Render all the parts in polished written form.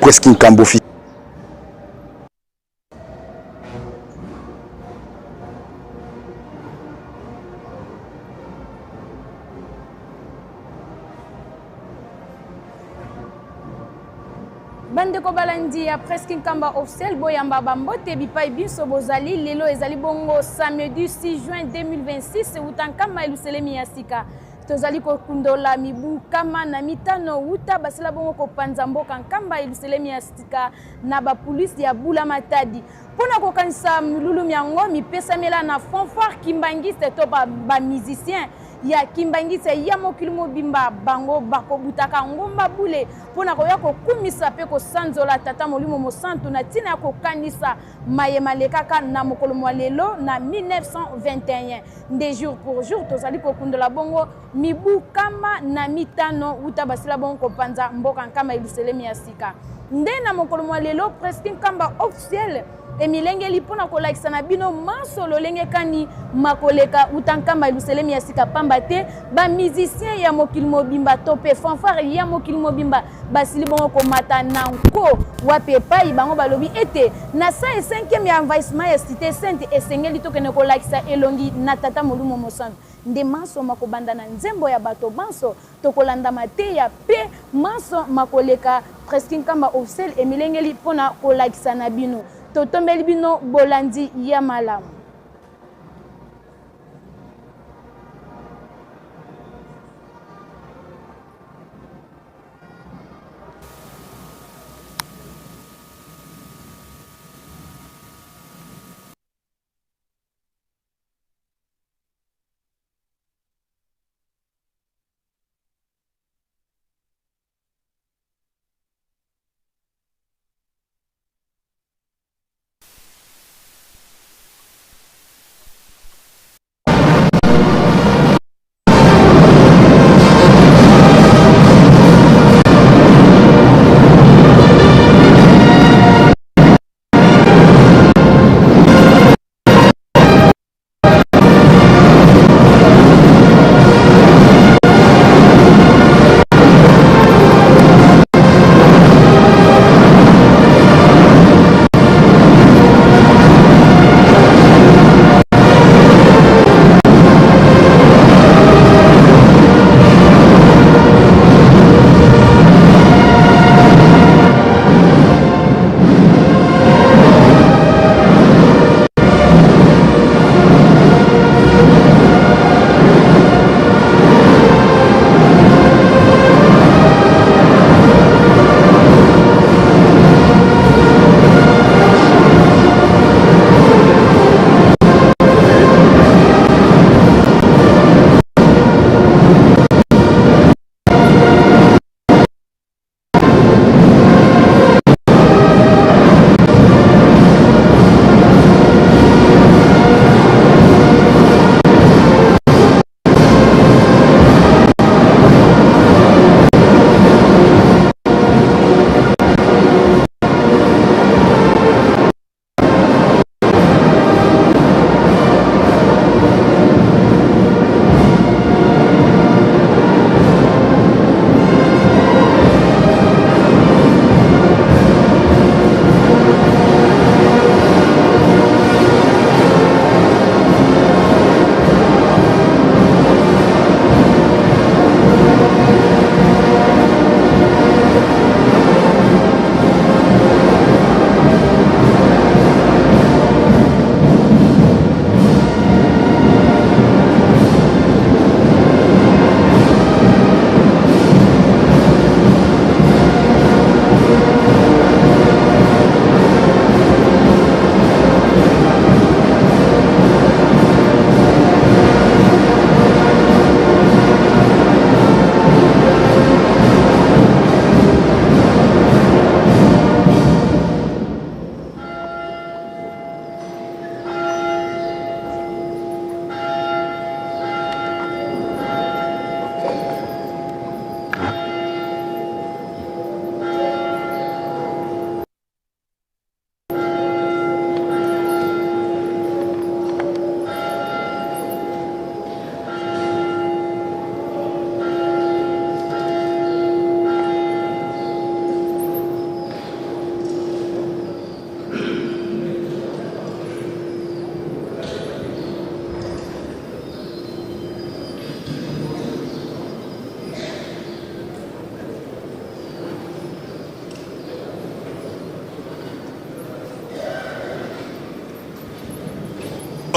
Presse Kinkambo. Bandeko balandi ya Presque Nkamba officiel, boyamba bambote bipai binso bozali. Lelo ezali bongo samedi 6 juin 2026, wuta Nkamba eluselemi ya sika. Tozali kokundola mibu 50 wuta basila bongo kopanza mboka Nkamba eluselemi ya sika na bapolisi ya Bula Matadi. Mpo na kokanisa milulu myango mipesamela na fanfare kimbangiste to bamusicien ya kimbangiste ya mokili mobimba, bango bakobutaka ngomba bule mpo na koya kokumisa mpe kosanzola Tata Molimo Mosantu na ntina ya kokanisa maye malekaka na mokolo mwa lelo na 1921. Nde jour pour jour tozali kokundola bongo mibu 50 wuta basila bongo kopanza mboka Nkamba Yelusalemi ya sika. Nde na mokolo mwa lelo Presque Nkamba officiel emilengeli mpo na kolakisa na bino manso lolenge kani makoleka uta Nkamba Yelusalemi ya sika, pamba te ba musiciens ya mokili mobimba to mpe fanfare ya mokili mobimba basili bongo komata na nko wapi epai bango balobi ete na 105e ya envahissement ya Cité Sainte esengeli tokende kolakisa elongi na Tata Molimo Mosantu. Nde manso makobanda na nzembo ya bato banso, tokolanda mateya mpe manso makoleka Presque Nkamba officiel emilengeli mpo na kolakisa na bino. Totombeli bino bolandi ya malamu.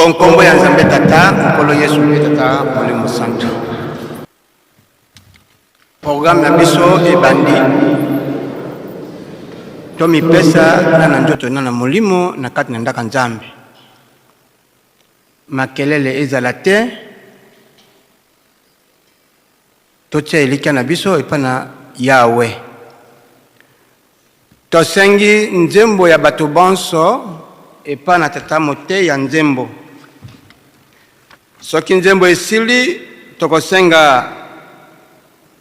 O nkombo ya Nzambe Tata, Nkolo Yesu mpe Tata Molimo Santu. Programme na biso ebandi. Tomipesa na na nzoto na na molimo na kati na ndaka Nzambe. Makelele ezala te. Totia elikya na biso epai na Yawe. Tosengi nzembo ya bato bonso epai na tata motei ya nzembo. Soki nzembo esili, tokosenga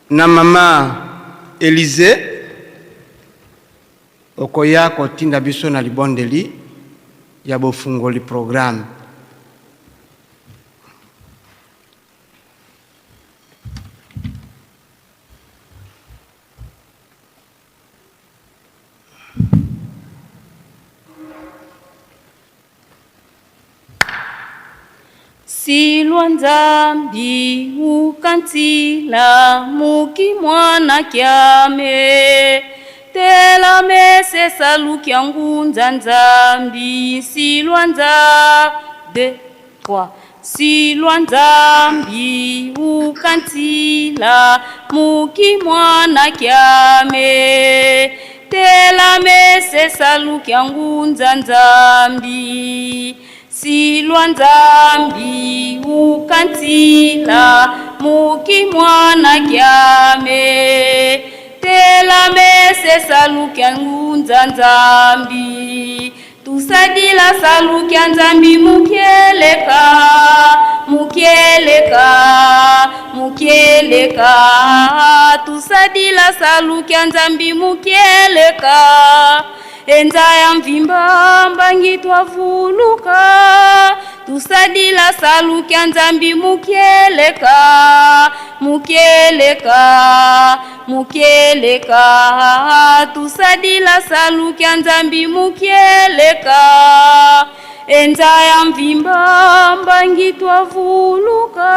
na mama Elize okoya kotinda biso na libondeli ya bofungoli programme. Silwa Nzambi ukantila muki mwana kyame tela mese salukia ngunza Nzambi silwa Nza 2 3 Silwa Nzambi ukantila muki mwana kyame tela mese salukia ngunza Nzambi Silwa Nzambi ukantila muki mwana kyame tela mese salukia ngunza Nzambi tusadila salukia Nzambi mukieleka mukieleka mukieleka tusadila salukia Nzambi mukieleka enza ya mvimba mbangi twavuluka tusadila salukia Nzambi mukieleka mukieleka mukieleka tusadila salukia Nzambi mukieleka enza ya mvimba mbangi twavuluka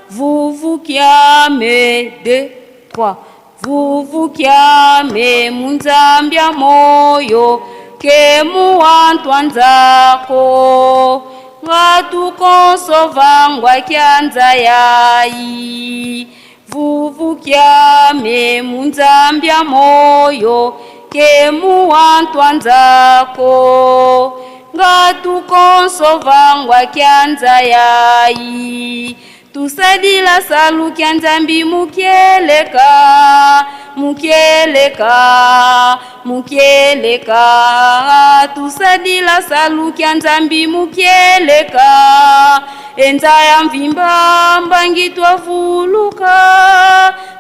vuvukiame 2 3 vuvukiame munzambya moyo kemu wantwa nzako ngatukonsovangwa kyanza yayi vuvukiame munzambya moyo kemu wantwa nzako ngatukonsovangwa kyanza yayi tusadila salukia Nzambi mukieleka mukieleka mukieleka tusadila salukia Nzambi mukieleka enza ya mvimba mbangi twavuluka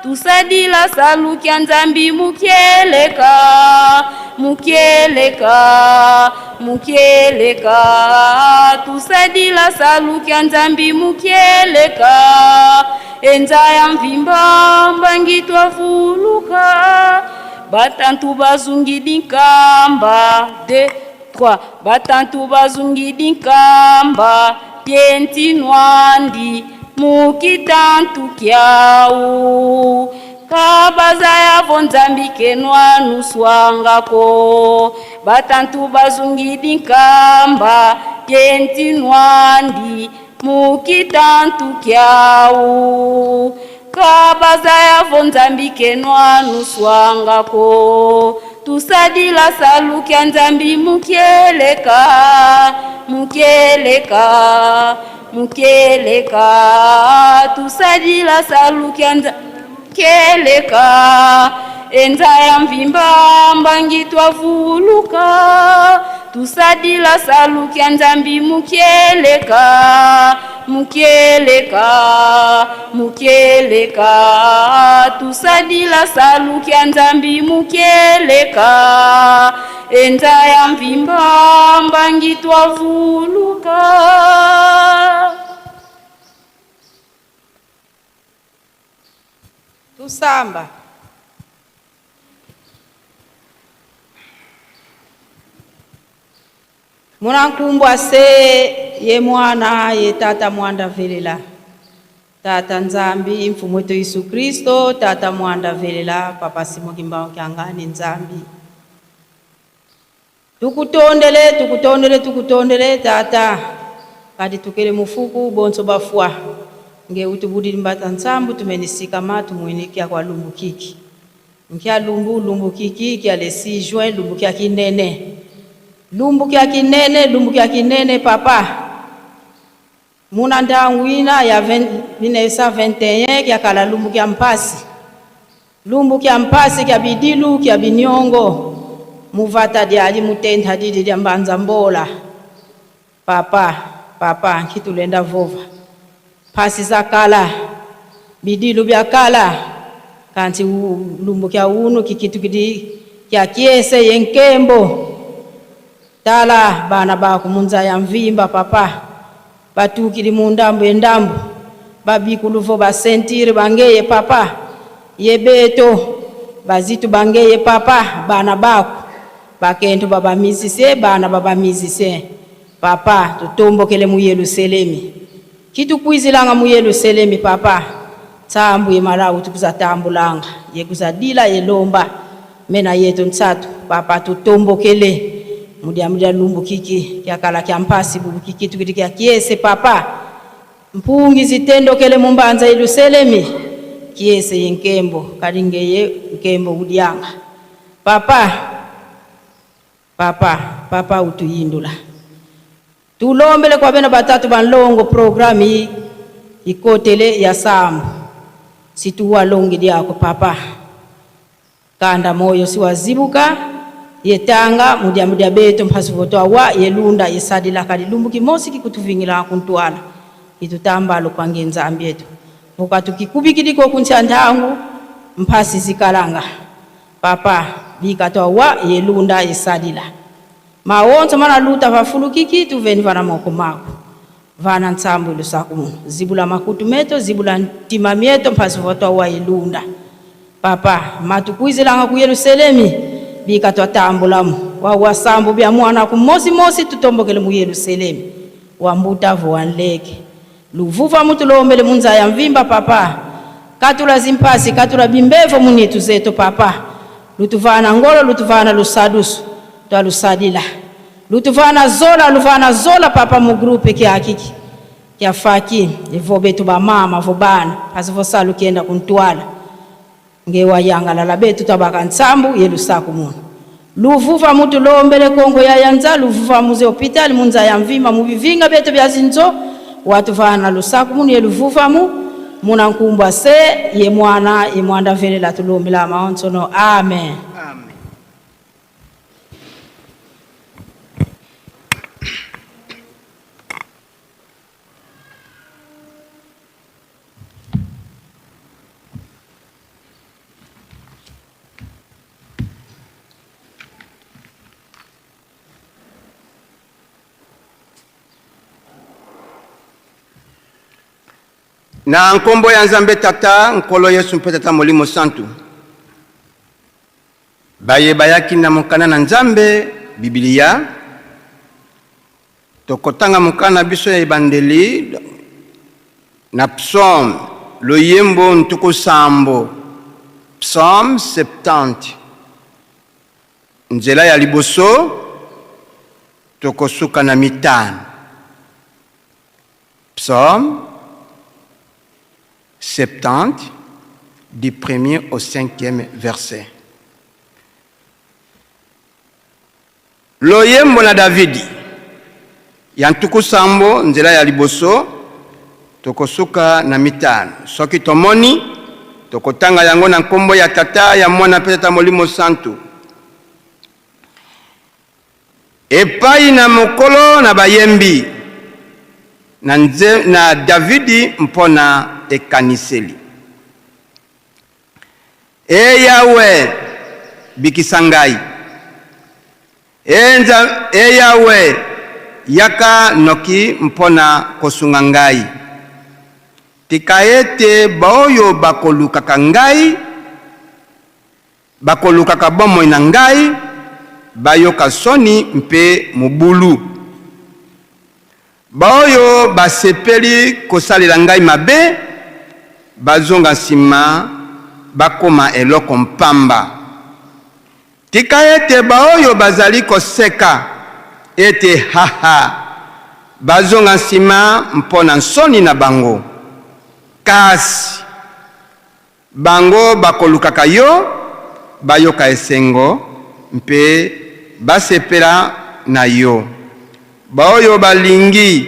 tusadila salukia Nzambi mukieleka mukieleka mukieleka tusadila salukia Nzambi mukieleka enza ya mvimba mbangi twavuluka batantu bazungidi nkamba 2 3 batantu bazungidi nkamba tienti nwandi mukitantu kyau kabaza yavo Nzambi kenwa nuswangako batantu bazungidi nkamba tienti nwandi mukitantu kyau kabaza yavo Nzambi kenwa nuswangako tusadila salukia Nzambi mukieleka mukieleka mukieleka tusadila salukia Nzambi keleka enza ya mvimba mbangi twavuluka tusadila salukia Nzambi mukieleka mukieleka mukieleka tusadila salukia Nzambi mukieleka enza ya mvimba mbangi twavuluka. Tusamba. Munankumbwa se ye mwana ye tata mwanda velela tata Nzambi mfumu wetu Yesu Kristo tata mwanda velela papa Simon Kimbangu Kiangani Nzambi tukutondele tukutondele tukutondele tata Kadi tukele mufuku bonso bafwa nge utubudili mbata nsambu tumenisika matu mwinikia kwa lumbu kiki nkia lumbu lumbu kiki kia le 6 juin lumbu kia kinene lumbu kia kinene lumbu kia kinene papa muna ndangwina ya 20 1921 kia kala lumbu kia mpasi lumbu kia mpasi kia bidilu kia binyongo muvata diali mutentha didi dia mbanza mbola papa papa nkitulenda vova phasi za kala bidilu bya kala kanti lumbu kya unu kikitu kidi kya kiese yenkembo tala bana baku munza ya mvimba papa batukili mundambu endambu babikuluvo basentire bangeye papa yebeto bazitu bangeye papa bana baku bakento babamizise bana babamizise papa tutombokele mu Yerusalemi kitukwizilanga mu Yerusalemi papa tsambu ye malawu tukuzatambulanga yekuzadila yelomba mena yetu ntsatu papa tutombokele mudia mudia lumbu kiki kyakala kya mpasi bubu kiki tukiti kya kiese papa mpungi zitendokele mumbanza Yerusalemi kiese yenkembo kalingeye nkembo udianga papa papa papa utuyindula tulombele kwa bena batatu banlongo programu iyi ikotele ya sambu situwalongi lyako papa kanda moyo siwazibuka yetanga mudia mudia beto mphasi voto awa yelunda yesadila kali lumbu kimosi kikutuvingila kuntwala itutambalo kwange nzambi yetu vokatuki kuntya ntangu mphasi zikalanga papa bikatwa wa yelunda yesadila mawonso mana luta vafulukiki tuveni vana moko mako vana ntsambu ilusaku muno zibula makutu meto zibula ntima mieto mphasi votwa wa yelunda papa matukwizilanga ku Yerusalemi bika twatambulamu wawa sambu bya mwana ku mosi mosi tutombokele mu Yerusalemi wambutavo wanleke luvuva mutulombele munza ya mvimba papa katula zimpasi katula bimbevo munitu zetu papa lutuvana ngolo lutuvana lusadusu twalusadila lutuvana zola luvana zola papa mu grupe kyakiki kyafaki ivo betu bamama vo bana pasivosalu kienda kuntwala ngewayangalala betu tabaka ntsambu yelusaku muno luvuva mutu lombele kongo ya yanza luvuva muze hospitali munza ya mvima mubivinga betu bya zinzo watu vana lusaku munu yeluvuva mu muna nkumbwa se ye mwana ye mwanda velela tulombela maonsono amen. Amen. Na nkombo ya Nzambe Tata, Nkolo Yesu mpe Tata Molimo Santu, baye bayaki na mokanda na Nzambe Bibilia, tokotanga mokanda na biso ya ebandeli na psaume loyembo 70, psaume 70, nzela ya liboso tokosuka na 5. Psaume 70, du premier au 5e verset. Loyembo na Davidi ya 70, nzela ya liboso tokosuka na 5. Soki tomoni tokotanga yango na nkombo ya Tata, ya Mwana mpe Tata Molimo Santu. Epai na mokolo na bayembi na, nze, na Davidi mpona ekaniseli. E Yawe, bikisa ngai. E, e Yawe, yaka noki mpona kosunga ngai. Tika ete baoyo bakolukaka ngai, bakolukaka bomoi na ngai, bayoka soni mpe mobulu. Baoyo basepeli kosalela ngai mabe, bazonga nsima bakoma eloko mpamba. Tika ete baoyo bazali koseka ete haha, Bazonga nsima mpo na nsoni na bango. Kasi bango bakolukaka yo, bayoka esengo mpe basepela na yo. Baoyo balingi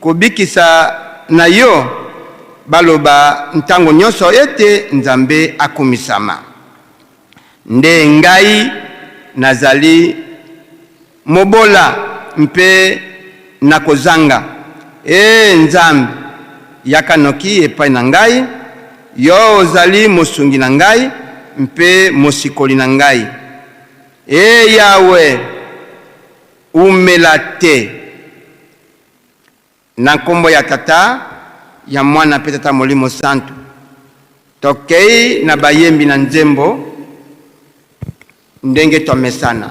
kobikisa na yo baloba ntango nyonso ete, Nzambe akumisama! Nde ngai nazali mobola mpe nakozanga. Ee Nzambe, yaka noki epai na ngai, Yo ozali mosungi na ngai mpe mosikoli na ngai. Ee Yawe, umela te! Na nkombo ya Tata, ya Mwana mpe Tata Molimo Santu. Tokei na bayembi na nzembo ndenge twamesana.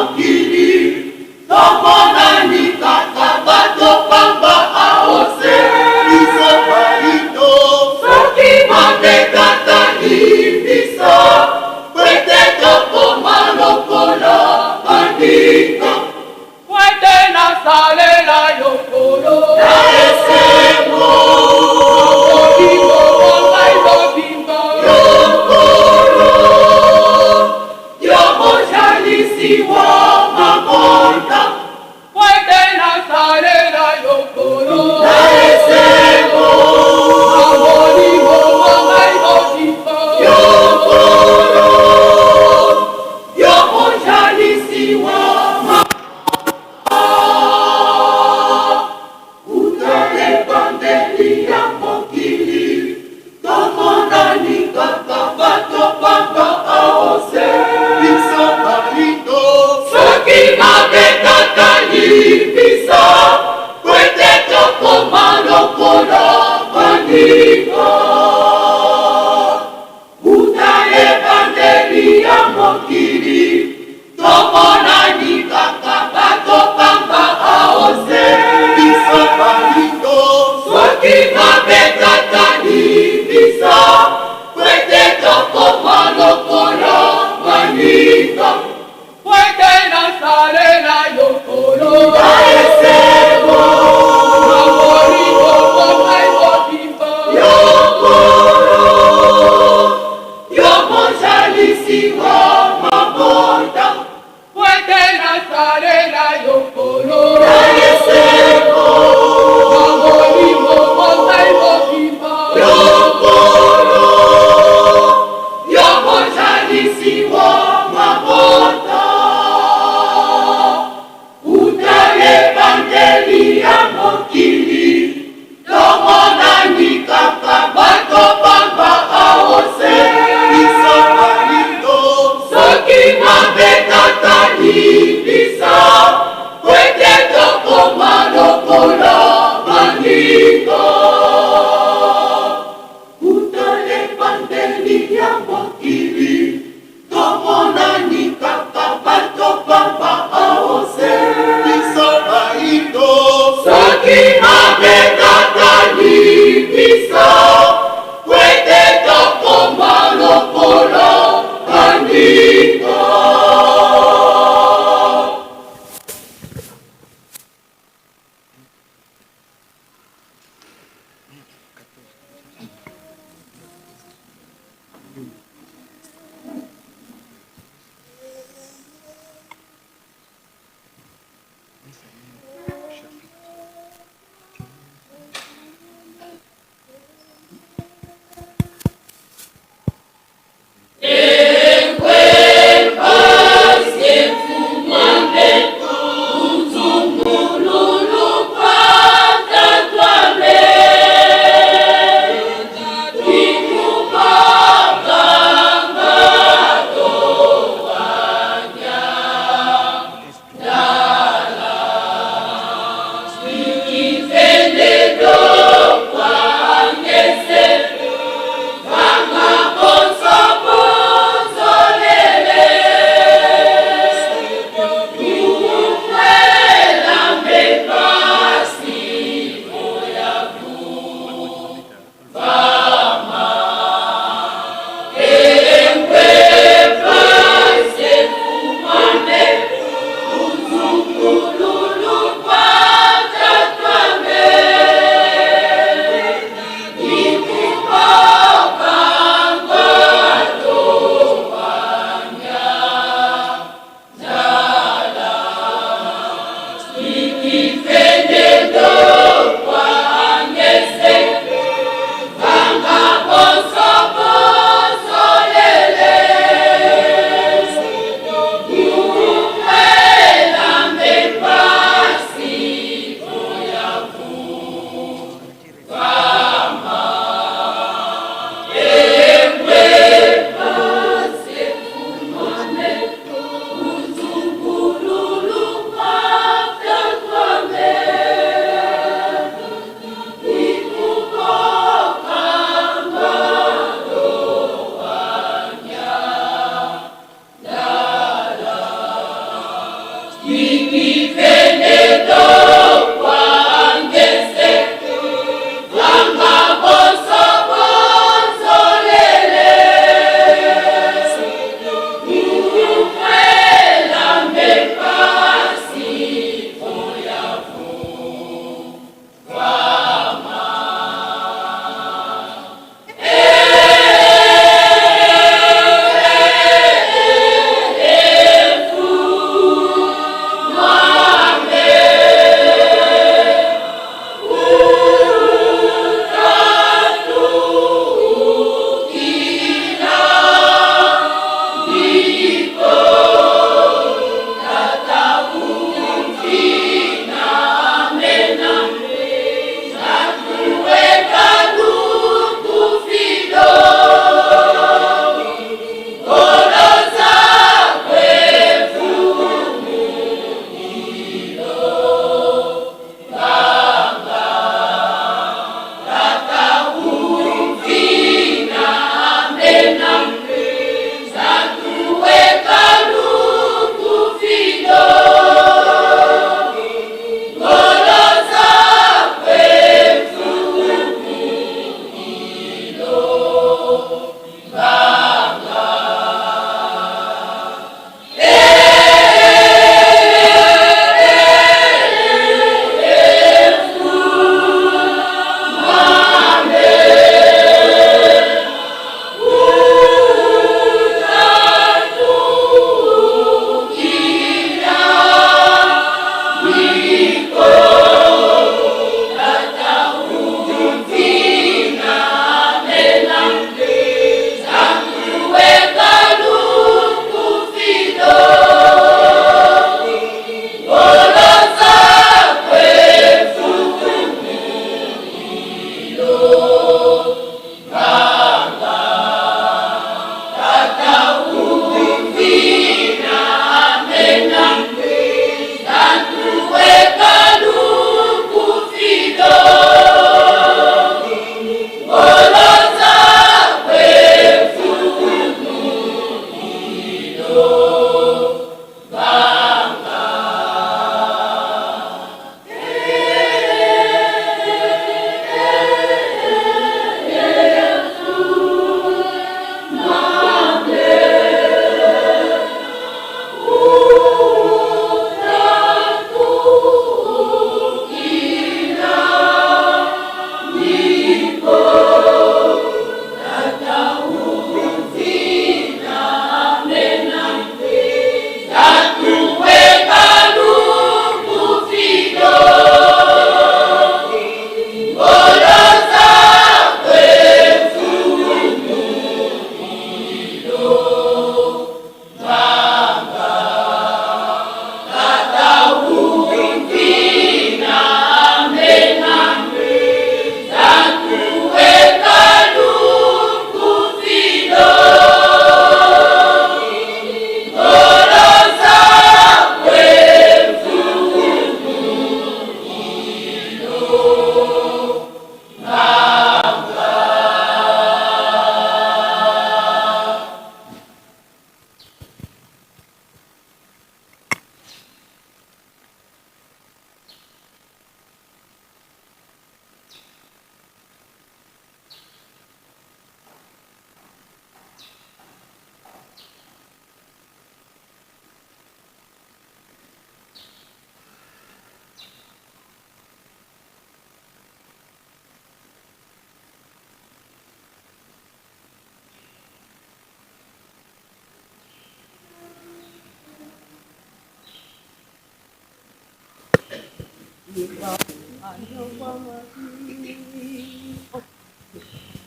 mokili tomonani kaka bato pamba aose biso bayindo soki mabe tatali biso pwete tokoma lokola baninga pwete nasalela yo kolo na esengo molimo wa ngai mobimba yo kolo yo mozalisi wa mabota pwete nasalela yo kolo na esengo na molimo wa ngai mobimba yo kolo yo mozalisi wa uta ebandeli ya mokili tomonani kaka bato pamba aose biso balindo soki mabe tatali biso pwete tokoma lokola baninga uta ebandeli ya mokili tomonani kaka bato pamba aose biso balindo soki mabe tatali biso pwete tokoma lokola baninga pwete nasalela yo kolo na esengo na molimo wa ngai mobimba yo kolo yo mozalisi wa mabota pwete nasalela yo kolo na esengo na molimo wa ngai mobimba yo kolo yo mozalisi wa mabota uta ebandeli ya mokili tomonani kaka bato pamba aose biso balindo.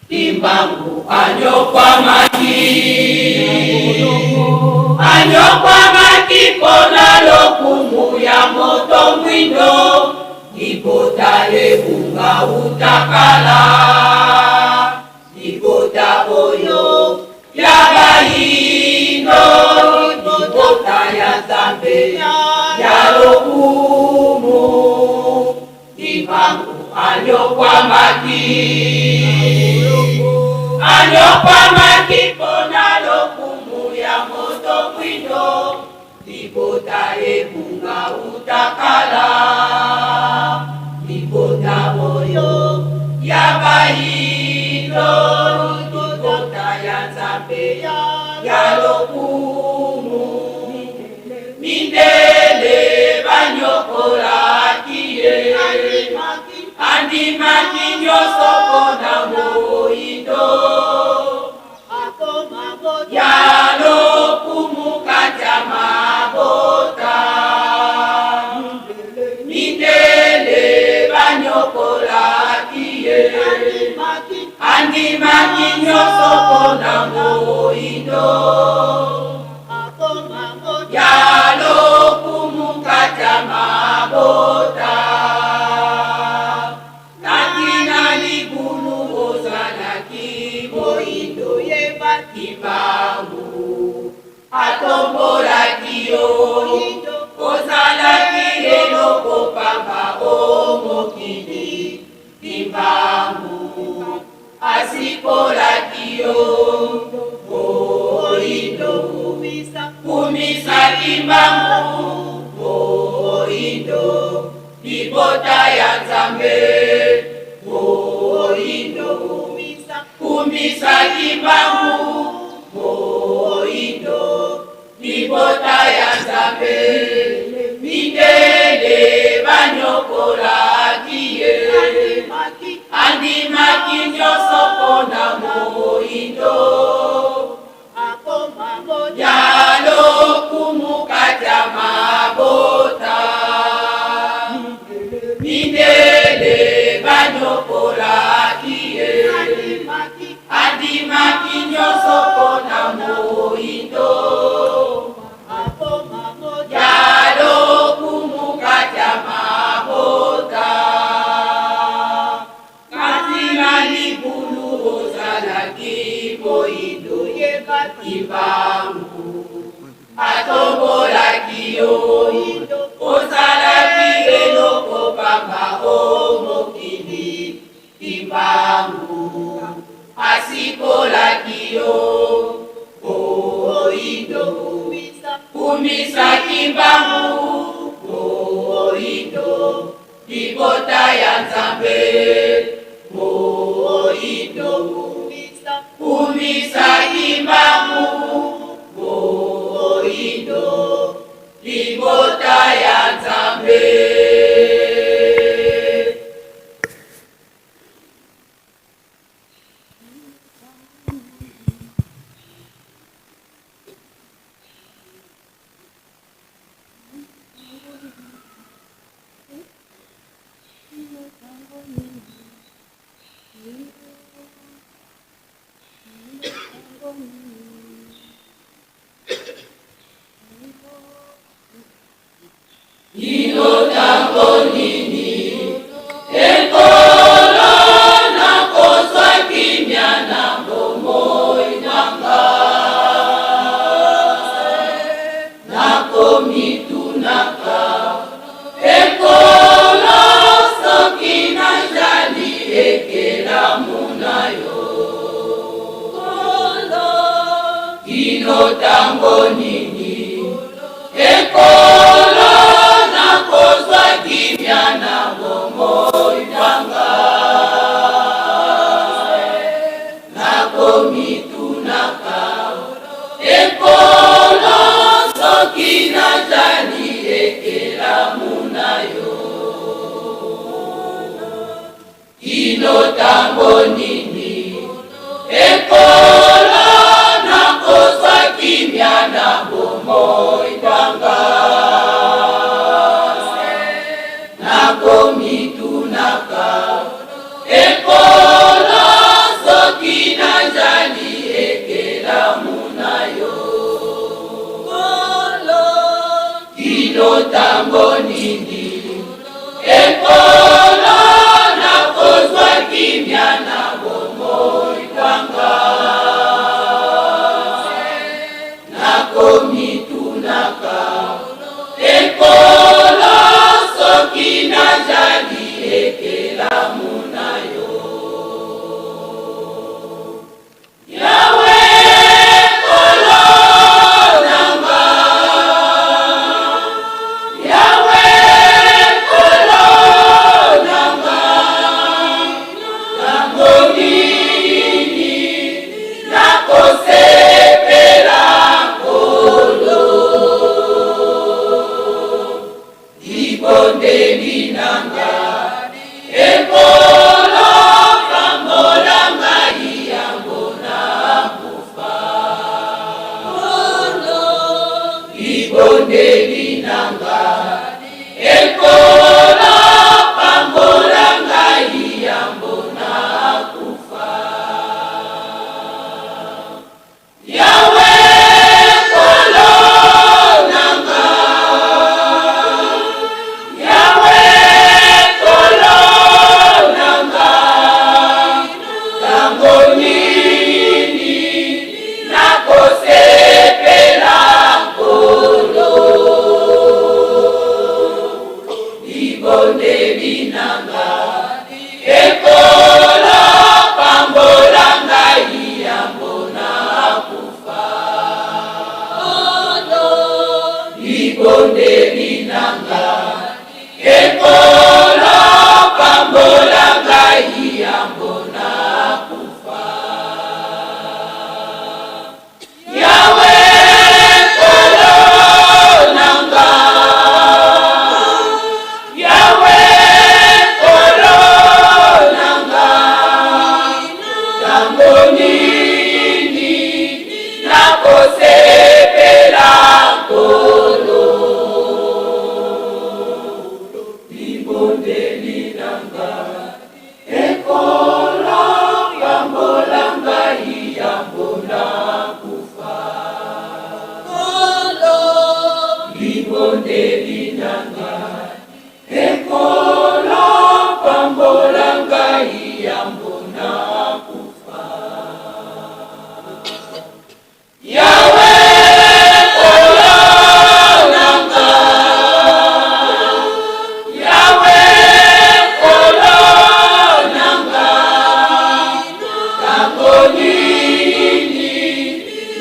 Kimbangu anyokwamaki, anyokwamaki mpona lokumu ya moto mwindo, libota ebunga utakala, libota oyo ya bayindo, libota ya Nzambe ya lokumu. Kimbangu anyokwamaki, anyokwamaki mpona lokumu ya moto mwindo, libota ebunga utakala, libota oyo ya bayindo, libota ya Nzambe ya lokumu. Mindele banyokolaki ye, andimaki nyonso mpona moyindo ya lokumu kati ya mabota. Mindele banyokolaki ye, andimaki nyonso mpona moyindo ya lokumu kati ya mabota. Kati na libulu ozalaki moyindo, Kimbangu atombolaki yo, ozalaki eloko pamba o mokili, Kimbangu asikolaki yo. Moyindo, kumisa Kimbangu, moyindo, libota ya Nzambe. Moyindo, kumisa Kimbangu, moyindo, libota ya Nzambe. Mindele banyokolaki ye, andimaki nyonso mpona moyindo ya lokumu kati ya mabota. Mindele banyokolaki ye, andimaki nyonso mpona moyindo ya lokumu kati ya mabota. Kati na libulu ozalaki moyindo, Kimbangu atombolaki yo, ozalaki eloko pamba o mokili, Kimbangu asikolaki yo. Moyindo, Kumisa Kimbangu moindo, libota ya Nzambe moindo. Kumisa Kimbangu moindo, libota ya Nzambe.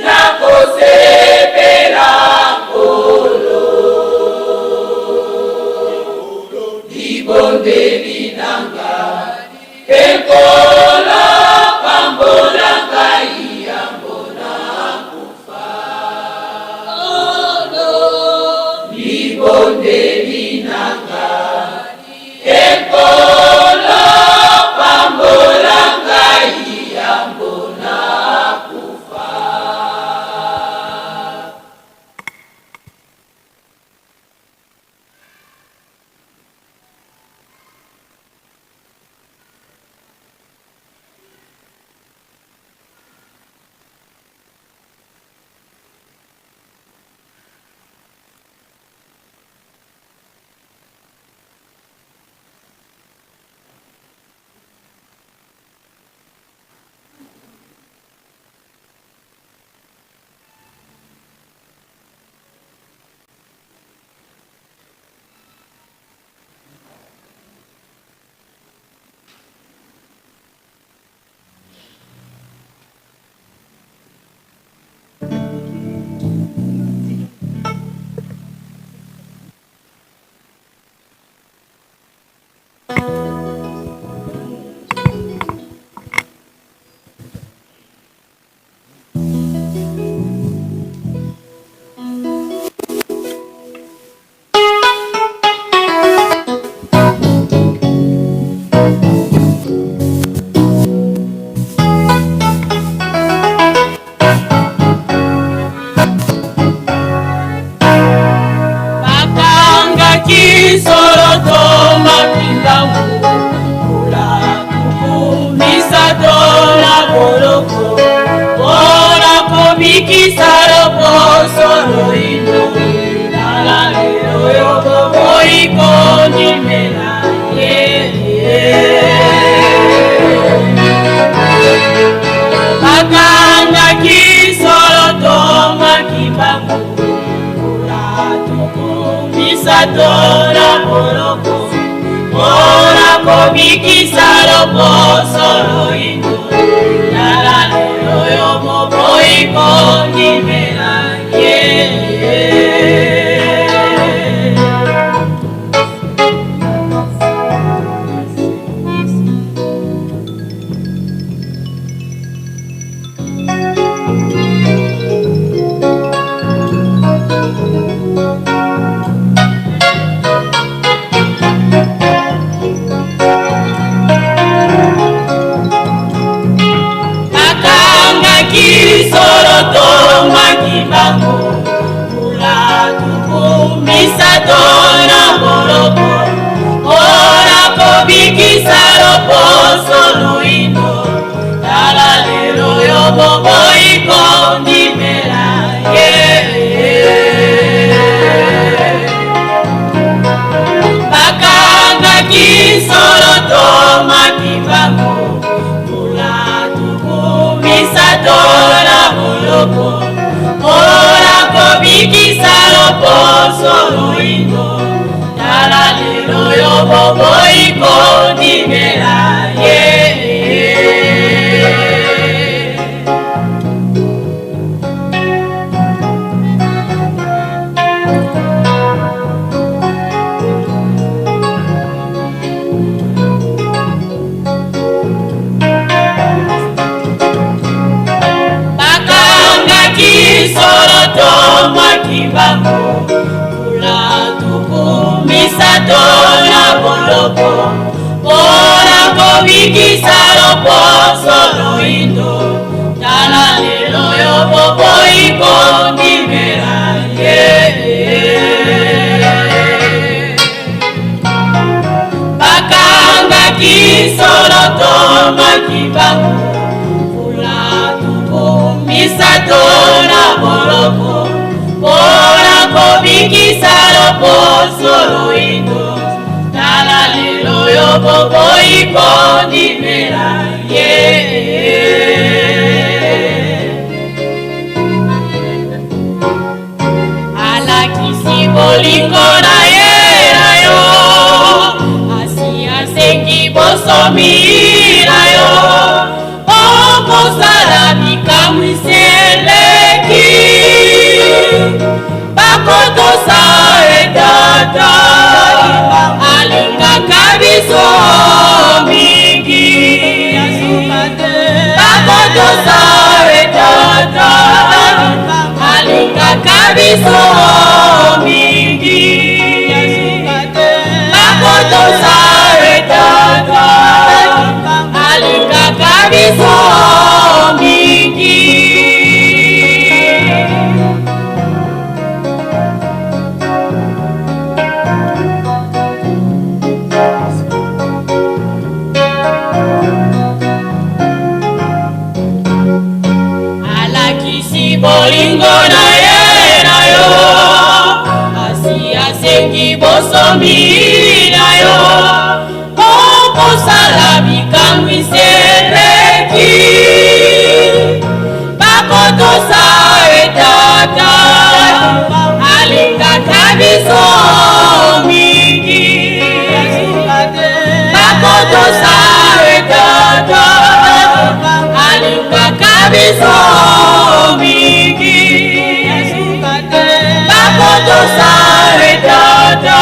Nakosepela. Libondeli na ngai, Ekolo pambola ngai yambo nakufa. Bakangaki solo Toma Kimbangu mbula 30 na boloko mpona kobikisa loposo loyindo. Tala lelo yo boboyi kondimela ye. Bakangaki solo Toma Kimbangu mbula 30 na boloko mpona kobikisa loposo loyindo. Tala lelo yo boboyi kondimela ye. Bakangaki solo Toma Kimbangu mbula 30 na boloko mpona kobikisa loposo loyindo. Tala lelo yo boboyi kondimela ye. Bakangaki solo Toma Kimbangu mbula 30 na boloko mpona kobikisa loposo loyindo. Tala lelo yo boboyi kondimela ye. Bakangaki solo Toma Kimbangu mbula 30 na boloko mpona kobikisa loposo loyindo. Tala lelo yo boboyi kondimela ye. Bakangaki solo Toma Kimbangu mbula 30 na boloko mpona kobikisa loposo loyindo. Tala lelo yo boboyi kondimela ye. Alakisi bolingo na ye na yo, asi asengi bosomi na yo, okosala bikamwisi eleki bakotosa etata alingaka biso mingi. Bakotosa etata alingaka biso mingi. Bakotosa e tata,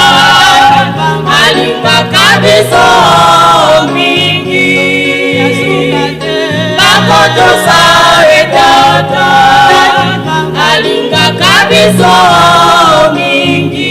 alingaka biso mingi. Bakotosa e tata, alingaka biso mingi.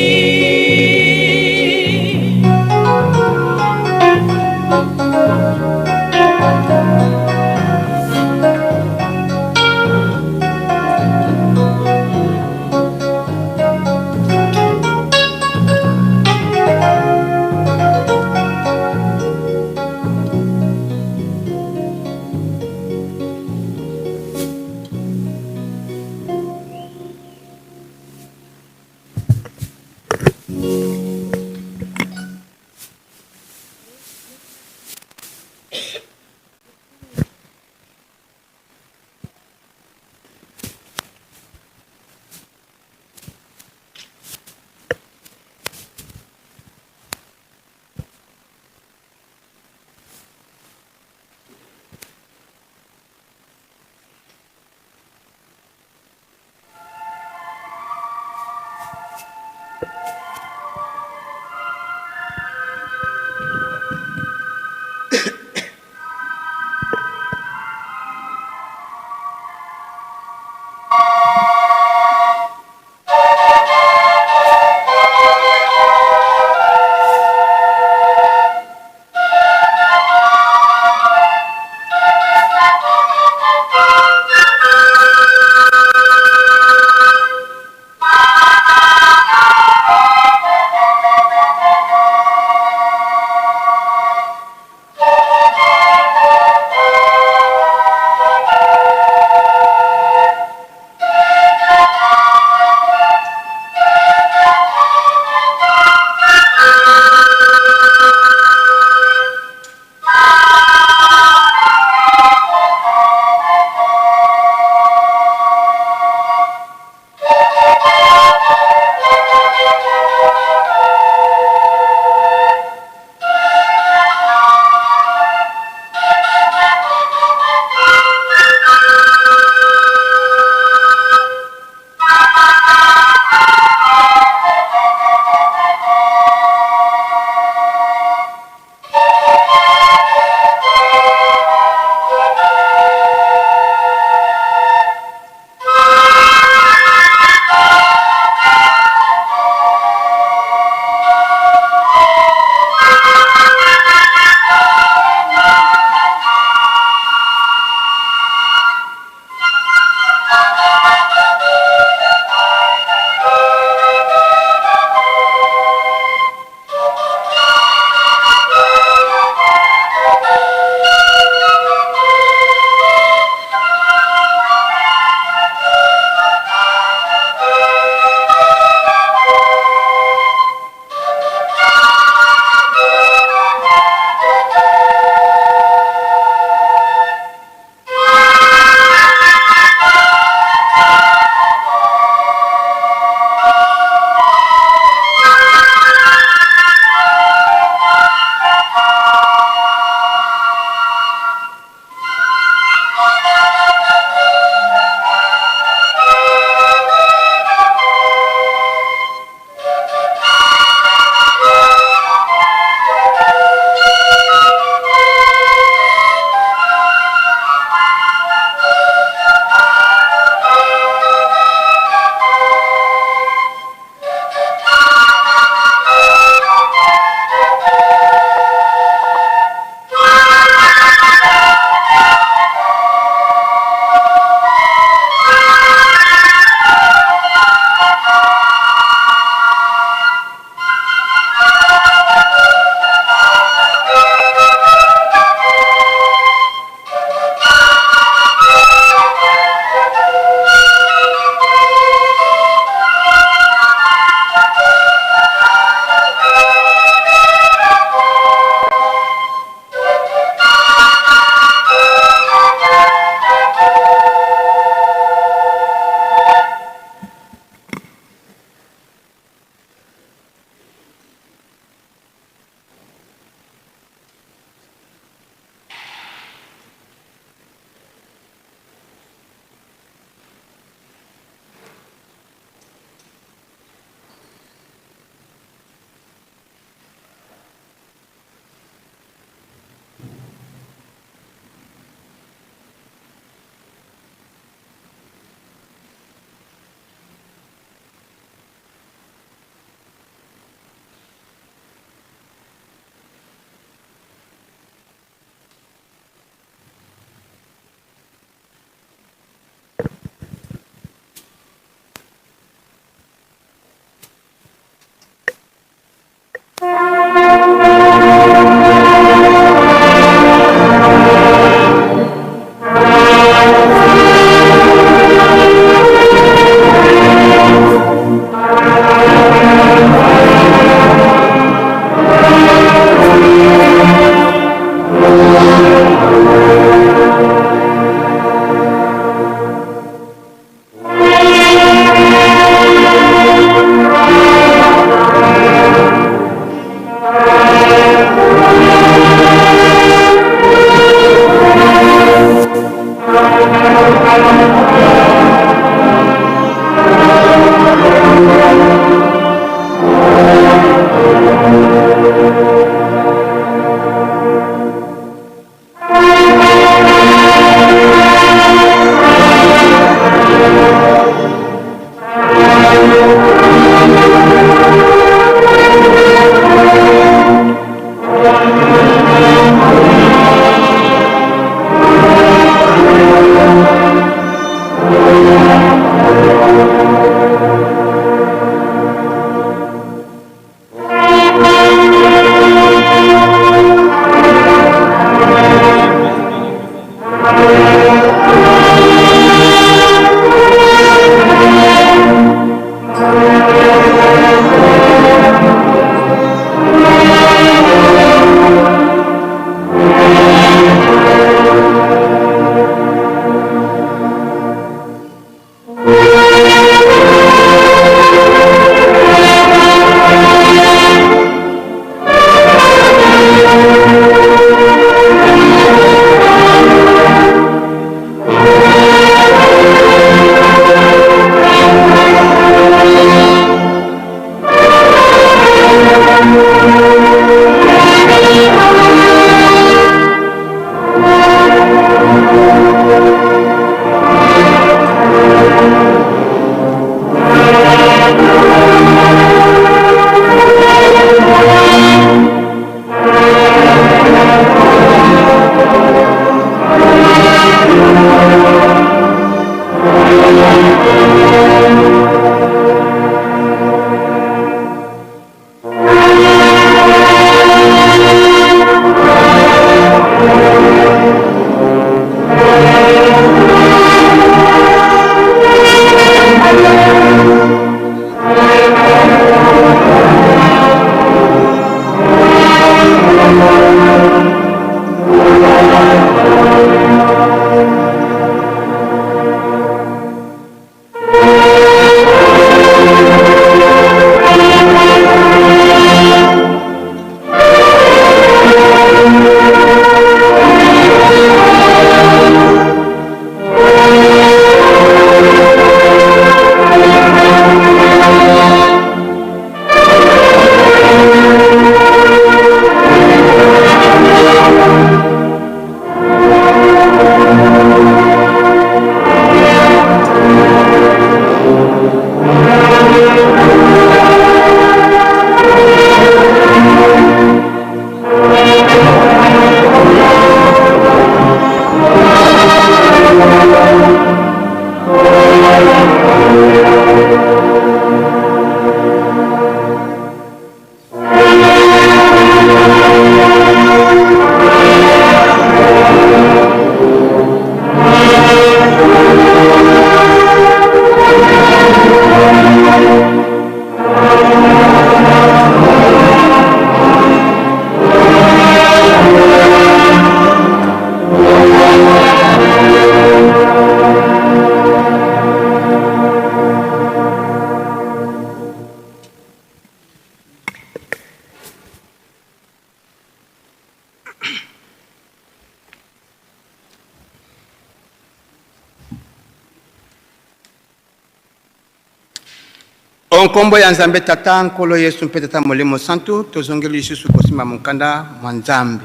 O nkombo ya Nzambe Tata, Nkolo Yesu mpe Tata Molimo Santu, tozongeli lisusu kosimba monkanda mwa Nzambe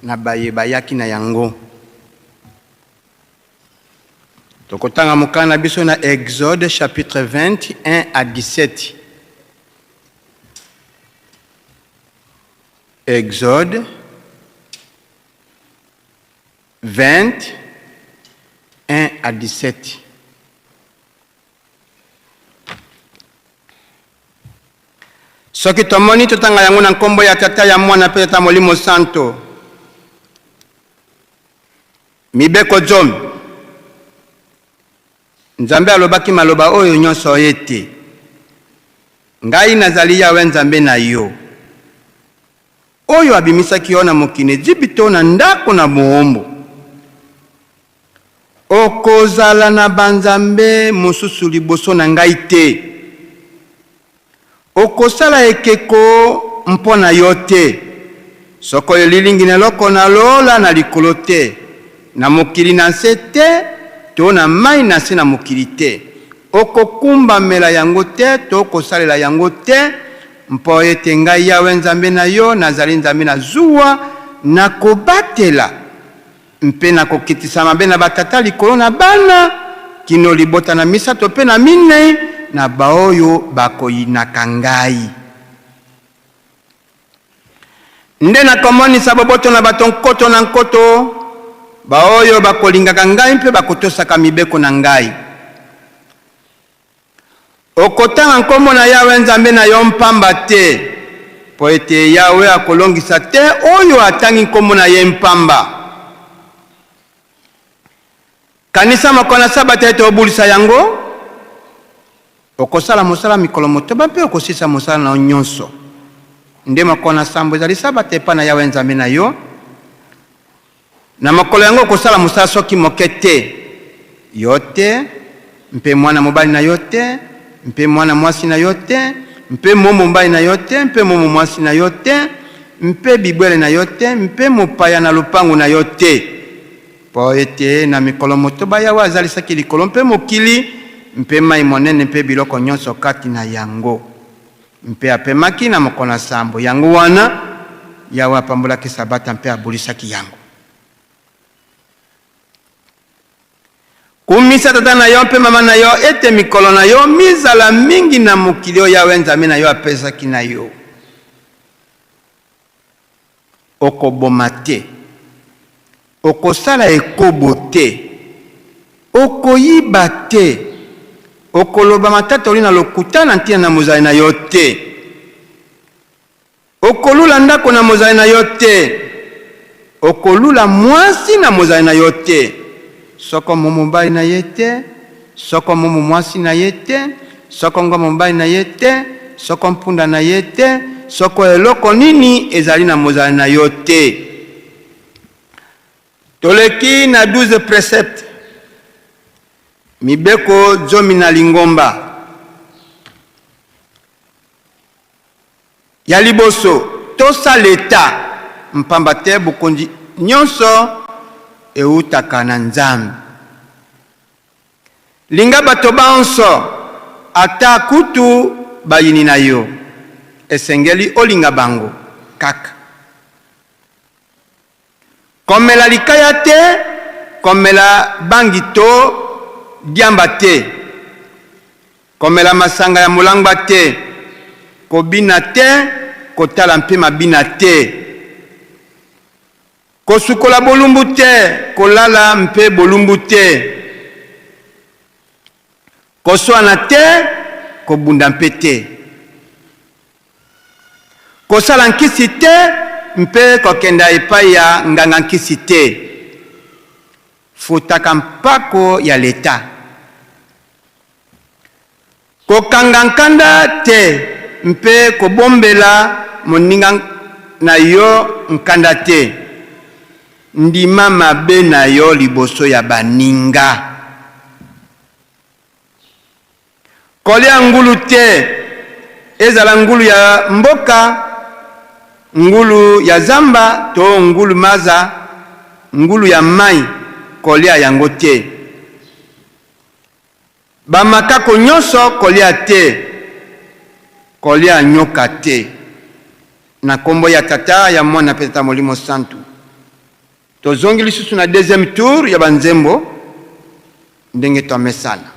na baye bayaki na yango. Tokotanga mokanda na biso na Exode chapitre 20, 1 à 17. Exode 20, 1 à 17. Soki tomoni, totanga yango na nkombo ya Tata, ya Mwana mpe Tata Molimo Santo. Mibeko zomi. Nzambe alobaki maloba oyo nyonso ete, Ngai nazali Yawe Nzambe na yo, oyo abimisaki yo na mokili na Ejipito, na ndako na boombo. Okozala na banzambe mosusu liboso na ngai te. Okosala ekeko mpo na yo te, soko elilingi na eloko na lola na likolo te, na mokili na nse te, to na mai na nse na mokili te. Okokumbamela yango te to kosalela yango te, mpo ete ngai Yawe Nzambe na yo nazali Nzambe na zuwa, nakobatela Mpe nakokitisa mabe na batata likolo na bana, kino libota na misato mpe na minei na baoyo bakoyinaka ngai. Nde nakomonisa boboto na bato nkoto na nkoto, baoyo bakolingaka ngai mpe bakotosaka mibeko na ngai. Okotanga nkombo na Yawe Nzambe na yo mpamba te, mpo ete Yawe akolongisa te oyo atangi nkombo na ye mpamba. Kanisa mokolo na Sabata ete obulisa yango. Okosala mosala mikolo motoba mpe okosilisa mosala na yo nyonso. Nde mokolo na sambo ezali Sabata epai na Yawe Nzambe na yo. Na mokolo yango okosala mosala soki moke te, yo te, mpe mwana mobali na yo te, mpe mwana mwasi na yo te, mpe moombo mobali na yo te, mpe moombo mwasi na yo te, mpe bibwele na yo te, mpe mopaya na lopango na yo te. Mpo ete na mikolo motoba Yawe azalisaki likolo mpe mokili, mpe mai monene mpe biloko nyonso kati na yango. Mpe apemaki na mokolo na sambo. Yango wana, Yawe apambolaki Sabata mpe abulisaki yango. Kumisa tata na yo mpe mama na yo, ete mikolo na yo mizala mingi na mokili oyo Yawe Nzambe na yo apesaki na yo. Okoboma te. Okosala ekobo te. Okoyiba te. Okoloba matatoli na lokuta na ntina na mozalani na yo te. Okolula ndako na mozalani na yo te. Okolula mwasi na mozalani na yo te, soko momobali na ye te, soko momomwasi na ye te, soko ngombe mobali na ye te, soko mpunda na ye te, soko eloko nini ezali na mozalani na yo te. Toleki na 12 preceptes, mibeko zomi na lingomba. Ya liboso, tosa Leta, mpamba te bokonzi nyonso eutaka na Nzambe. Linga bato banso, ata kutu bayini na yo. Esengeli olinga bango kaka. Komela likaya te, komela bangi to diamba te, komela masanga ya molangwa te, kobina te, kotala mpe mabina te. Kosukola bolumbu te, kolala mpe bolumbu te, koswana te, kobunda mpe te, kosala nkisi te mpe kokenda epai ya nganga-nkisi te. Futaka mpako ya Leta. Kokanga nkanda te mpe kobombela moninga na yo nkanda te. Ndima mabe na yo liboso ya baninga. Kolia ngulu te, ezala ngulu ya mboka, ngulu ya zamba to ngulu maza, ngulu ya mai, kolia yango te. Ba makako nyonso kolia te. Kolia nyoka te. Na kombo ya Tata, ya Mwana mpe Tata Molimo Santu. Tozongi lisusu na deuxième tour ya banzembo ndenge twamesana.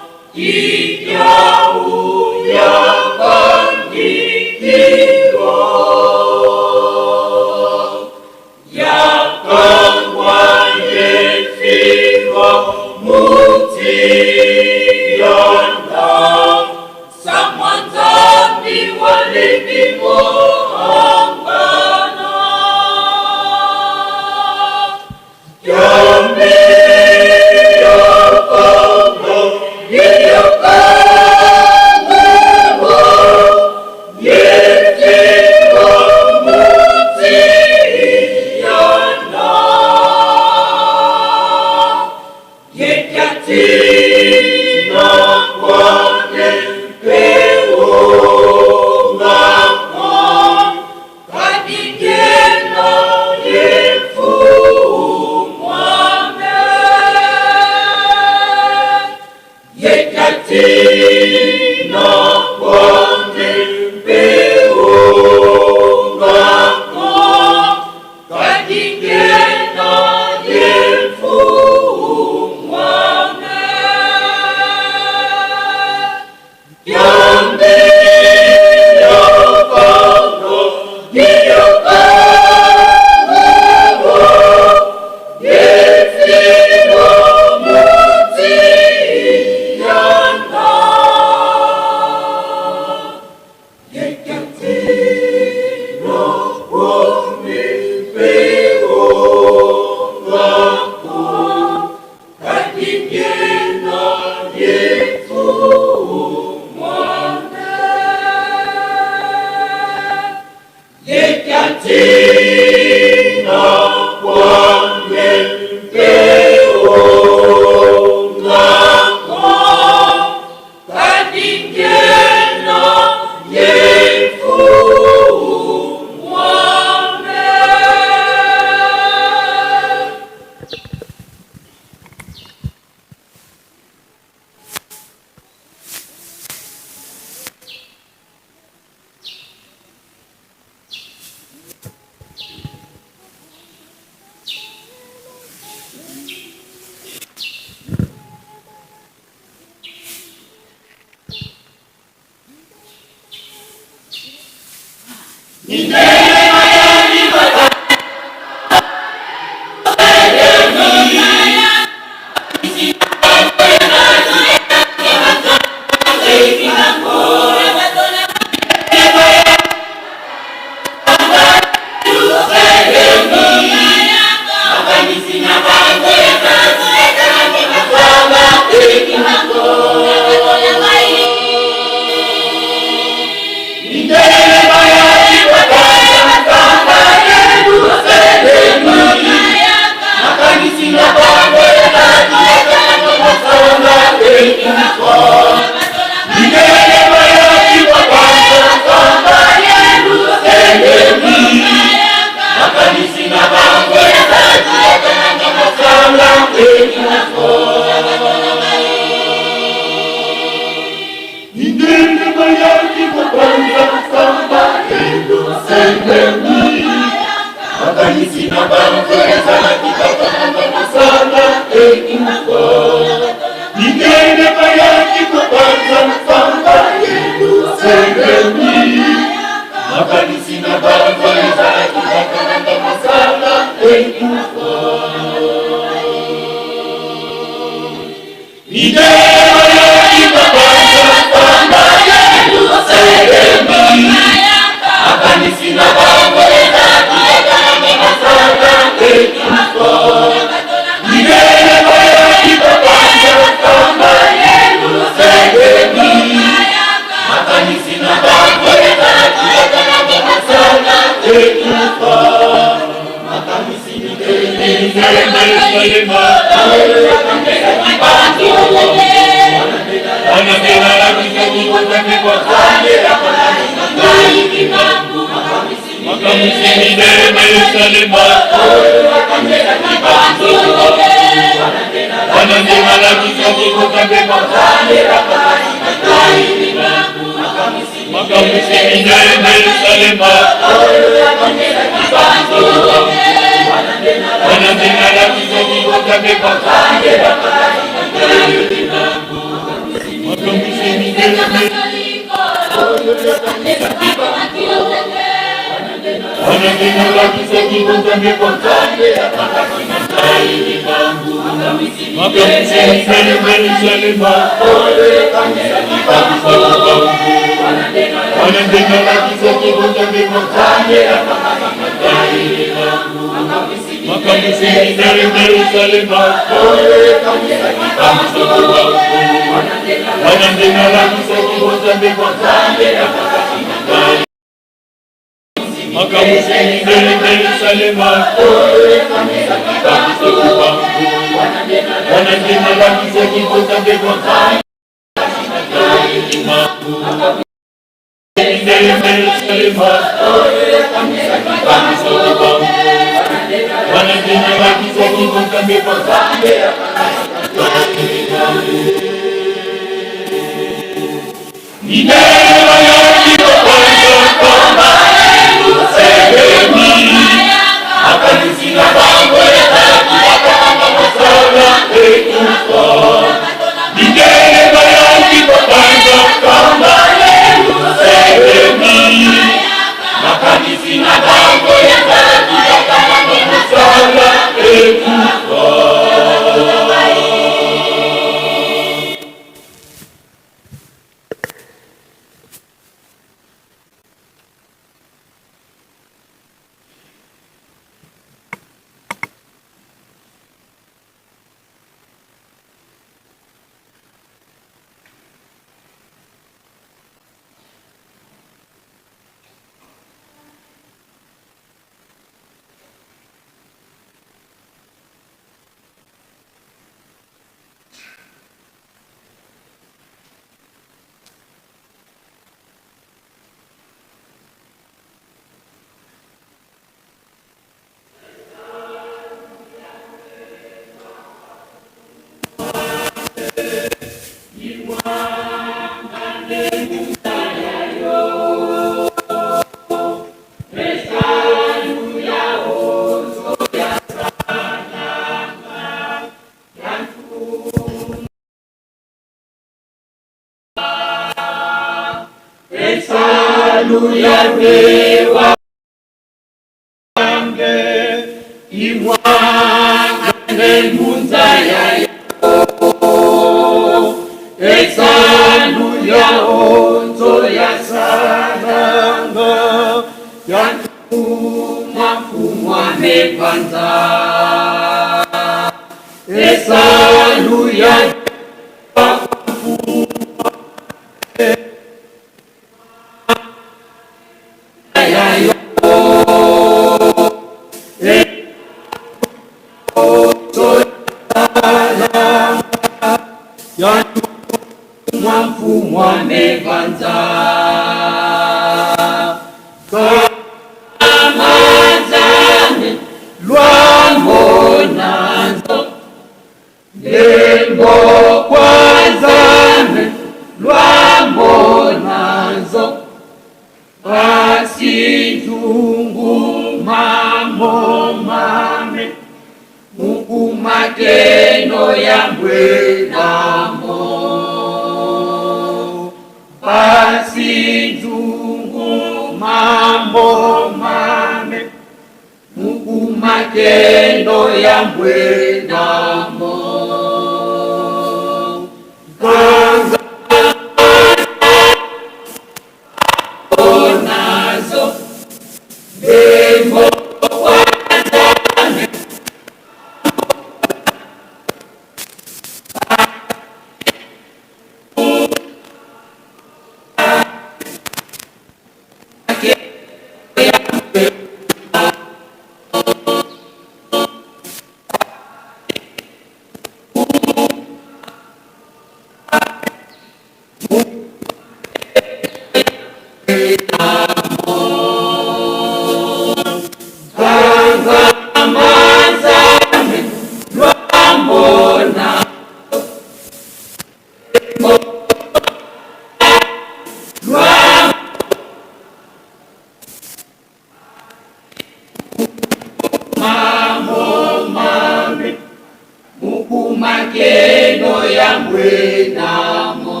Mukumakeno ya mbwenamo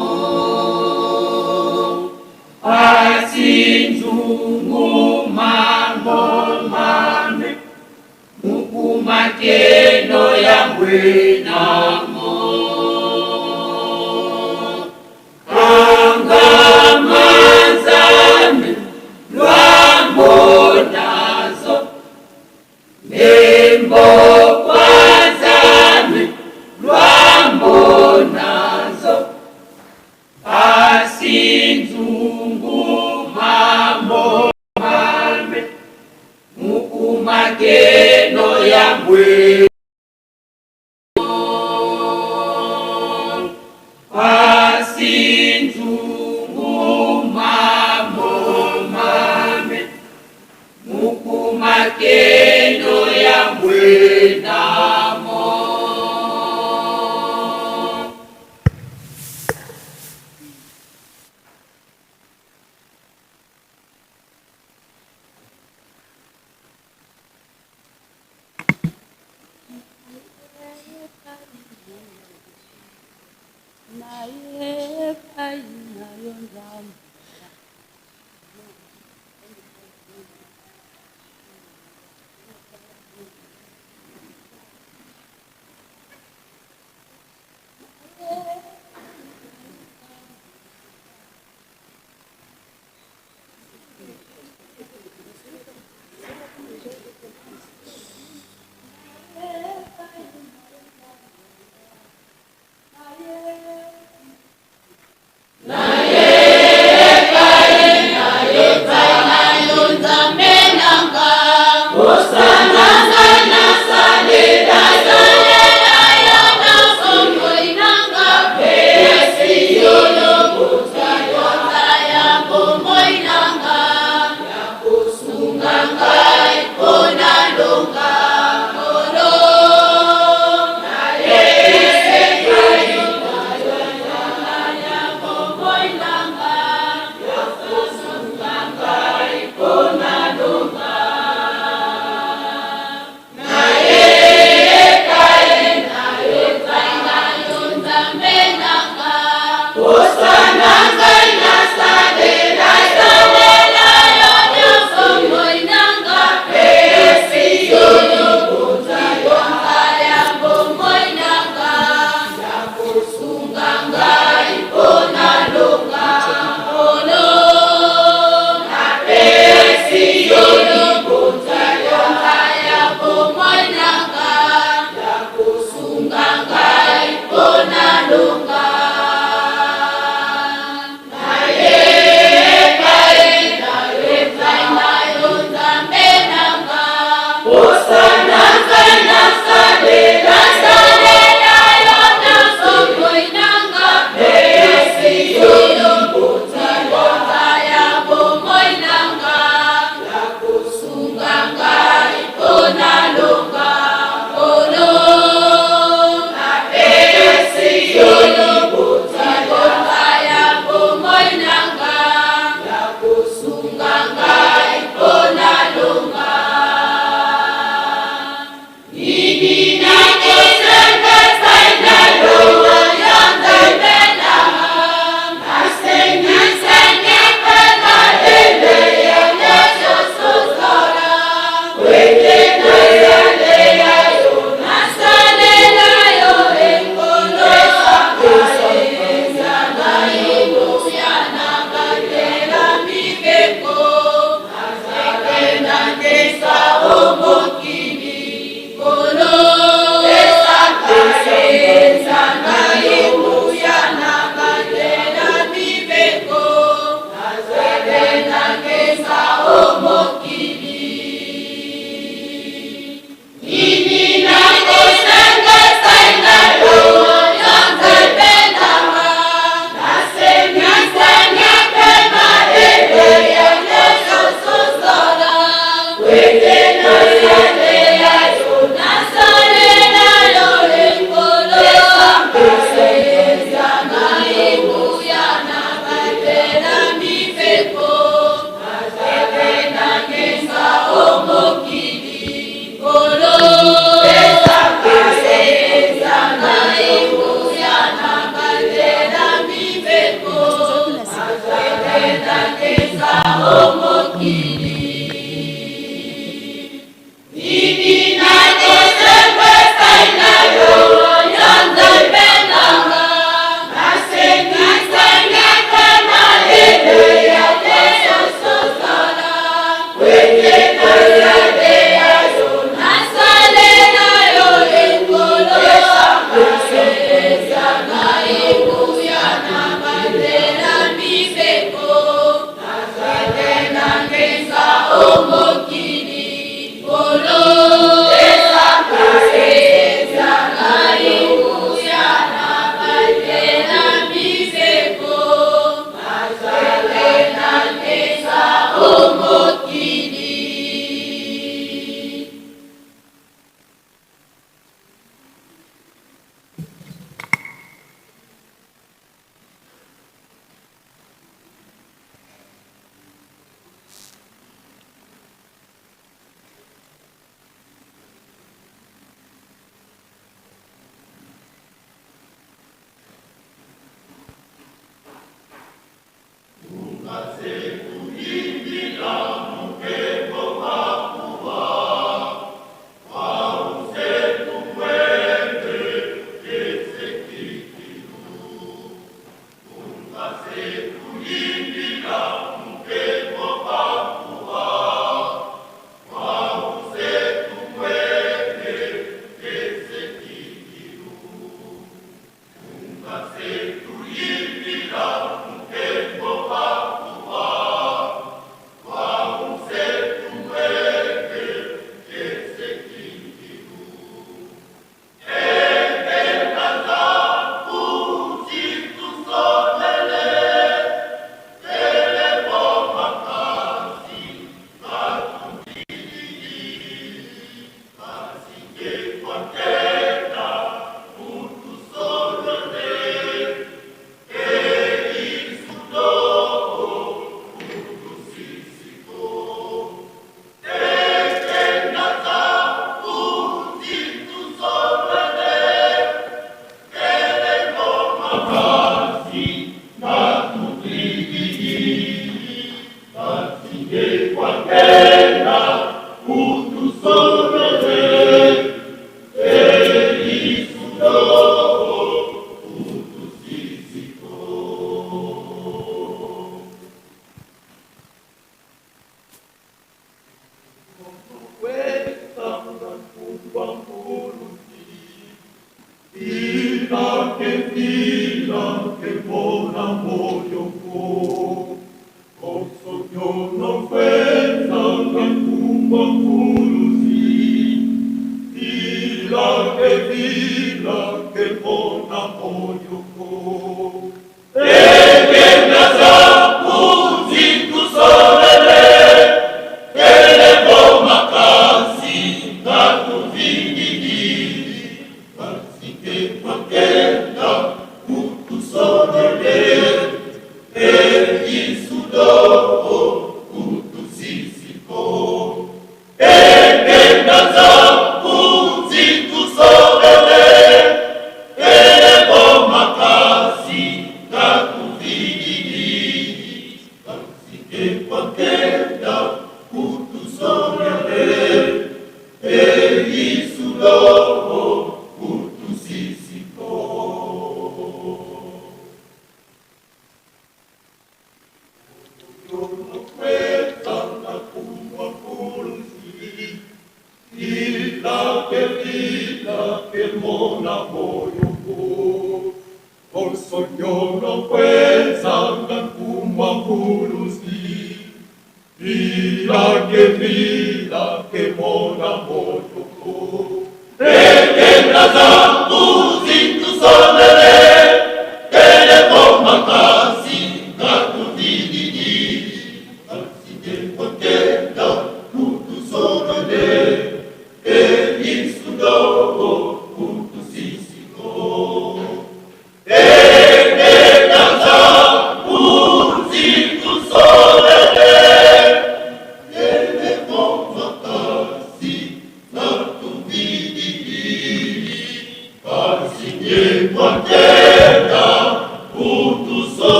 Asinzungu mambo mame Mukumakeno ya mbwenamo Angamazame lwambo nazo Nembo kwazame lwambo nazo Asinzungu mambo mame Mukumakeno ya mbwe Asinzungu mambo mame Mukumakeno ya mbwenamo. Naye epai na yo Nzambe.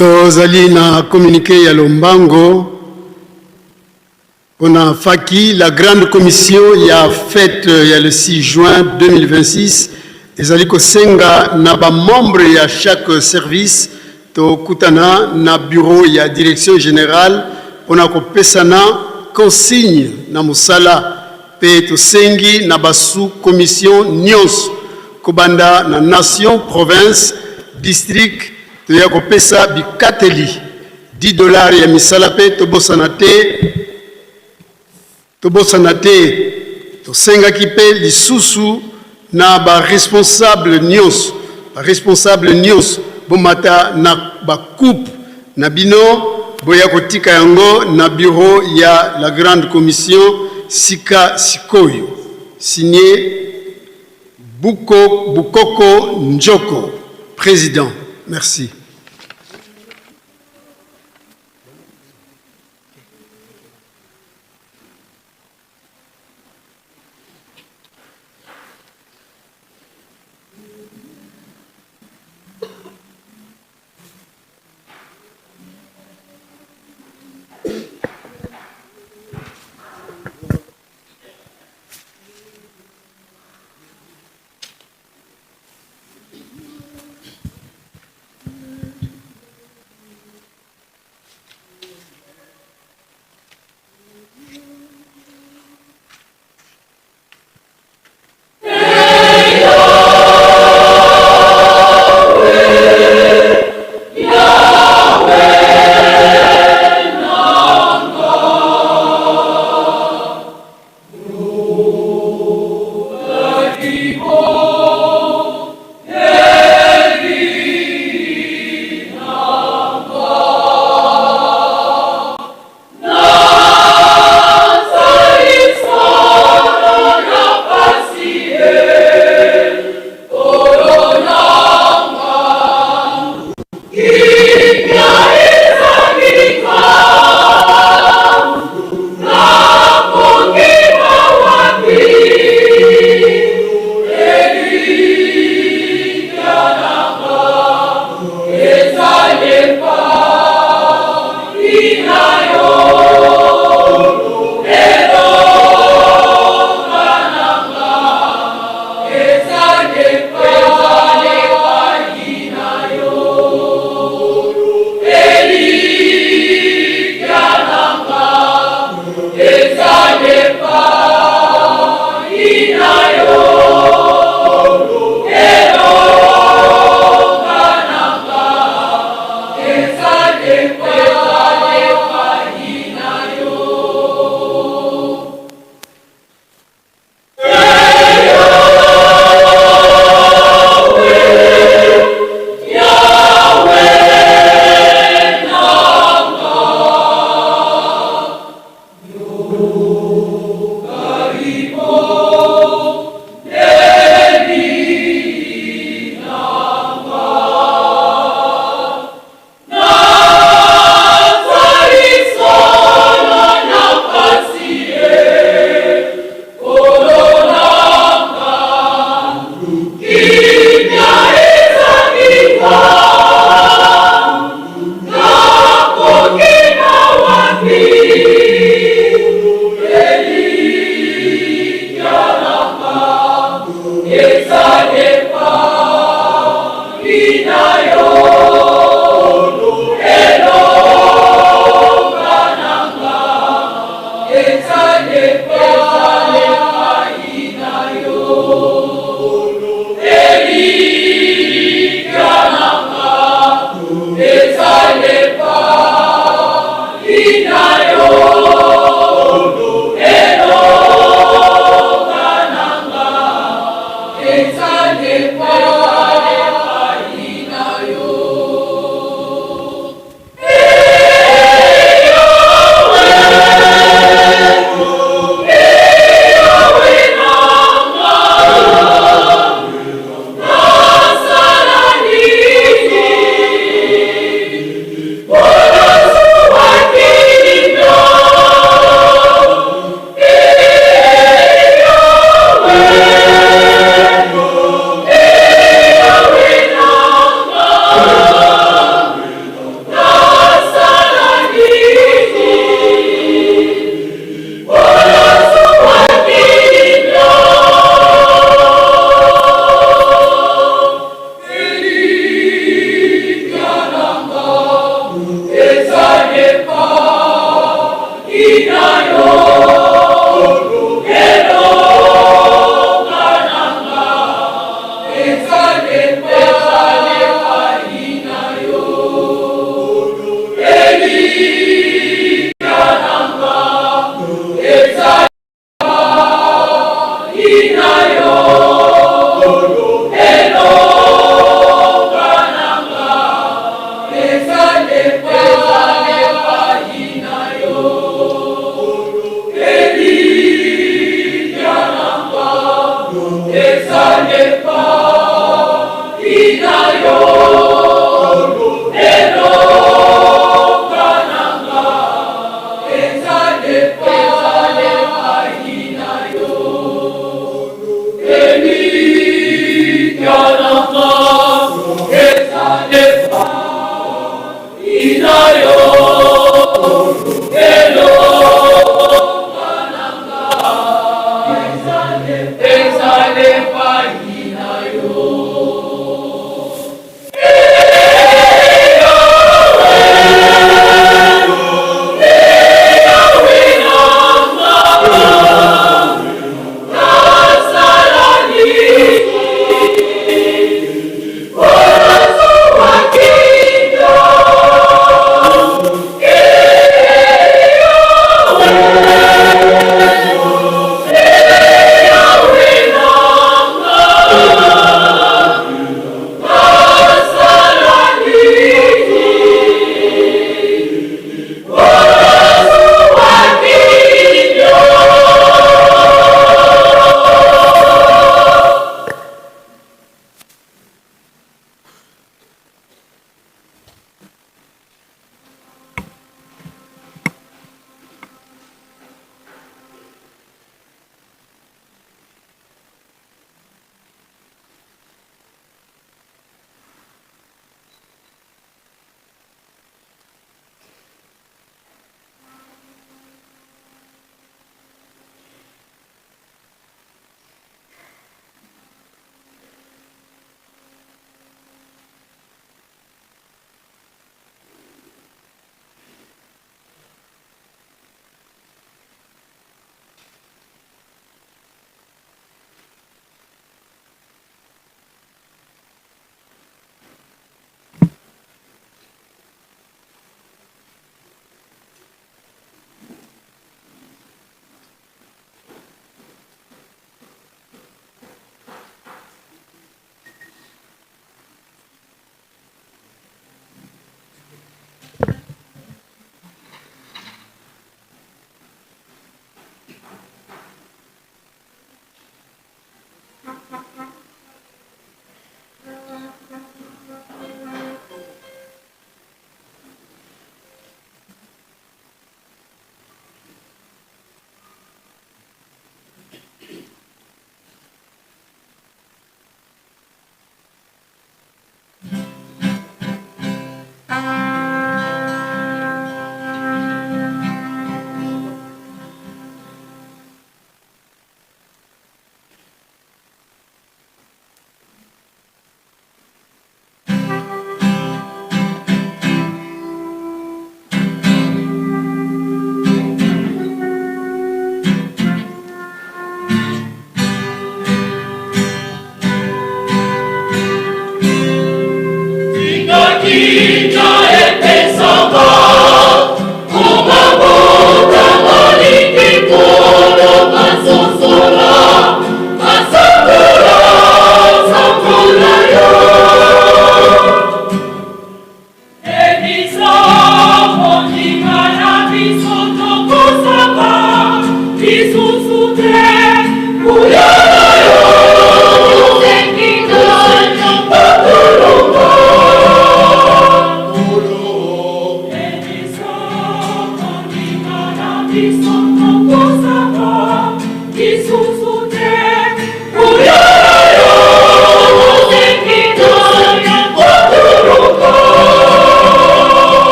Tozali na communiqué ya lombango pona faki la grande commission ya fête ya le 6 juin 2026 ezali kosenga na ba membre ya chaque service tokutana na bureau ya direction générale pona kopesana consigne na mosala pe tosengi na ba sous commission nionso kobanda na nation, province, district toya kopesa bikateli 10 dollars ya misala pe tobosana te tobosana te tosengaki pe lisusu na ba responsable nionso ba responsable nionso bomata na ba coupe na bino boya kotika yango na bureau ya la grande commission sika sikoyo signe Buko Bukoko Ndjoko president merci.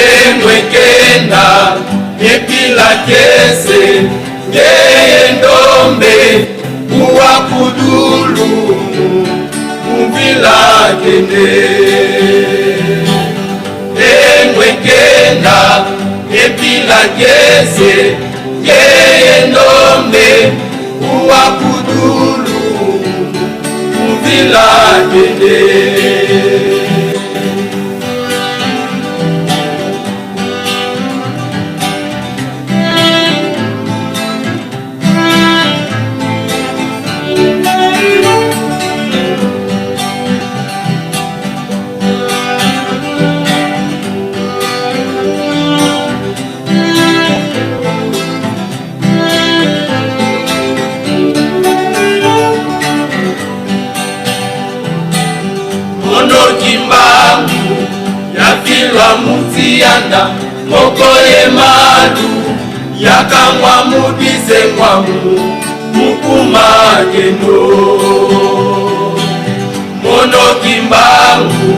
Engwekenda epila kese ngeye ndombe uwakudulu muvila kende engwekenda epila kese ngeye ndombe uwakudulu muvila kende. Kimbangu yafilwa mutiyanda moko ye malu yakangwa mubise ngwamu mukuma kendo. Mono Kimbangu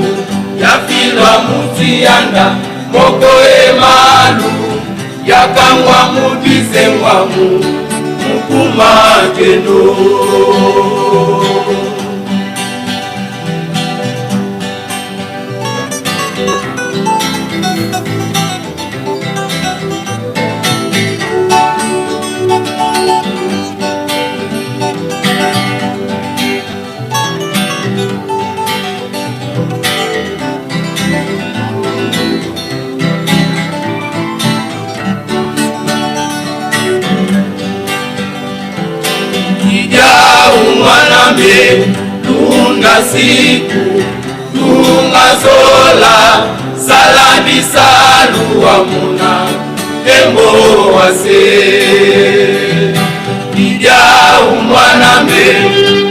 yafilwa mutiyanda moko ye malu yakangwa mubise ngwamu mukuma kendo. Mwanambe tunga siku tunga zola sala bisalu wa muna tembo wase. Idia umwanambe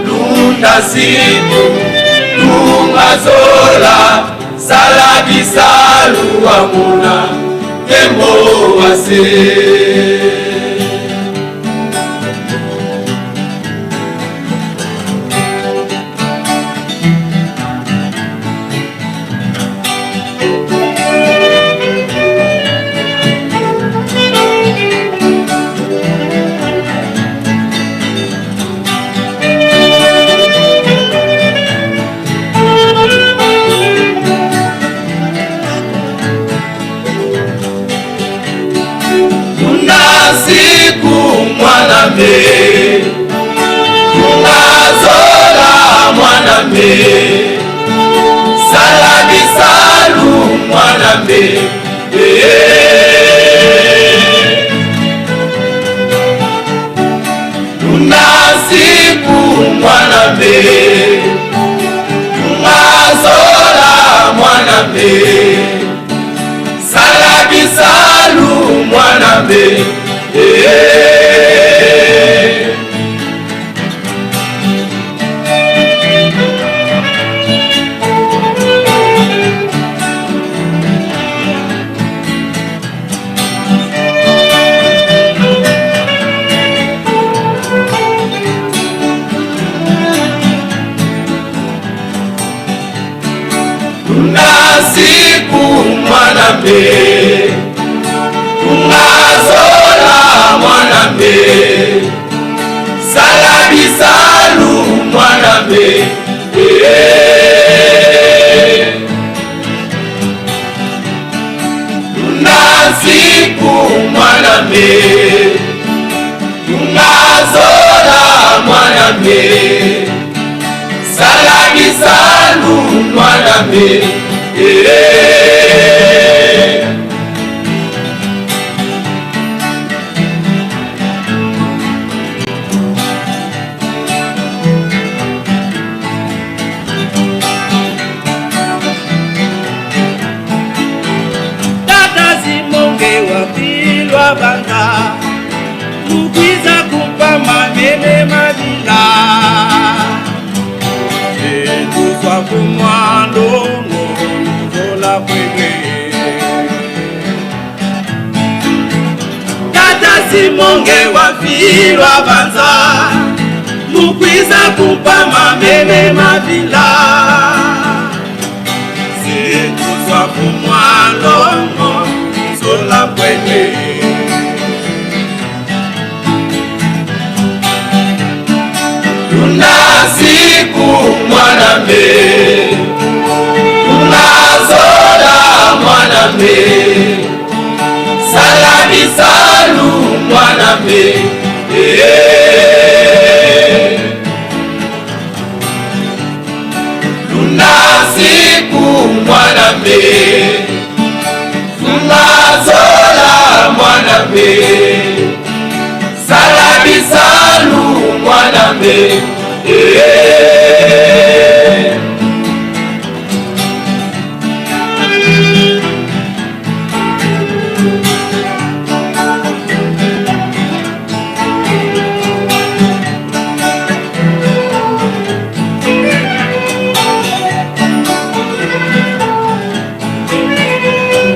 tunda siku tunga zola sala bisalu wa muna tembo wase. Tungazola mwanambe sala bisalu mwanambe. Tuna siku mwanambe tungazola mwanambe sala bisalu mwanambe. mbe Tungazola mwana mbe Sala bisalu mwana mbe Tunasiku mwana mbe Tungazola mwana mbe Sala bisalu mwana mbe Tata Simonge wapilwa banda mukwiza kumpama mene mabila etuswa kumwandongo luzola kwekwe. Tata Simonge wapilwa banza mukwiza kumpama mene mabila setuswa kumwalongo zola kwekwe. Tunasiku mwana mbe Tungazola mwana mbe Sala bisalu mwana mbe Tunasiku mwana mbe Tungazola mwana mbe Sala bisalu mwana mbe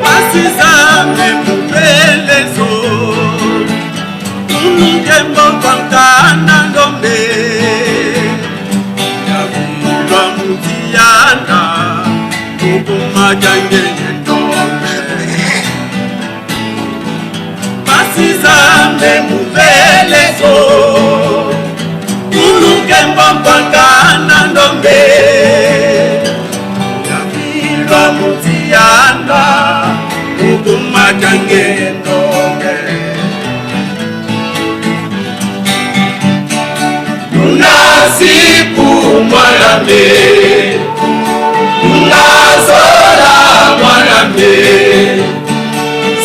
Basizame mupelezo unukembo kwankana ndombe yavilwa mutiyana ukumajangenye ndombe. Basizame mupelezo unukembo kwankana ndombe yavilwa mutiyana ukumajangenye ndombe. Tunasiku mwana mbe Tungazola mwana mbe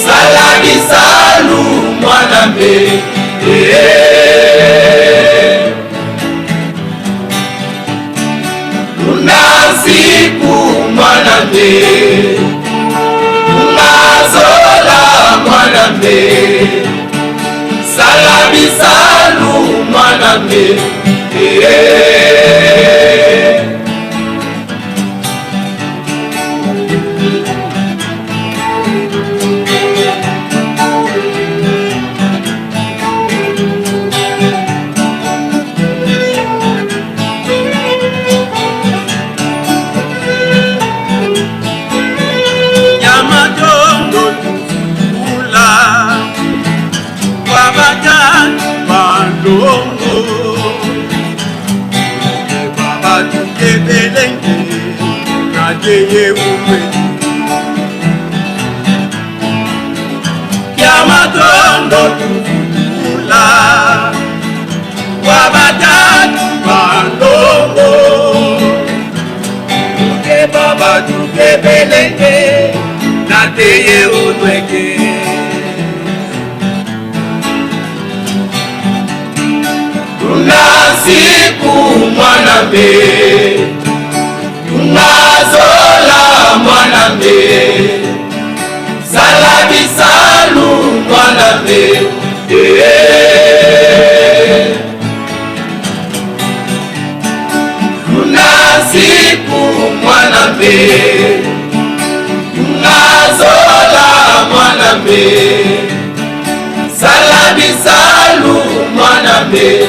Sala bisalu mwana mbe Tunasiku mwana mbe Tungazola mwana mbe Sala bisalu mwana mbe Yamatondo tufutula kwabajani bandongo babatukebelenge najeye umwe. Yamatondo tufutula kwabajani bandongo babatukebelenge nateye unweke. Tunasiku mwana mbe Tungazola mwana mbe Sala bisalu mwana mbe Tunasiku mwana mbe Tungazola mwana mbe Sala bisalu mwana mbe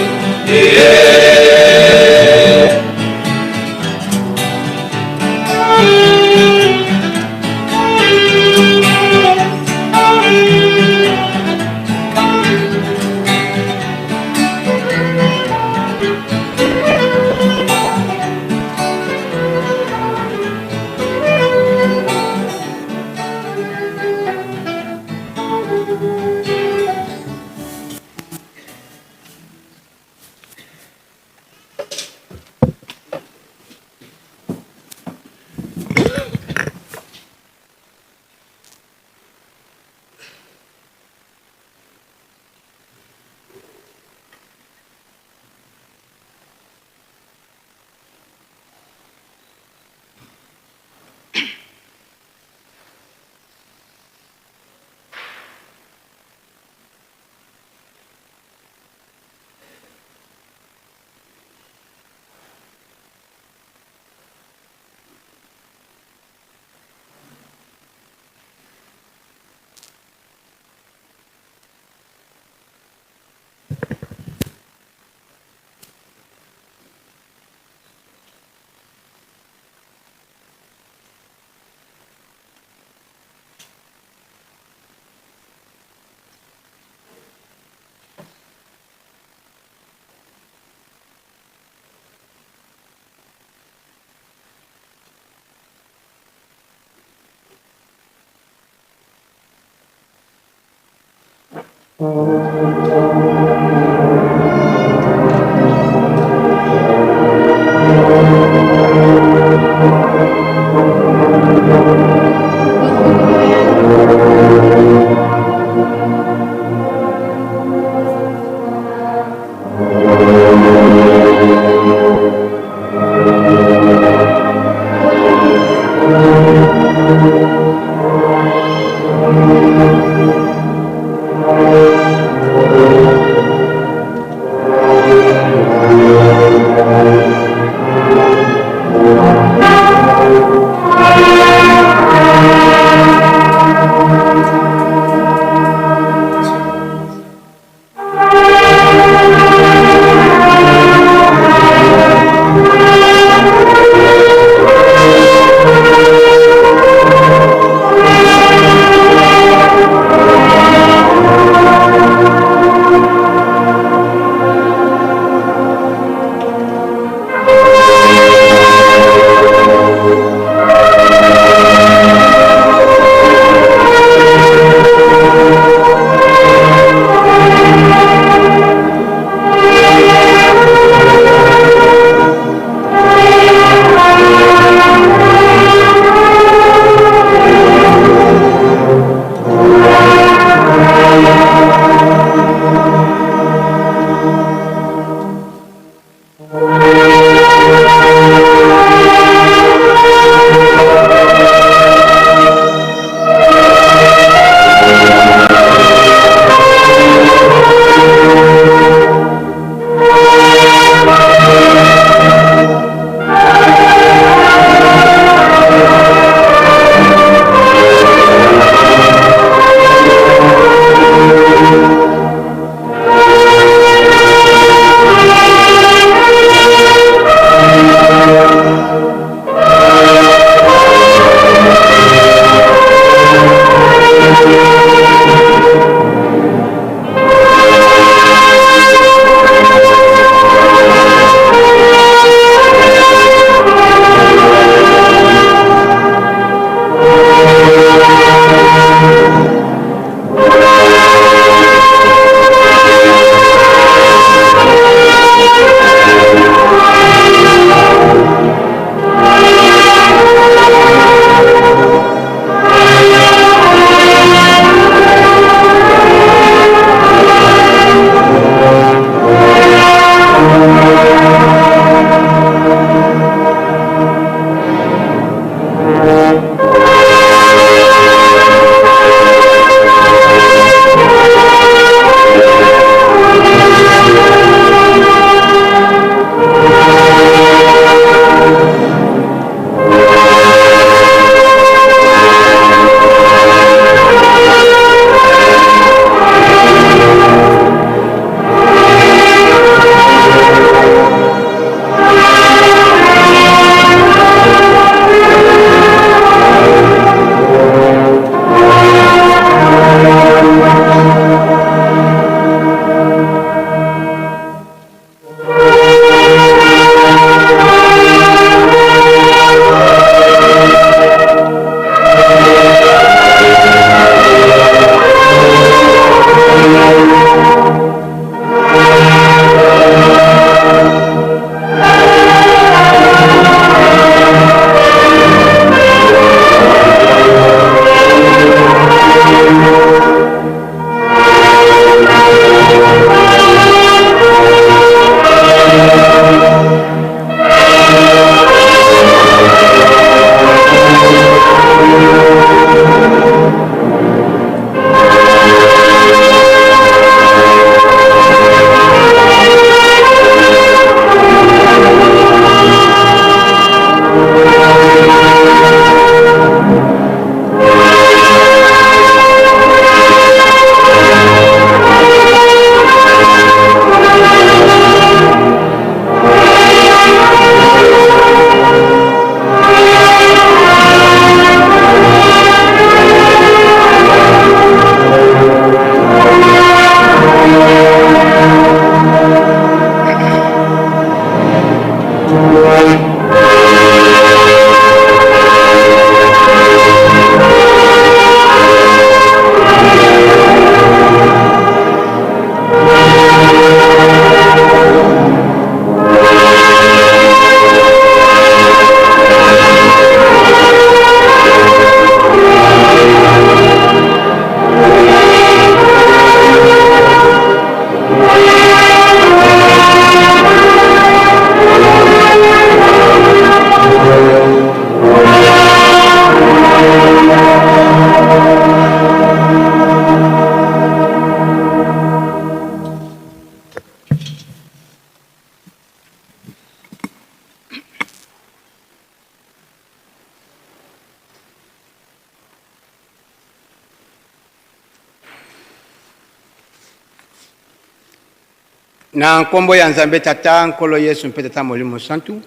Na nkombo ya Nzambe Tata, Nkolo Yesu mpe Tata Molimo Santu,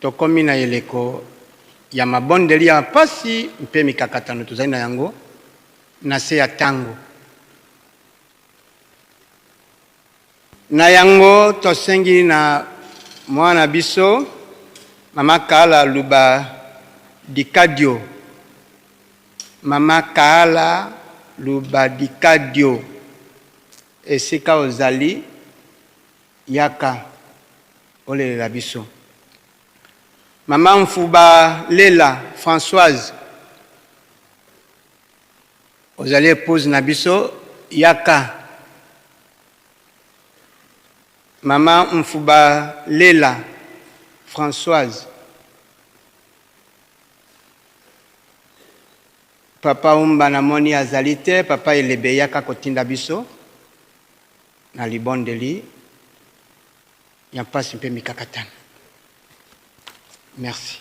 tokomi na eleko ya mabondeli ya mpasi mpe mikakatano tozali na yango na se ya tango. Na yango tosengi na mwana biso Mama Kaala Luba Dikadio, Mama Kaala Luba Dikadio, esika ozali, yaka olelela biso. Mama Mfuba Lela Françoise, ozali épouse na biso, yaka. Mama Mfuba Lela Françoise, Papa Umba namoni azali te, Papa Elebe yaka kotinda biso na libondeli ya mpasi mpe mikakatano. Merci.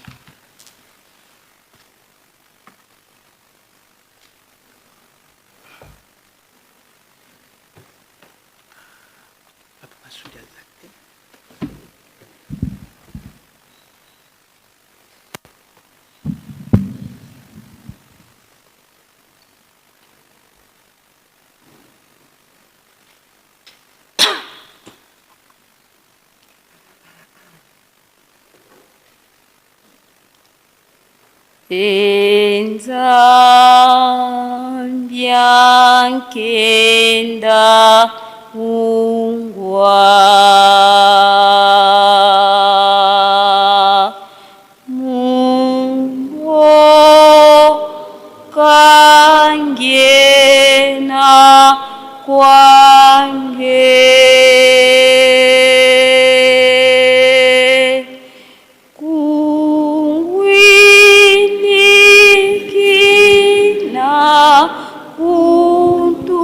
Nzambi ungwa Mungu kangena kwange Kuwilikina kuntuko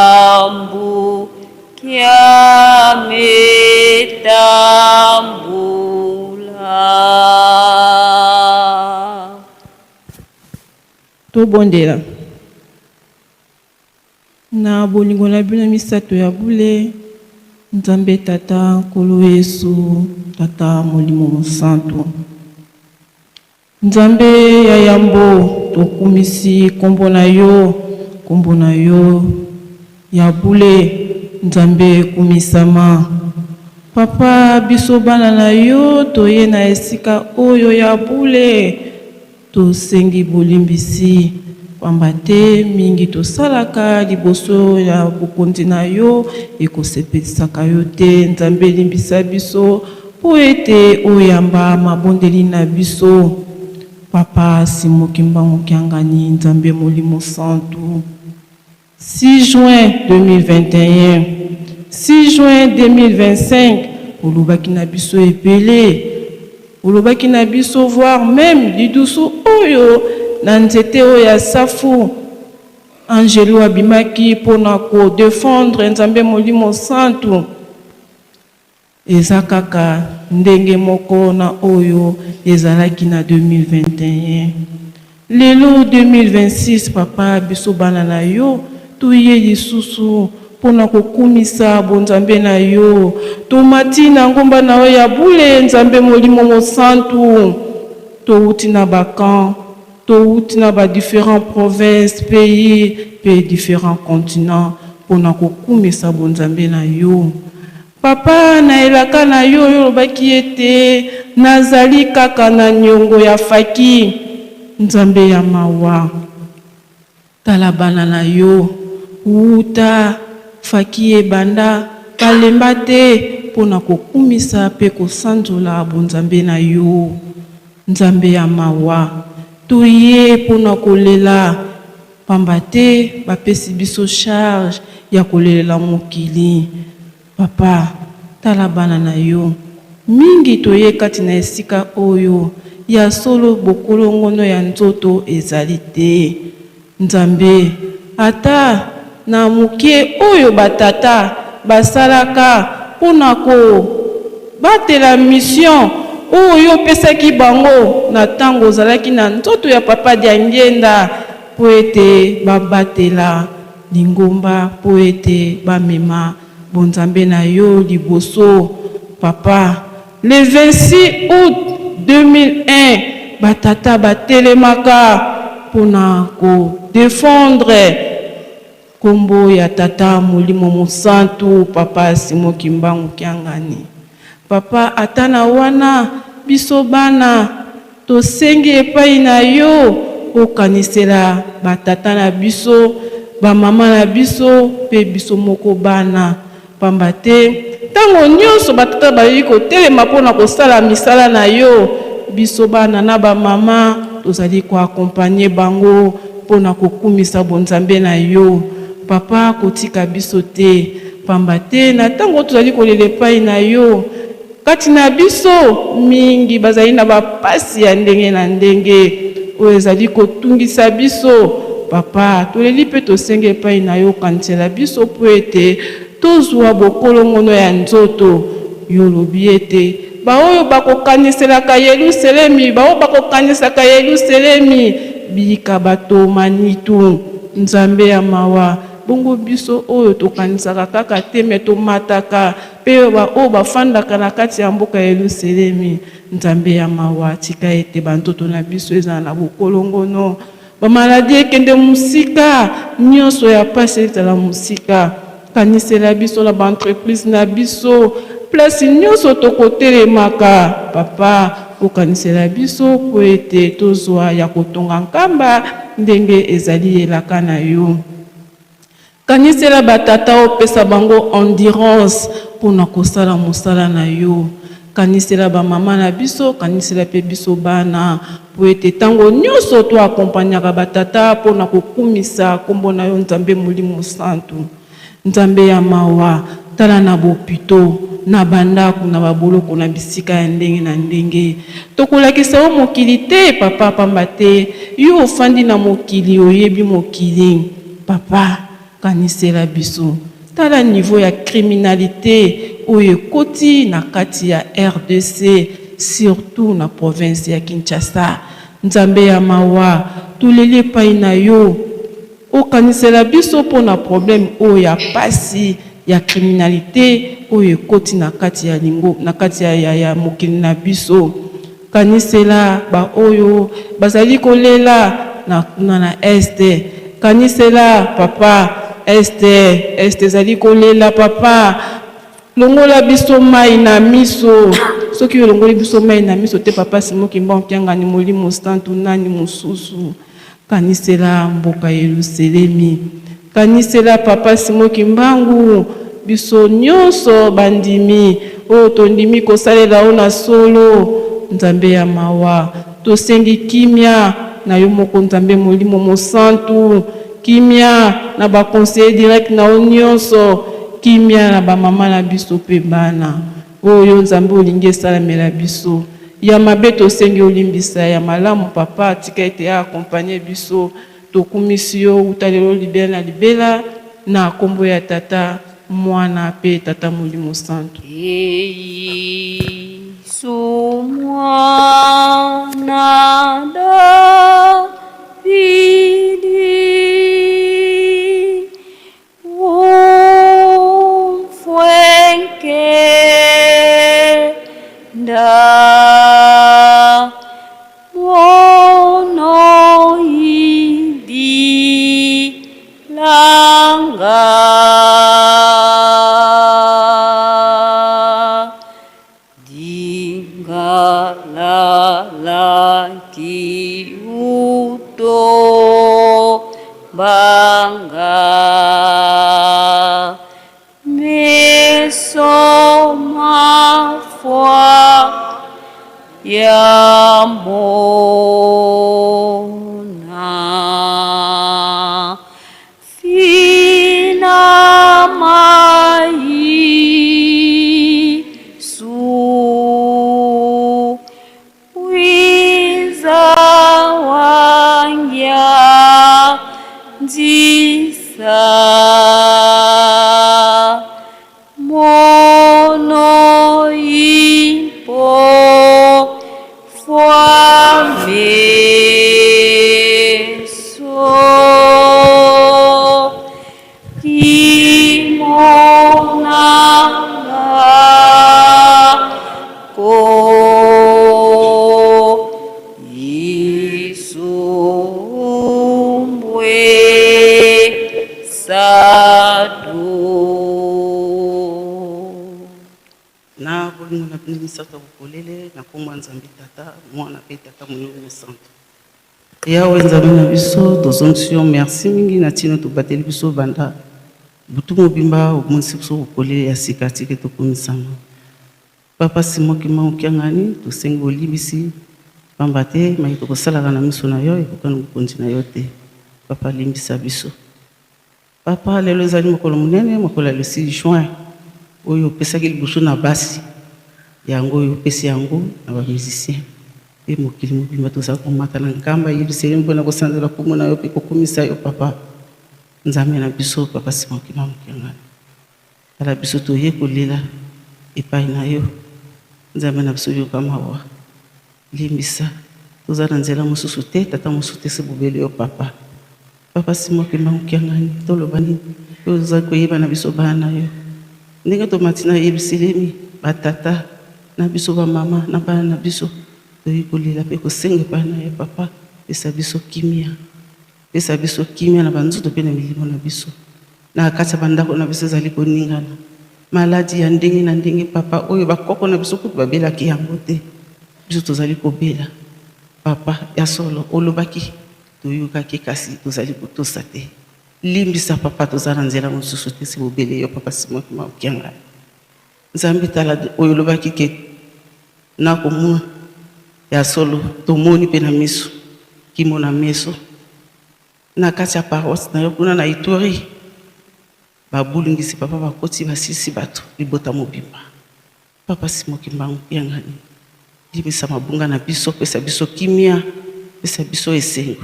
Esambu kyametambula. Tobondela. Na bolingo na bino misato ya bule, Nzambe Tata, Nkolo Yesu, Tata Molimo Mosantu. Nzambe ya yambo, tokumisi nkombo na yo, nkombo na yo ya bule, Nzambe kumisama. Papa, biso bana na yo toye na esika oyo ya bule, tosengi bolimbisi pamba te mingi tosalaka liboso ya bokonzi na yo ekosepelisaka yo te. Nzambe limbisa biso mpo ete oyamba mabondeli na biso. Papa Simon Kimbangu Kiangani, Nzambe Molimo Santu. 6 juin 2021, 6 juin 2025, olobaki na biso ebele, olobaki na biso voire même lidusu oyo na nzete oyo ya safu, angelo abimaki mpona kodefendre Nzambe Molimo Santu. Eza kaka ndenge moko na oyo ezalaki na 2021. Lelo 2026, papa, biso bana na yo toye lisusu mpona kokumisa bonzambe na yo. Tomati na ngomba na yo ya bule, Nzambe Molimo Mosantu. Touti na bacamp, touti na badifférents provinces, pays mpe différents continents mpona kokumisa bonzambe na yo. Papa, na elaka na yo oyo olobaki ete nazali kaka na niongo ya faki, Nzambe ya mawa, tala bana na yo wuta faki ebanda balemba te mpona kokumisa mpe kosanzola bonzambe na yo. Nzambe ya mawa, toye mpona kolela pamba te bapesi biso charge ya kolelela mokili. Papa, tala bana na yo mingi toye kati na esika oyo ya solo bokolongono ya nzoto ezali te. Nzambe, ata na moke oyo batata basalaka mpona kobatela mission oyo yo opesaki bango na ntango ozalaki na nzoto ya Papa Diangienda, mpo ete babatela lingomba, mpo ete bamema bonzambe na yo liboso. Papa, le 26 août 2001, batata batelemaka mpona kodéfendre nkombo ya Tata Molimo Mosantu, Papa Simon Kimbangu Kiangani. Papa, ata na wana, biso bana tosengi epai na yo okanisela batata na biso, bamama na biso mpe biso moko bana, pamba te ntango nyonso batata bayei kotelema mpona kosala misala na yo, biso bana na bamama tozali koaccompagner bango mpona kokumisa bonzambe na yo. Papa, kotika biso te, pamba te na ntango tozali kolela epai na yo, kati na biso mingi bazali na bapasi ya ndenge na ndenge oyo ezali kotungisa biso. Papa, toleli mpe tosengi epai na yo okanisela biso mpo ete tozwa bokolongono ya nzoto. Yo olobi ete baoyo bakokaniselaka Yelusalemi, baoyo bakokanisaka Yelusalemi bika bato manitu. Nzambe ya mawa, bongo biso oyo tokanisaka kaka te, me tomataka mpe oyo bafandaka na kati ya mboka Yelusalemi, Nzambe ya mawa, tika ete banzoto na biso ezala na bokolongono, bamaladi ekende mosika, nyonso ya pasi ezala mosika. Kanisela biso na baentreprise na biso, place nyonso tokotelemaka. Papa, okanisela biso mpo ete tozwa ya kotonga Nkamba ndenge ezali elaka na yo. Kanisela batata, opesa bango endurance mpona kosala mosala na yo. Kanisela bamama na biso, kanisela mpe biso bana, po ete ntango nyonso toaccompagnaka batata mpona kokumisa nkombo na yo, Nzambe Molimo Santu. Nzambe ya mawa, tala na bopito, na bandako, na baboloko, na bisika ya ndenge na ndenge. Tokolakisa yo mokili te, Papa, pamba te yo ofandi na mokili, oyebi mokili. Papa, kanisela biso. Tala niveau ya criminalité oyo ekoti na kati ya RDC, surtout na province ya Kinshasa. Nzambe ya mawa, toleli epai na yo okanisela biso mpona problème oyo ya pasi ya criminalité oyo ekoti na kati ya lingo, na kati ya mokili na biso. Kanisela baoyo bazali kolela na kuna na Est. Kanisela, Papa, Est. Est ezali kolela. Papa, longola biso mai na miso. Soki olongoli biso mai na miso te, Papa Simon Kimbangu Kiangani, Molimo Santu, nani mosusu? Kanisela mboka Yelusalemi. Kanisela, Papa Simon Kimbangu, biso nyonso bandimi oyo tondimi kosalela yo na solo. Nzambe ya mawa, tosengi kimia na yo moko, Nzambe Molimo Mosantu, kimia na baconseiller direct na yo nyonso, kimia na bamama na biso mpe bana. Oyo Nzambe olingi esalamela biso ya mabe, tosengi olimbisa. Ya malamu, Papa, tika ete aaccompagner biso. Tokumisi yo wuta lelo libela na libela, na nkombo ya Tata, Mwana mpe Tata Molimo Santu. Yesu mwana Davidi, umfwenkenda mono idilanga dingalala kiuto banga meso mafwa ya mona fina maisu wiza wangya nzisa mono. meso kimonanga ko isumbwe satu. Na bolingo na bino misato ya bokolele na nkombo ya Nzambe Tata, Mwana mpe Tata Molimo Mosantu. Yawe Nzambe na biso, tozongisi yo merci mingi na ntina tobateli biso banda butu mobimba, omonisi biso bokolele ya sika tike tokumisama. Papa Simon Kimbangu Kiangani, tosengi bolimbisi pamba te maye tokosalaka na miso na yo ekokani bokonzi na yo te. Papa limbisa biso. Papa, lelo ezali mokolo monene, mokolo ya le 6 juin oyo opesaki liboso na basi, yango oyo opesi yango na ba musiciens mpe mokili mobimba tozali komata na nkamba Yelusalemi mpo na kosanzola nkombo na yo mpe kokumisa yo Papa Nzambe na biso, Papa Simon Kimbangu Kiangani. Tala biso toye kolela epai na yo Nzambe na biso, yoka mawa, limbisa, toza na nzela mosusu te, tata mosusu te se bobele yo Papa. Papa Simon Kimbangu Kiangani, toloba nini? Yo ozali koyeba na biso bana na yo ndenge tomati na Yelusalemi, ba tata na biso, ba mama na bana na biso, toyei kolela mpe kosenga epai na yo Papa, pesa biso kimia, pesa biso kimia na ba nzoto mpe na milimo na biso. Na kati ya ba ndako na biso ezali koningana, maladi ya ndenge na ndenge Papa, oyo ba koko na biso kutu babelaki yango te, biso tozali kobela Papa. Ya solo olobaki Toyokaki kasi tozali kotosa te. Limbisa papa toza na nzela mosusu te se bobele yo papa Simon Kimbangu Kiangani. Nzambe tala oyo olobaki ke nakomona ya solo tomoni pe na miso kimona meso na kati ya paroisse na yo kuna na Ituri babulungisi papa bakoti basilisi bato libota mobimba. Papa Simon Kimbangu Kiangani, limbisa mabunga na biso, pesa biso kimia, pesa biso esengo.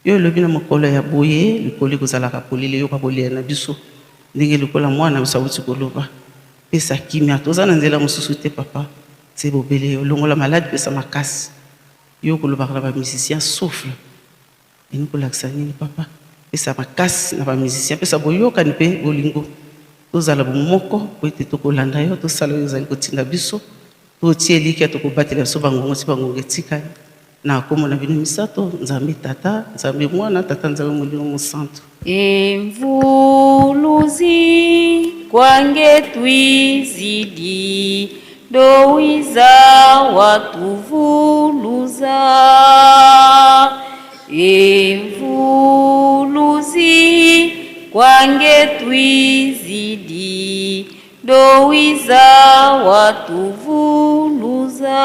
Yo olobi na mokolo ya boye, likolo ekozalaka polele, yoka kolela na biso, ndenge lokola mwana na biso awuti koloba. Pesa kimia, toza na nzela mosusu te papa, se bobele yo. Longola maladi, pesa makasi. Yo okolobaka na ba musiciens, souffle. Elingi kolakisa nini papa? Pesa makasi na ba musiciens, pesa boyokani pe bolingo. Tozala bomoko po ete tokolanda yo, tosala oyo ozali kotinda biso. Totia elikya tokobatela biso ba ngonga ti ba ngonga etikali. Na kombo na bino misato, Nzambe Tata, Nzambe Mwana, Tata Nzambe Molimo Mosantu. Emvuluzi kwange twizidi dowiza watuvuluza Emvuluzi kwange twizidi dowiza watuvuluza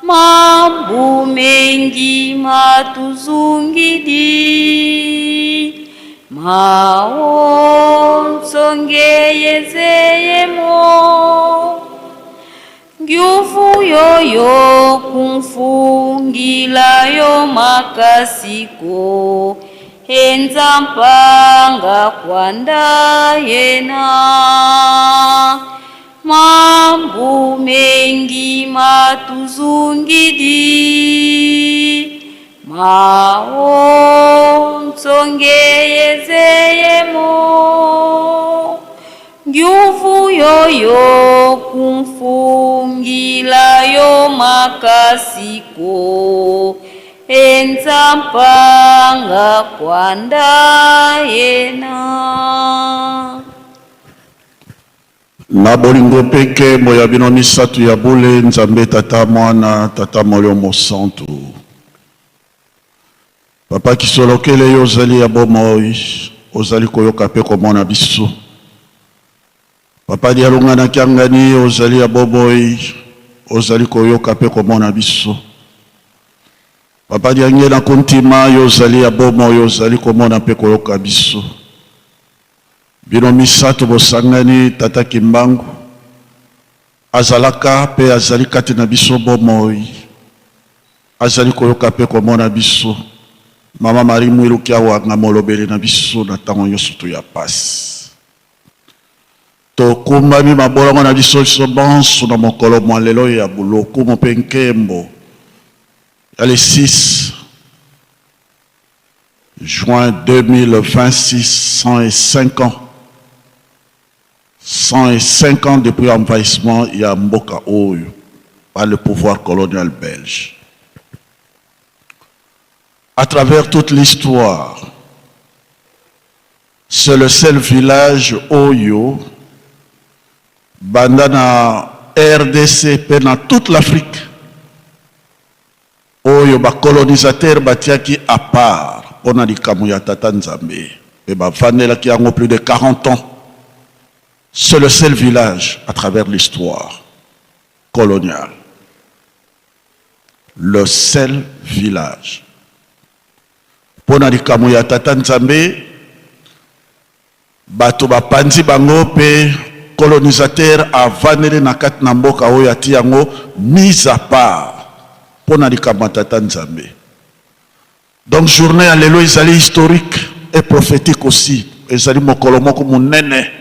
Mambu mengi matuzungidi Maonsongeyezeyemo Ngiuvu yoyo kumfungilayo makasiko Enza mpanga kwanda yena Mambu mengi matuzungidi Maonsongeyezeyemo Ngiuvu yoyo kumfungilayo makasiko Enza mpanga kwanda yena. Na bolingo mpe nkembo ya bino misatu ya bule, Nzambe Tata, Mwana, Tata Molimo Mosantu. Papa Kisolokele, yo ozali ya bomoi, ozali koyoka mpe komona biso. Papa Dialungana Kiangani, ozali ya bomoi, ozali koyoka mpe komona biso. Papa Diangienda Kuntima, yo ozali ya bomoi, ozali komona mpe koyoka biso. Bino misato bosangani, Tata Kimbangu azalaka pe azali kati na biso bomoi, azali koyoka pe komona biso. Mama Marie Muilu Kiawanga molobeli na biso na tango nyoso tu ya pasi. Tokumbami mabolongo na biso biso banso na mokolo mwa lelo ya lokumu pe nkembo. Ya le 6 juin 2026, 105 ans. 105 ans depuis envahissement ya mboka oyo par le pouvoir colonial belge. À travers toute l'histoire, c'est le seul village oyo banda na RDC mpe na toute l'Afrique oyo bacolonisateur batiaki à part mpona likambo ya Tata Nzambe mpe bavandelaki yango plus de 40 ans. C'est le seul village à travers l'histoire coloniale, le seul village mpona likambo ya Tata Nzambe. Bato bapanzi bango mpe colonisateur avandeli na kati na mboka oyo, ati yango mise à part mpona likambo ya Tata Nzambe. Donc journée ya lelo ezali historique et prophétique aussi. Ezali mokolo moko monene.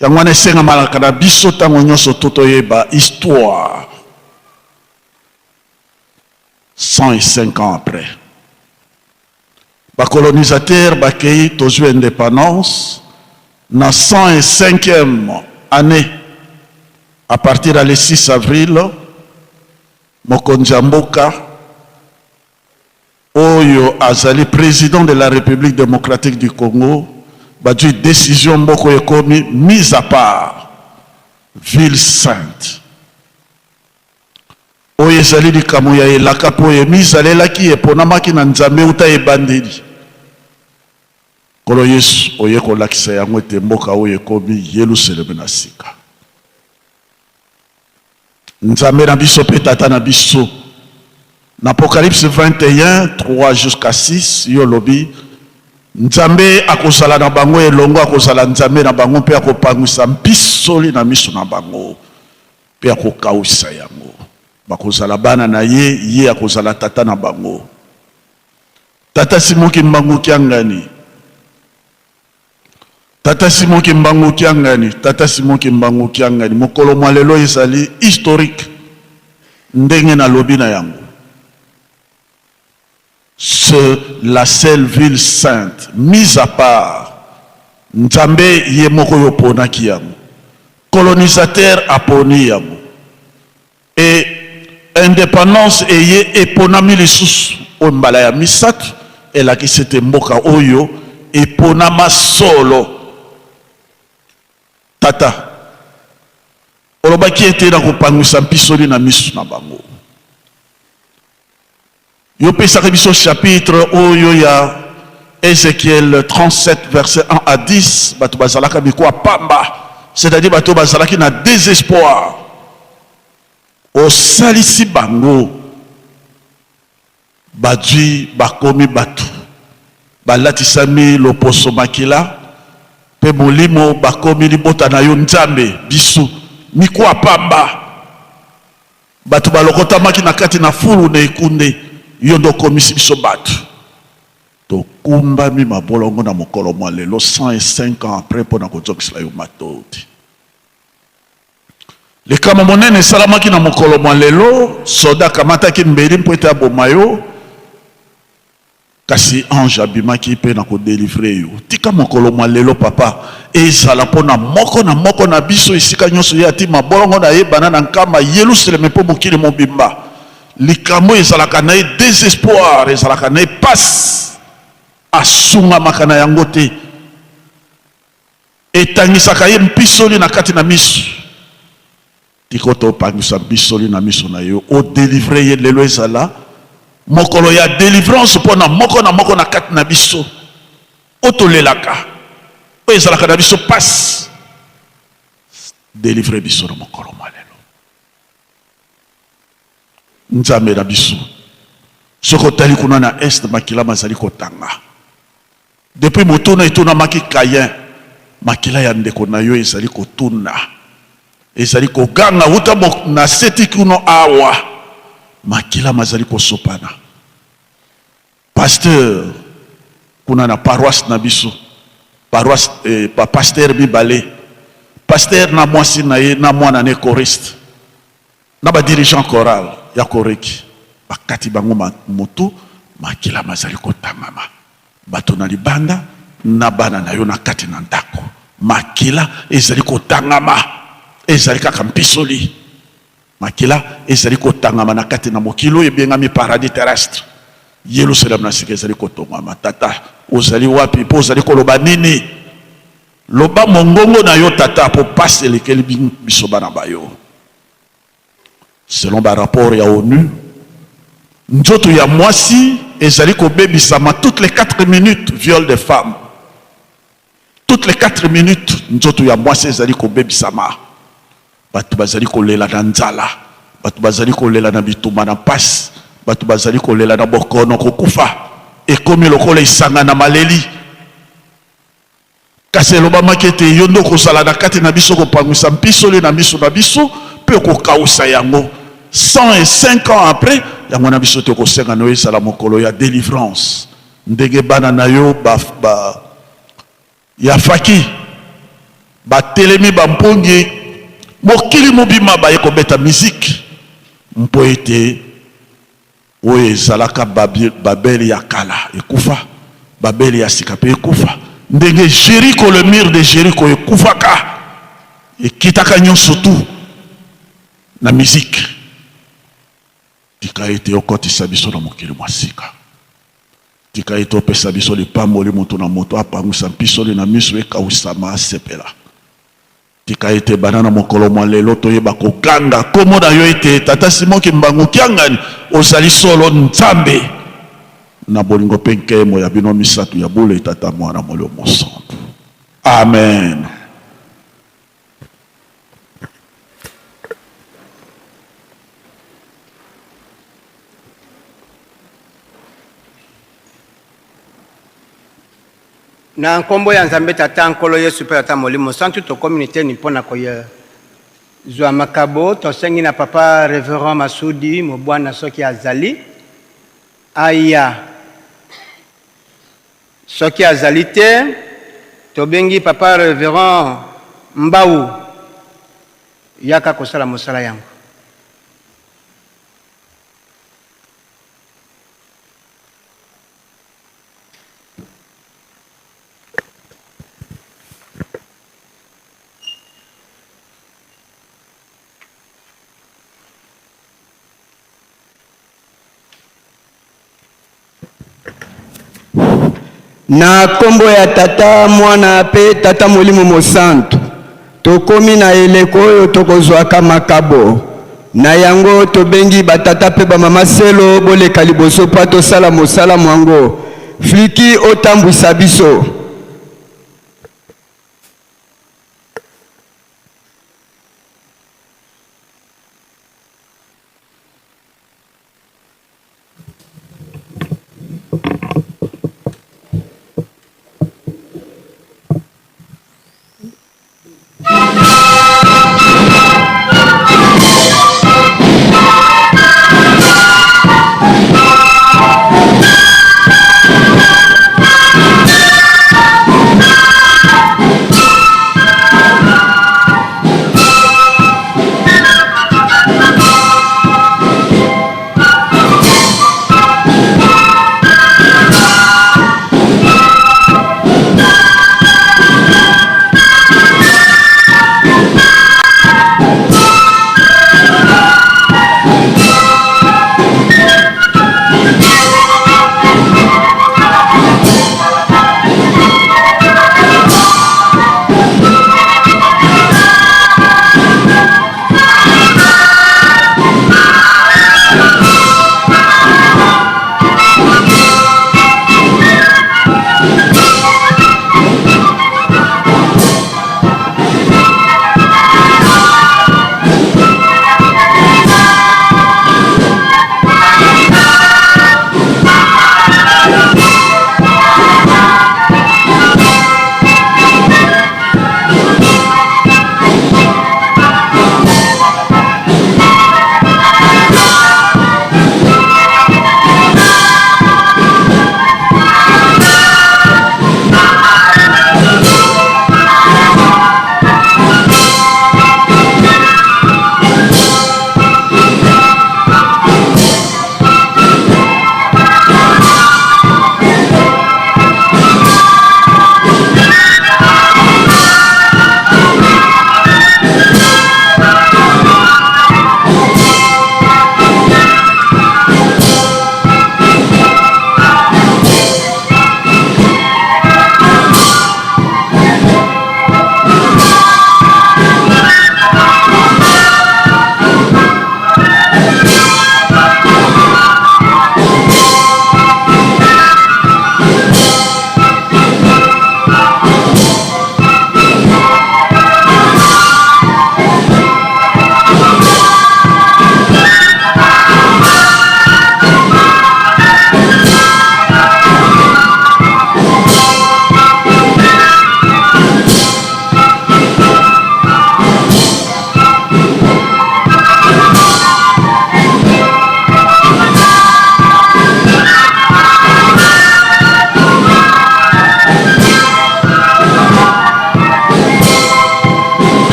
Yango wana esengamalaka na biso ntango nyonso to toyeba histoire. 105 ans après bacolonisateur bakei, tozwi indépendance na 105e année à partir ya le 6 avril. Mokonzi ya mboka oyo azali président de la République démocratique du Congo bazwi décision, moko ekomi mise à part, ville sainte. Oyo ezali likambo ya elaka mpo oyo emizalelaki, eponamaki na Nzambe uta ebandeli. Nkolo Yesu oye kolakisa yango ete mboka oyo ekomi Yelusaleme na sika. Nzambe na biso mpe Tata na biso, na Apocalypse 21 3 jusqu'à 6, yo olobi Nzambe akozala na bango elongo, akozala Nzambe na bango mpe akopangwisa mpisoli na miso na bango mpe akokawisa yango. Bakozala bana na ye, ye akozala tata na bango. Tata Simon Kimbangu Kiangani, Tata Simon Kimbangu Kiangani, Tata Simon Kimbangu Kiangani, mokolo mwa lelo ezali historique ndenge nalobi na yango. C'est la seule ville sainte mise à part. Nzambe ye moko oyo oponaki yango, colonisateur aponi yango e indépendance eye eponami lisusu. Oyo mbala ya misato, elakisi ete mboka oyo eponama solo. Tata, olobaki ete na kopangwisa mpisoli na miso na bango. Yo opesaki biso chapitre oyo ya Ezekiel 37 verset 1 à 10. Bato bazalaka mikuwa pamba, c'est-à-dire bato bazalaki na désespoir. Osalisi bango, bazwi, bakomi bato balatisami loposo, makila mpe molimo, bakomi libota na yo. Nzambe, biso mikuwa pamba, bato balokotamaki na kati na fulu na ekunde, yo nde okomisi biso bato tokumbami mabolongo na mokolo mwa lelo, 105 ans après, mpo na kozongisela yo matondi. Likambo monene esalamaki na mokolo mwa lelo: soda akamataki mbeli mpo ete aboma yo, kasi ange abimaki mpe na kodélivrer yo. Tika mokolo mwa lelo, Papa, ezala mpo na moko na moko na biso, esika nyonso ye ati mabolongo na ye bana na Nkamba Yelusaleme mpo mokili mobimba. Likambo ezalaka na ye désespoir, ezalaka na ye pasi, asungamaka na yango te, etangisaka ye mpisoli na kati na miso, tika topangisa mpisoli na miso na yo, odélivrer ye. Lelo ezala mokolo ya délivrance mpo na moko na moko na kati na biso oyo tolelaka, oyo ezalaka na biso pasi. Délivre biso na mokolo mwa lelo. Nzambe na biso, soki otali kuna na Est, makila mazali kotanga depuis motuna etunamaki Kayin. Makila ya ndeko na yo ezali kotuna, ezali koganga wuta na seti kuno awa. Makila mazali kosopana. Pasteur kuna na paroisse na biso, paroisse pasteur mibale, pasteur na mwasi na ye na mwana ne choriste na badirigeant choral ya Koreki. Bakati bango moto, makila mazali kotangama. Bato na libanda na bana na yo na kati na ndako, makila ezali kotangama, ezali kaka mpisoli. Makila ezali kotangama na kati na mokili oyo ebengami paradis terrestre. Yelusaleme na sika ezali kotongama. Tata, ozali wapi mpo ozali koloba nini? Loba mongongo na yo, Tata, mpo pasi elekeli biso bana ba yo. Selon ba rapports ya onu, nzoto ya mwasi ezali kobebisama toutes les 4 minutes, viol des femmes. Toutes les 4 minutes nzoto ya mwasi ezali kobebisama. Bato bazali kolela na nzala, bato bazali kolela na bitumba na mpasi, bato bazali kolela na bokono kokufa. Ekomi lokola esanga na maleli. Kasi elobamaki ete yo nde okozala na kati na biso kopangwisa mpisoli na miso na biso mpe okokausa yango. 105 ans après, yango wana biso tokosenga na yo ezala mokolo ya delivrance ndenge bana na yo ba, ba ya faki batelemi bampungi mokili mobima baye kobeta miziki mpo ete Oyo ezalaka Babel ya kala ekufa, Babel ya sika pe ekufa. Ndenge Jericho, le mur de Jericho ekufaka, ekitaka nyonso tout na musique. Tika ete okotisa biso na mokili mwa sika. Tika ete opesa biso lipamboli, moto na moto apangwisa mpisoli na miso ekawisama, asepela. Tika ete banda na mokolo mwa lelo toyeba koganga nkombo na yo ete Tata Simon Kimbangu Kiangani, ozali solo Nzambe na bolingo mpe nkembo ya bino misatu ya bule, Tata, Mwana, Molimo Mosantu. Amen. Na nkombo ya Nzambe Tata, Nkolo Yesu mpe Tata Molimo Santu, tokomi niteni mpo na kozwa makabo. Tosengi na Papa Reverend Masudi Mobwana, soki azali, aya. Soki azali te, tobengi Papa Reverend Mbau, yaka kosala mosala yango. Na nkombo ya Tata, Mwana mpe Tata Molimo Mosantu, tokomi na eleko oyo tokozwaka makabo. Na yango tobengi ba tata mpe ba mama selo boleka liboso mpo tosala mosala mwango. Fliki otambwisa biso.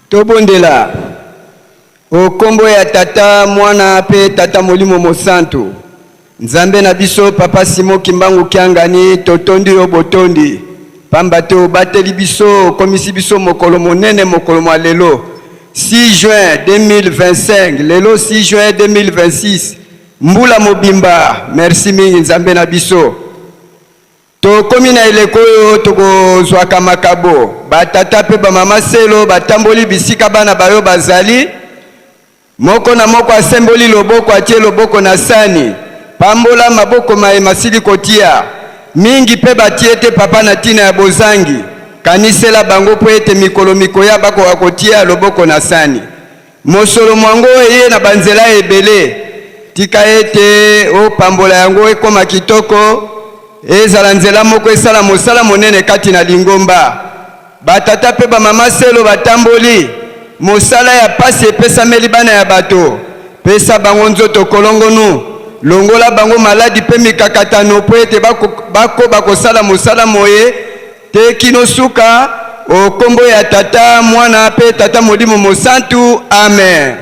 Tobondela. O kombo ya Tata, Mwana pe Tata Molimo Mosantu. Nzambe na biso Papa Simon Kimbangu Kiangani, totondi yo botondi pamba te obateli biso, okomisi biso mokolo monene, mokolo mwa lelo 6 juin 2025, lelo 6 juin 2026, mbula mobimba. Merci mingi Nzambe na biso. Tokomi na eleko oyo tokozwaka makabo. Batata mpe bamama selo batamboli bisika bana ba yo bazali. Moko na moko asemboli loboko, atie loboko na sani. Pambola maboko maye masili kotia. Mingi mpe batie te, Papa, na ntina ya bozangi. Kanisela bango mpo ete mikolo mikoya bakoka kotia loboko na sani. Mosolo mwango eye na banzela ebele. Tika ete opambola yango ekoma kitoko, ezala nzela moko esala mosala monene kati na lingomba. Batata mpe bamama selo batamboli, mosala ya pasi epesameli bana ya bato. Pesa bango nzoto kolongonu, longola bango maladi mpe mikakatano mpo ete bakoba kosala mosala moye Tee kino suka, o kombo ya Tata, Mwana, pe Tata Molimo Mosantu. Amen.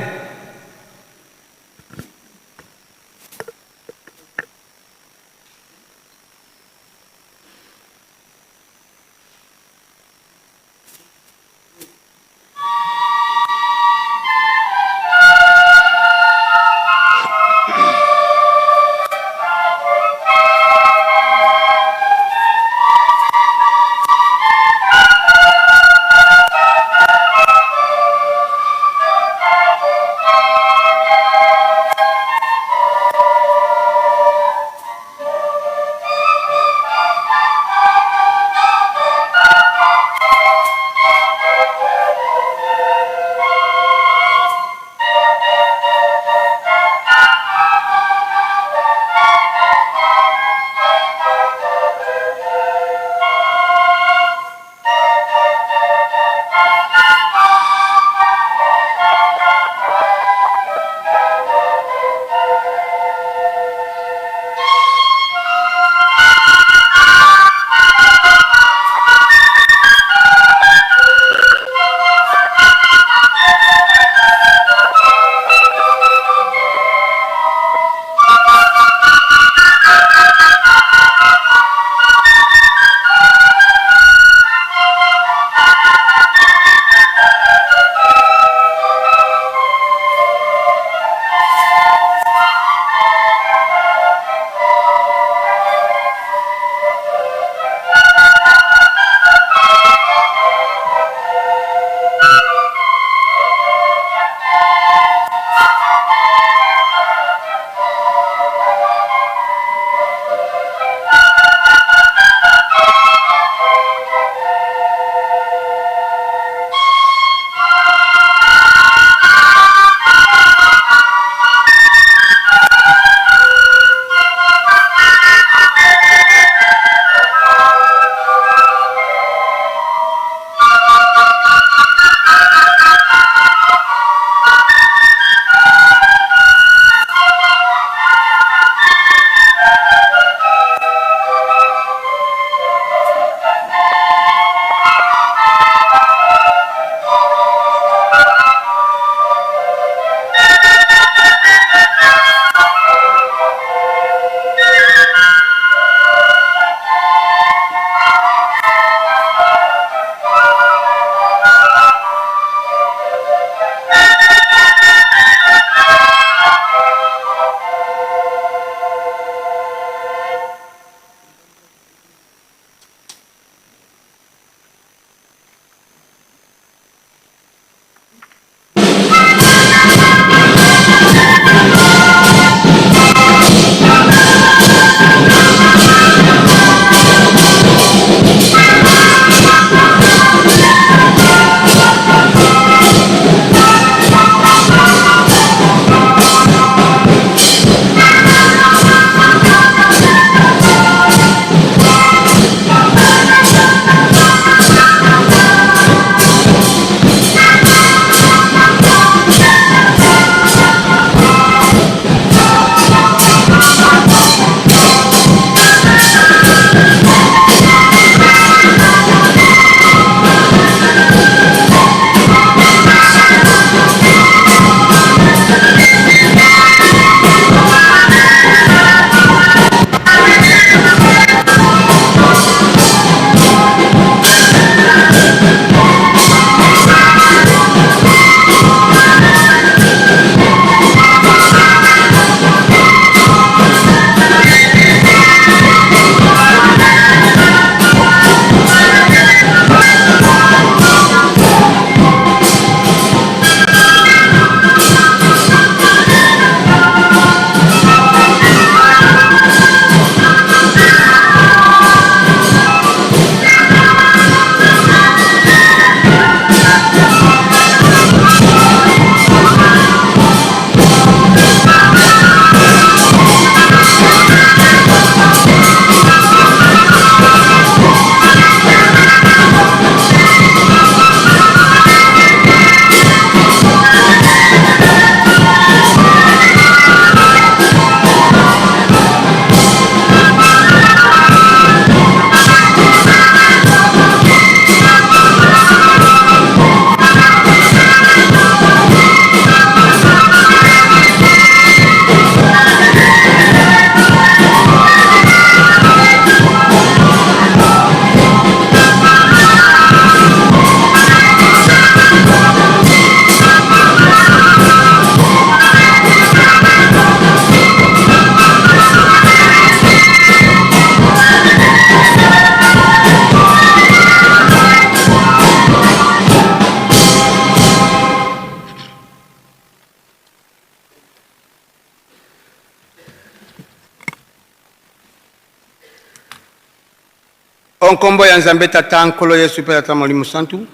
O nkombo ya Nzambe Tata, Nkolo Yesu mpe Tata Molimo Santu.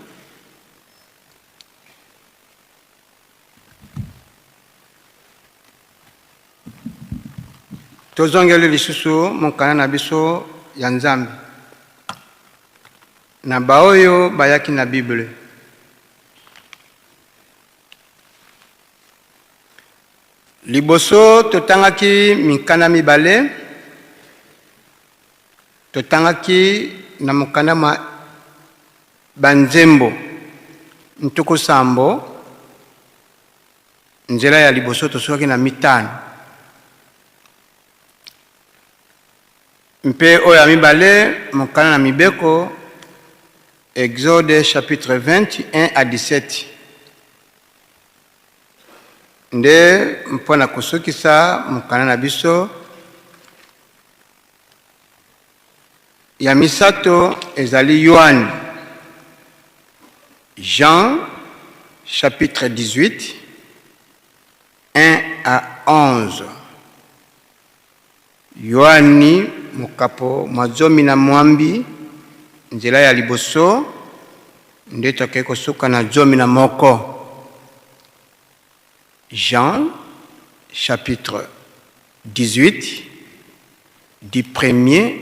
Tozongeli lisusu mokanda na biso ya Nzambe na baoyo bayaki na Bible. Liboso totangaki mikanda mibale, totangaki na mokanda mwa Banzembo 70, nzela ya liboso tosukaki na mitano, mpe oyo ya mibale mokanda na Mibeko, Exode chapitre 21 à 17. Nde mpo na kosukisa mokanda na biso ya misato ezali Yoane, Jean chapitre 18, 1 à 11. Yoani mokapo mwa 18, nzela ya liboso, nde tokei kosuka na 11. Jean chapitre 18, du premier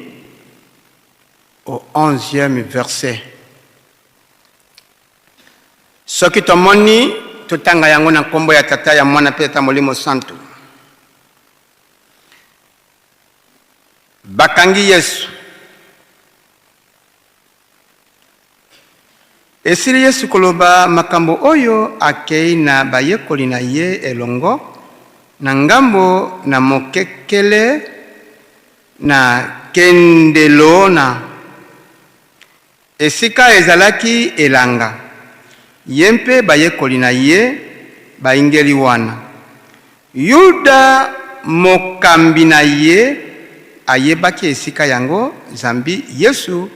au onzième verset. Soki tomoni, totanga yango na nkombo ya Tata, ya Mwana mpe Tata Molimo Santu. Bakangi Yesu. Esili Yesu koloba makambo oyo, akei na bayekoli na ye elongo na ngambo na mokekele na Kendelona, esika ezalaki elanga. Ye mpe bayekoli na ye baingeli wana. Yuda, mokambi na ye, ayebaki esika yango, zambi Yesu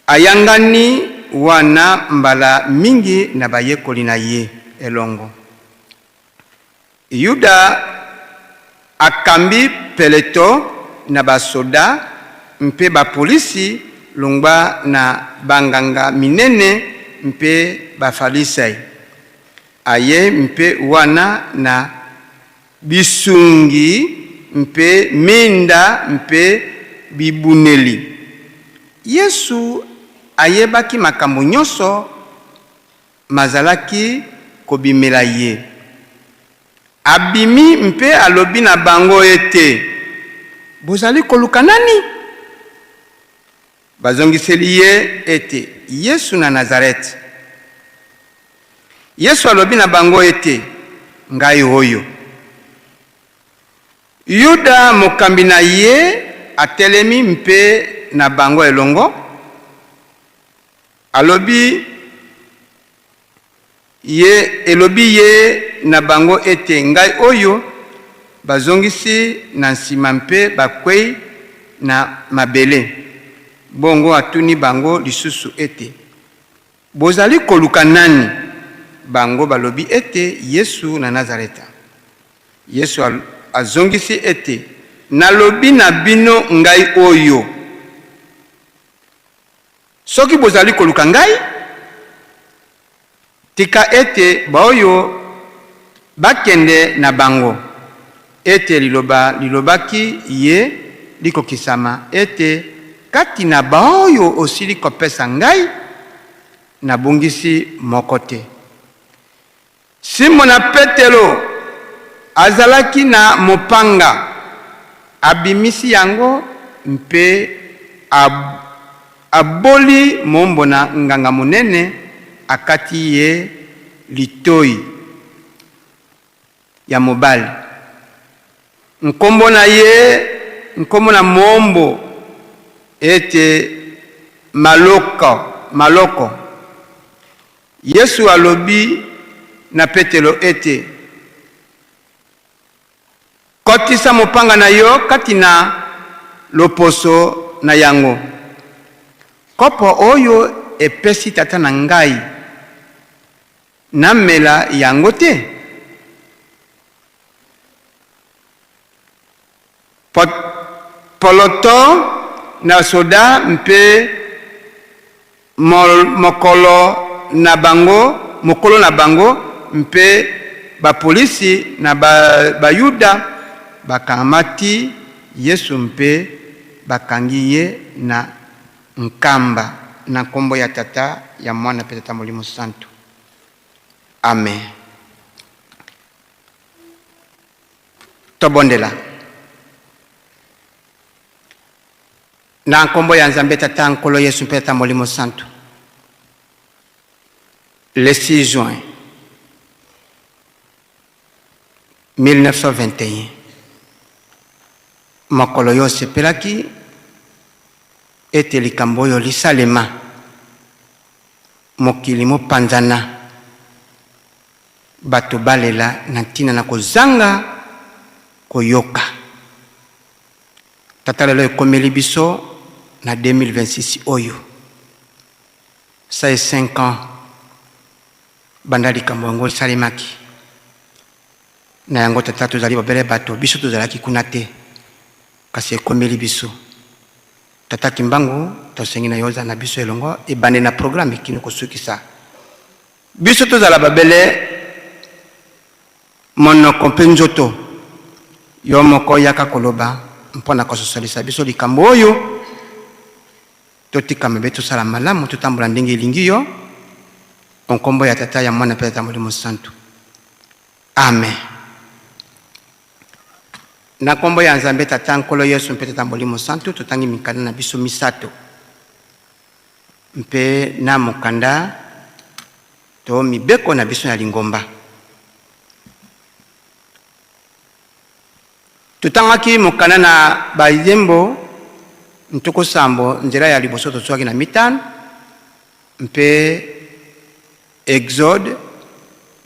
ayangani wana mbala mingi na bayekoli na ye elongo. Yuda akambi peleto na basoda mpe bapolisi longwa na banganga minene mpe Bafalisai. Aye mpe wana na bisungi mpe minda mpe bibuneli. Yesu ayebaki makambo nyonso mazalaki kobimela ye. Abimi mpe alobi na bango ete, Bozali koluka nani? Bazongiseli ye ete, Yesu na Nazarete. Yesu alobi na bango ete, Ngai oyo. Yuda, mokambi na ye, atelemi mpe na bango elongo, alobi ye, elobi ye na bango ete, Ngai oyo. Bazongisi na nsima mpe bakwei na mabele. Bongo atuni bango lisusu ete, Bozali koluka nani? Bango balobi ete, Yesu na Nazareta. Yesu azongisi ete, Nalobi na bino, ngai oyo. Soki bozali koluka ngai, tika ete baoyo bakende na bango, ete liloba lilobaki ye likokisama ete, Kati na baoyo osili kopesa ngai, nabungisi moko te. Simona Petelo azalaki na mopanga, abimisi yango mpe aboli moombo na nganga monene, akati ye litoi ya mobali. Nkombo na ye, nkombo na moombo ete Maloko, Maloko. Yesu alobi na Petelo ete, Kotisa mopanga na yo kati na loposo na yango. Kopo oyo epesi Tata na ngai, namela yango te? Poloto na soda mpe mokolo na bango, mokolo na bango mpe bapolisi na Bayuda bakamati Yesu mpe bakangi ye na nkamba. Na nkombo ya Tata, ya Mwana mpe Tata Molimo Santu. Amen. Tobondela. Na nkombo ya Nzambe Tata, Nkolo Yesu mpe Tata Molimo Santu. Le 6 juin 1921, mokolo yo osepelaki ete likambo oyo lisalema, mokili mopanzana, bato balela na ntina na kozanga koyoka. Tata, lelo ekomeli biso na 2026 oyo. Ça est 5 ans banda likambo yango esalemaki. Na yango, Tata, tozali bobele bato, biso tozalaki kuna te, kasi ekomeli biso. Tata Kimbangu, tosengi na yo ozala na biso elongo ebandeli na programme kino kosukisa. Biso tozala babele monoko mpe nzoto. Yo moko yaka koloba mpo na kososolisa biso likambo oyo. Totika mabe, tosala malamu, totambola ndenge elingi yo. O nkombo ya Tata, ya Mwana mpe Tata Molimo Santu. Amen. Na nkombo ya Nzambe Tata, Nkolo Yesu mpe Tata Molimo Santu, totangi mikanda na biso misato mpe na mokanda to mibeko na biso ya lingomba. Totangaki mokanda na Bayembo 70 nzela ya liboso tozwaki na mitano, mpe Exode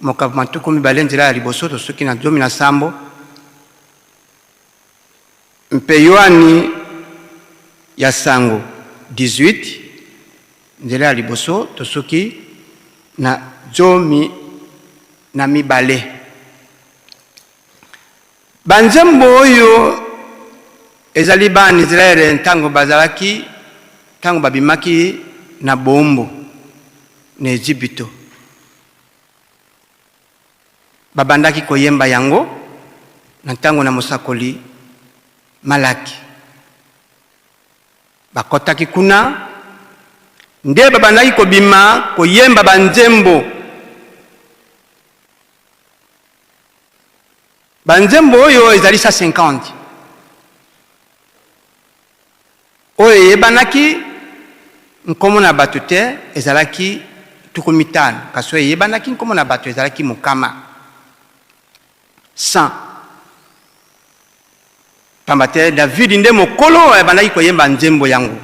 mokapo mwa 20 nzela ya liboso tosuki na 17, mpe Yoani ya sango 18 nzela ya liboso tosuki na 12. Banzembo oyo ezali bana Israele ntango bazalaki ntango babimaki na boombo na Ezipito. Babandaki koyemba yango na ntango na mosakoli Malaki. Bakotaki kuna nde babandaki kobima koyemba banzembo. Banzembo oyo ezali 150 oyo eyebanaki nkombo na bato te ezalaki 50, kasi oyo eyebanaki nkombo na bato ezalaki mokama 100, pamba te Davidi nde mokolo oyo abandaki koyemba nzembo yango.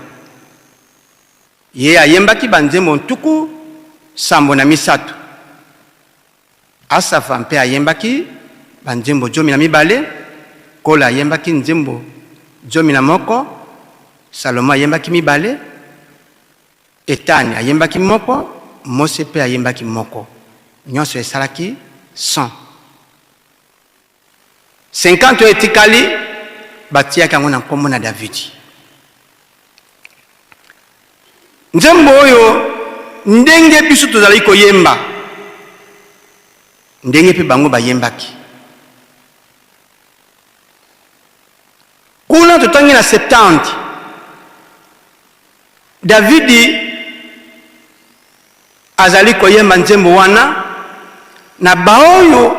Ye ayembaki banzembo 73. Asafa mpe ayembaki banzembo 12, Kola ayembaki nzembo 11, Salomo ayembaki mibale, Etane ayembaki moko, Mose mpe ayembaki moko. Nyonso esalaki 100. 50 oyo etikali batiyaki yango na nkombo na Davidi. Nzembo oyo ndenge biso tozalaki koyemba, ndenge mpe bango bayembaki. Kuna totangi na 70 Davidi azali koyemba nzembo wana na baoyo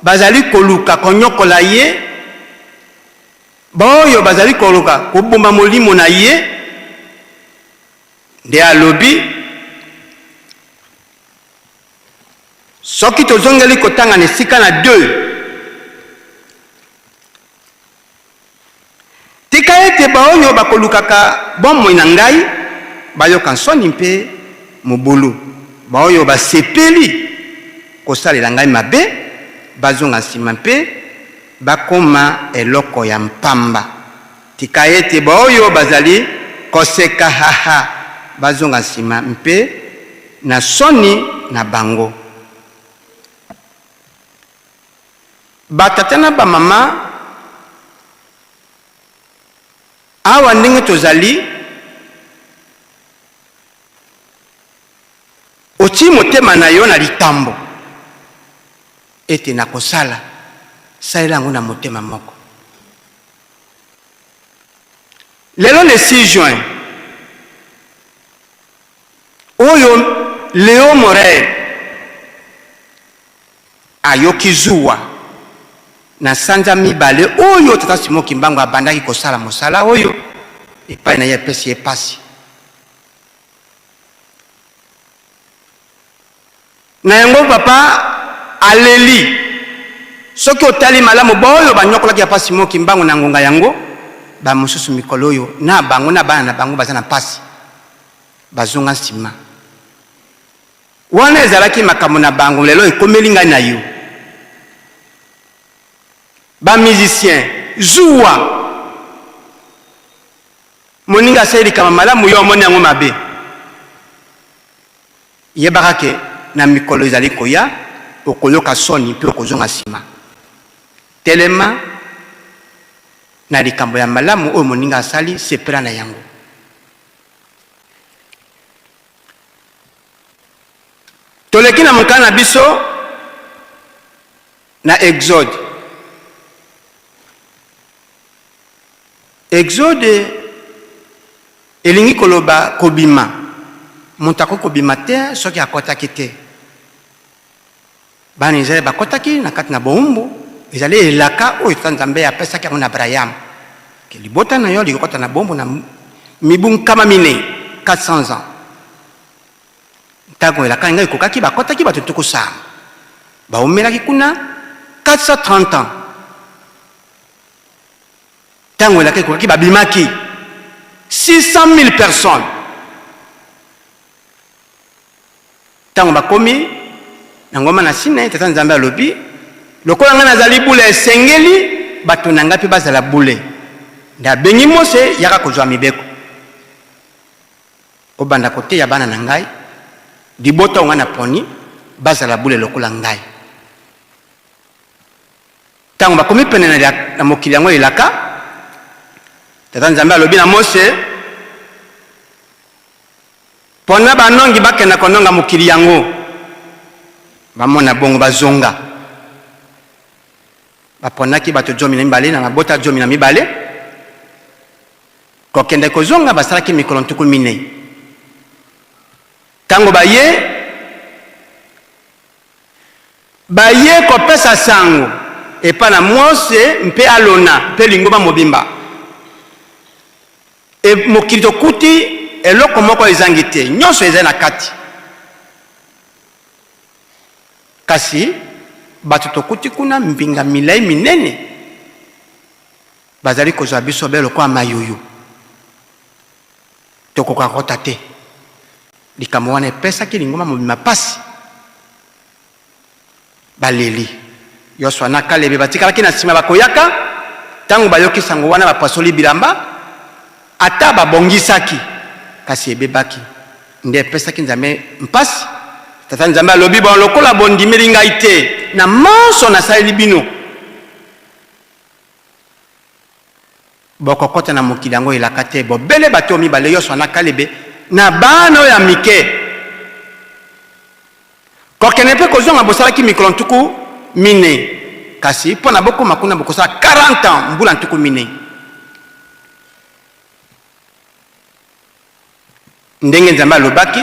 bazali koluka konyokola ye, baoyo bazali koluka koboma molimo na ye. Nde alobi, soki tozongeli kotanga na esika na 2, Tika ete baoyo bakolukaka bomoi na ngai bayoka nsoni mpe mobulu, baoyo basepeli kosalela ngai mabe bazonga nsima mpe bakoma eloko ya mpamba. Tika ete baoyo bazali koseka haha bazonga nsima mpe na soni na bango. Ba tata na ba mama. Awa ndenge tozali, otii motema na yo na likambo ete nakosala, salela yango na motema moko. Lelo le 6 juin oyo Leo Morel ayoki zuwa na sanza mibale oyo tata Simon Kimbangu abandaki kosala mosala oyo epai na ye epesi ye pasi. Na yango papa aleli. Soki otali malamu baoyo banyokolaki papa Simon Kimbangu na ngonga yango, ba mosusu mikolo oyo na bango na bana na bango baza na pasi, bazonga nsima. Wana ezalaki makambo na bango, lelo ekomeli ngai na yo. Ba musiciens, zuwa! Moninga asali likambo malamu, yo omoni yango mabe. Yebaka ke na mikolo ezali koya, okoyoka soni mpe okozonga nsima. Telema na likambo ya malamu oyo moninga asali, sepela na yango. Toleki na mokanda na biso na Exode. Exode elingi koloba kobima. Moto akoki kobima te soki akotaki te. Bana Israele bakotaki na kati na bowumbu, ezali elaka oyo Tata Nzambe apesaki yango na Abraham, ke libota na yo likokota na bowumbu na mibu 400, 400 ans. Ntango elaka yango ekokaki, bakotaki bato 70, bawumelaki kuna 430 ans. Ntango elaka ekokaki, babimaki 600 000 personnes. Ntango bakomi na ngomba na Sinai, Tata Nzambe alobi, lokola ngai nazali bule, esengeli bato na ngai mpe bazala bule. Nde abengi Mose, yaka kozwa mibeko, obanda koteya bana na ngai, libota oyo ngai naponi, bazala bule lokola ngai. Ntango bakomi pene na mokili yango elaka, Tata Nzambe alobi na Mose, Pona banongi bakenda kononga mokili yango, bamona bongo bazonga. Baponaki bato 12 na mabota 12, kokende kozonga basalaki mikolo 40. Tango baye, baye kopesa sango epai na Mose mpe Alona mpe lingomba mobimba. E, mokili tokuti eloko moko ezangi te, nyonso ezali na kati. Kasi bato tokuti kuna mbinga milai minene, bazali kozwa biso be lokola mayuyu, tokoka kokota te. Likambo wana epesaki lingomba mobimba mpasi. Baleli. Yosua na Kalebe batikalaki na nsima bakoyaka. Ntango bayoki sango wana, bapasoli bilamba, ata babongisaki, kasi ebebaki. Nde epesaki Nzambe mpasi. Tata Nzambe alobi, Bon, lokola bondimeli ngai te na manso nasaleli bino, bokokota na mokili yango elaka te, bobele bato oyo mibale, Yosua na Kalebe, na bana oyo ya mike. Kokende mpe kozonga bosalaki mikolo 40, kasi mpo na bokoma kuna bokosala 40 ans, mbula 40. Ndenge Nzambe alobaki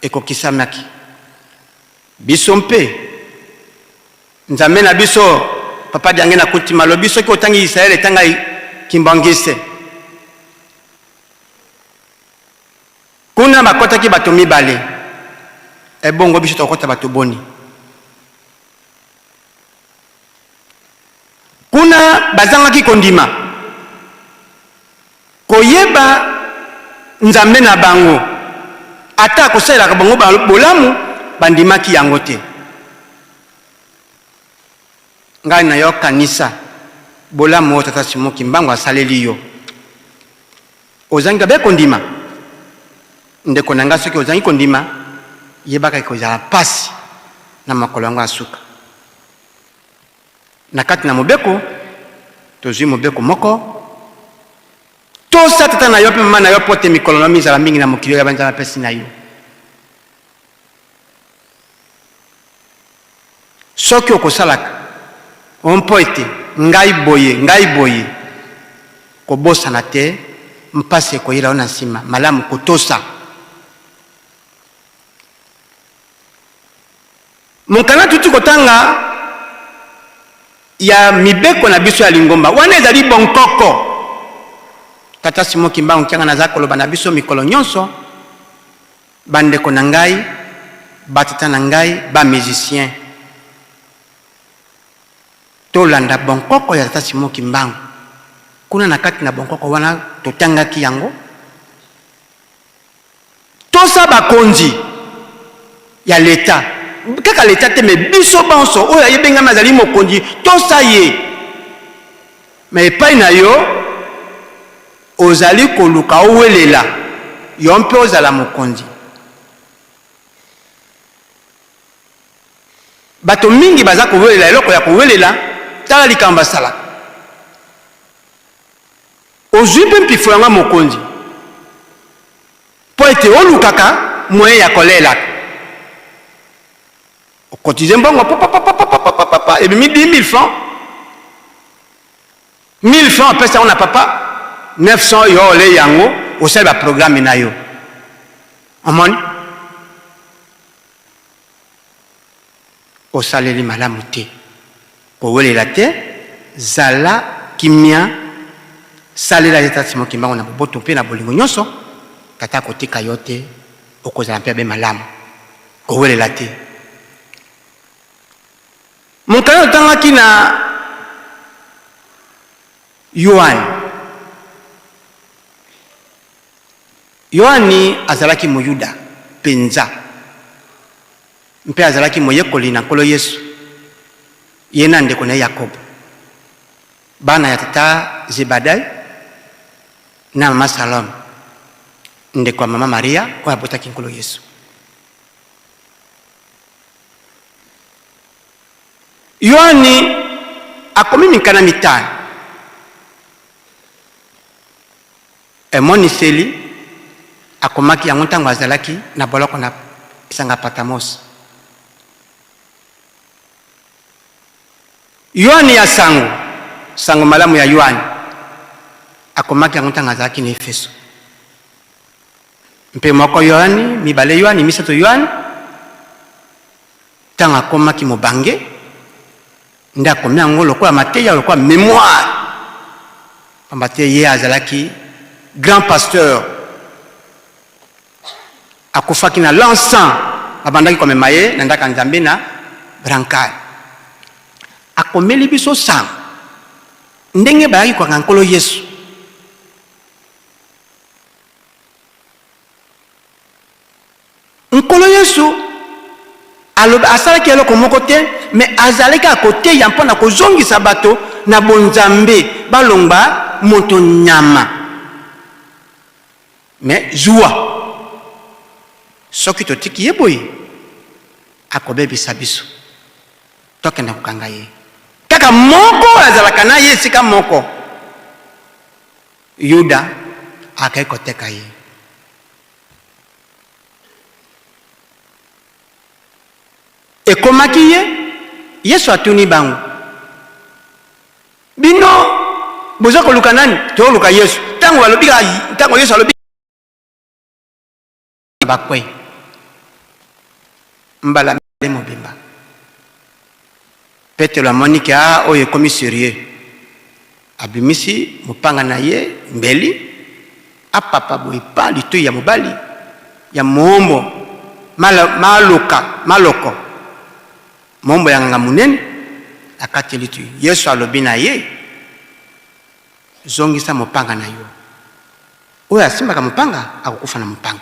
ekokisamaki. Biso mpe Nzambe na biso, Papa Diangienda Kuntima alobi soki otangi Israël etanga Kimbanguiste. Kuna bakotaki bato mibale, ebongo biso tokokota bato boni? Kuna bazangaki kondima, koyeba Nzambe na bango, ata akosalelaka bango bolamu, bandimaki yango te. Ngai na yo kanisa bolamu oyo Tata Simon Kimbangu asaleli yo. Ozangi kabe kondima? Ndeko na ngai, soki ozangi kondima, yebaka ekozala mpasi na mokolo yango ya suka. Na kati na mobeko, tozwi mobeko moko. Tosa tata na yo mpe mama na yo mpo te mikolo na yo mizala mingi na mokili oyo Nzambe apesi na yo. Soki okosalaka o mpo ete ngai boye, ngai boye, kobosana te mpasi ekoyela yo na nsima. Malamu kotosa. Mokanda touti kotanga ya mibeko na biso ya lingomba wana ezali bonkoko. Tata Simon Kimbangu Kiangani aza koloba na biso mikolo nyonso, bandeko na ngai, batata na ngai, ba musiciens, tolanda bonkoko ya Tata Simon Kimbangu. Kuna na kati na bonkoko wana totangaki yango. Tosa bakonzi ya leta, kaka leta te me biso banso oyo ayebengami azali mokonzi, tosa ye. Me epai na yo ozali koluka owelela yo mpe ozala mokonzi. Bato mingi baza kowelela eloko ya kowelela, tala likambo basalaka. Ozwi mpe mpifo yango ya mokonzi mpo ete olukaka moyen ya kolelaka. Okotize mbongo papapapapapapa ebimi 10000 francs. 1000 francs opesa yango na papa, 900 yo olei yango, osali ba programme na yo. Omoni? Osaleli malamu te. Kowelela te, zala kimia, salela ye Tata Simon Kimbangu na boboto mpe na bolingo nyonso, Tata akotika yo te, okozala mpe abe malamu. Kowelela te. Mokanda totangaki na Yoane. Yoane azalaki Moyuda mpenza. Mpe azalaki moyekoli na Nkolo Yesu, ye na ndeko na ye Yakobo, bana ya tata Zebadai na mama Salome, ndeko ya mama Maria oyo abotaki Nkolo Yesu. Yoane akomi minkana mitano. Emoniseli akomaki yango ntango azalaki na boloko na esanga Patamos. Yoane ya sango, sango malamu ya Yoane, akomaki yango ntango azalaki na Efeso. Mpe moko Yoane, mibale Yoane, misato Yoane, ntango akomaki mobange nde akomi yango lokola mateya, lokola memoire, pamba te ye azalaki grand pasteur, akufaki na l'an 100, babandaki komema ye na ndako ya Nzambe na brancard. Akomeli biso sango ndenge bayaki kokanga Nkolo Yesu. Nkolo Yesu alobi, asalaki eloko moko te, mais azalaki kaka koteya mpo na kozongisa bato na bonzambe, balongba moto nyama. Mais zuwa, soki totiki ye boye, akobebisa biso. Tokende kokanga ye. Kaka moko oyo azalaka na ye esika moko, Yuda akei koteka ye. Ekomaki ye, Yesu atuni bango, Bino boza koluka nani? Toluka Yesu. Ntango balobi kaka, ntango Yesu alobi bakwei mbala mibale mobimba. Petelo amoni ke ah, oyo ekomi serieux, abimisi mopanga na ye mbeli, apapa boye pa litoi ya mobali ya moombo maloka maloko, moombo ya nganga monene, akati litoi. Yesu alobi na ye, zongisa mopanga na yo, oyo asimbaka mopanga akokufa na mopanga.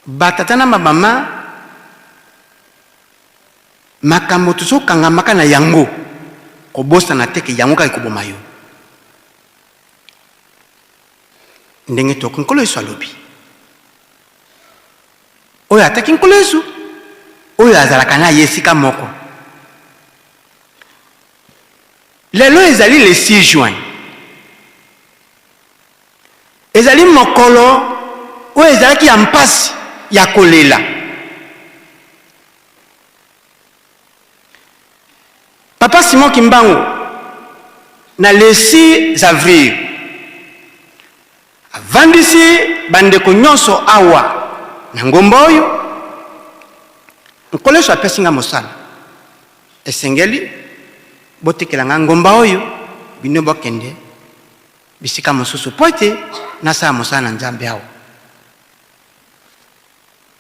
Ba tata na ba mama makambo tozokangamaka na yango, kobosana te ke yango kaka ekoboma yo. Ndenge toyoki Nkolo Yesu alobi, oyo ataki Nkolo Yesu, oyo azalaka na ye esika moko. Lelo ezali le 6 juin. Ezali mokolo oyo ezalaki ya mpasi ya kolela. Papa Simon Kimbangu na le 6 avril avandisi bandeko nyonso awa na ngomba oyo. Nkolo Yesu apesi nga mosala, esengeli botikela nga ngomba oyo, bino bokende bisika mosusu mpo ete nasala mosala na Nzambe awa.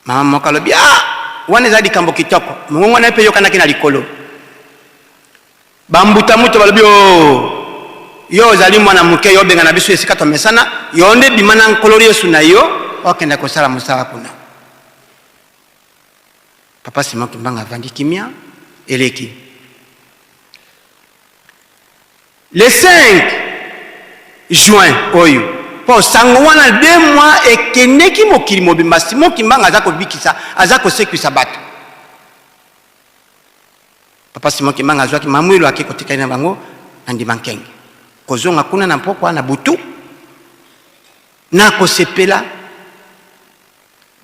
Mama moko alobi, ah, wana eza likambo kitoko. Mongongo na ye mpe eyokanaki na likolo. Bambuta moto balobi, oh, yo ozali mwana moke, yo obengana biso esika tomesana, yo nde bima na Nkolo Yesu na yo, okende kosala mosala kuna. Papa Simon Kimbangu avandi kimia, eleki. Le 5 juin oyo, mpo sango wana deux mois ekendeki mokili mobimba, Simon Kimbangu aza kobikisa, aza kosekwisa bato. Papa Simon Kimbangu azwaki Mamwilo ake kotikali na bango na Ndima Nkenge. Kozonga kuna na mpokwa na butu na kosepela,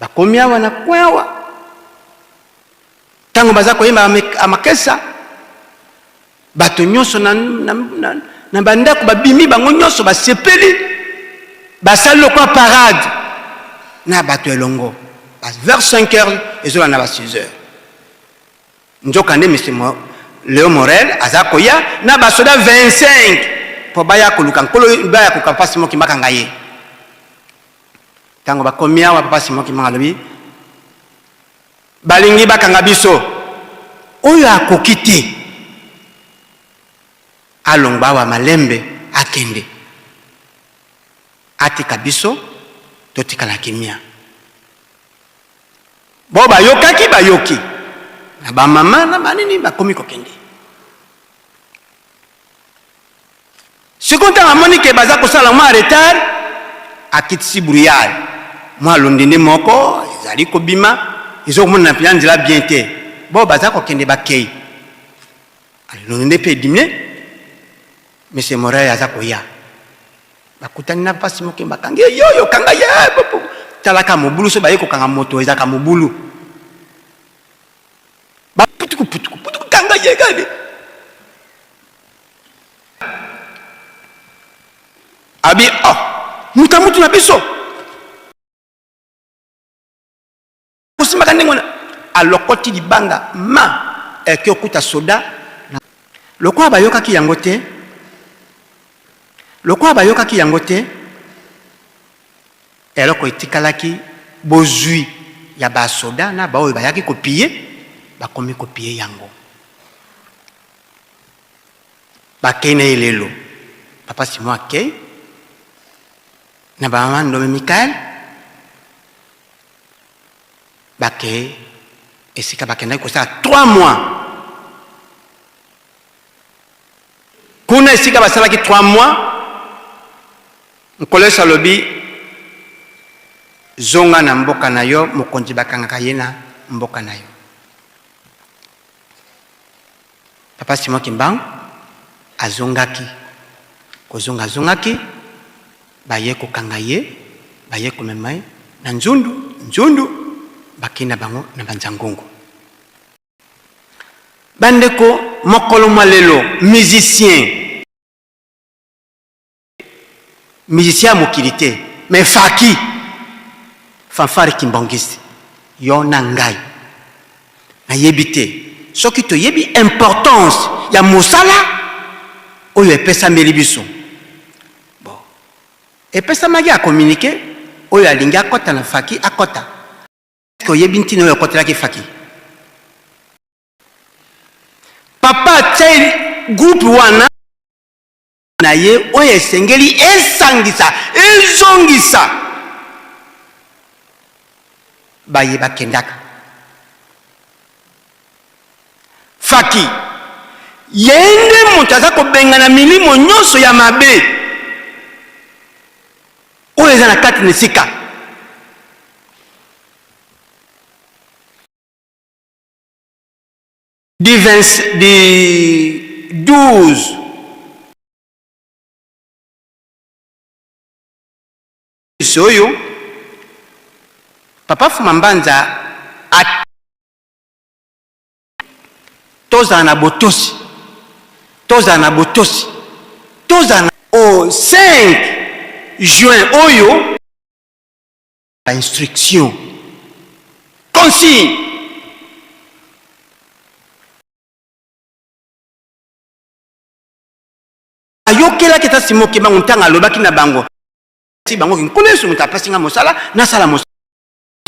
bakomi awa na coin awa, ntango baza koyemba amakesa Bato nyonso na, na, na, na bandako babimi bango nyonso basepeli, basali lokola parade na bato elongo ba vers 5 heures ezolanda ba 6 heures. Nzoka nde Monsieur Mo, Leo Morel aza koya na basoda 25 mpo baya koluka nkolo, baya koluka Papa Simon Kimbangu bakanga ye. Ntango bakomi awa, Papa Simon Kimbangu alobi Balingi bakanga biso. Oyo akoki te alongwa awa malembe akende. Atika biso totikala kimia. Bo bayokaki bayoki na ba mama na banini bakomi kokende. Sikoyo ntango amoni ke baza kosala mwa retard, akitisi brouillard, mwa londende moko ezali kobima, ezokomonana mpenza nzela bien te. Bo baza kokende bakei, londende mpe edimine, Monsieur Morel aza koya, bakutani na mpasi moke, bakangi ye yoyo, kanga ye, talaka mobulu, so baye kokanga moto ezalaka mobulu, baputuku putuku putuku, kanga ye kani Abi oh, moto ya mutu na biso kosimbaka ndenge wana, alokoti libanga ma eke okuta soda. Lokola bayokaki yango te, lokola bayokaki yango te, eloko etikalaki bozwi ya basoda na baoyo bayaki kopiye, bakomi kopiye yango. Bakei na ye lelo. Papa Simon akei na ba mama Ndombe Michael, bakei esika bakendaki kosala 3 mois kuna. Esika basalaki 3 mois, Nkolo Yesu alobi, zonga na mboka na yo, mokonzi bakangaka ye na mboka na yo. Papa Simon Kimbangu azongaki, kozonga azongaki, baye kokanga ye, baye komema ye na nzundu, nzundu bakei na bango na Banzangungu. Bandeko, mokolo mwa lelo musicien, musicien ya mokili te, mais faki fanfare kimbangiste, yo na ngai nayebi te soki toyebi importance ya mosala oyo epesameli biso. Bon, epesamaki ya communiquer, oyo alingi akɔta na faki akɔta. Est-ce que oyebi ntina oyo okotelaki faki? Papa atia groupe wana na ye oyo esengeli esangisa, ezongisa baye bakendaka faki. Ye nde moto aza kobengana milimo nyonso ya mabe oyo eza na kati na esika. Du 20, du 12. Oyo Papa Fuma Mbanza a tozala na botosi, tozala na botosi, tozala na o 5 juin oyo ba instruction consigne. Ayokelaki ata Simon Kimbangu ntango alobaki na bango ti bango ki Nkolo Yesu moto apesi nga mosala nasala mosala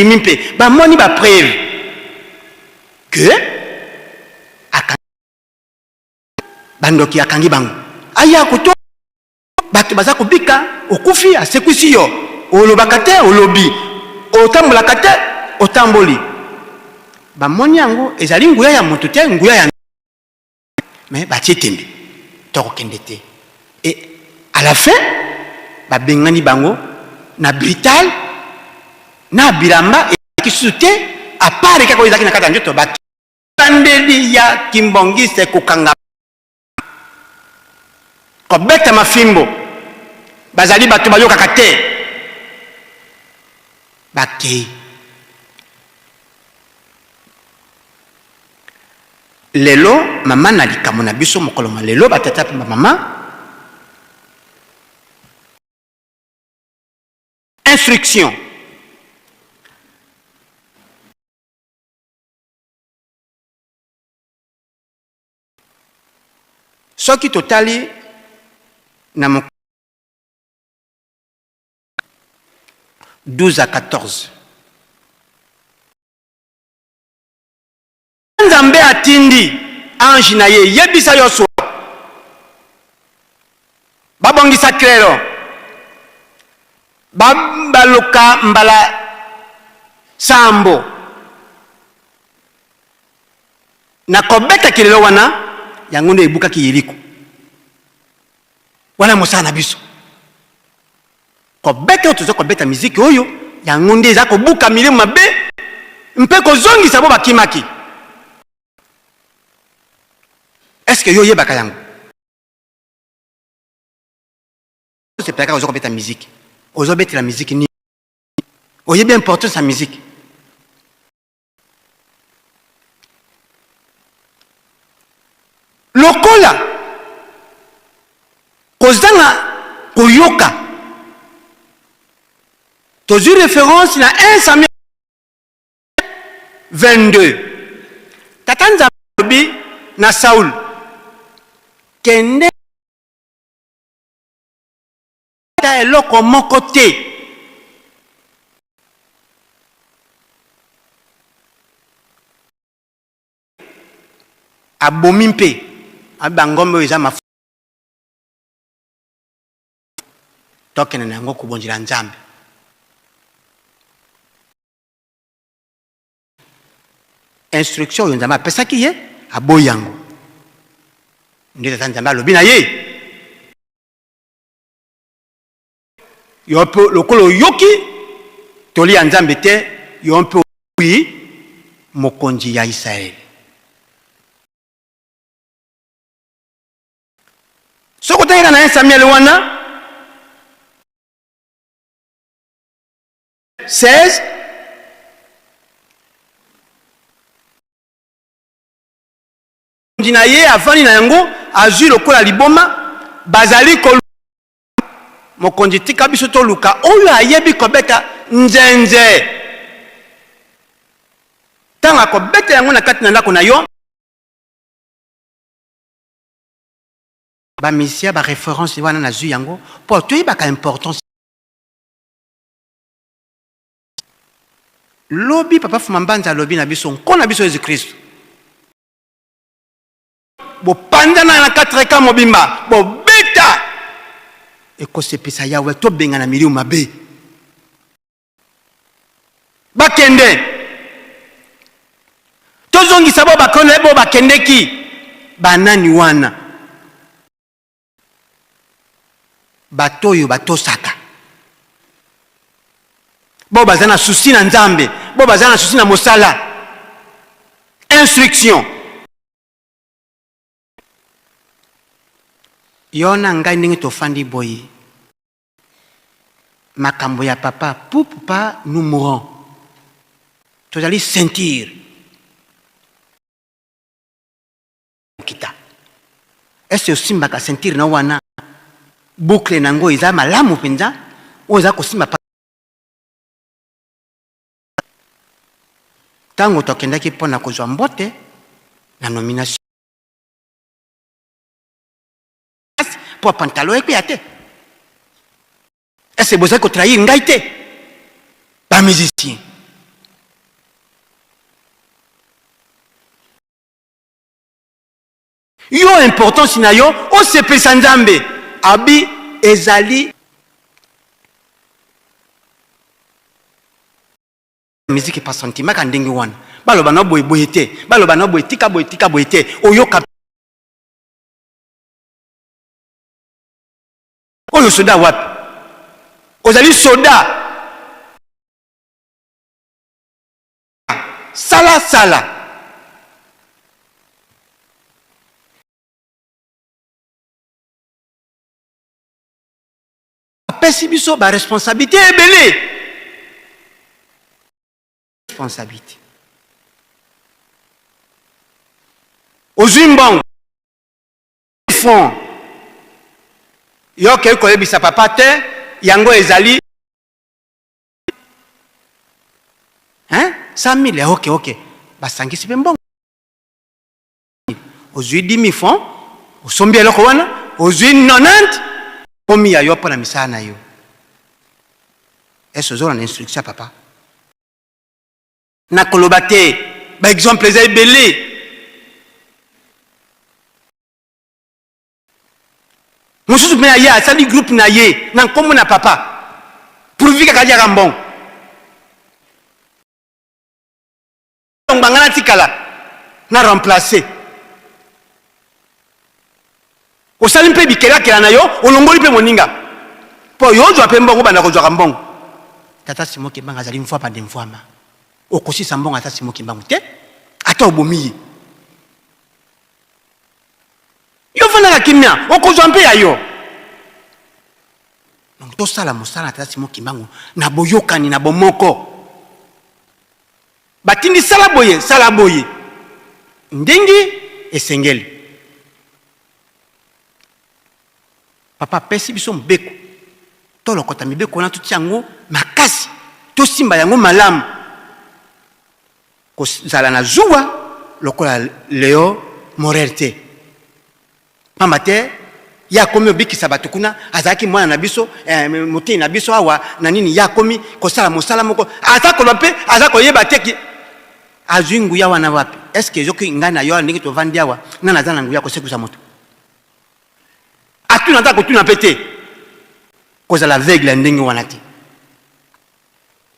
mi mpe bamoni ba preuve que bandoki akangi bango aya koto bato baza kobika okufi asekwisi yo olobaka te olobi otambolaka te otamboli bamoni yango ezali nguya ya moto te nguya ya mais batie tembe tokokende te et à la fin babengani bango na brutal na bilamba ezalaki susu te apart kaka oyo ezalaki na kati ya nzoto bandeli ya kimbongiste kokanga kobeta mafimbo bazali bato bayokaka te bakei Lelo mama na likambo na biso mokolo mwa lelo ba tata mpe ba mama instruction soki totali na 12 à 14 Nzambe atindi ange na ye, yebisa Yosua babongisa klelo, baluka mbala sambo na kobeta kelelo wana, yango nde ebukaki Yeriko. Wana mosala na biso kobeta oyo toza kobeta miziki oyo, yango nde eza kobuka milimo mabe mpe kozongisa bo bakimaki. Est-ce que yo oyebaka yango? Osepelaka oza kobeta miziki, ozobetela miziki nini? Oyebi importance ya miziki? Lokola kozanga koyoka, tozwi reference na 1 Samuel 22. Tata Nzambe alobi na Saul, kende ata eloko moko te. Abomi mpe bangombe oyo eza mafuta, tokende na yango kobonzela Nzambe. Instruction oyo Nzambe apesaki ye, aboyi yango. Nde Tata Nzambe alobi na ye, yo mpe lokola oyoki toli ya Nzambe te, yo mpe ozwi mokonzi ya Isalaele. Soki otangaka na 1 Samuel wana 16 mokonzi na ye avandi na yango azwi lokola liboma bazali ko mokonzi tika biso toluka oyo ayebi kobeta nzenze ntango akobeta yango na kati na ndako na yo bamisia ba reference wana nazwi yango mpo toyebaka importance lobi papa Fuma Mbanza alobi na biso nkolo na biso Yesu Kristo bopanzana na 4 ka mobimba bobeta ekosepisa Yawe tobengana milimo mabe bakende tozongisa bo bakone bo bakendeki banani wana Bato oyo batosaka, bao baza na souci na Nzambe, bao baza na souci na mosala. Instruction. Yo na ngai ndenge tofandi boye. Makambo ya papa poup pa nous mourons. Tozali ceinture. Kita. Est-ce osimbaka ceinture na wana boucle na ngo eza malamu mpenza oyo eza kosimba ntango tokendaki mpo na kozwa mbote na nomination mpo pantalon ekweya te. Est-ce bozali kotrahir ngai te ba musicien? Yo importance na yo osepelisa Nzambe abi ezali musique pa sentiment ka ndenge wana baloba na boye boye te, baloba na boye tika boye tika boye te, oyoka oyo soda wapi? Ozali soda sala sala. Apesi biso ba responsabilité ebele, responsabilité ozwi mbongo fond yo okei koyebisa papa te, yango ezali hein 100 000. Ok, ok, basangisi mpe mbongo, ozwi 10 000 francs, osombi eloko wana, ozwi 90 komi ya yo mpo na misala na yo. Ese ozolanda instruction ya papa? Nakoloba te, baexemple eza ebele. Mosusu mpe aye asali groupe na ye na nkombo na papa, pourvu kaka aliaka mbongo. Banga natikala na remplace, osali mpe bikelakela na yo, olongoli mpe moninga mpo yo ozwa mpe mbongo, obanda kozwaka mbongo. Tata Simon Kimbangu azali mfwapa nde mfwama, okosisa mbongo ata Simon Kimbangu te, ata obomi ye. Yo fandaka kimia, okozwa mpe ya yo. Donc tosala mosala na tata Simon Kimbangu na boyokani, na bomoko. Batindi sala boye, sala boye ndenge esengeli. Papa apesi biso mobeko, tolokota mibeko wana, totia yango makasi, tosimba yango malamu. Kozala na zuwa lokola Leo Morel te, pamba te ye akomi obikisa bato kuna, azalaki mwana na biso, eh, motei na biso awa na nini, ye akomi kosala mosala moko, aza koloba mpe aza koyeba te ki azwi nguya wana wapi. Eske ezoki ngai na yo awa ndenge tovandi awa, ngai naza na nguya kosekwisa moto? Atuna ata kotuna mpe te. Kozala aveugle ya ndenge wana te.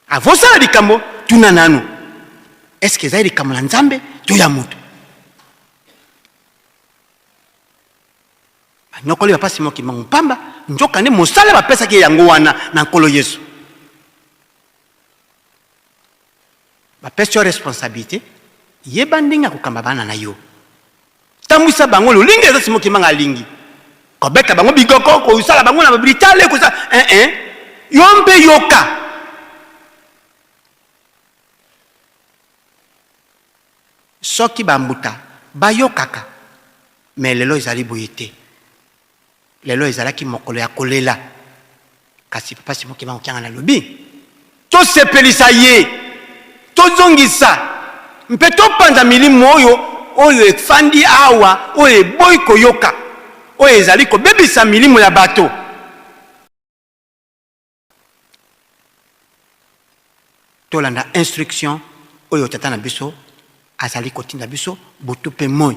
Avant osala likambo, tuna nanu, est-ce que ezali likambo na Nzambe to ya moto? Banyokoli papa Simon Kimbangu mpamba, nzoka nde mosala bapesaki ye yango wana na Nkolo Yesu. Bapesi yo responsabilité, yeba ndenge ya kokamba bana na yo. Tambwisa bango lolingi eza Simon Kimbangu alingi. Kobeta bango bigoko, kosala bango na britale, kosala eh eh. Yo mpe yoka. Soki ba mbuta bayokaka, mais lelo ezali boye te. Lelo ezalaki mokolo ya kolela, kasi papa Simon Kimbangu Kiangani alobi tosepelisa ye, tozongisa mpe topanza milimo oyo oyo efandi awa, oyo eboyi koyoka, oyo ezali kobebisa milimo ya bato. Tolanda instruction oyo tata na biso azali kotinda biso butu mpe moi.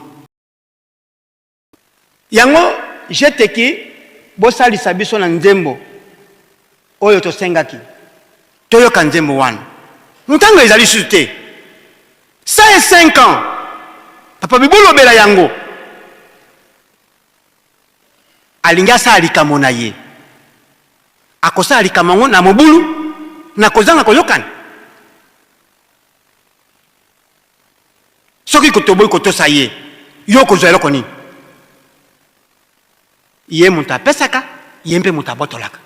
Yango jeteki bosalisa biso na nzembo oyo tosengaki toyoka nzembo wana ntango ezali lisusu te. 105 ans papa bibolobela yango alingi asala likambo na ye, akosala likambo yango na mobulu, na kozanga koyokana. Soki toboyi kotosa ye, yo okozwa eloko nini? Ye moto apesaka, ye mpe moto abotolaka.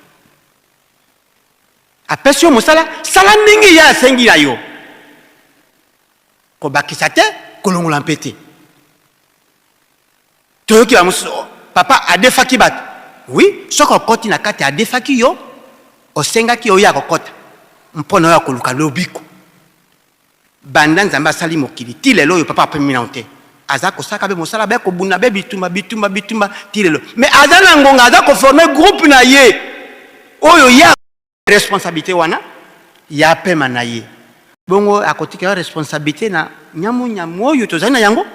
Apesi yo mosala, sala ndenge ye asengi na yo. Kobakisa te, kolongola mpe te. Toyoki ba mosusu, oh, papa adefaki bato. Oui, soki okoti na kati adefaki yo, osengaki oya kokota mpo na oya koluka lobiko. Banda Nzambe asali mokili ti lelo oyo papa apemi nano te. Aza kosaka be mosala be kobunda be bitumba bitumba bitumba ti lelo. Mais aza na ngonga aza ko former groupe na ye oyo ye responsabilité wana ya pema na ye. Bongo akotika yo responsabilité na nyamu nyamu oyo tozali na yango.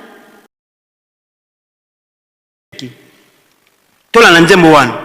Tolanda nzembo wana.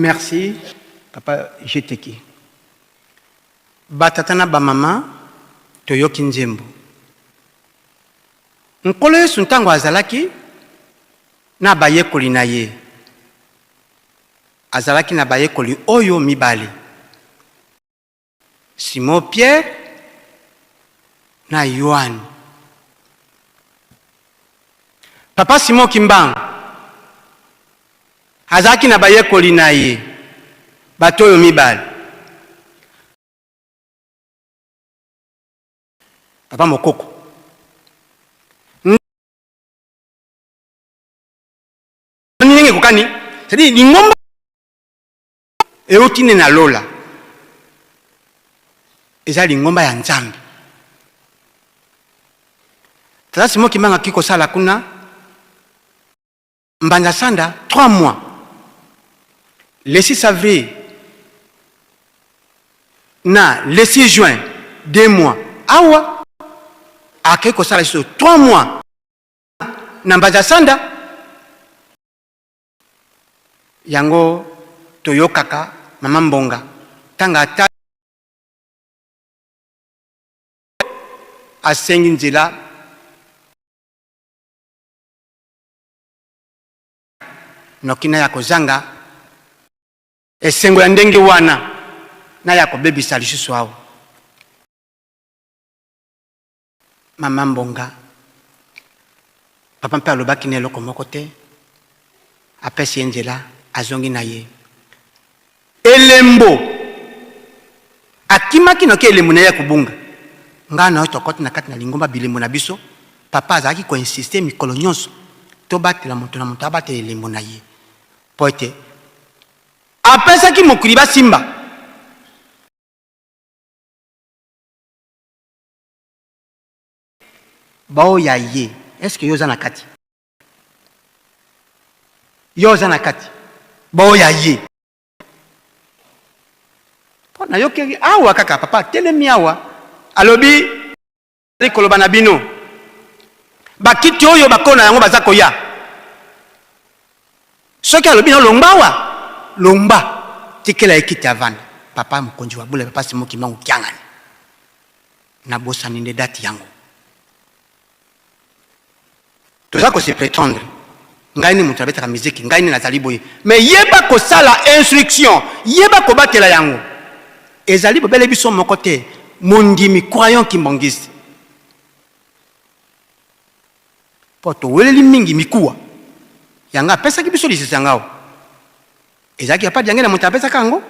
Merci papa Jeteki. Ba tata na ba mama toyoki nzembo. Nkolo Yesu ntango azalaki na bayekoli na ye, azalaki na bayekoli oyo mibale, Simon Pierre na Yoane. Papa Simon Kimbangu azalaki na bayekoli na ye bato oyo mibale. Papa Mokoko ndenge ekokani, c'est-à-dire lingomba euti nde na lola, eza lingomba ya Nzambe. Tata Simon Kimbangu aki kosala kuna Mbanza Sanda 3 mois le 6 avril na le 6 juin 2 mois awa akei kosala lisusu 3 mois na Mbanza Sanda. Yango toyokaka mama Mbonga tanga ata asengi nzela noki naya kozanga esengo ya ndenge wana, naya kobebisa lisusu awa. Mama Mbonga, papa mpe alobaki na eloko moko te, apesi ye nzela, azongi na ye. Elembo akimaki noki elembo na ye ya kobunga. Ngai na yo tokoti na kati na lingomba bilembo na biso, papa azalaki ko insister mikolo nyonso tobatela moto na moto abatela elembo na ye mpo ete apesaki mokili basimba. Baoyo ya ye, est ce que yo oza na kati? Yo oza na kati? Baoyo ya ye. Mpo nayokeli awa kaka papa atelemi awa alobi koloba na bino bakiti oyo bakona yango baza koya soki alobi na longba awa longba tikela ye kiti avanda papa mokonzi wa bula papa Simon Kimbangu Kiangani nabosani nde date yango toza ko se pretendre ngai nde moto abetaka miziki ngai nde nazali boye mais yeba kosala instruction yeba kobatela yango ezali bobele biso moko te mondimi croyant kimbangiste mpo toweleli mingi mikuwa yango apesaki biso lisese yango awa ezalaki papa Diange na moto apesaka yango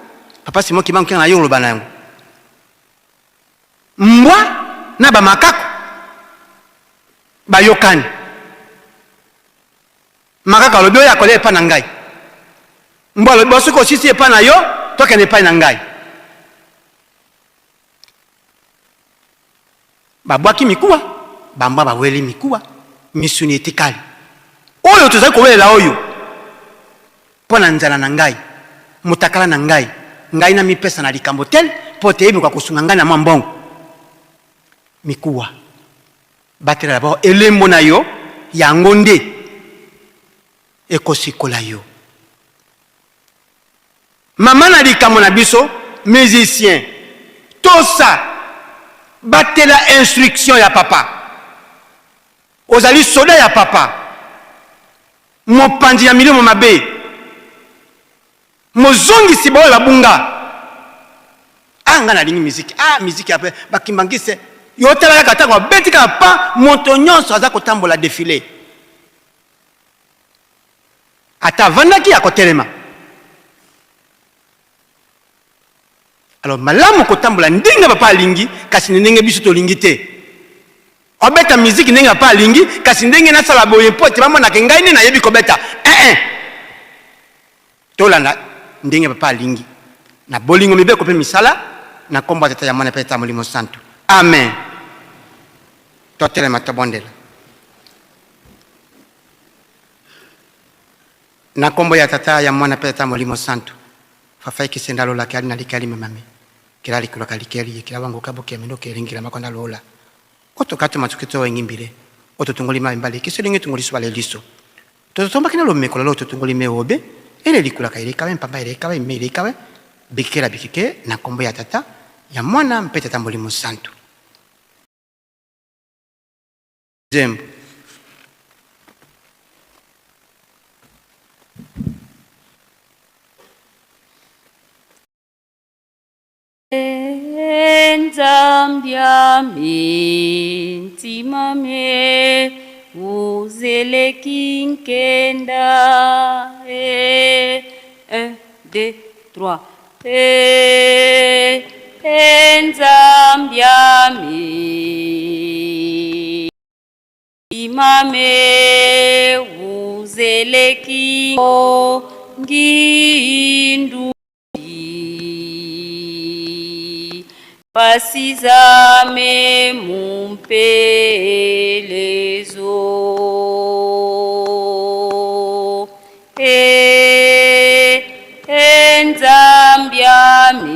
papa Simon Kimbangu Kiangani aye koloba na yango mbwa na bamakako bayokani makako alobi oyo akolia epai na ngai mbwa alobi soki osisi epai na yo tokende epai na ngai babwaki mikuwa bambwa baweli mikuwa misuni etikali oyo tozali kowelela oyo mpo na nzala na ngai motakala na ngai ngai namipesa na likambo tel mpo te eyebi kosunga ngai na mwa mbongo mikuwa batela d'abord elembo na yo yango nde ekosikola yo mama na likambo na biso musicien tosa batela instruction ya papa ozali soda ya papa mopanzi ya milimo mabe mozongisi baoyo babunga ah ngai nalingi miziki ah miziki ya bakimbangise yo tala kaka ntango abeti kaka pa moto nyonso aza kotambola defile ata avandaki akotelema alors malamu kotambola ndenge papa alingi kasi ndenge biso tolingi te obeta miziki ndenge papa alingi kasi ndenge nasala boye mpo ete bamonaka ngai nde nayebi kobeta eh, eh. Tolanda ndenge papa alingi na bolingo mibeko mpe misala na nkombo ya Tata ya Mwana mpe ya Molimo Santu. Amen. Totelema tobondela. Na nkombo ya Tata ya Mwana mpe ya Molimo Santu. Fafa ikisenda lola ke ali na likali memame. Kela likolo ka likeli kela wango kabuke mino ke lingila makonda lola. Oto kato matuke to engimbile. Oto tungoli ma mbali kiso lingi tungoli swale liso. Tototombaki na lomeko la lo totongoli me obe. Ele likulaka elekawe mpamba elekawe ime elekawe bikela bikeke na nkombo ya Tata, ya Mwana mpe Tata Molimo Santu. Nzembo. Nzambiame ntimame uzeleki nkenda e 1 2 3 e Nzambiame imame uzeleki ngindu Pasizame mumpelezo e Nzambiame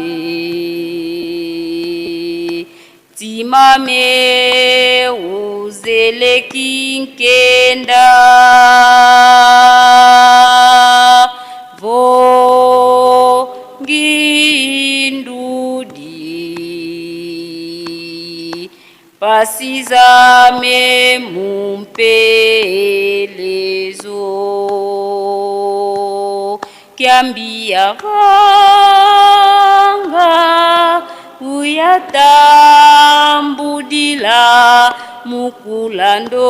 timame uzeleki nkenda vo ngindudi pasizame mumpelezo kiambia vanga uyatambudila mukulando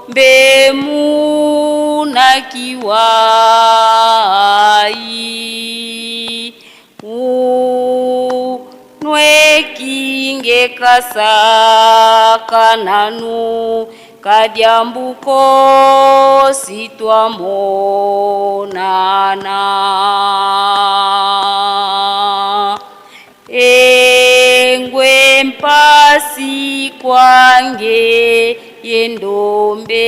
mbemunakiwai unwekinge kasakananu kadiambuko sitwamonana engwe mpasi kwange yendombe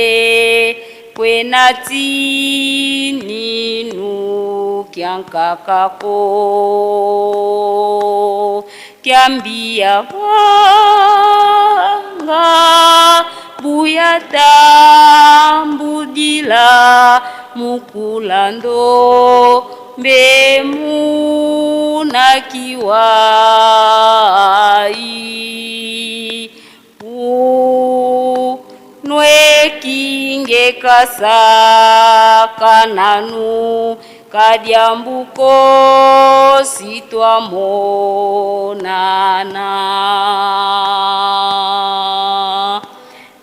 kwenatininu kyankakako kyambia vanga buyatambudila mukulando mbemunakiwai unwekinge kasakananu kadiambuko sitwamonana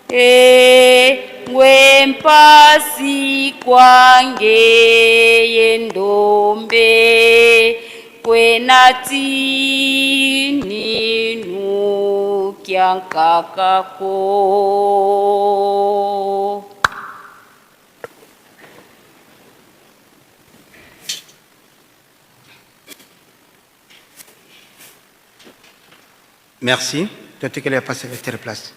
engwe mpasi kwange yendombe kwenatininu kyankakako. Merci. Totikeli ya pa secrétaire place.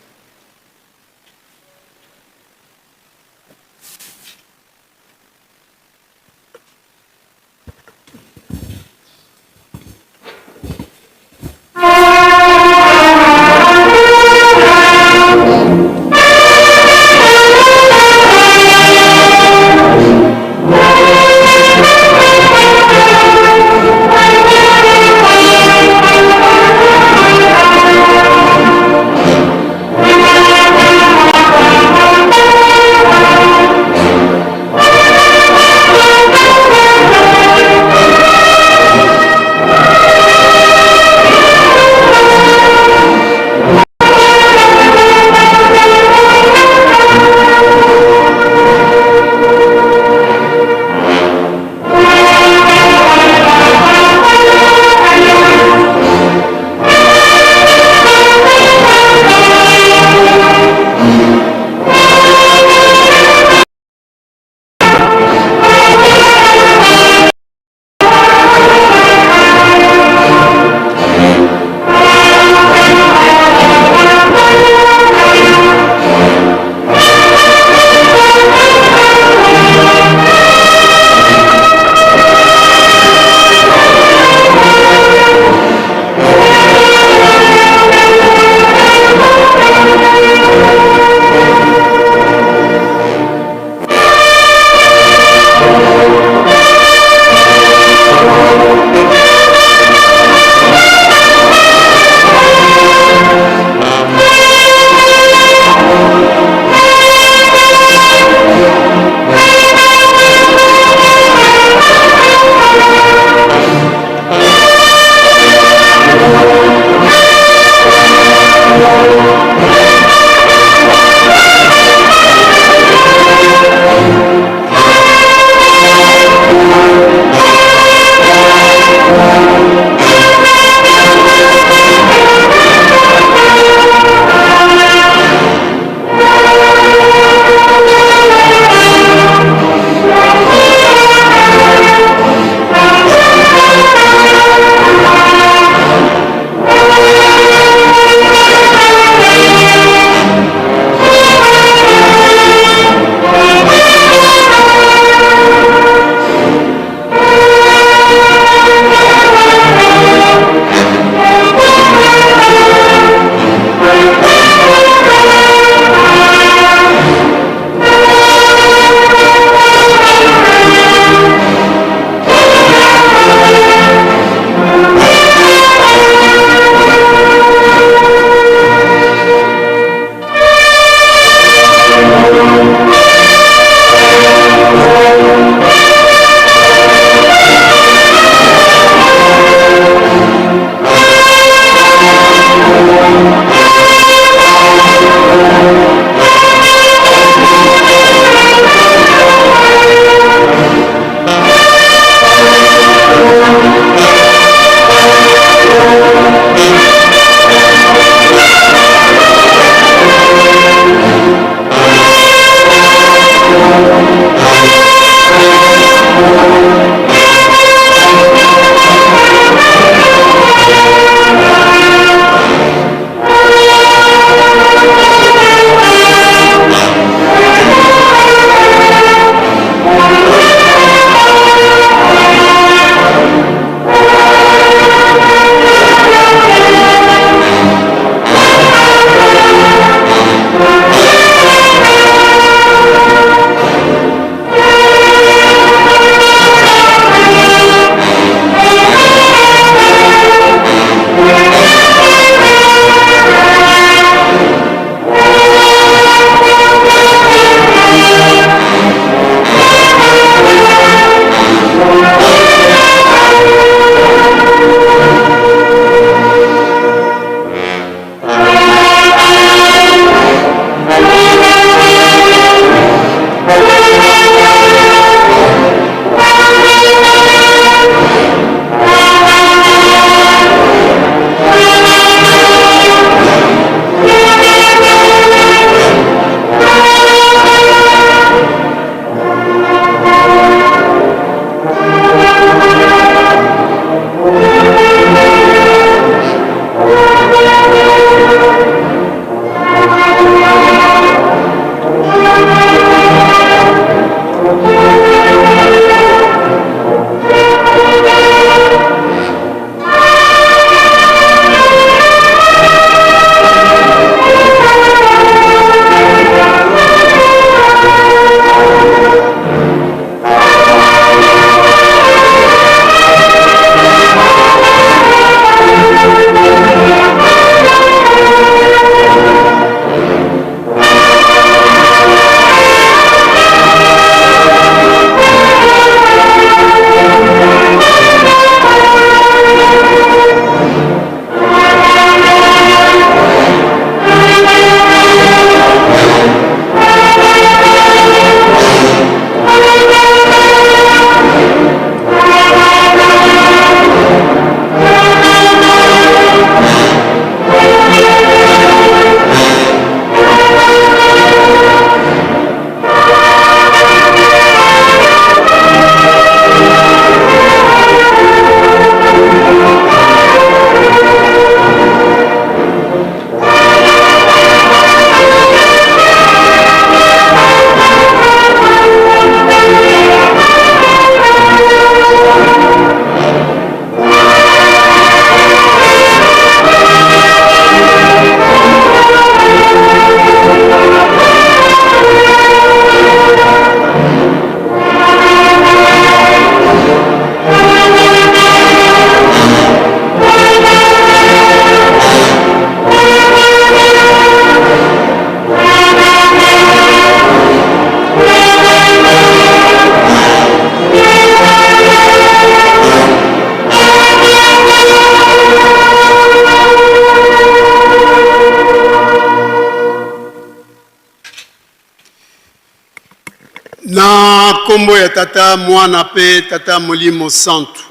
nkombo ya Tata, Mwana mpe Tata Molimo Santu.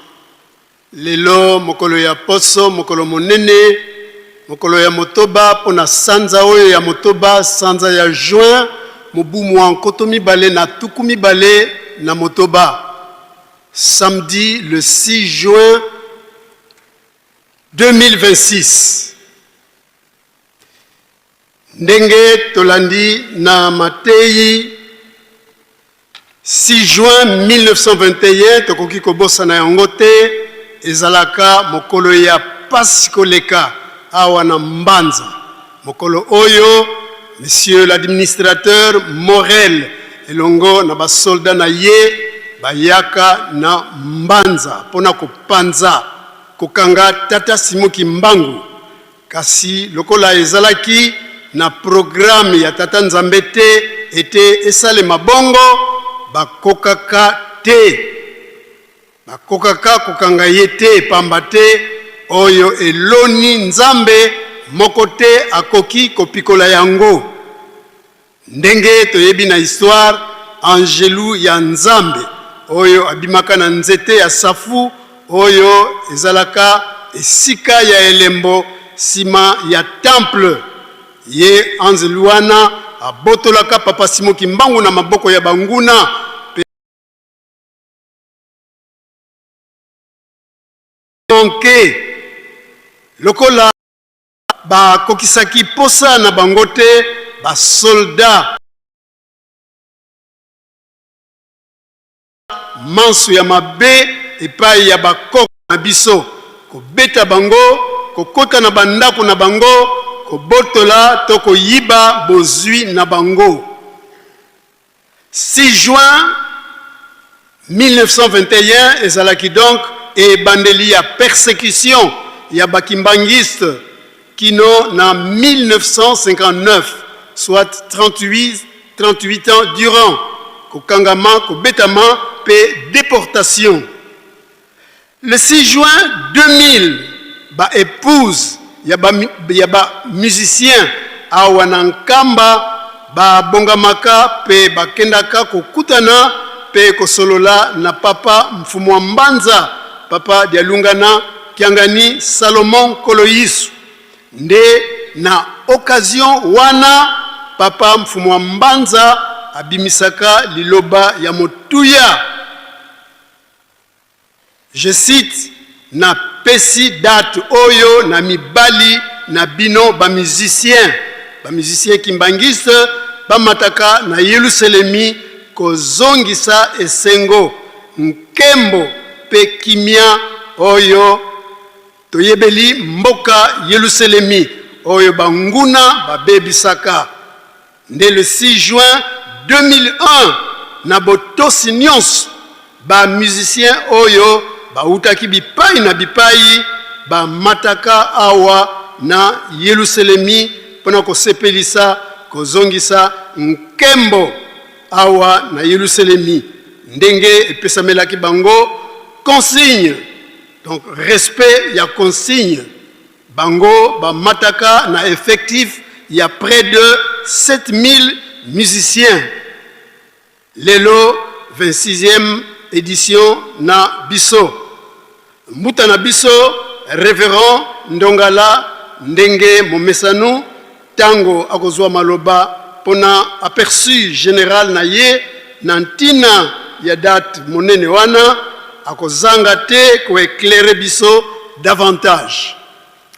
Lelo mokolo ya poso, mokolo monene, mokolo ya motoba mpo na sanza oyo ya motoba, sanza ya juin, mobu mwa 2026, samedi le 6 juin 2026. Ndenge tolandi na mateyi 6 juin 1921, tokoki kobosana yango te, ezalaka mokolo ya pasi koleka awa na Mbanza. Mokolo oyo monsieur l'administrateur Morel elongo na ba soldats na ye bayaka na Mbanza mpona kopanza, kokanga tata Simon Kimbangu. Kasi lokola ezalaki na programme ya Tata Nzambe te ete esalema bongo, bakokaka te, bakokaka kokanga ye te, pamba te oyo eloni Nzambe, moko te akoki kopikola yango. Ndenge toyebi na histoire, angelu ya Nzambe oyo abimaka na nzete ya safu oyo ezalaka esika ya elembo sima ya temple, ye anzelu wana abotolaka Papa Simon Kimbangu na maboko ya banguna pe manque lokola Bakokisaki posa na bango te, ba soldats manso ya mabe epai ya bakoko na biso, kobeta bango, kokota na bandako na bango, kobotola to koyiba bozwi na bango. 6 juin 1921 ezalaki donc ebandeli ya persecution ya ba kimbanguistes kino na 1959, soit 38, 38 ans durant, kokangama, kobetama mpe deportation. Le 6 juin 2000, ba epouses ya ba, ya ba musiciens awa na Nkamba babongamaka pe bakendaka kokutana pe kosolola na Papa Mfumu wa Mbanza, Papa Dialungana Kiangani Salomon Nkolo Yesu. Nde na occasion wana Papa Mfumu wa Mbanza abimisaka liloba ya motuya. Je cite, Na pesi date oyo na mibali na bino ba musiciens, ba musiciens kimbanguistes bamataka na Yeluselemi kozongisa esengo, nkembo pe kimia oyo toyebeli mboka Yeluselemi oyo banguna babebisaka. Nde le 6 juin 2001, na botosi nionso, ba musiciens oyo bawutaki bipayi na bipayi bamataka awa na Yeluselemi mpo na kosepelisa kozongisa nkembo awa na Yeluselemi ndenge epesamelaki bango consigne, donc respect ya consigne. Bango bamataka na effectif ya près de 7000 musiciens. Lelo 26e edition na biso. Mbuta na biso Reverend Ndongala ndenge momesano tango akozua maloba pona aperçu general na ye na ntina ya date monene wana, akozanga te ko eclairer biso davantage.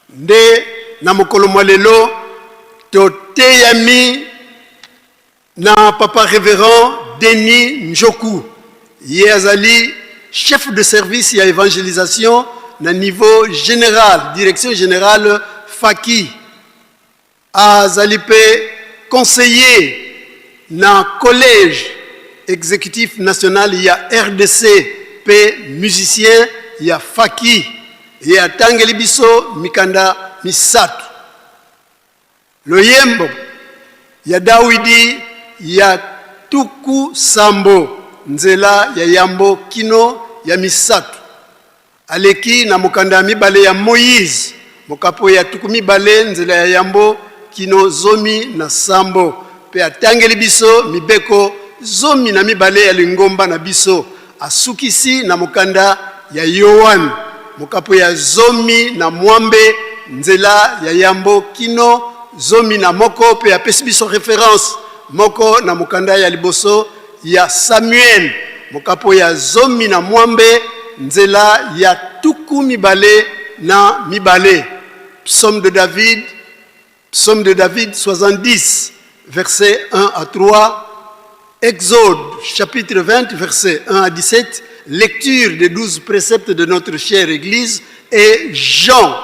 Nde na mokolo mwa lelo toteyami na Papa Reverend Denis Njoku, ye azali chef de service ya evangelisation na niveau general, direction generale Faki. Azali mpe conseiller na collège executif national ya rdc mpe musicien ya Faki. Ye atangeli biso mikanda misato. Loyembo ya Dawidi ya 70, nzela ya yambo kino ya misato. Aleki na mokanda ya mibale ya Moize, mokapo ya 20, nzela ya yambo kino 17, mpe atangeli biso mibeko 12 ya lingomba na biso. Asukisi na mokanda ya Yoane, mokapo ya 16, nzela ya yambo kino 11, mpe apesi biso reference moko na mokanda ya liboso ya Samuel, mokapo ya 16, nzela ya 22. Psaume de David, Psaume de David 70, versets 1 à 3, Exode chapitre 20, versets 1 à 17, lecture des 12 préceptes de notre chère Église, et Jean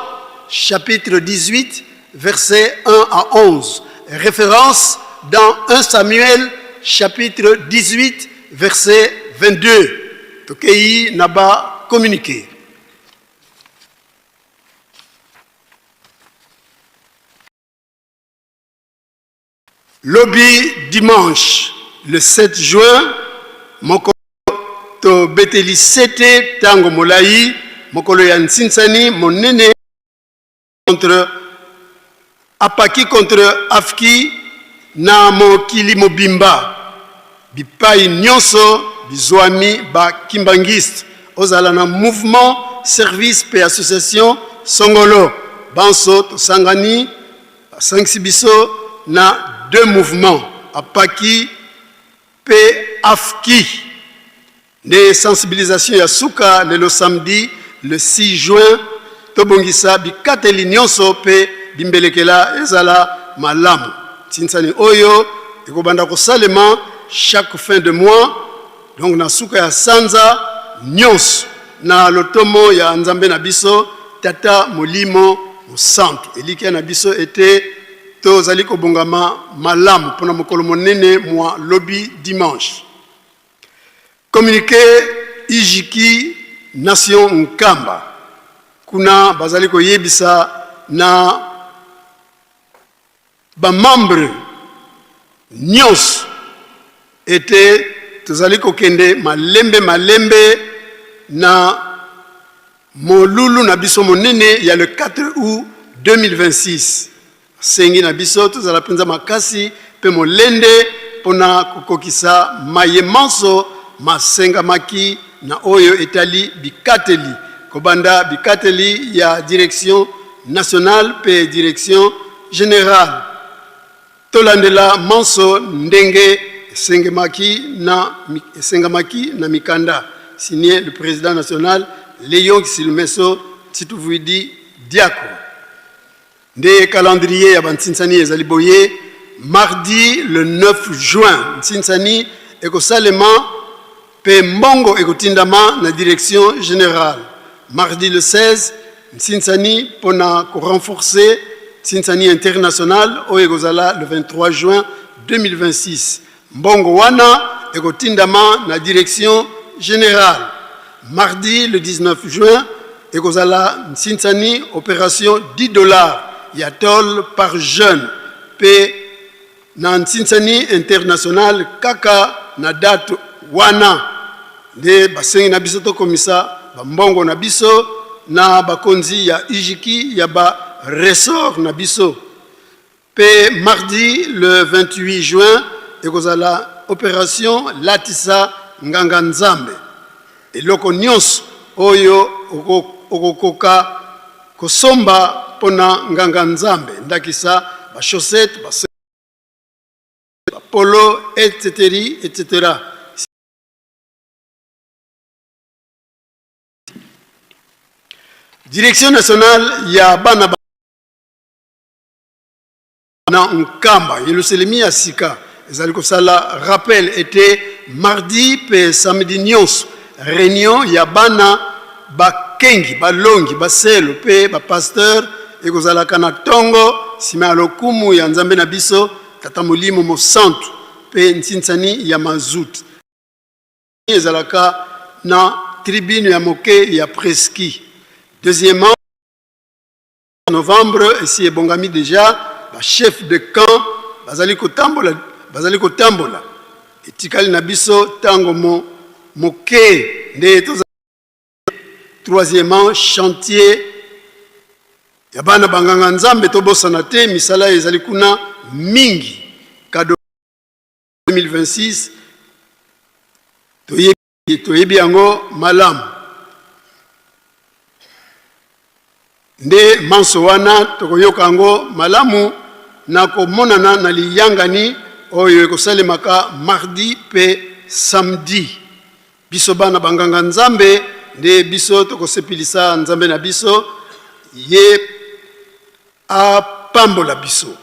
chapitre 18, versets 1 à 11. Référence dans 1 Samuel chapitre 18, verset 22. Tokei Naba communiqué. Lobi dimanche le 7 juin, mokolo tobeteli sete tango molayi, mokolo ya nsinsani monene contre apaki contre afki na mokili mobimba, bipayi nionso bizwami ba kimbanguiste, ozala na mouvement, service pe association songolo, banso tosangani. Basangisi biso na deux mouvements, APAKI pe AFKI. Nde sensibilisation ya suka lelo samedi le 6 juin, tobongisa bikateli nionso pe bimbelekela ezala malamu. Nsinsani oyo ekobanda kosalema chaque fin de mois, donc na suka ya sanza nionso, na lotomo ya Nzambe na biso Tata Molimo Mosantu. Elikya na biso ete tozali kobongama malamu pona mokolo monene mua lobi dimanche. Communique Ijiki Nation Nkamba, kuna bazali koyebisa na Ba membres nionso ete tozali kokende malembe malembe na molulu na biso monene ya le 4 aout 2026. Asengi na biso tozala mpenza makasi mpe molende mpo na kokokisa maye manso masengamaki na oyo etali bikateli, kobanda bikateli ya direction nationale mpe direction generale. Tolandela manso ndenge esengemaki na esengamaki na mikanda. Signé le president national Leon Kisilumeso Ntituvuidi Diako. Nde calendrier ya ba nsinsani ezali boye, mardi le 9 juin nsinsani ekosalema mpe mbongo ekotindama na direction generale. Mardi le 16 nsinsani mpo na ko renforcer nsinsani internationale oyo ekozala le 23 juin 2026. Mbongo wana ekotindama na direction generale. Mardi le 19 juin ekozala nsinsani operation 10 dollars ya tol par jeune mpe na nsinsani internationale kaka na date wana nde basengi na biso tokomisa ba mbongo na biso na bakonzi ya UJKI ya ba ressorts na biso. Pe mardi le 28 juin ekozala operation latisa nganga nzambe. Eloko nionso oyo okokoka kosomba pona nganga nzambe ndakisa ba chaussettes, ba ba polo etc etc. Direction nationale ya bana ba Na Nkamba, Yelusalemi ya Sika ezali kosala rappel ete mardi mpe samedi nionso reunion ya bana bakengi, balongi, baselo mpe ba pasteurs ekozalaka na tongo sima ya lokumu ya Nzambe na biso Tata Molimo Mosantu mpe nsinsani ya mazout ezalaka na tribune ya moke ya Preski. Deuxièmement, Novembre esi ebongami dejà, ba chefs de camp bazali kotambola, bazali kotambola. Etikali na biso tango mo moke nde tozali. Troisièmement, chantier ya bana ba nganga Nzambe, tobosana te misala ezali kuna mingi. Cadeau 2026. Toyebi yango malamu. Nde manso wana tokoyoka yango malamu na komonana na liyangani oyo ekosalemaka mardi mpe samedi. Biso bana ba nganga Nzambe nde biso tokosepelisa Nzambe na biso, ye apambola biso.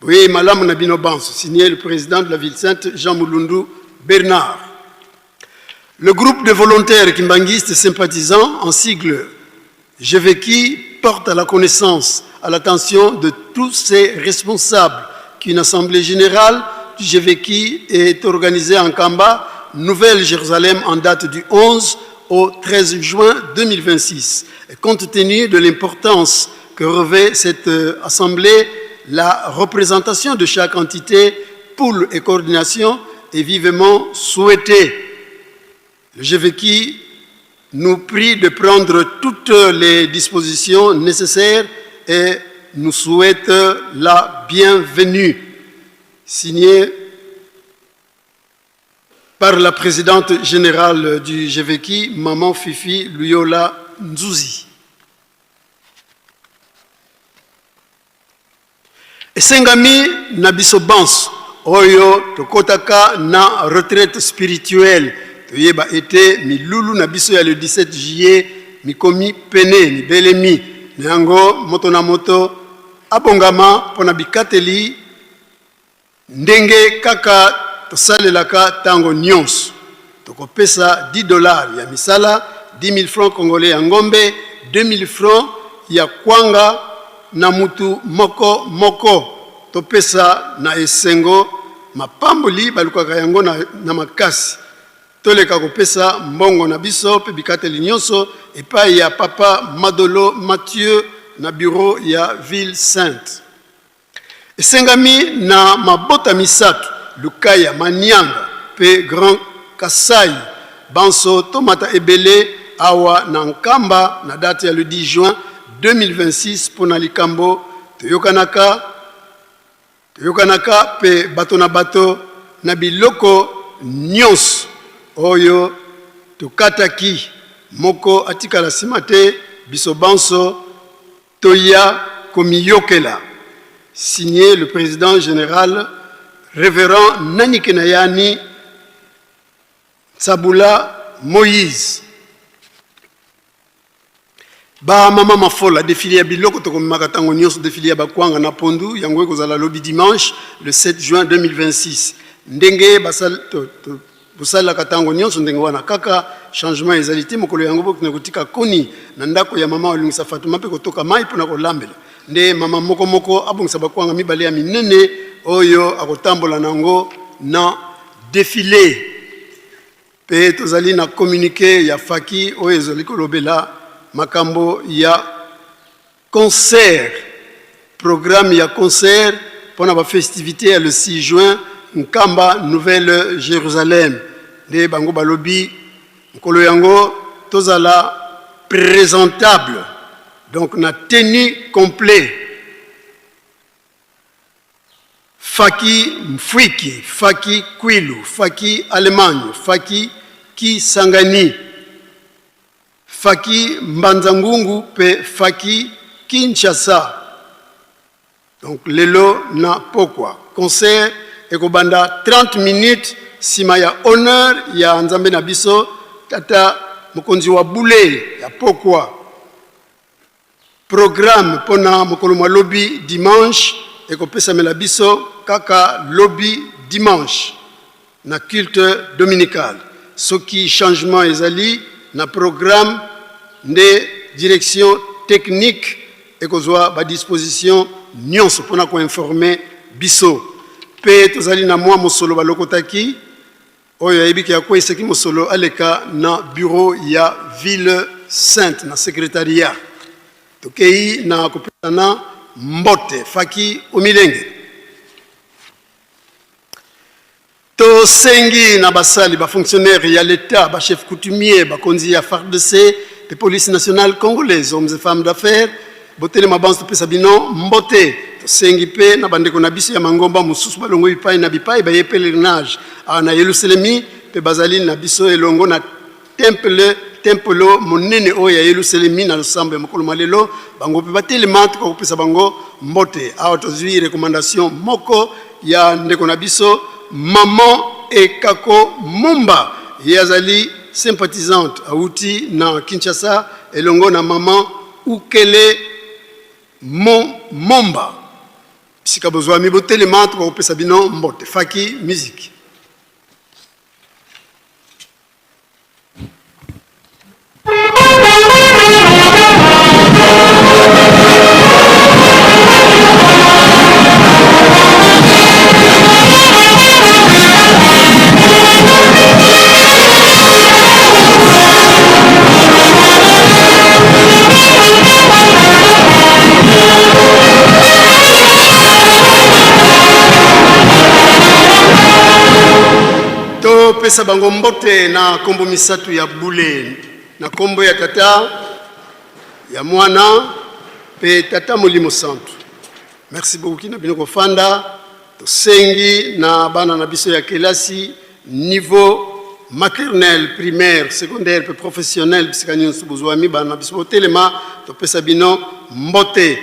Boyei malamu na bino banso. Signé le président de la ville sainte Jean Mulundu Bernard. Le groupe de volontaires kimbanguistes sympathisants en sigle GVKI porte à la connaissance, à l'attention de tous ses responsables qu'une assemblée générale du GVKI est organisée en Kamba, Nouvelle-Jérusalem, en date du 11 au 13 juin 2026. Et compte tenu de l'importance que revêt cette assemblée, la représentation de chaque entité, poule et coordination est vivement souhaitée. Le GVKI nous prie de prendre toutes les dispositions nécessaires et nous souhaite la bienvenue. Signé par la présidente générale du GVKI, Maman Fifi Luyola Nzuzi. Esengami na biso banso oyo tokotaka na retraite spirituelle toyeba ete milulu na biso ya le 17 juillet mikomi pene, mibelemi. Na yango moto na moto abongama mpo na bikateli Ndenge kaka tosalelaka tango nionso, tokopesa 10 dollars ya misala, 10.000 francs congolais ya ngombe, 2.000 francs ya kwanga na mutu moko moko. Topesa na esengo, mapamboli balukaka yango na makasi. Toleka kopesa mbongo na biso pe bikateli nionso epayi ya Papa Madolo Mathieu na bureau ya Ville Sainte. Esengami na mabota misatu, Lukaya, Manianga mpe Grand Kasaï, banso tomata ebele awa na Nkamba na date ya le 10 juin 2026 mpo na likambo toyokanaka toyokanaka mpe bato na bato na biloko nionso oyo tokataki, moko atikala sima te, biso banso Toya komiyokela. Signé le president general Reverend Nanikenayani Nsabula Moïse. Ba mama mafola defile ya biloko tokomemaka tango nionso defile ya ba kwanga na pondu yango ekozala lobi dimanche le 7 juin 2026 ndenge basal to, to, Bosalelaka tango nionso ndenge wana kaka, changement ezali te. Mokolo yango bokende kotika koni na ndako ya mama Olungisa Fatuma mpe kotoka mayi mpo na kolambela. Nde mama moko moko abongisa bakwanga mibale ya minene oyo akotambola na yango na defile. Mpe tozali na communique ya Faki oyo ezali kolobela makambo ya Concert, Programme ya concert mpo na ba festivites ya le 6 juin, Nkamba, Nouvelle Jerusalem. Nde bango balobi mokolo yango tozala presentable, donc na tenue complet. Faki Mfwiki, Faki Kwilu, Faki Allemagne, Faki Kisangani. Faki Mbanza Ngungu pe Faki Kinshasa. Donc lelo na pokwa concert ekobanda 30 minutes sima ya honneur ya Nzambe na biso Tata Mokonzi wa bule ya pokwa. Programme pona mokolo mwa lobi dimanche ekopesamela biso kaka lobi dimanche na culte dominical. Soki changement ezali na programme nde direction technique ekozwa ba dispositions nionso pona ko informer biso. Pe tozali na mwa mosolo balokotaki. Oyo ayebi ke akweisaki mosolo aleka na bureau ya ville sainte na secretariat. Tokeyi na kopesana mbote faki omilenge. Tosengi na basali ba fonctionnaires ya l'etat, ba chefs coutumiers, bakonzi ya FARDC pe police nationale congolaise, hommes et femmes d'affaires, botelema banso topesa bino mbote. Tosengi mpe na bandeko na biso ya mangomba mosusu balongwe bipai na bipai baye pèlerinage awa na Yelusalemi. mpe bazali na biso elongo na temple tempelo monene oyo ya Yelusalemi na losambo ya mokolo mwa lelo. Bango mpe batelema, tokokopesa bango mbote. Awa tozwi recommandation moko ya ndeko na biso Maman Ekako Mumba, ye azali sympathisante awuti na Kinshasa elongo na Maman Ukele Mo Momba. Bisika bozwami botelema, tokokopesa bino mbote. Faki musique. Topesa bango mbote na kombo misatu ya bule, na kombo ya Tata, ya Mwana pe Tata Molimo Santu. Merci beaucoup na bino kofanda. Tosengi na bana na biso ya kelasi niveau maternelle, primaire, secondaire pe professionnel, bisika nyonso bozwami, bana na biso botelema, topesa bino mbote.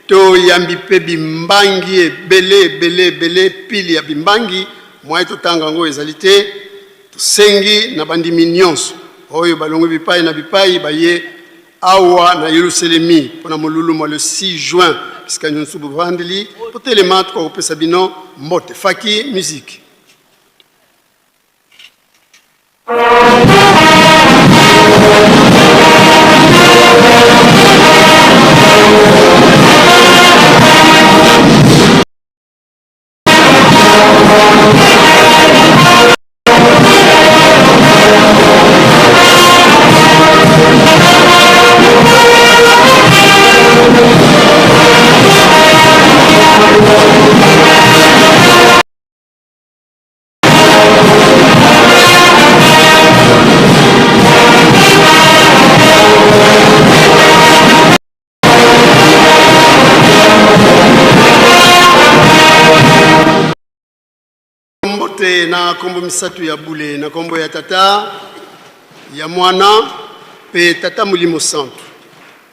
Toyambi pe bimbangi ebele ebele ebele, pili ya bimbangi Moyen totanga yango ezali te. Tosengi na bandimi nyonso oyo balongwe bipai na bipai baye awa na Yelusalemi mpo na molulu mwa le 6 juin, bisika nyonso bovandeli, botelema tokoka kopesa bino mbote. Faki musique. Mbote na kombo misatu ya bule, na kombo ya Tata, ya Mwana pe Tata Molimo Santu.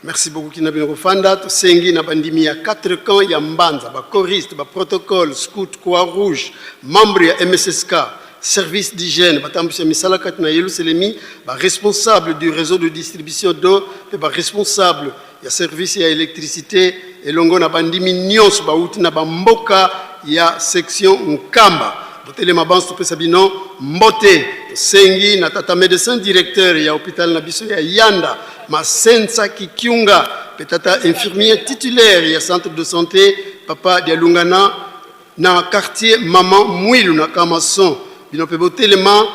Merci beaucoup kina bino kofanda. Tosengi na bandimi ya 4 camps ya Mbanza, ba choristes, ba protocole, scout, croix rouge, membre ya MSSK, service d'hygiène, batambwisi ya misala kati na Yelusalemi, ba responsables du réseau de distribution d'eau pe ba responsables ya service ya electricite elongo na bandimi nionso bawuti na ba mboka ya section Nkamba. Botelema banso topesa bino mbote. Tosengi na tata medecin directeur ya hopital na biso ya Yanda Masensa Kikiunga pe tata infirmier titulaire ya centre de sante papa Dialungana na quartier Maman Mwilu na Kamason. Bino pe botelema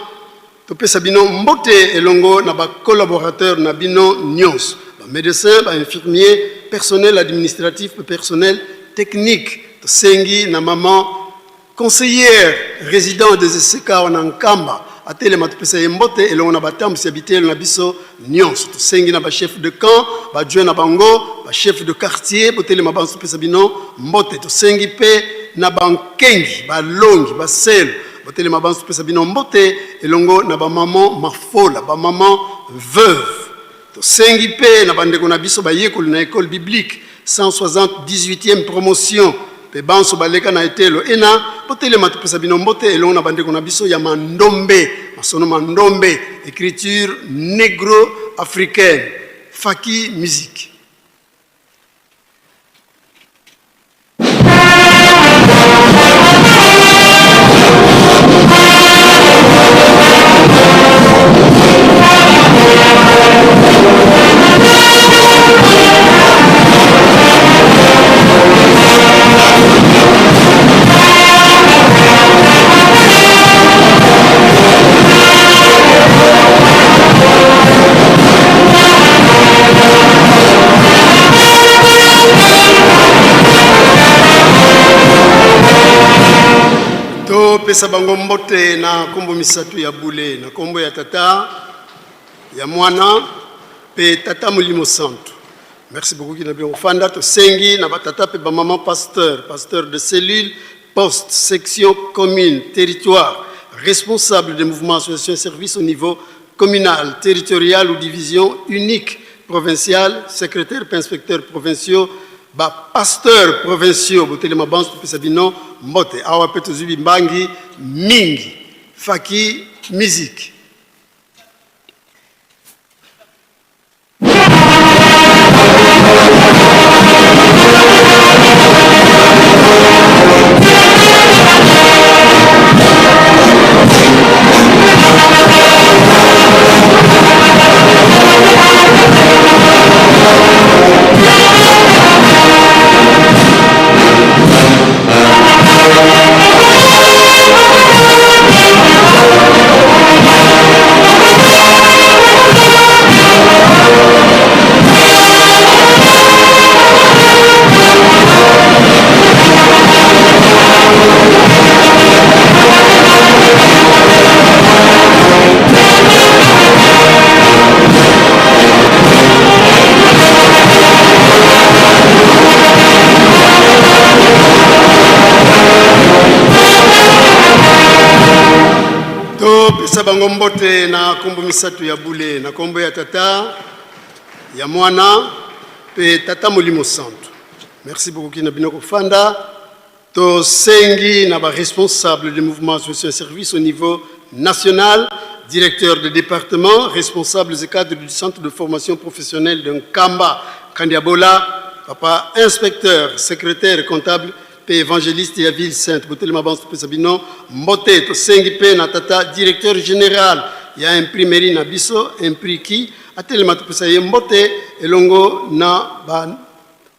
Topesa bino mbote elongo na ba collaborateurs na bino nionso, ba medecins, ba infirmiers, personnel administratif pe personnel technique. Tosengi na maman conseillère resident des ECK wana Nkamba atelema topesa ye mbote elongo na batambwisi ya biteyelo na biso nionso. Tosengi na ba chefs de camp, ba adjoints na bango, ba chefs de quartier botelema banso topesa bino mbote. Tosengi pe na ba nkengi, balongi, baselo Botelema banso topesa bino mbote elongo na ba maman mafola, ba maman veuve. Tosengi pe na bandeko na biso bayekoli na ecole biblique 178e promotion pe banso baleka na eteyelo ena, botelema topesa bino mbote elongo na bandeko na biso ya Mandombe, masono Mandombe, ecriture negro-africaine, Faki musique. Topesa bango mbote na nkombo misato ya bule, na nkombo ya Tata, ya Mwana mpe Tata Molimo Santu. Merci beaucoup kina bino kofanda. Tosengi na batata mpe bamama pasteur, pasteur de cellule, poste, section, commune, territoire, responsable de mouvement association service au niveau communal, territorial ou division unique provinciale, secrétaire pe inspecteur provinciaux, ba pasteurs provinciaux botelema banso topesa bino mbote. Awa pe tozwi bimbangi mingi. Faki musique. Topesa bango mbote na nkombo misato ya bule, na nkombo ya Tata, ya Mwana mpe Tata Molimo Santu. Merci beaucoup kina bino kofanda. Tosengi na ba responsables du mouvement association service au niveau national, directeur de département, responsables et cadres du centre de formation professionnelle de Nkamba, Kandiabola, papa inspecteur, secrétaire comptable mpe évangéliste ya ville sainte, botelema banso topesa bino mbote. Tosengi mpe na tata directeur général ya imprimerie na biso Impriki atelema topesa ye mbote elongo na ba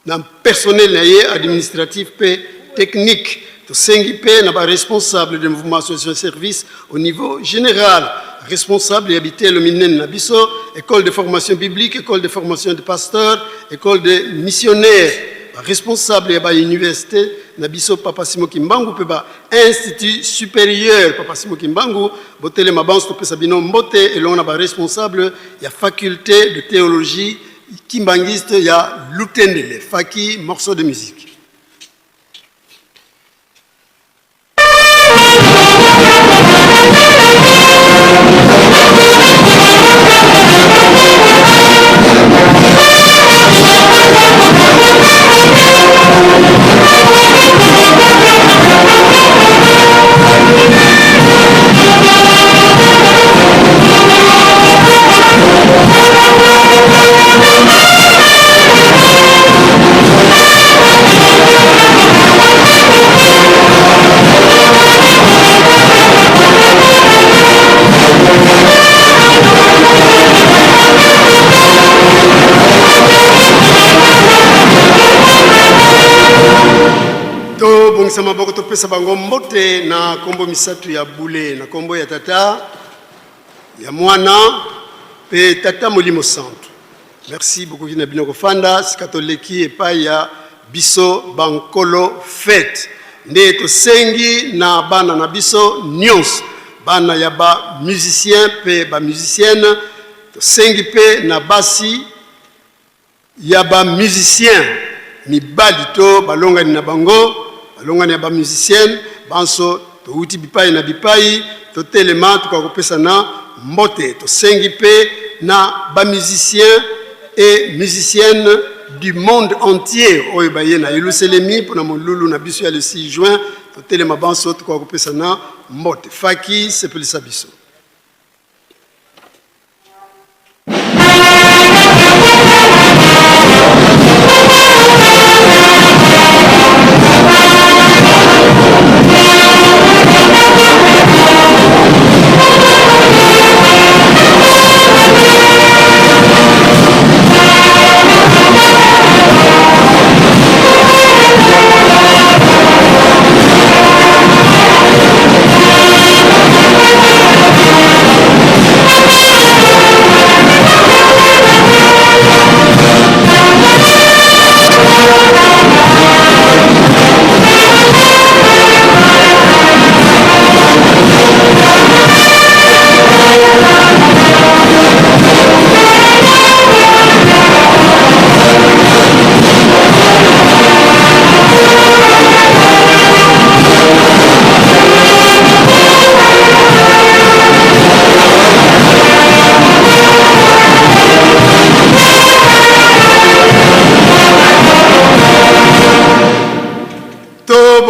na personnel na ye administratif mpe technique. Tosengi mpe na baresponsable de mouvement association service au niveau général, responsable ya bitelo minene na biso, école de formation biblique, école de formation de pasteur, école de missionnaire, baresponsable ya bauniversité na biso Papa Simo Kimbangu mpe ba institut supérieur Papa Simo Kimbangu, botelema banso topesa bino mbote elongo na baresponsable ya faculté de théologie kimbangiste ya Lutendele. Faki, morceau de musique. Tobongisa maboko topesa bango mbote na nkombo misato ya bule, na nkombo ya Tata, ya Mwana mpe Tata Molimo Santu. Merci beaucoup na bino kofanda. Sika toleki epai ya biso bankolo fete, nde tosengi na bana na biso nyonso, bana ya ba musicien mpe ba musicienne, tosengi mpe na basi ya ba musicien mibali to balongani na bango, balongani ya ba musicienne banso towuti bipai na bipai, totelema tokoka kopesana mbote. Tosengi mpe na ba musiciens et musiciennes du monde entier oyo baye na Yelusalemi mpo na molulu na biso ya le 6 juin, totelema banso tokoka kopesana mbote. Faki, sepelisa biso.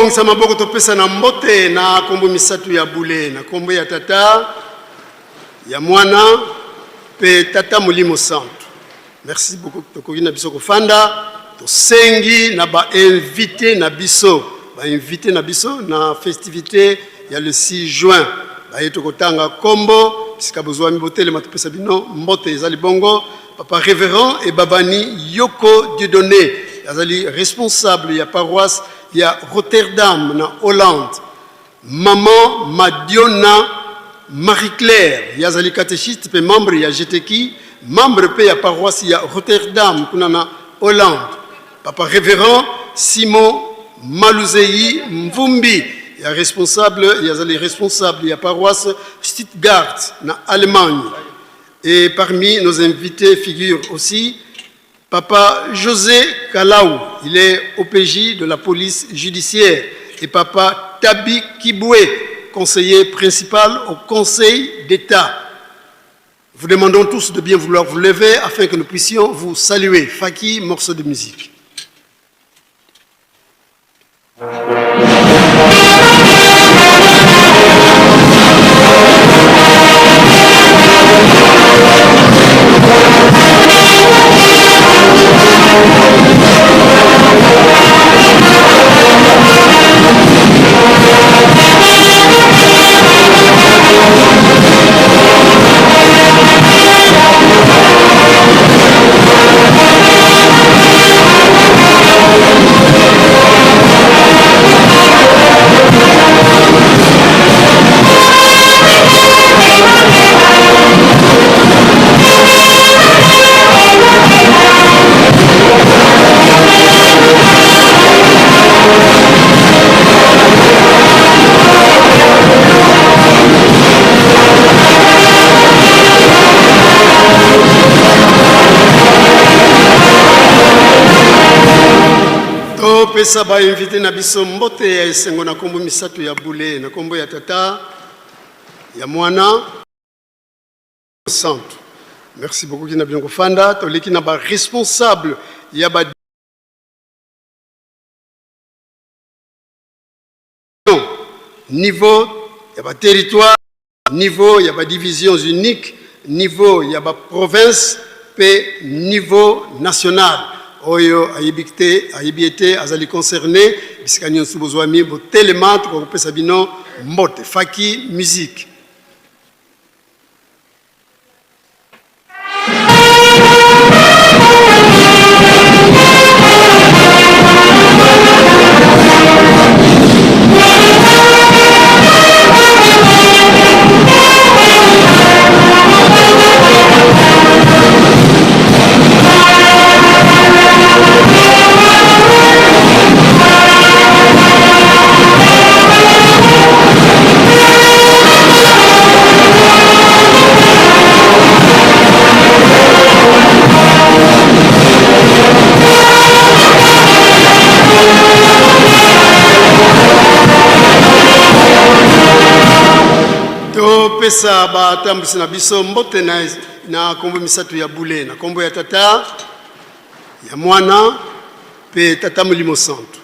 Tobongisa maboko topesana mbote na kombo misatu ya bule, na kombo ya Tata, ya Mwana pe Tata Molimo Santu. Merci beaucoup. Tokoki na biso kofanda. Tosengi na ba invité na biso, ba invité na biso na festivité ya le 6 juin. Baye tokotanga kombo bisika bozwami botelema topesa bino mbote. Ezali bongo Papa Révérend Ebabani Yoko Dieudonné, azali responsable ya paroisse ya Rotterdam na Hollande. Maman Madiona Marie-Claire, ye azali catéchiste pe membre ya GTQ, membre pe ya paroisse ya Rotterdam kuna na Hollande. Papa Révérend Simon Maluzei Mvumbi, ya responsable, ye azali responsable ya paroisse Stuttgart na Allemagne. Et parmi nos invités figure aussi Papa José Kalaou, il est OPJ de la police judiciaire, et Papa Tabi Kiboué, conseiller principal au Conseil d'État. Vous demandons tous de bien vouloir vous lever afin que nous puissions vous saluer. Faki, morceau de musique. Topesa bainvite na biso mbote ya esengo na nkombo misato ya bule, na nkombo ya Tata, ya Mwana, Santu. Merci beaucoup kina bino kofanda. Toleki na baresponsable ya ba niveau ya ba territoire, niveau ya ba divisions uniques, niveau ya ba province pe niveau national. Oyo ayebi te, ayebi ete azali concerné, bisika nyonso bozwami botelema, tokokopesa bino mbote. Faki musique. Topesa batambwisi na biso mbote na, na kombo misato ya bule, na kombo ya Tata, ya Mwana mpe Tata Molimo Santu.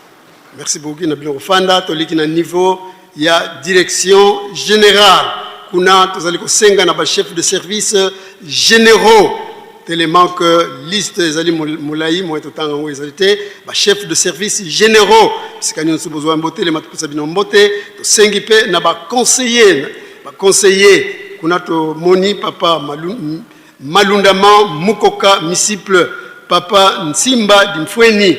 Merci beaucoup na bino kofanda. Toleki na niveau ya direction générale. Kuna tozali kosenga na ba chef de service généraux, tellement que liste ezali molai, moye totanga yango ezali te. Ba chef de service généraux bisika nyonso bozwa mbotelema, topesa bino mbote. Tosengi mpe na ba conseiller, ba conseiller kuna tomoni papa Malundama Mukoka Misiple, papa Nsimba Dimfweni,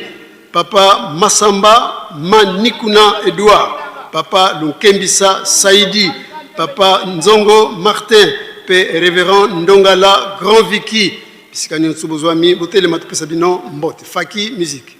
papa Masamba Manikuna Edouard, papa Lunkembisa Saidi, papa Nzongo Martin pe révérend Ndongala Grand Viki. Bisika nyonso bozwami botelema, topesa bino mbote. Faki musique.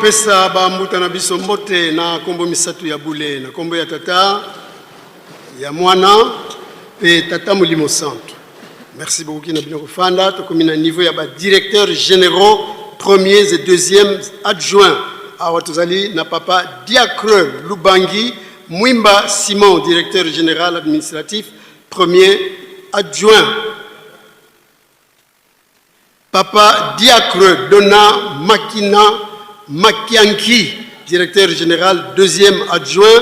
Topesa bambuta na biso mbote na nkombo misato ya bule, na nkombo ya Tata, ya Mwana mpe Tata Molimo Santu. Merci beaucoup na bino kofanda. Tokomi na niveau ya ba directeurs généraux, premiers et deuxièmes adjoints. Awa tozali na papa Diacre Lubangi Mwimba Simon, directeur général administratif, premier adjoint. Papa Diacre Dona Makina Makianki, directeur général, deuxième adjoint.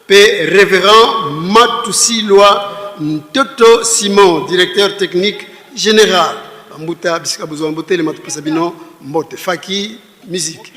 P. Révérend Matusilwa Ntoto Simon, directeur technique général. Bambuta bisika bozwa mbote le matupesa bino mbote. Faki musique.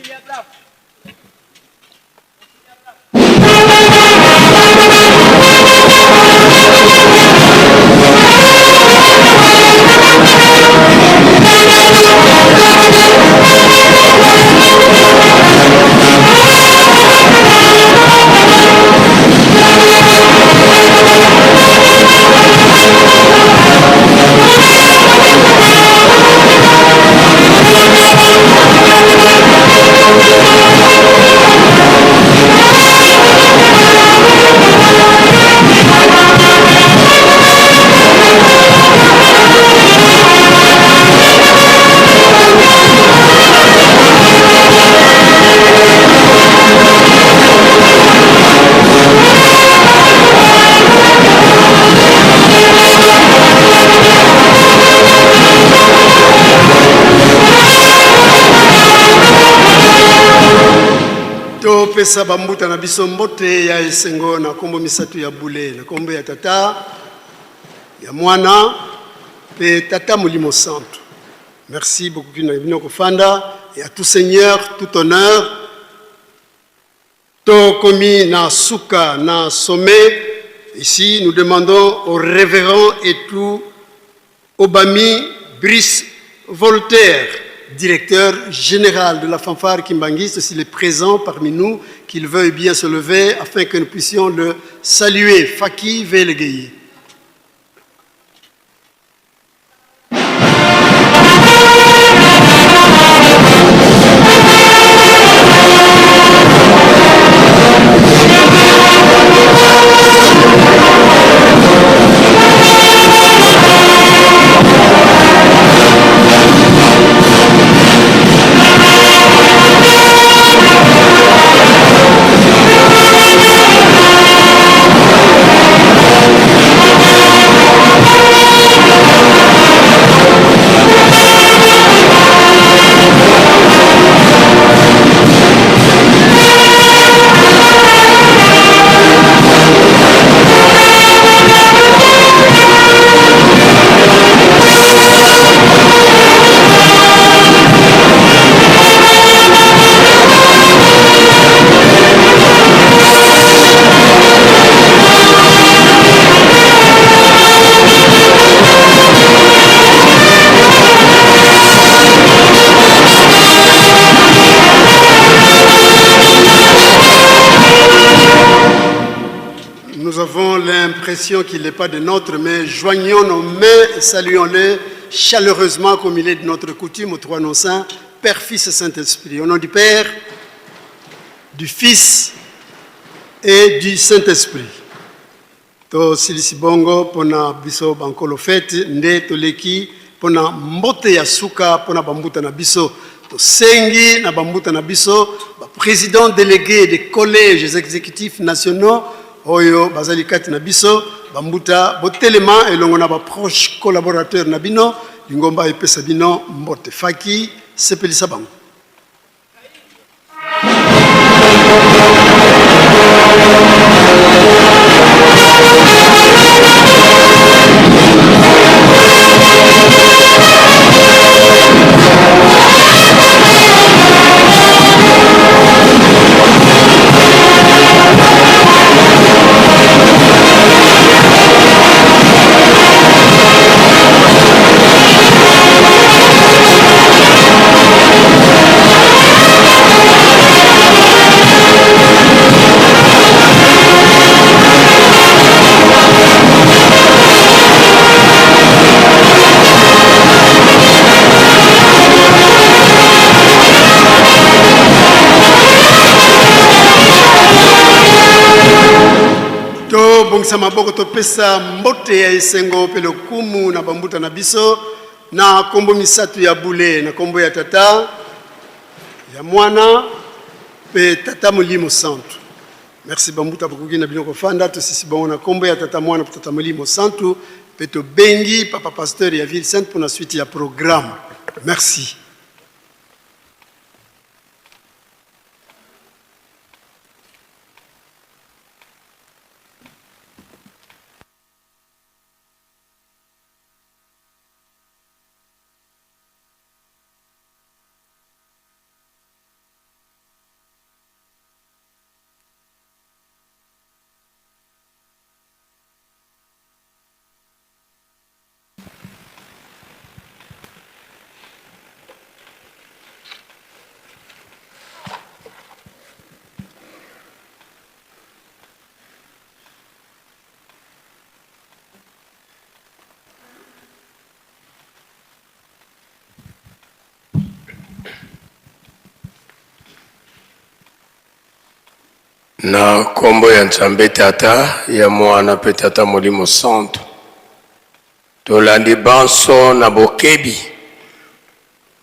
Topesa bambuta na biso mbote ya esengo na nkombo misato ya bule, na nkombo ya Tata, ya Mwana mpe Tata Molimo Santu. Merci beaucoup na bino kofanda. Et à tout seigneur tout honneur. Tokomi na suka, na sommet. Ici, nous demandons au révérend Etou Obami Brice Voltaire, directeur général de la fanfare kimbanguiste, s'il est présent parmi nous, qu'il veuille bien se lever afin que nous puissions le saluer. Faki Velegei. Nous avons l'impression qu'il n'est pas de notre, mais joignons nos mains et saluons-le chaleureusement comme il est de notre coutume aux trois noms saints, Père, Fils et Saint-Esprit. Au nom du Père, du Fils et du Saint-Esprit. Tosilisi bongo pona biso bankolo fete nde toleki pona mbote ya suka pona bambuta na biso. Tosengi na bambuta na biso ba président délégué des collèges exécutifs nationaux oyo bazali kati na biso. Bambuta botelema elongo na ba proche collaborateur na bino, lingomba epesa bino mbote. Faki sepelisa bango. Tobongisa maboko topesa mbote ya esengo mpe lokumu na bambuta na biso na kombo misato ya bule, na kombo ya Tata, ya Mwana mpe Tata Molimo Santu. Merci bambuta, bokoki na bino kofanda. Tosisi bango na kombo ya Tata, Mwana mpe Tata Molimo Santu mpe tobengi Papa Pasteur ya Ville Sainte mpo na suite ya programme. Merci. Na nkombo ya Nzambe Tata, ya Mwana mpe Tata Molimo Santu, tolandi banso na bokebi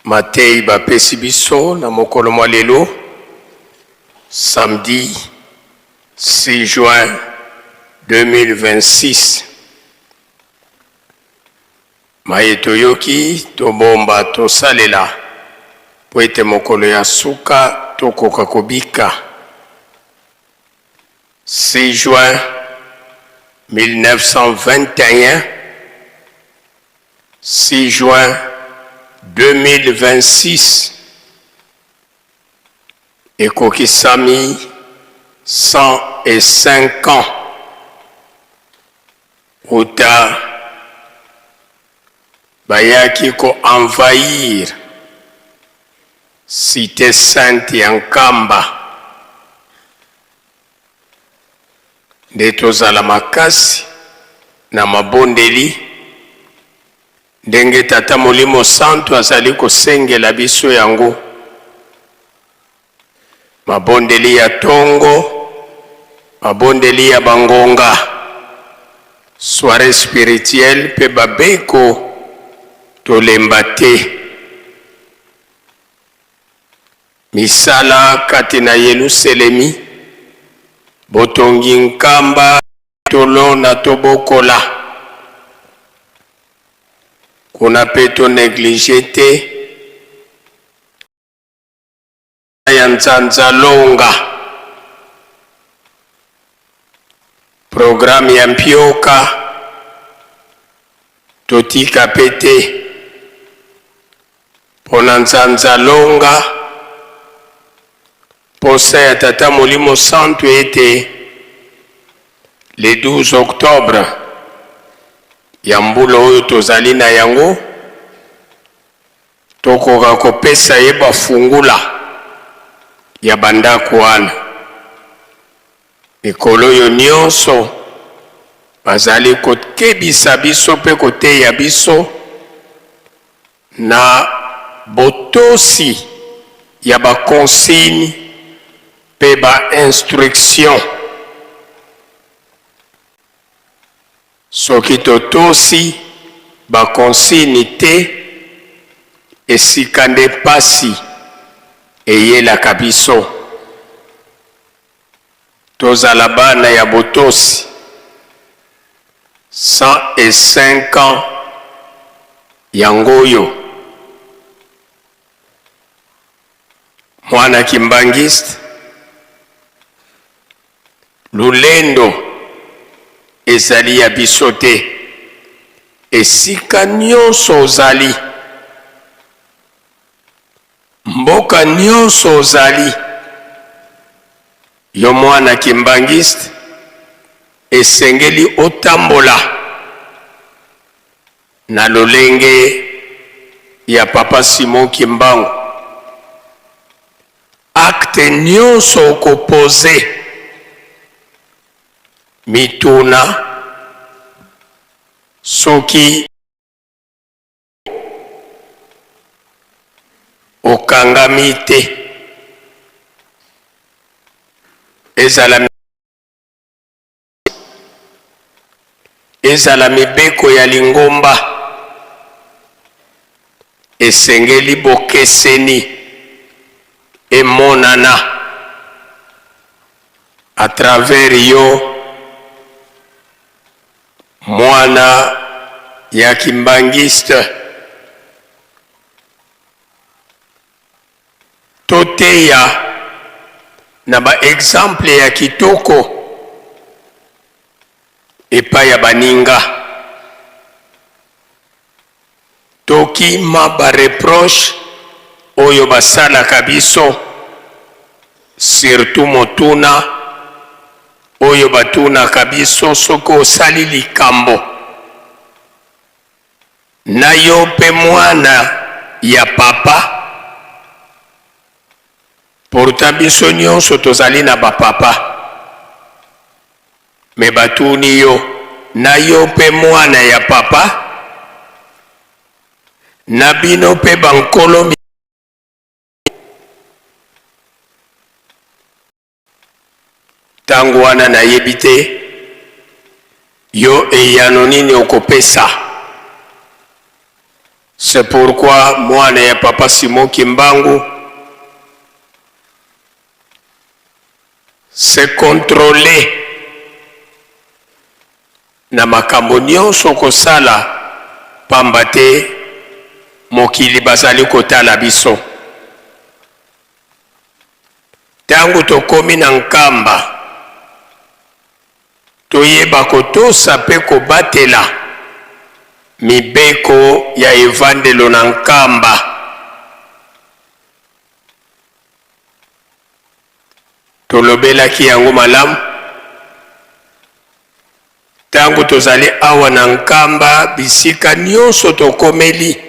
mateyi bapesi biso na mokolo mwa lelo samedi 6 juin 2026. Maye toyoki, tobomba, tosalela, mpo ete mokolo ya suka tokoka kobika. 6 juin 1921, 6 juin 2026, ekokisami 105 ans Uta bayaki ko envahir cite sainte ya Nkamba nde tozala makasi na mabondeli ndenge Tata Molimo Santu azali kosengela biso yango. Mabondeli ya tongo, mabondeli ya bangonga, soiree spirituelle mpe babeko, tolemba te. Misala kati na Yeluselemi, botongi nkamba tolona tobokola kuna mpe to negliger te. Ya Nzanza Longa, programme ya Mpioka totika pe te pona Nzanza Longa, posa ya Tata Molimo Santu ete le 12 octobre ya mbula oyo tozali na yango Tokoka kopesa ye bafungula ya bandako wana. Mikolo oyo nionso bazali kokebisa biso mpe koteya biso na botosi ya ba consignes mpe ba instructions. Soki totosi ba consignes te, esika nde pasi eyelaka biso. Tozala bana ya botosi. 105 ans yango oyo. Mwana kimbanguiste. Lolendo ezali ya biso te. Esika nionso ozali, mboka nionso ozali, yo mwana kimbanguiste esengeli otambola na lolenge ya Papa Simon Kimbangu. Acte nionso oko poser, mituna soki okangami te, ezala. Ezala mibeko ya lingomba, esengeli bokeseni emonana à travers yo mwana ya kimbanguiste. Toteya na ba exemple ya kitoko epai ya baninga. Tokima ba reproches oyo basalaka biso, surtout motuna oyo batunaka biso soki osali likambo na yo mpe mwana ya papa. Pourtant biso nyonso tozali na ba papa, mais batuni yo na yo mpe mwana ya papa na bino mpe bankolo Tango wana nayebi te yo eyano nini okopesa. C'est pourquoi mwana ya papa Simon Kimbangu se controler na makambo nionso okosala pamba te mokili bazali kotala biso. Tango tokomi na Nkamba, toyeba kotosa pe kobatela mibeko ya evandelo na Nkamba. Tolobelaki yango malamu tango tozali awa na Nkamba, bisika nionso tokomeli.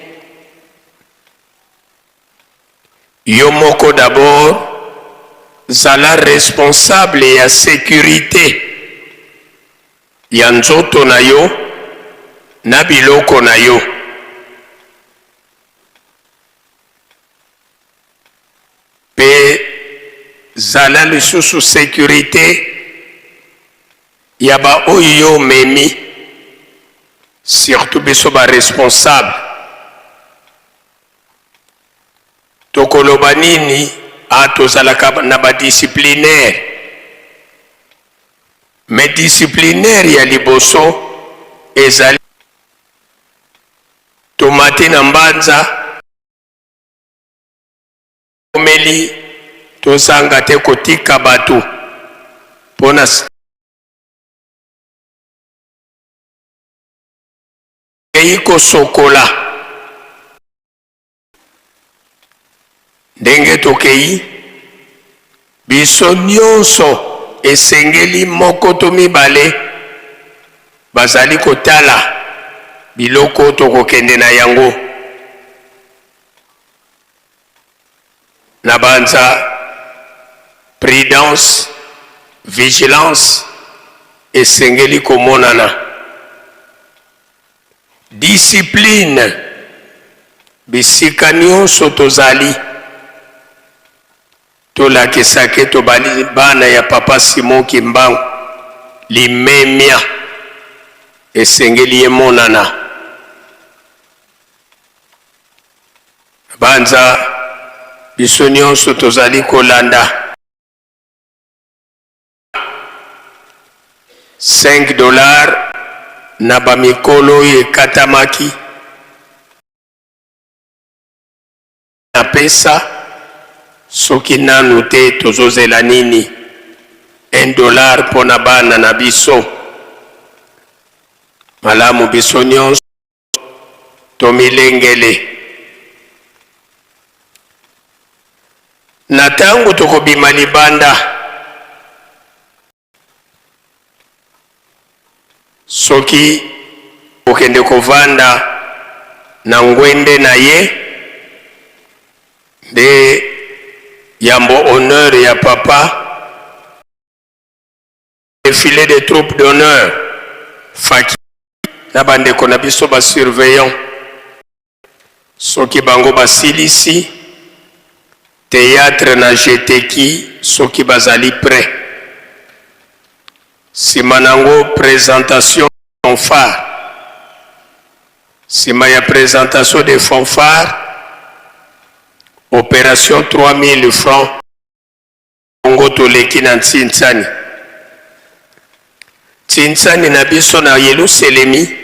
Yo moko d'abord zala responsable ya securite ya nzoto na yo na biloko na yo. Pe zala lisusu securite ya ba oyo yo omemi, surtout biso ba responsable. Tokoloba nini? Ah tozalaka na ba disciplinaire mais disciplinaire ya liboso ezali tomati na mbanza omeli tozanga te kotika bato mpona Tokei kosokola. Ndenge tokei, biso nyonso esengeli moko to mibale bazali kotala biloko tokokende na yango. Nabanza prudence, vigilance esengeli komonana. Discipline bisika nionso tozali. Tolakisa ke tobali bana ya papa Simon Kimbangu, limemia esengeli emonana. Banza biso nionso tozali kolanda. 5 dollars na ba mikolo oyo ekatamaki napesa soki nanu te tozozela nini 1 dollar mpo na bana na biso malamu biso nyonso Tomilengele. Na tango tokobima libanda, soki kokende kovanda na ngwende na ye nde yambo honneur ya papa Defile des troupes d'honneur Faki na ba ndeko na biso ba surveillants soki bango basilisi theatre na jeteki soki bazali près sima nango presentation. fanfare. Nsima ya presentation de fanfare, operation 3000 francs, bongo toleki na ntsinsani. Ntsinsani na biso na Yeluselemi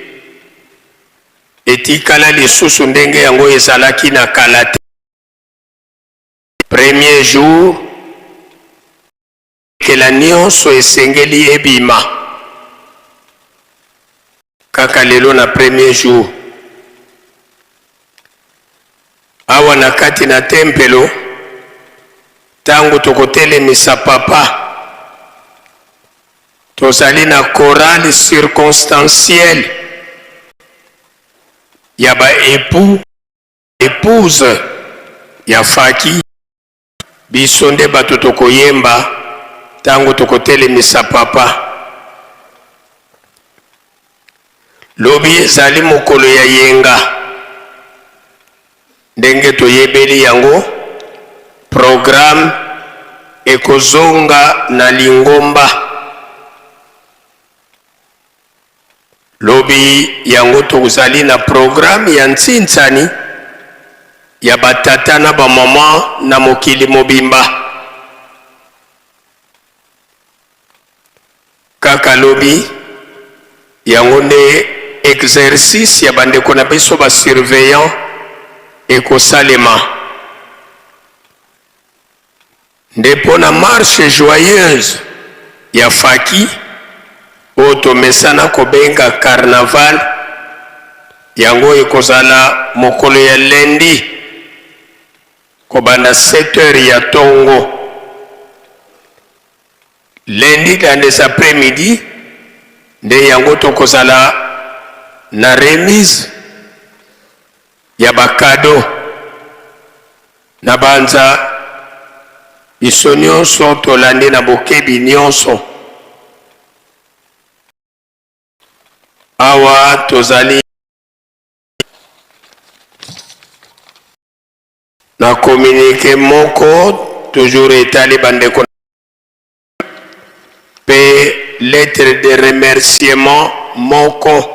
etikala lisusu ndenge yango ezalaki na kala te. Premier jour, Kela nionso esengeli ebima kaka lelo na premier jour. Awa na kati na tempelo, tango tokotelemisa Papa, tozali na chorale circonstancielle ya ba epoux, epouses ya Faki. Biso nde bato tokoyemba tango tokotelemisa Papa. Lobi ezali mokolo ya yenga. Ndenge toyebeli yango, programme ekozonga na lingomba. Lobi yango tozali na programme ya ntsinsani ya ba tata na ba maman na mokili mobimba. Kaka lobi yango nde exercice ya bandeko na biso ba surveillants ekosalema. Nde mpo na marche joyeuse ya Faki oyo tomesana kobenga carnaval, yango ekozala mokolo ya lundi kobanda 7 heures ya tongo. Lundi dans les après-midi nde yango tokozala na remise ya ba cadeaux. Nabanza biso nionso tolandi na bokebi nionso. Awa tozali na communique moko toujours etali bandeko mpe lettre de remerciement moko.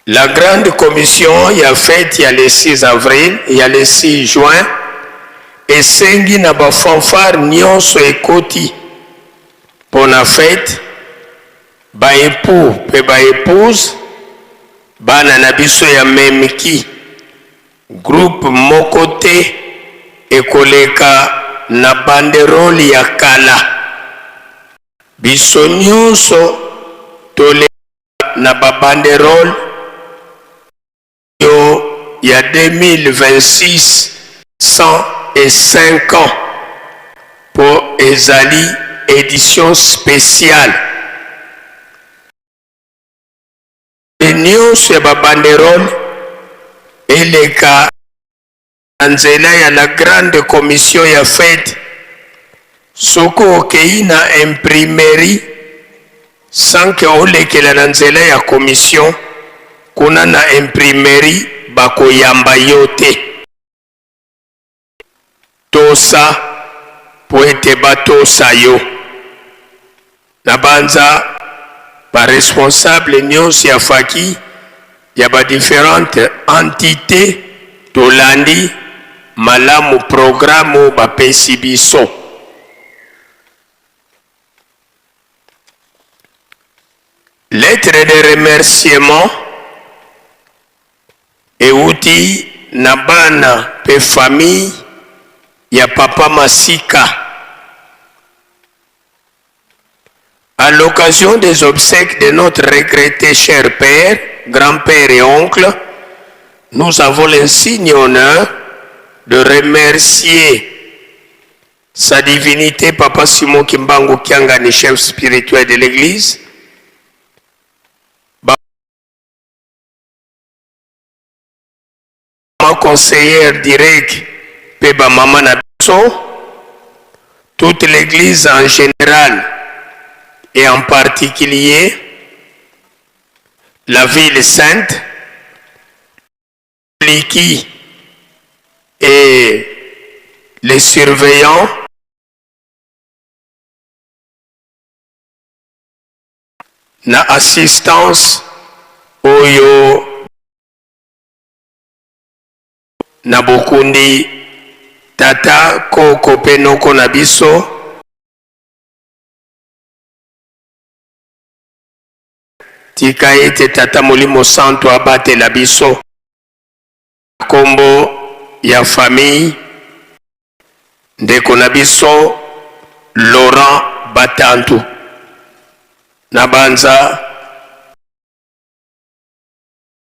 La grande commission ya fete ya le 6 avril ya le 6 juin esengi na ba fanfare nionso ekoti pona fete, ba epoux pe ba epouses, bana na biso ya Memki, Groupe moko te ekoleka na banderole ya kala. Biso nionso toleka na ba banderole oyo ya 2026 105 ans mpo ezali edition speciale. Nionso ya ba banderoles eleka na nzela ya la grande commission ya fete. Soki okeyi na imprimerie sans que olekela na nzela ya commission, kuna na imprimerie bakoyamba yo te. Tosa mpo ete batosa yo. Nabanza ba responsables nionso ya faki ya ba differentes entites tolandi malamu programme oyo bapesi biso. Lettre de remerciement Ewuti na bana pe famille ya papa Masika. A l'occasion des obsèques de notre regrette cher père, grand-père et oncle, nous avons l'insigne honneur de remercier Sa Divinite Papa Simon Kimbangu Kiangani, chef spirituel de l'Eglise, Ba conseillère direct pe ba mama na biso, toute l'eglise en general et en particulier la ville sainte, Liki et les surveillants. Na assistance oyo na bokundi tata, koko mpe noko na biso. Tika ete Tata Molimo Santu abatela biso. Na kombo ya famille ndeko na biso Laurent Batantu na banza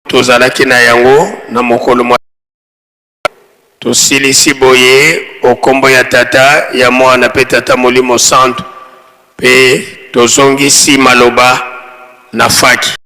tozalaki na yango na mokolo mwa tosilisi boye o kombo ya Tata, ya Mwana mpe Tata Molimo Santu mpe tozongisi maloba na faki.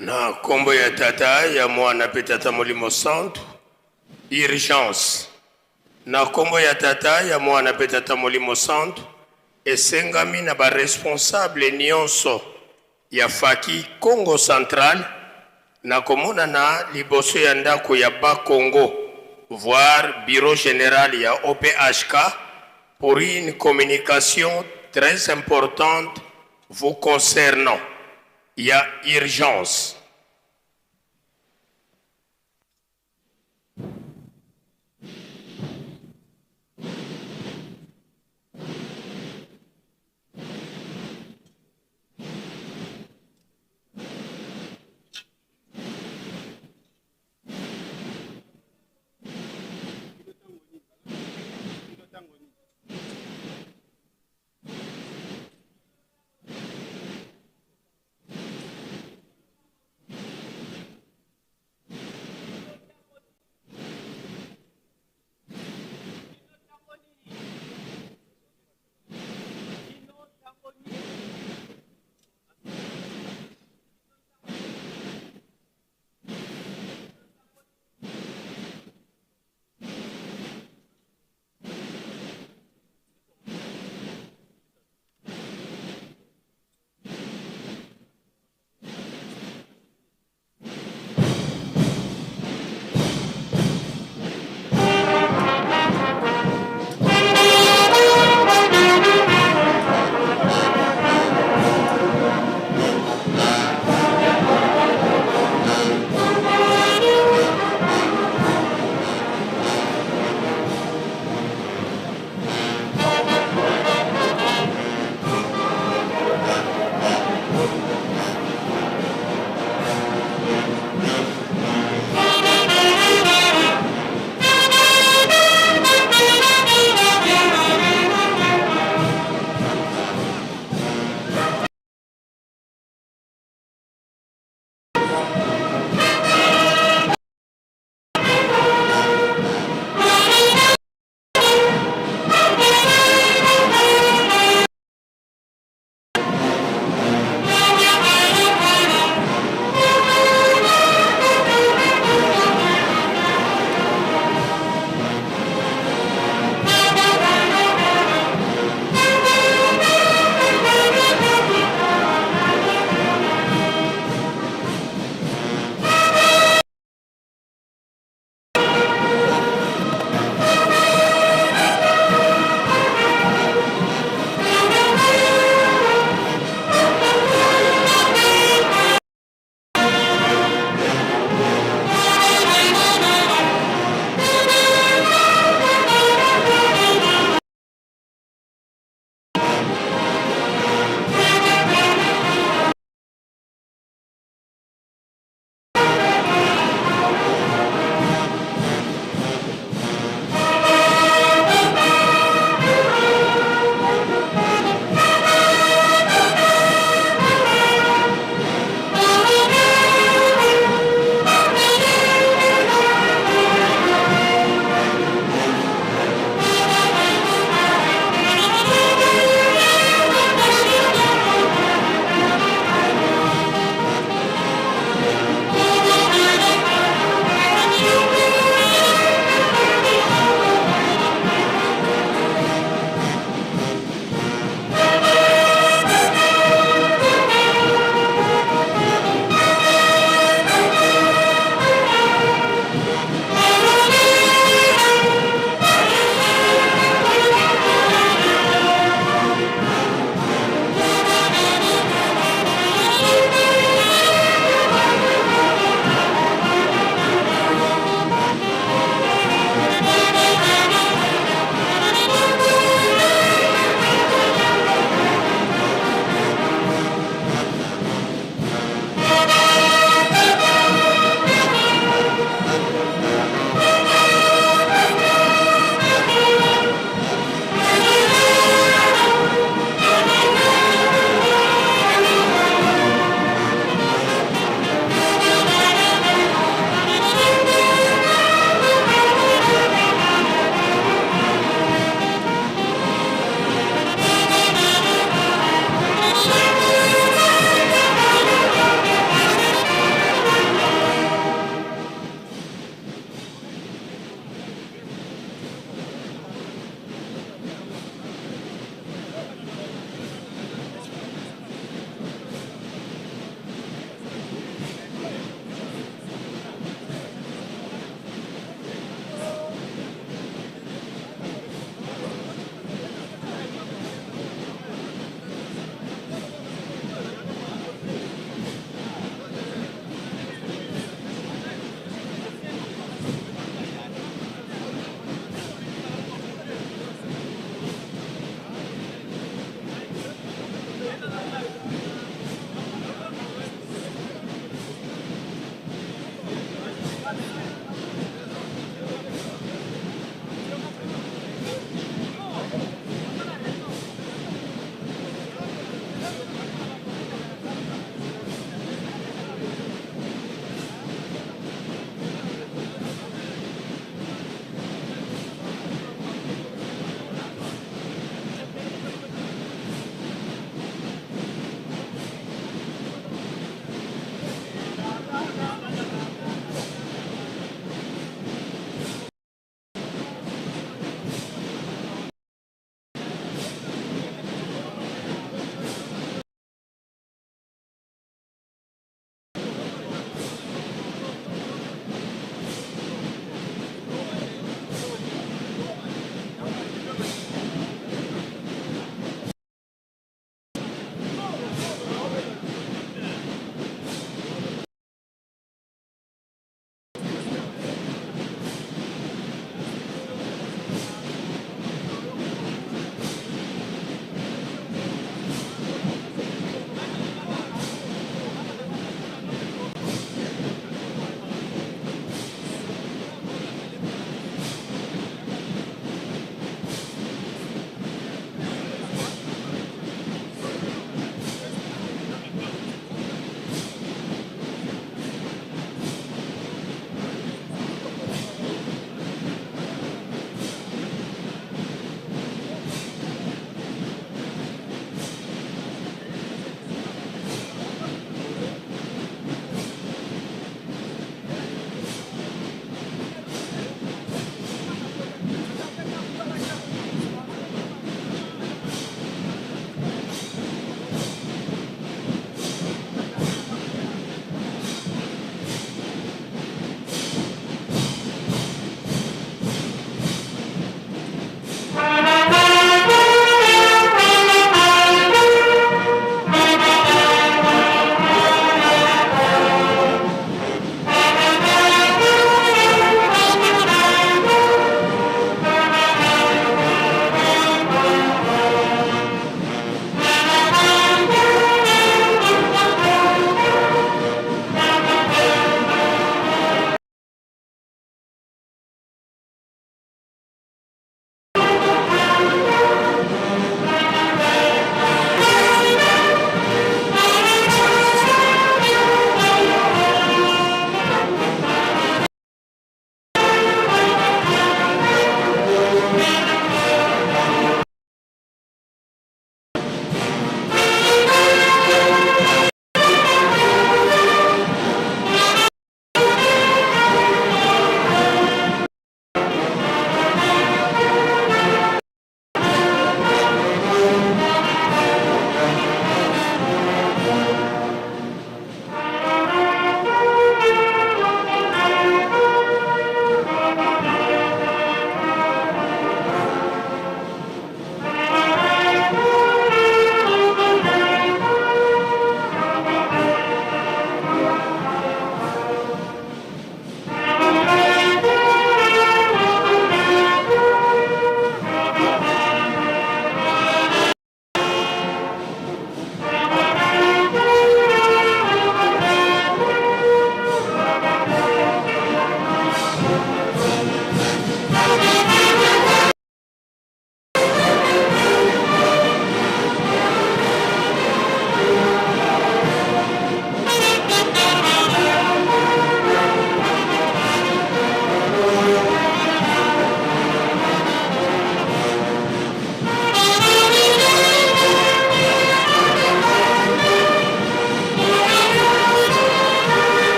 Na nkombo ya Tata, ya Mwana mpe Tata Molimo Santu. Urgence. Na nkombo ya Tata, ya Mwana mpe Tata Molimo Santu, esengami na ba responsables nionso ya Faki Kongo Central na komonana liboso ya ndako ya Bas-Congo, voir bureau general ya OPHK pour une communication très importante vous concernant. Ya urgence.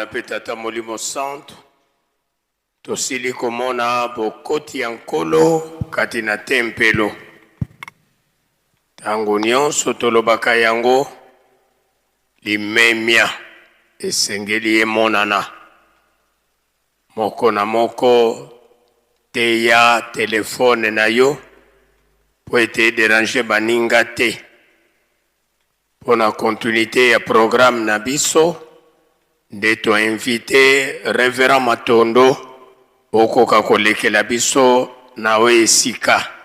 Mwana mpe Tata Molimo Santu, tosili komona bokoti ya Nkolo kati na tempelo. Ntango nyonso tolobaka yango, limemia esengeli emonana. Moko na moko teya telefone na yo mpo ete ederange baninga te. Mpo na continuite ya programme na biso nde to invite Reverend Matondo okoka kolekela biso na oyo esika.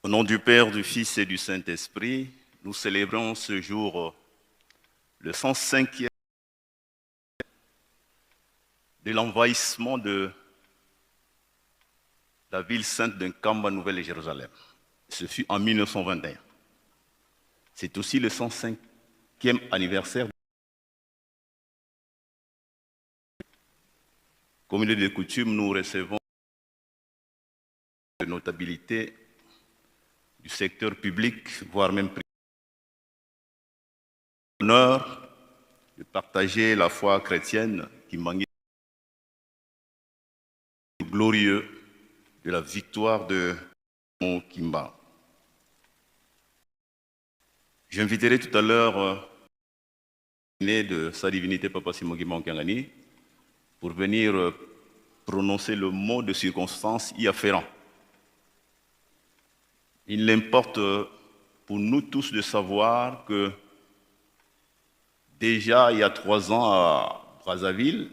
Au nom du Père, du Fils et du Saint-Esprit, nous célébrons ce jour le 105e de l'envahissement de la ville sainte de Nkamba, Nouvelle-Jérusalem. Ce fut en 1921. C'est aussi le 105e anniversaire. Comme il est de coutume, nous recevons de notabilité du secteur public, voire même privé. L'honneur de partager la foi chrétienne qui manquait glorieux de la victoire de Kimba. J'inviterai tout à l'heure de sa divinité Papa Simon Kimbangu Kiangani pour venir prononcer le mot de circonstance y afférent. Il importe pour nous tous de savoir que déjà il y a 3 ans à Brazzaville,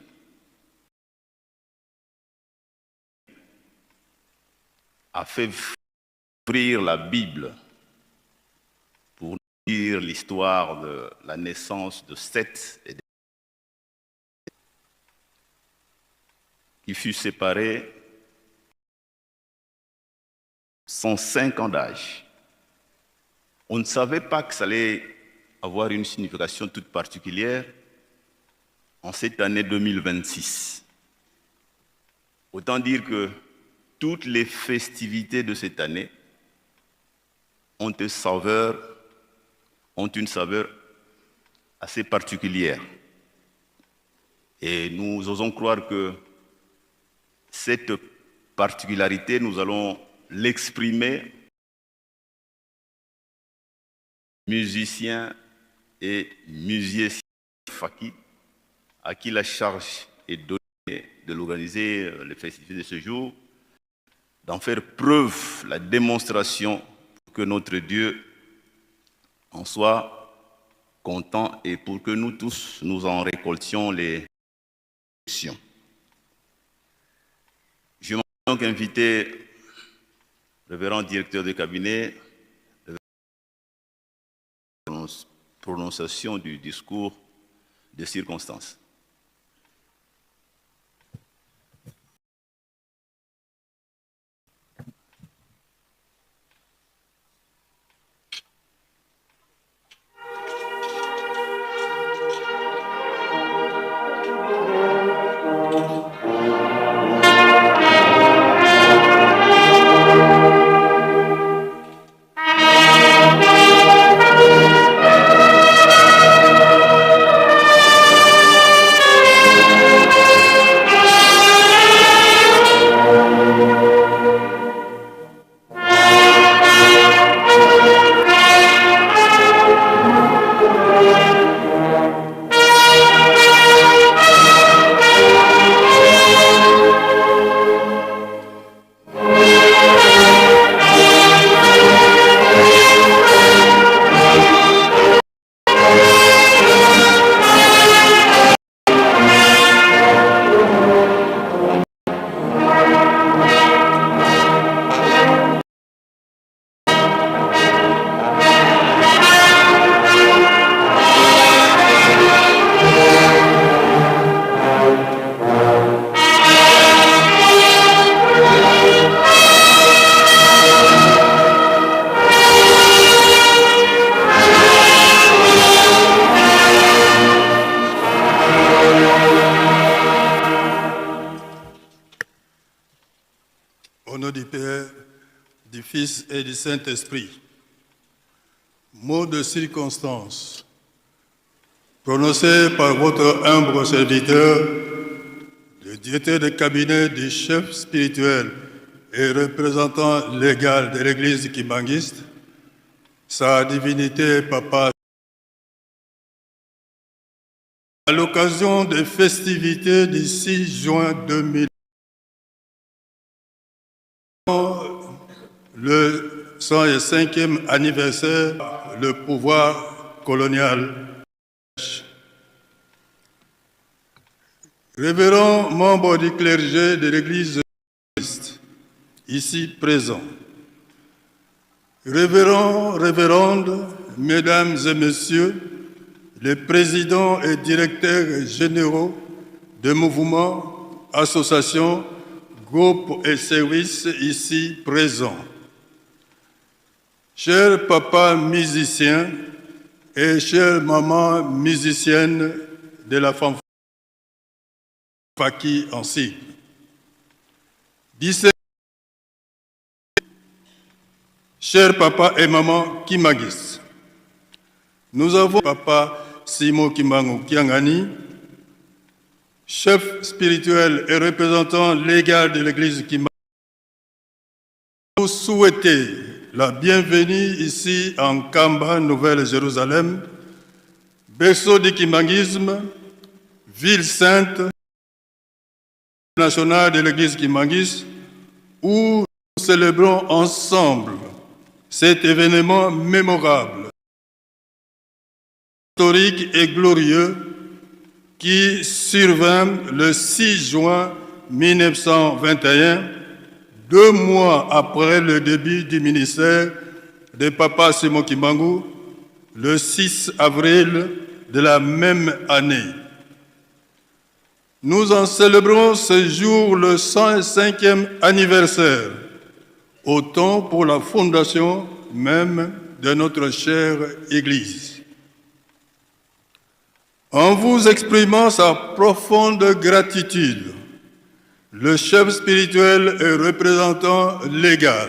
a fait ouvrir la Bible pour lire l'histoire de la naissance de Seth et de qui fut séparé 105 ans d'âge. On ne savait pas que ça allait avoir une signification toute particulière en cette année 2026. Autant dire que toutes les festivités de cette année ont une saveur assez particulière. Et nous osons croire que cette particularité, nous allons l'exprimer musiciens et musiciens Faki, à qui la charge est donnée de l'organiser les festivités de ce jour, d'en faire preuve, la démonstration que notre Dieu en soit content et pour que nous tous, nous en récoltions les bénédictions. Je m'en donc inviter le révérend directeur de cabinet, prononciation du discours de circonstance. Au nom du Père, du Fils et du Saint-Esprit. Mot de circonstance prononcé par votre humble serviteur, le directeur de cabinet du chef spirituel et représentant légal de l'église kimbanguiste, sa divinité Papa. À l'occasion des festivités du 6 juin 2000, le 105e anniversaire, le pouvoir colonial. Révérend membre du clergé de l'Église ici présent, Révérends, révérendes, mesdames et messieurs, les présidents et directeurs généraux de mouvements, associations, groupes et services ici présents. Chers papas musiciens et chères mamans musiciennes de la fanfare Faki en sigle. 17 Chers papa et maman Kimagis, nous avons papa Simon Kimbangu Kiangani, chef spirituel et représentant légal de l'église Kimbangu, nous souhaiter la bienvenue ici en Kamba, Nouvelle-Jérusalem, berceau du kimbanguisme, ville sainte nationale de l'église kimbanguiste, où nous célébrons ensemble cet événement mémorable, historique et glorieux qui survint le 6 juin 1921, deux mois après le début du ministère de Papa Simon Kimbangu, le 6 avril de la même année. Nous en célébrons ce jour le 105e anniversaire, autant pour la fondation même de notre chère Église. En vous exprimant sa profonde gratitude, le chef spirituel et représentant légal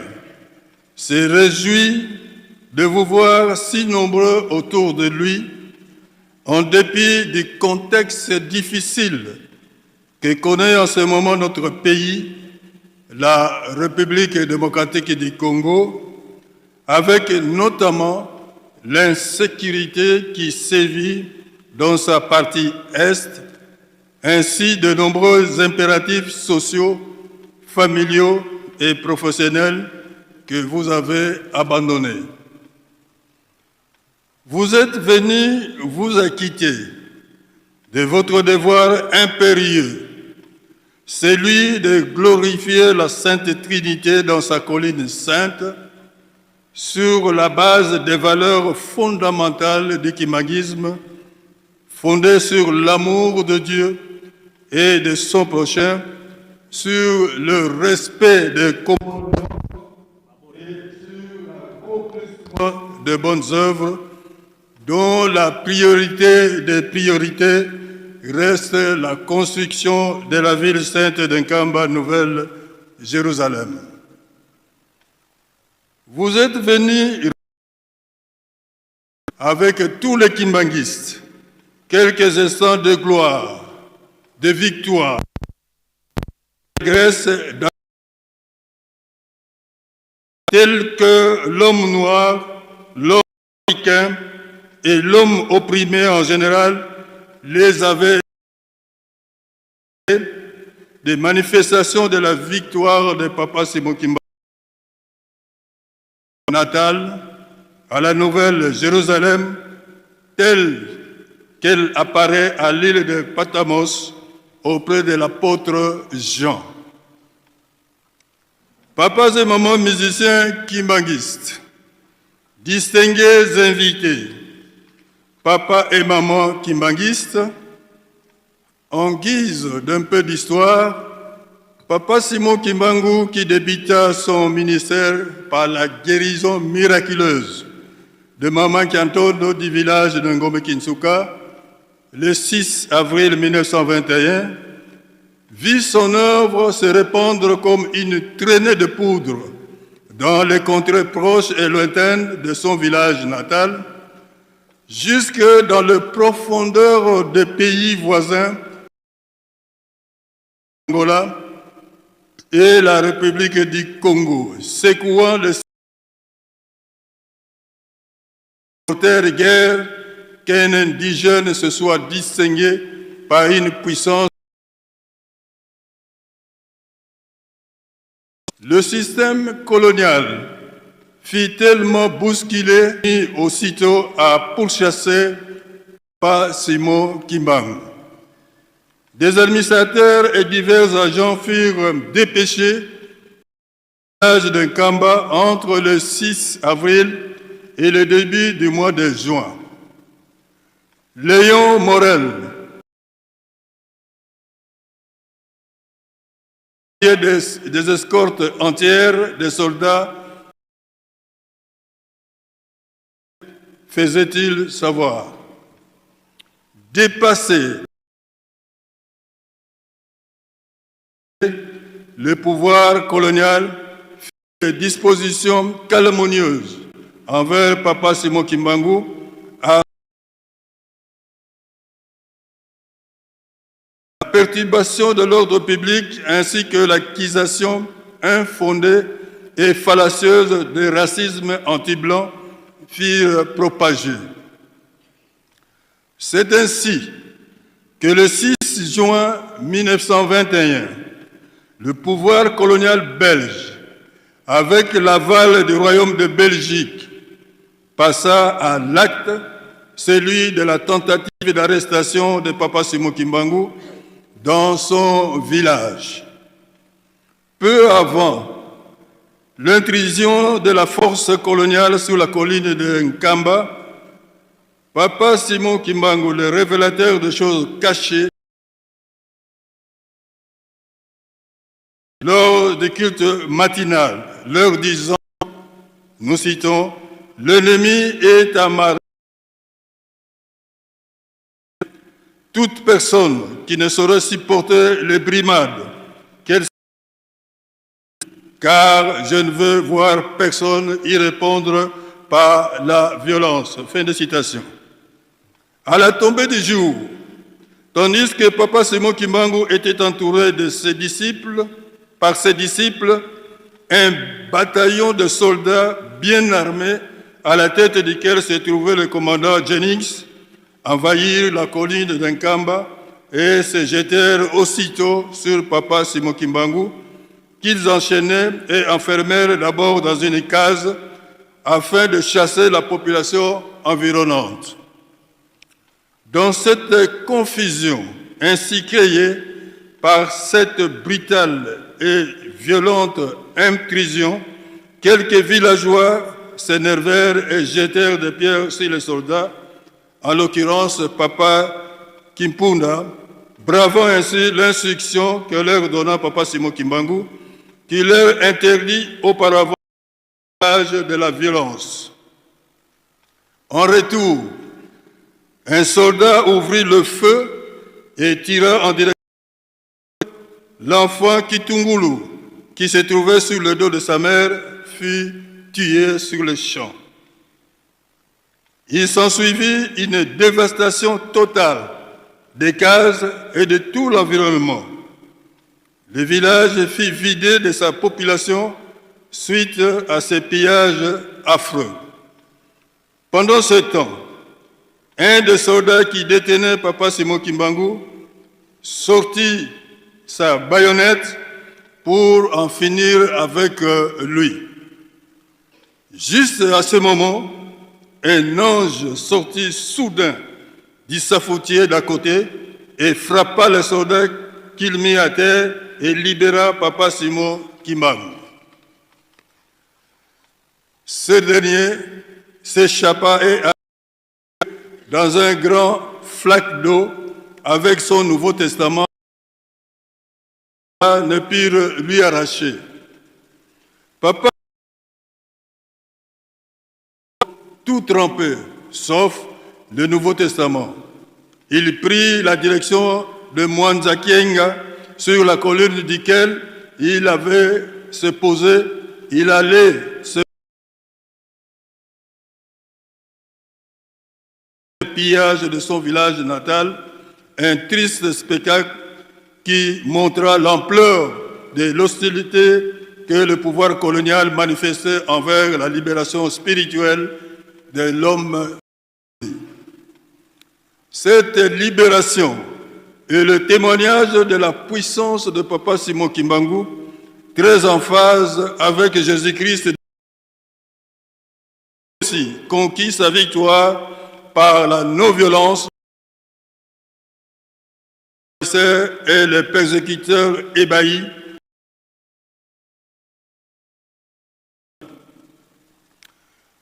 s'est réjoui de vous voir si nombreux autour de lui, en dépit du contexte difficile que connaît en ce moment notre pays, la République démocratique du Congo, avec notamment l'insécurité qui sévit dans sa partie Est, ainsi de nombreux impératifs sociaux, familiaux et professionnels que vous avez abandonnés. Vous êtes venus vous acquitter de votre devoir impérieux, celui de glorifier la Sainte Trinité dans sa colline sainte, sur la base des valeurs fondamentales du kimbanguisme, fondées sur l'amour de Dieu et de son prochain, sur le respect des commandements et sur l'accomplissement de bonnes œuvres, dont la priorité des priorités reste la construction de la ville sainte d'Nkamba, Nouvelle Jérusalem. Vous êtes venus avec tous les kimbanguistes quelques instants de gloire, de victoire, de Grèce tel que l'homme noir, l'homme africain et l'homme opprimé en général les avaient des manifestations de la victoire de Papa Simon Kimbangu natal à la Nouvelle Jérusalem telle qu'elle apparaît à l'île de Patmos auprès de l'apôtre Jean. Papas et mamans musiciens kimbanguistes, distingués invités, papa et maman kimbanguistes, en guise d'un peu d'histoire, Papa Simon Kimbangu, qui débuta son ministère par la guérison miraculeuse de Maman Kiantondo du village de Ngombe Kinsuka, le 6 avril 1921, vit son œuvre se répandre comme une traînée de poudre dans les contrées proches et lointaines de son village natal, jusque dans les profondeurs des pays voisins, Angola et la République du Congo, secouant le guère qu'un indigène se soit distingué par une puissance. Le système colonial fit tellement bousculer aussitôt à pourchasser par Simon Kimbangu. Des administrateurs et divers agents furent dépêchés de Kamba entre le 6 avril et le début du mois de juin. Léon Morel, des, des escortes entières des soldats faisait-il savoir. Dépassé le pouvoir colonial fit des dispositions calomnieuses envers Papa Simon Kimbangu à la perturbation de l'ordre public ainsi que l'accusation infondée et fallacieuse de racisme anti-blanc furent propagées. C'est ainsi que le 6 juin 1921, le pouvoir colonial belge, avec l'aval du royaume de Belgique, passa à l'acte, celui de la tentative d'arrestation de Papa Simon Kimbangu dans son village. Peu avant l'intrusion de la force coloniale sur la colline de Nkamba, Papa Simon Kimbangu, le révélateur de choses cachées, lors du culte matinal, leur disant, nous citons, l'ennemi est amarré. Toute personne qui ne saurait supporter les brimades, qu'elle car je ne veux voir personne y répondre par la violence. Fin de citation. À la tombée du jour, tandis que Papa Simon Kimbangu était entouré de ses disciples, par ses disciples, un bataillon de soldats bien armés, à la tête duquel se trouvait le commandant Jennings, envahirent la colline d'Nkamba et se jetèrent aussitôt sur Papa Simon Kimbangu, qu'ils enchaînaient et enfermèrent d'abord dans une case afin de chasser la population environnante. Dans cette confusion ainsi créée par cette brutale et violente intrusion, quelques villageois s'énervèrent et jetèrent des pierres sur les soldats, en l'occurrence Papa Kimpunda, bravant ainsi l'instruction que leur donna Papa Simon Kimbangu, qui leur interdit auparavant de la violence. En retour, un soldat ouvrit le feu et tira en direction l'enfant Kitungulu, qui se trouvait sur le dos de sa mère, fut tué sur le champ. Il s'ensuivit une dévastation totale des cases et de tout l'environnement. Le village fut vidé de sa population suite à ces pillages affreux. Pendant ce temps, un des soldats qui détenait Papa Simon Kimbangu sortit sa baïonnette pour en finir avec lui. Juste à ce moment, un ange sortit soudain du safoutier d'à côté et frappa le soldat qu'il mit à terre et libéra Papa Simon Kimbangu. Ce dernier s'échappa et dans un grand flaque d'eau avec son Nouveau Testament ne purent lui arracher. Papa tout trempé, sauf le Nouveau Testament. Il prit la direction de Mwanzakienga sur la colline duquel il avait se posé, il allait se pillage de son village natal, un triste spectacle qui montra l'ampleur de l'hostilité que le pouvoir colonial manifestait envers la libération spirituelle de l'homme. Cette libération est le témoignage de la puissance de Papa Simon Kimbangu, très en phase avec Jésus-Christ aussi conquis sa victoire par la non-violence et les persécuteurs ébahis.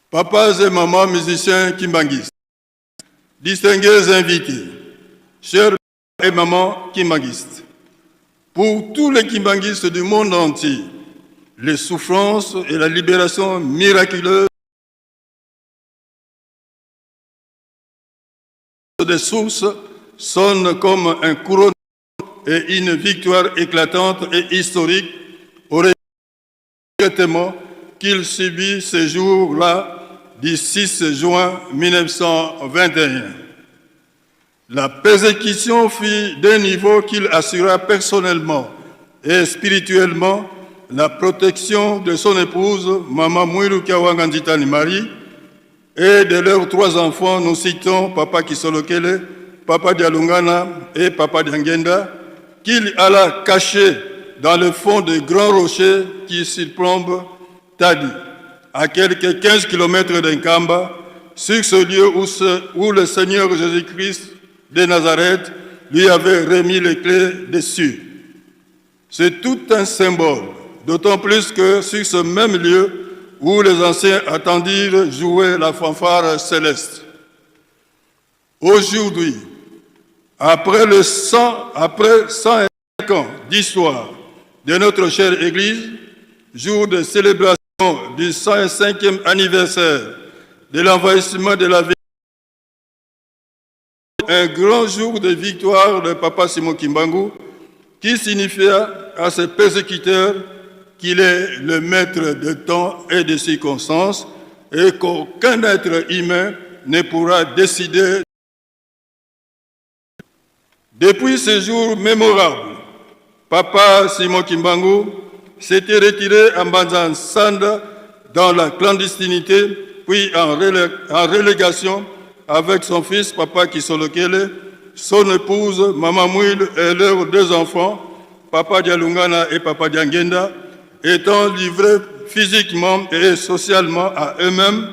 Papas et mamans musiciens kimbanguistes, distingués invités, chers et mamans kimbanguistes, pour tous les kimbanguistes du monde entier, les souffrances et la libération miraculeuse des sources sonnent comme un couronnement et une victoire éclatante et historique au traitement qu'il subit ce jour-là du 6 juin 1921. La persécution fut d'un niveau qu'il assura personnellement et spirituellement la protection de son épouse, Mama Mwilu Kiawanga Nzitani Marie, et de leurs trois enfants, nous citons Papa Kisolokele, Papa Dialungana et Papa Diangenda, qu'il alla cacher dans le fond de grands rochers qui surplombent Tadi, à quelques 15 km d'Nkamba, sur ce lieu où le Seigneur Jésus-Christ de Nazareth lui avait remis les clés des cieux. C'est tout un symbole, d'autant plus que sur ce même lieu où les anciens attendirent jouer la fanfare céleste. Aujourd'hui, après 101 ans d'histoire de notre chère Église, jour de célébration du 105e anniversaire de l'envahissement de la ville, un grand jour de victoire de Papa Simon Kimbangu, qui signifia à ses persécuteurs qu'il est le maître de temps et de circonstances et qu'aucun être humain ne pourra décider. Depuis ce jour mémorable, Papa Simon Kimbangu s'était retiré à Mbanza dans la clandestinité, puis en relégation avec son fils Papa Kisolokele, son épouse Mama Mwilu et leurs deux enfants, Papa Dialungana et Papa Diangenda, étant livrés physiquement et socialement à eux-mêmes,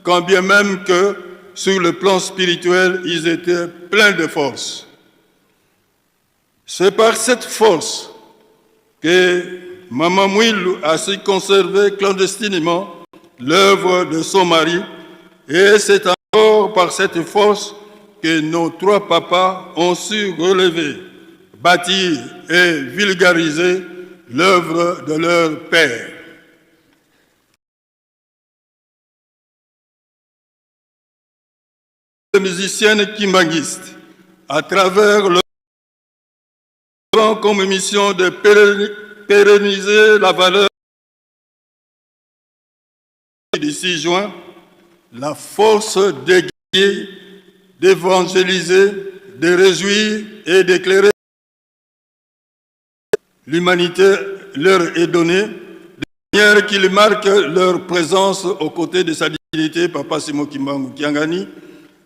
quand bien même que sur le plan spirituel, ils étaient pleins de force. C'est par cette force que Maman Mwilu a su conserver clandestinement l'œuvre de son mari et c'est encore par cette force que nos trois papas ont su relever, bâtir et vulgariser l'œuvre de leur père. Les musiciennes kimbanguistes, à travers leur comme mission de pérenniser la valeur du 6 juin, la force d'égayer, d'évangéliser, de réjouir et d'éclairer l'humanité leur est donnée, de manière qu'ils marquent leur présence aux côtés de sa divinité, Papa Simon Kimbangu Kiangani,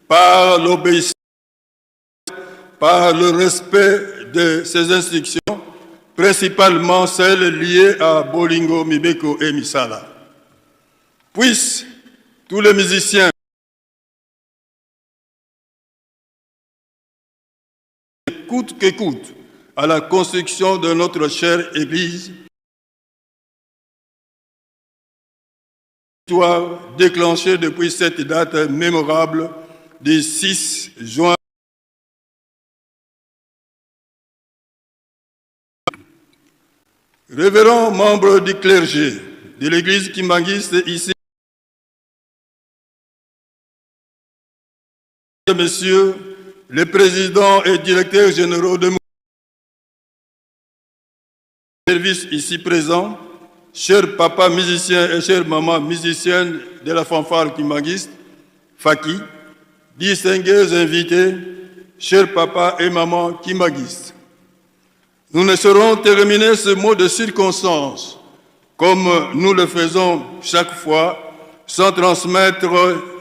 par l'obéissance, par le respect de ses instructions, principalement celles liées à Bolingo, Mibeko et Misala. Puissent tous les musiciens coûte que coûte à la construction de notre chère Église, déclenchée depuis cette date mémorable du 6 juin. Révérend membre du clergé de l'église kimbanguiste ici, Messieurs les présidents et directeurs généraux de Service ici présent, chers papas musiciens et chères mamans musiciennes de la fanfare kimbanguiste, Faki, distingués invités, chers papas et mamans kimbanguistes. Nous ne saurons terminer ce mot de circonstance comme nous le faisons chaque fois, sans transmettre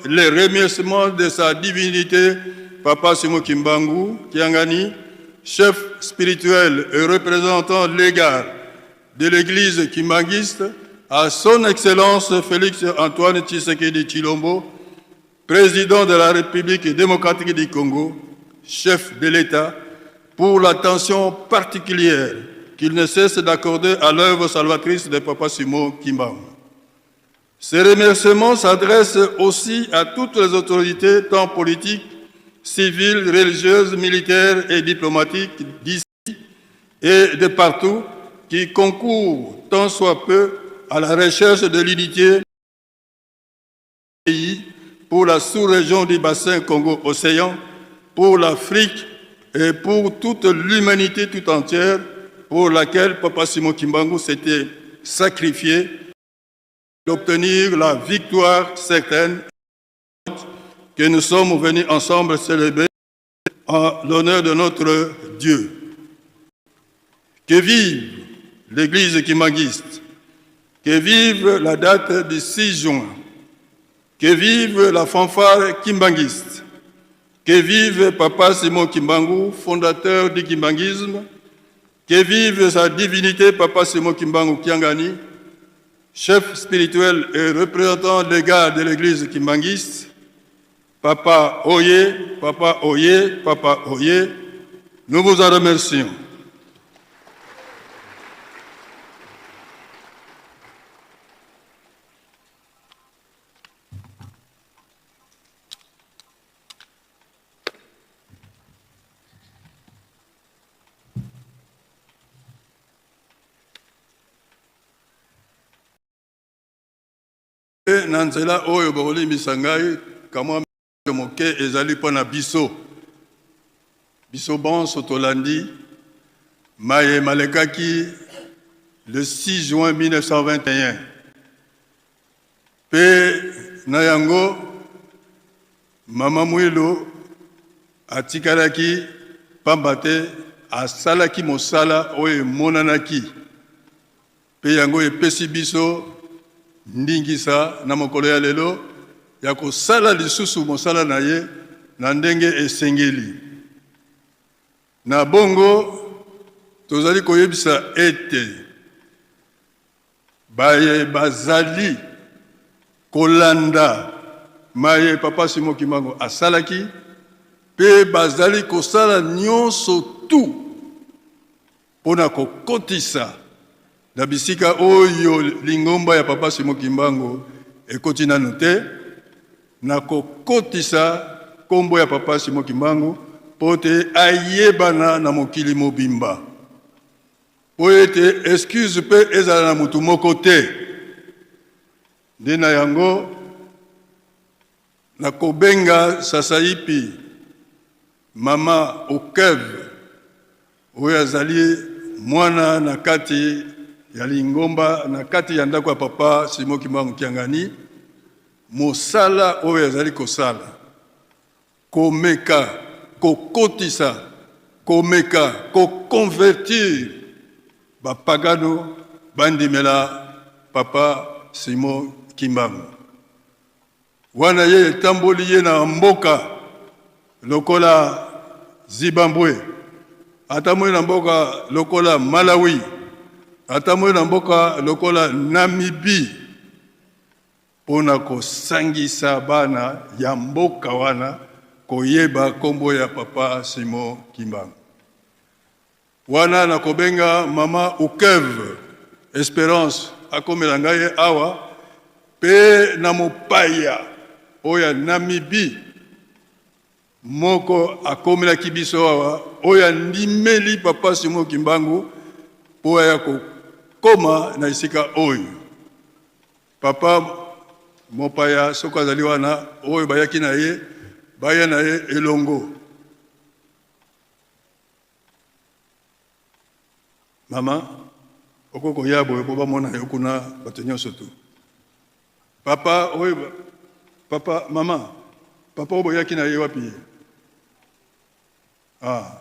les remerciements de sa divinité, Papa Simon Kimbangu, Kiangani, chef spirituel et représentant légal de l'Église kimbanguiste, à son Excellence Félix Antoine Tshisekedi Tshilombo, président de la République démocratique du Congo, chef de l'État, pour l'attention particulière qu'il ne cesse d'accorder à l'œuvre salvatrice de Papa Simon Kimbangu. Ces remerciements s'adressent aussi à toutes les autorités, tant politiques, civiles, religieuses, militaires et diplomatiques d'ici et de partout, qui concourent tant soit peu à la recherche de l'unité du pays pour la sous-région du bassin Congo-Océan, pour l'Afrique et pour toute l'humanité tout entière pour laquelle Papa Simon Kimbangu s'était sacrifié d'obtenir la victoire certaine que nous sommes venus ensemble célébrer en l'honneur de notre Dieu. Que vive l'Église kimbanguiste, que vive la date du 6 juin, que vive la fanfare kimbanguiste, que vive Papa Simon Kimbangu, fondateur du kimbanguisme, que vive sa divinité Papa Simon Kimbangu Kiangani, chef spirituel et représentant légal de l'église kimbanguiste, Papa Oye, Papa Oye, Papa Oye, nous vous en remercions. Mpe na nzela oyo bokolimbisa ngai kamwa moke ezali mpo na biso. Biso bonso tolandi maye malekaki le 6 juin 1921 mpe na yango Mama Mwilu atikalaki pamba te asalaki mosala oyo emonanaki Mpe yango epesi biso ndingisa na mokolo ya lelo ya kosala lisusu mosala na ye na ndenge esengeli. Na bongo, tozali koyebisa ete baye bazali kolanda maye Papa Simon Kimbangu asalaki mpe bazali kosala nyonso tu mpo na kokotisa na bisika oyo lingomba ya Papa Simon Kimbangu ekoti nanu te, na kokotisa nkombo ya Papa Simon Kimbangu mpo te ayebana na mokili mobimba, mpo ete excuse mpe ezala na motu moko te. Nde na yango nakobenga sasaipi Mama Okeve oyo azali mwana na kati ya lingomba na kati ya ndako ya Papa Simon Kimbangu Kiangani, mosala oyo azali kosala, komeka kokotisa, komeka koconvertir bapagano bandimela Papa Simon Kimbangu. Wana ye etamboli ye na mboka lokola Zibambwe, atamboli na mboka lokola Malawi, atamboli na mboka lokola Namibie mpo na kosangisa bana ya mboka wana koyeba nkombo ya Papa Simon Kimbangu. Wana nakobenga mama Ukeve Esperance akomela ngai awa pe na mopaya oyo ya Namibie moko akomelaki biso awa oyo andimeli Papa Simon Kimbangu mpo aya kokoma na esika oyo. Papa mopaya soki azali wana, oyo bayaki na ye baya na ye elongo. Mama. Okoki koya boye mpo bamona yo kuna bato nyonso tu. Papa oyo, papa, mama, papa oyo boyaki na ye wapi ye? Ah.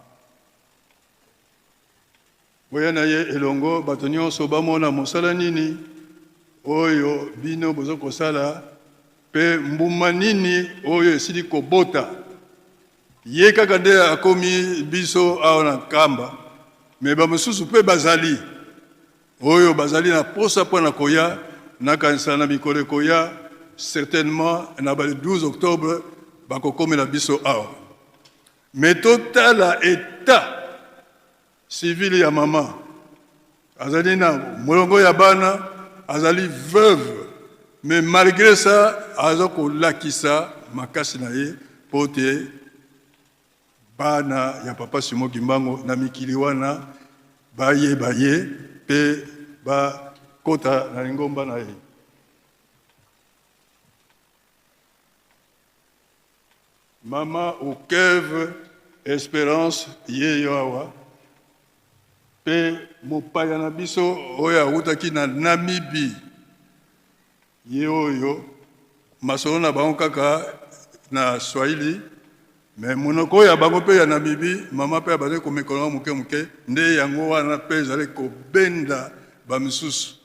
Boya na ye elongo bato nyonso bamona mosala nini oyo bino bozo kosala mpe mbuma nini oyo esili kobota. Ye kaka nde akomi biso awa na Nkamba, mais bamosusu mpe bazali oyo bazali na posa mpo na koya. Nakanisa na mikolo ekoya, certainement na ba le 12 octobre bakokomela biso awa. Mais totala etat civil ya mama, azali na molongo ya bana, azali veuve, mais malgré ça aza kolakisa makasi na ye mpo te bana ya papa Simon Kimbangu na mikili wana bayeba ye mpe bakota na lingomba na ye. Mama Okeve Esperance ye yo awa mpe mopaya na biso oyo awutaki na Namibie, ye oyo masolo na bango kaka na Swahili, mais monoko oyo ya bango mpe ya Namibie, mama mpe abandaki komekola yango moke moke, nde yango wana mpe ezali kobenda bamisusu.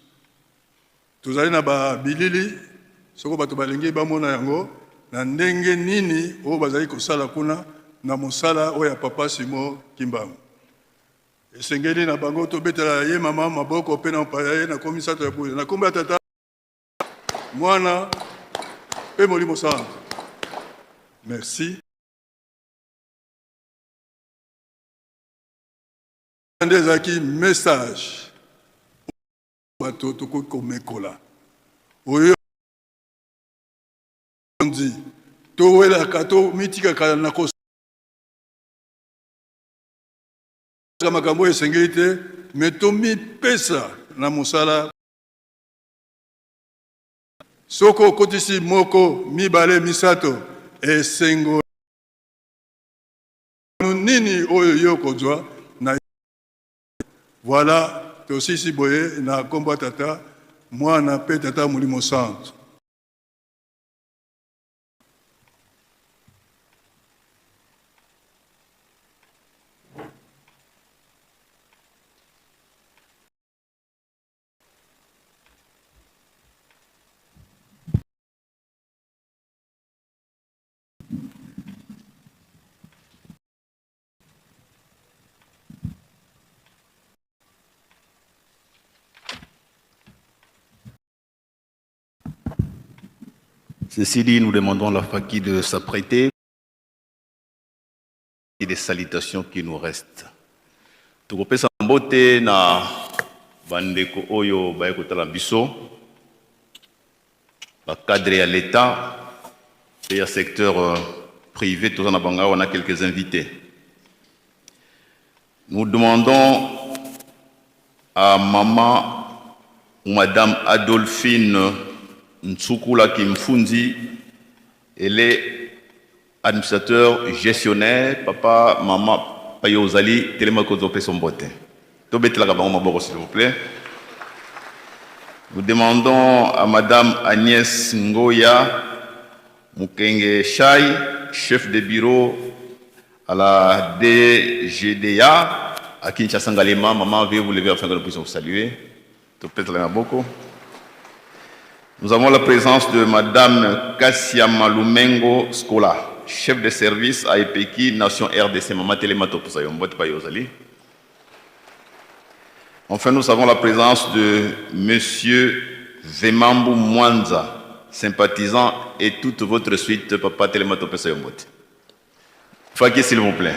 Tozali na ba bilili, soko bato balingi bamona yango, na ndenge nini oyo bazali kosala kuna na mosala oyo ya papa Simon Kimbangu. Esengeli na bango tobetela ye mama maboko mpe na mopaya ye na komisato ya bule na kombo ya Tata, Mwana mpe Molimo Santu. Merci. Nde ezalaki message bato tokoki komekola oyo ndi towelaka tomitikaka na kosala makambo oyo esengeli te, me tomipesa na mosala. Soki okotisi moko, mibale, misato, esengo nini oyo yo okozwa na Voilà, tosisi boye na kombo ya Tata, Mwana pe Tata Molimo Santu. Ceci dit, nous demandons à la Faki de s'apprêter et des salutations qui nous restent. Tokopesa mbote na bandeko oyo baye kotala biso, ba cadre ya l'État et ya secteur privé, toza na bango awa na quelques invités. Nous demandons à maman ou madame Adolphine Ntsukula Kimfundi, elle est administrateur gestionnaire, papa, maman, payo ozali, telema kozopesa mbote. Tobetelaka bango maboko s'il vous plaît. Nous demandons à madame Agnès Ngoya Mukenge Chai, chef de bureau à la DGDA à Kinshasa Ngaliema. Maman, veuillez vous lever afin que nous puissions vous saluer. Tobetelaka maboko. Nous avons la présence de madame Kassia Malumengo Scola, chef de service à EPEKI, Nation RDC. Maman Telema Topesa yo mbote payo ozali. Enfin, nous avons la présence de monsieur Vemambu Mwanza, sympathisant, et toute votre suite, Papa Telema Topesa yo mbote. Faki, s'il vous plaît.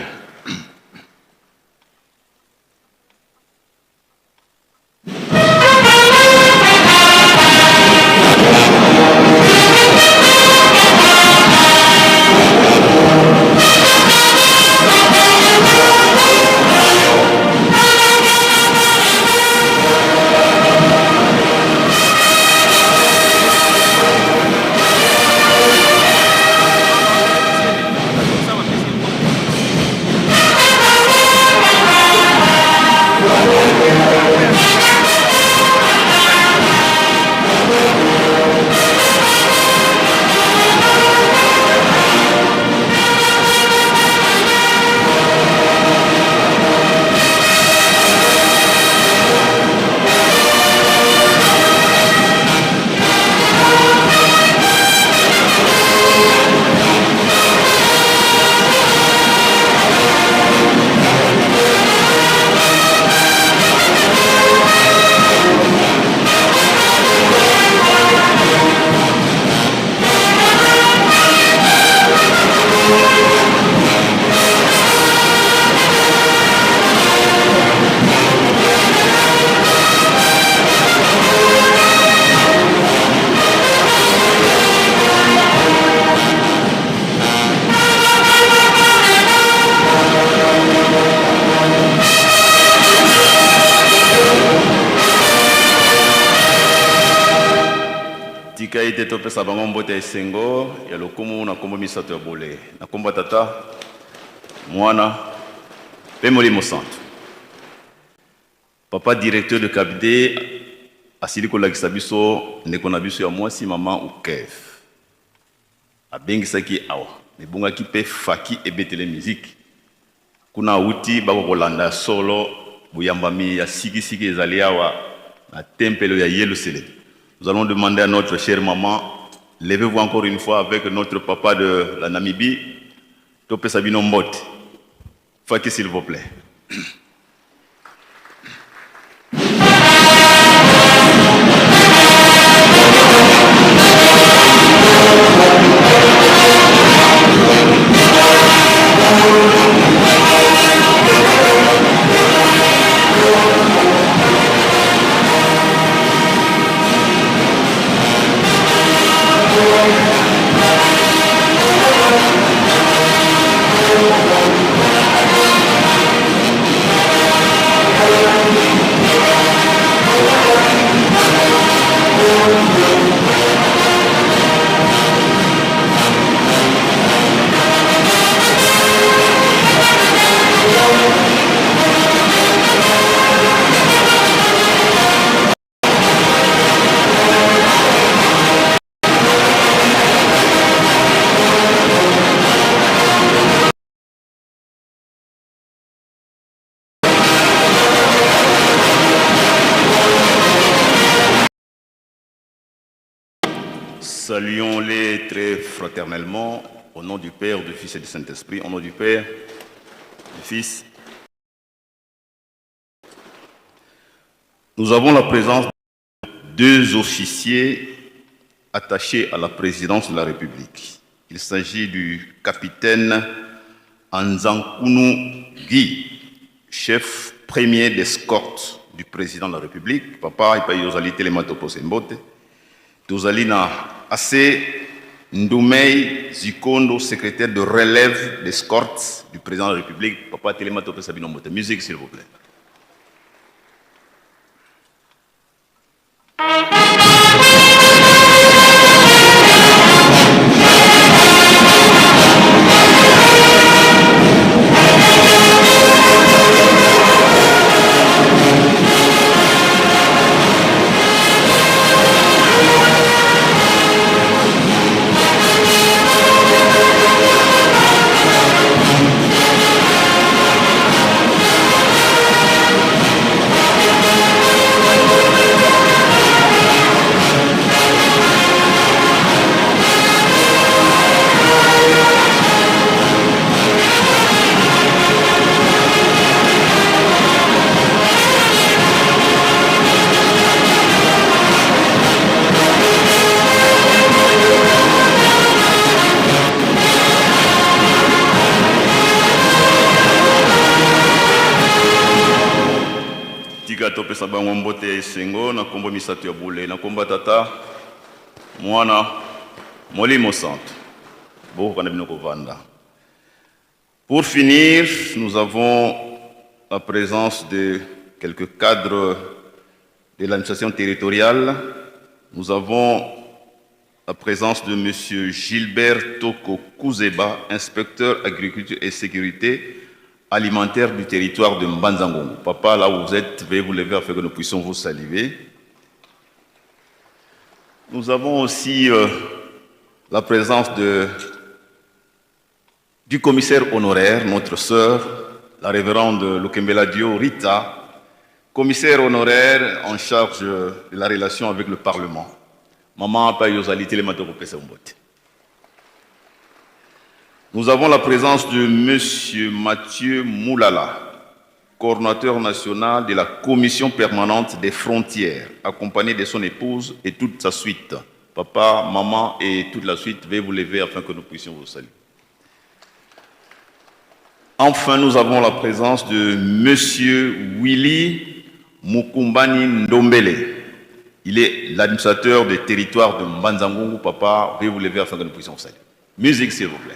Tika ete topesa bango mbote ya esengo ya lokumu na nkombo misato ya bole, na nkombo ya Tata, Mwana mpe Molimo Santu. Papa directeur de cabinet asili kolakisa biso ndeko na biso ya mwasi mama Ukev. Abengisaki ye awa, mebongaki mpe faki ebetele miziki. Kuna awuti bako kolanda solo boyambami ya sikisiki ezali awa na tempelo ya Yelusalemi. Nous allons demander à notre chère maman, levez-vous encore une fois avec notre papa de la Namibie, topesa bino mbote. Faki s'il vous plaît. Saluons-les très fraternellement au nom du Père, du Fils et du Saint-Esprit. Au nom du Père, du Fils. Nous avons la présence de deux officiers attachés à la présidence de la République. Il s'agit du capitaine Anzankounou Guy, chef premier d'escorte du président de la République. Papa, epai ozali telema topesa mbote. Tozali na Ase Ndoumei Zikondo, secrétaire de relève d'escorte du président de la République. Papa, telema topesa bino mbote. Musique, s'il vous plaît. Tika topesa bango mbote ya esengo na nkombo misato ya bule, na nkombo ya Tata, Mwana, Molimo Santu. Bokoka na bino kovanda. Pour finir, nous avons la présence de quelques cadres de l'administration territoriale. Nous avons la présence de Monsieur Gilbert Toko Kouzeba, inspecteur agriculture et sécurité alimentaire du territoire de Mbanza-Ngungu. Papa, là où vous êtes, veuillez vous lever afin que nous puissions vous saluer. Nous avons aussi la présence du commissaire honoraire, notre sœur, la révérende Lukembela Dio Rita, commissaire honoraire en charge de la relation avec le Parlement. Maman Payozali Telema tokopesa mbote. Nous avons la présence de Monsieur Mathieu Moulala, coordonnateur national de la Commission permanente des frontières, accompagné de son épouse et toute sa suite. Papa, maman et toute la suite, veuillez vous lever afin que nous puissions vous saluer. Enfin, nous avons la présence de Monsieur Willy Mukumbani Ndombele. Il est l'administrateur des territoires de Mbanza-Ngungu. Papa, veuillez vous lever afin que nous puissions vous saluer. Musique, s'il vous plaît.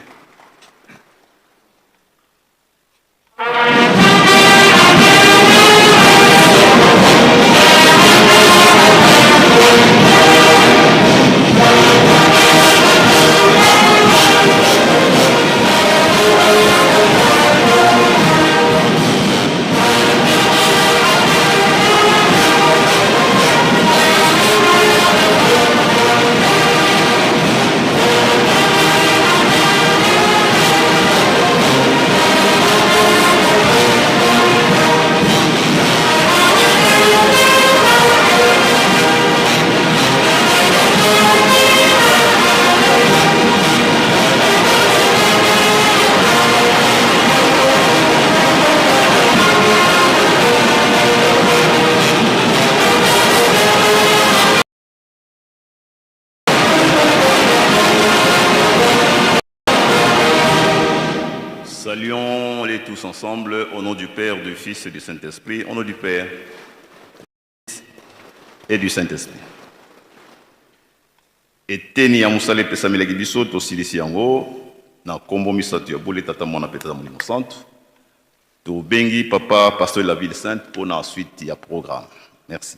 Saluons-les tous ensemble au nom du Père, du Fils et du Saint-Esprit. Au nom du Père et du Saint-Esprit. Eteni ya mosala epesamelaki biso tosilisi yango na nkombo misato ya bule Tata, Mwana mpe Tata Molimo Santu. Tobengi papa pasteur de la ville sainte mpo na suite ya programme. Merci.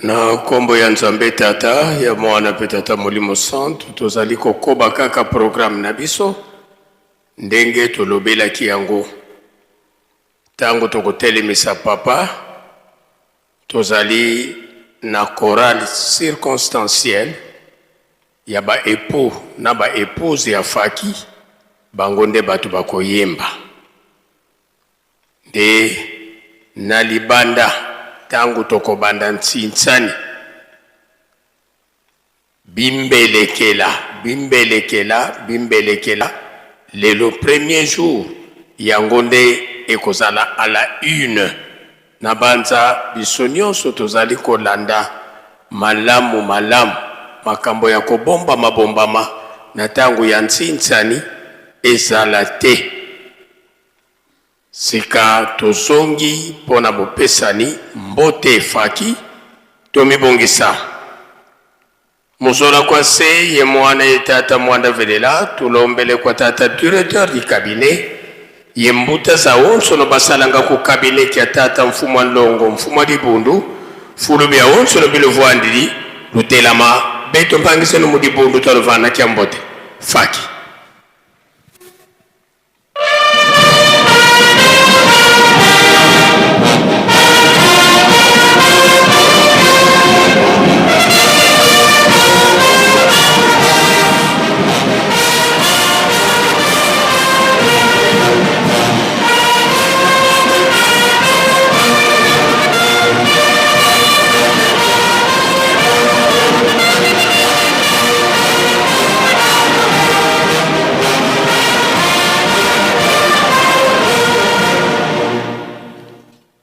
Na nkombo ya Nzambe Tata, ya Mwana mpe Tata Molimo Santu, tozali kokoba kaka programme na biso ndenge tolobelaki yango. Ntango tokotelemisa Papa, tozali na chorale circonstancielle ya ba epoux na ba epouses ya Faki, bango nde bato bakoyemba. Nde na libanda ntango tokobanda ntsinsani, bimbelekela, bimbelekela, bimbelekela, lelo premier jour, yango nde ekozala à la une. Nabanza biso nyonso tozali kolanda malamu malamu makambo ya kobombama bombama na ntango ya ntsinsani ezala te. Sika tozongi mpo na bopesani mbote efaki, tomibongisa. Muzola kwa se ye mwana ye tata mwanda velela tulombele kwa tata directeur du cabinet ye mbuta za onso no basalanga ku cabinet kya tata mfumwa nlongo mfumwa dibundu fulu bya onso no biluvuandili lutelama beto mpangisenu mu dibundu twaluvana kya mbote faki.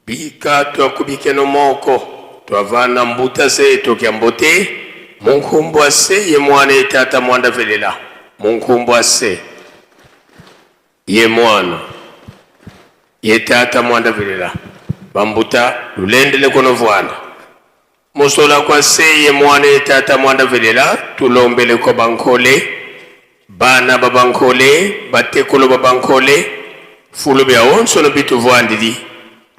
Bika twakubikeno moko twavana mbuta se tokya mbote munkumbwa se ye mwana ye tata mwanda velela munkumbwa se ye mwana ye tata mwanda velela bambuta lulendele kono vwanda Musola kwa se ye mwana ye tata mwanda velela tulombele kwa bankole bana ba bankole batekolo ba bankole fulu bya onso no bitu vwandili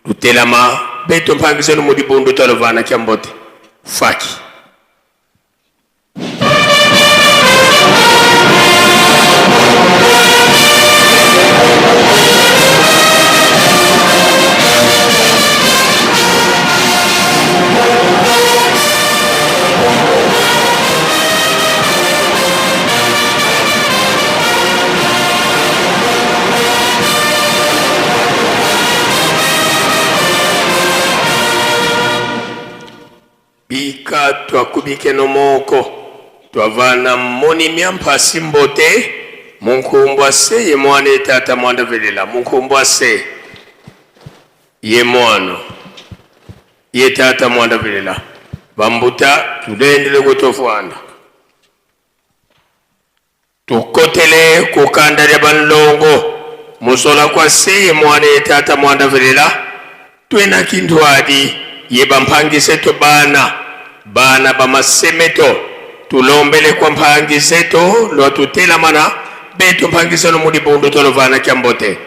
lutelama beto mpangisenu mu dibundu twalovana kya mbote faki. Bika twakubikeno moko twavana moni mya mpasi mbote munkumbwa se ye mwana ye tata mwanda velela munkumbwa se ye mwana ye tata mwanda velela bambuta tulendele kutofwanda Tukotele kukanda lya banlongo musola kwa se ye mwana ye tata mwanda velela twena kintuadi ye bampangiseto bana bana bamasemeto tulombele kwa mpangiseto lwa tutelamana beto mpangiseno mudi bundu tolovana kya mbote.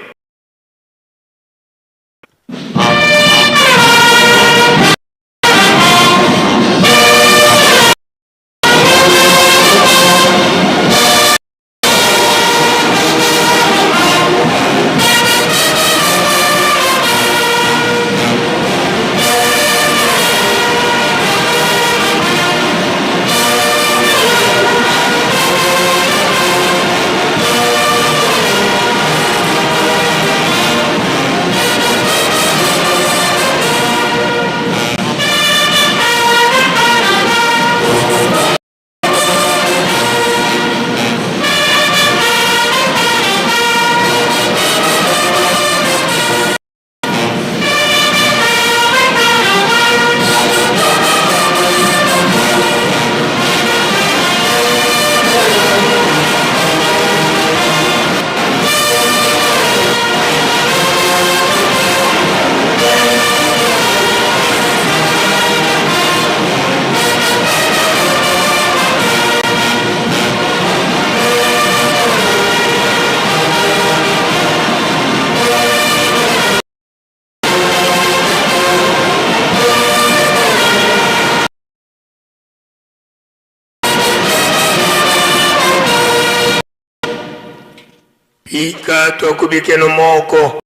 Ika twakubikeno moko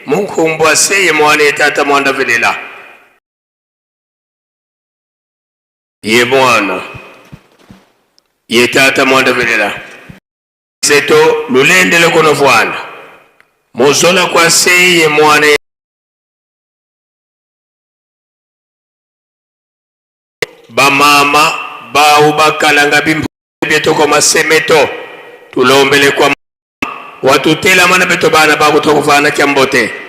munkumbwa se ye mwana ye tata mwanda velela ye mwana ye tata mwanda velela seto lulendele kono vwanda muzola kwa se ye mwana ye bamama bau bakalanga bimpu bieto masemeto tulombele kwa watutelama na beto bana bakutokuvana kya mbote.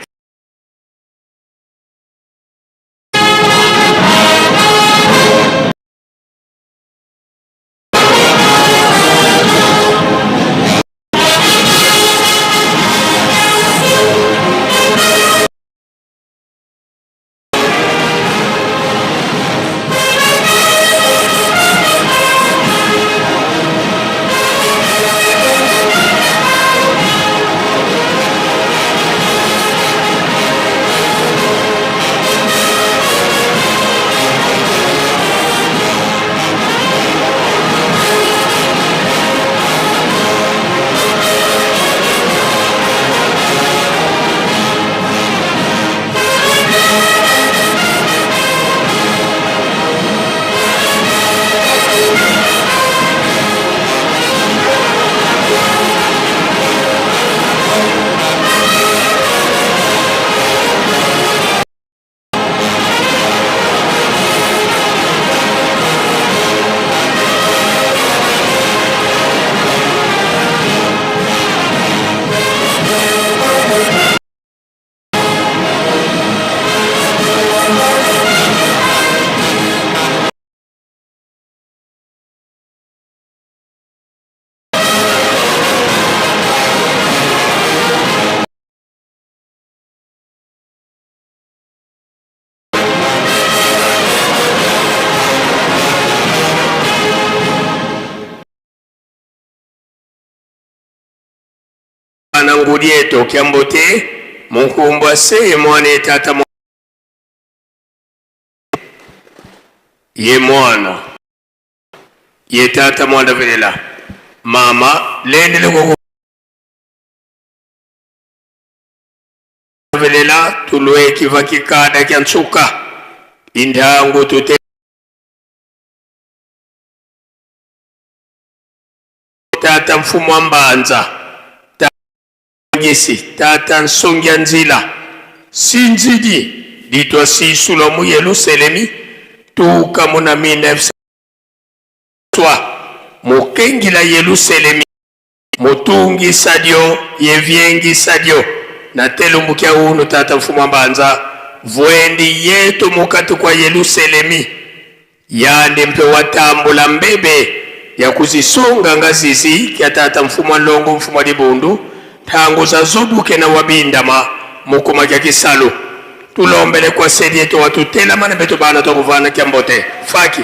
Na ngudi eto kyambote munkumbwa se ye mwana ye tata ye mwana ye tata mwanda velela mama lendele koko velela tulwe kiva kikada kya ntsuka indangu tute tata mfumu wa mbanza tangisi tata nsongi ya nzila sinzidi ditwa sisula mu Yelusalemi tuka muna 1900 mukengila Yelusalemi mutungisa dio yevyengisa dio na telumbukia unu tata mfumu wa mbanza vwendi yetu mukati kwa Yelusalemi yandi mpe watambula mbebe ya kuzisunga ngazizi kya tata mfumu wa ndongo mfumu wa libundu ntangu za zobuke na wabindama mukuma kya kisalu tulombele kwa sedi yetu watutelama na betu bana twakuvana kya mbote faki.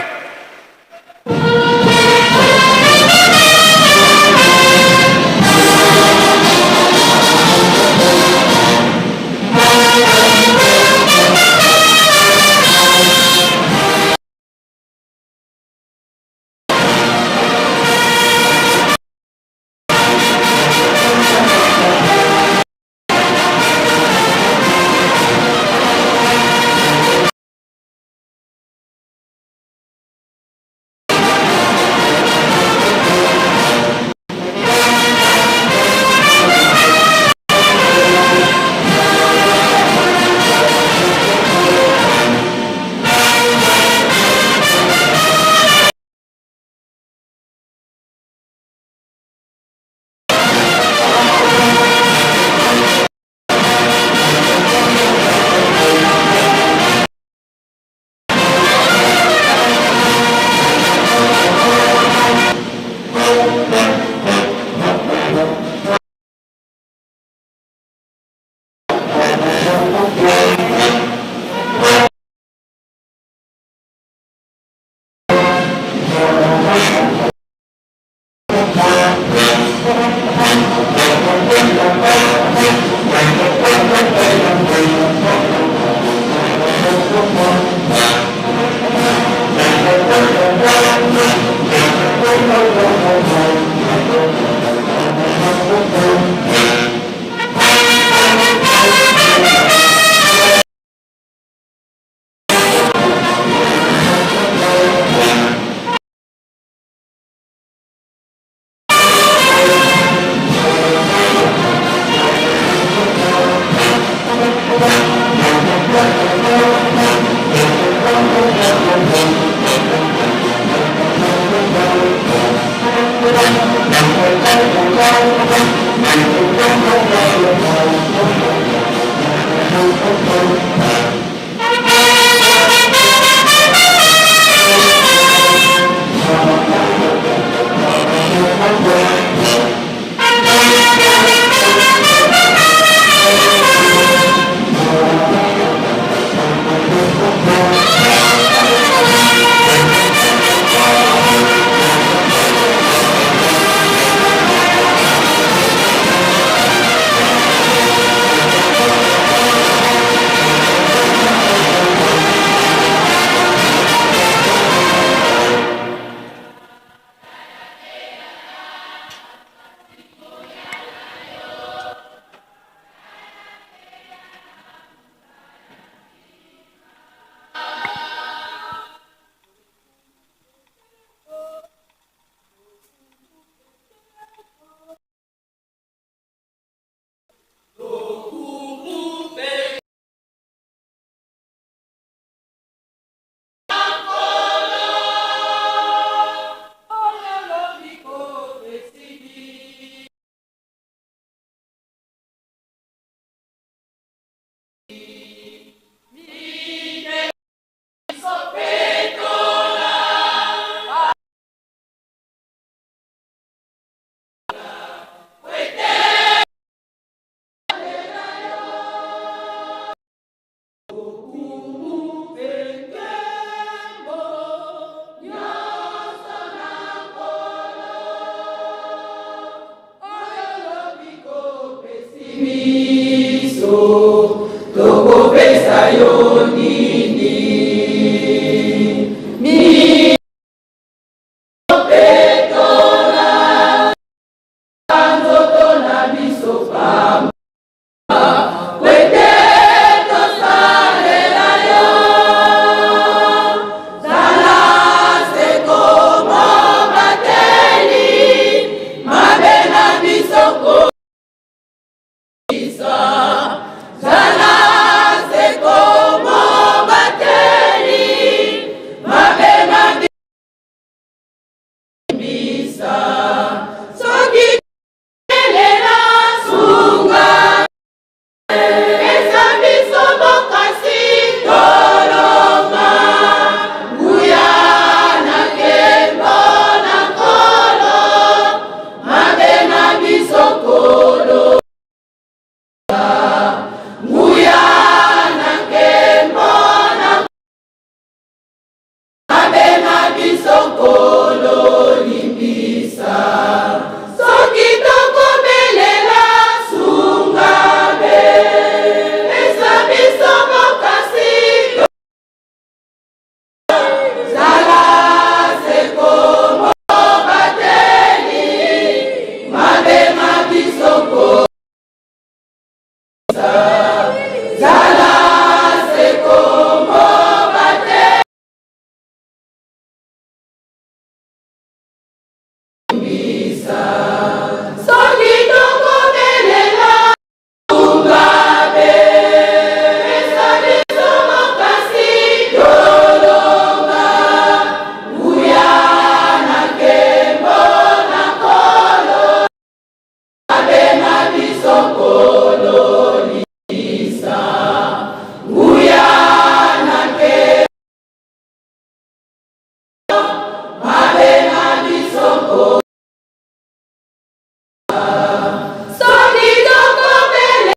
nini Mipetola nzoto na biso pamba Kwete tosalela yo Zala seko mobateli Mabe na biso ko Zala seko mobateli Mabe na biso Soki tobelela sunga Pesa biso bokasi tolonga Nguya na nkembo na Nkolo Mabe na biso Nkolo Nguya na nkembo na Mabe na biso Nkolo limbisa Soki tokobelela sunga be Pesa biso bokasi Zala seko mobateli Mabe ma biso Nkolo Zala seko mobateli Soki tokobelela sunga be Pesa biso makasi tolonga Nguya na nkembo na Nkolo Mabe na biso Nkolo limbisa Nguya na nkembo Mabe na biso Nkolo Soki tokobelela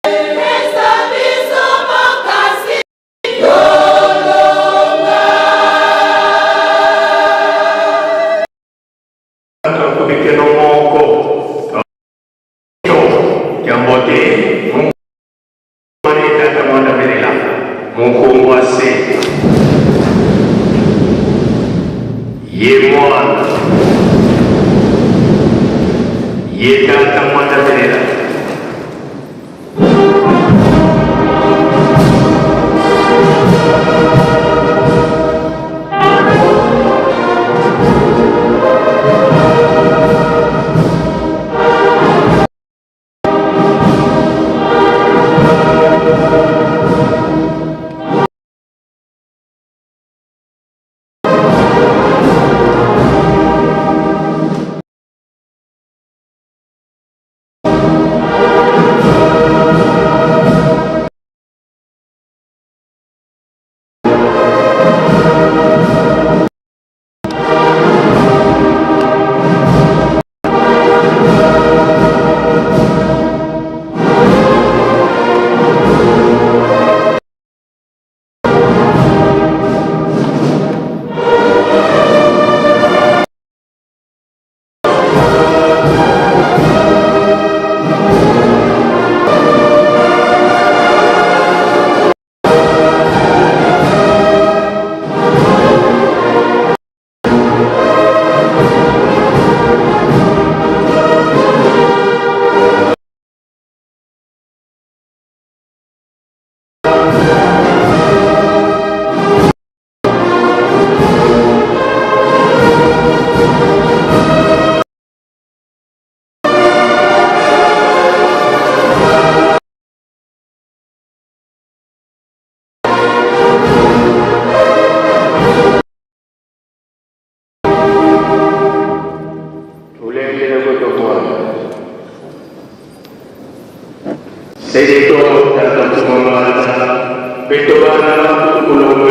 Pesa biso makasi tolonga Tokobikelo moko to yango te mwana tata mwana belela mokongo ase ye mwana ye tata mwana belela.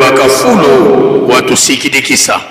Bakafulu watusikidikisa.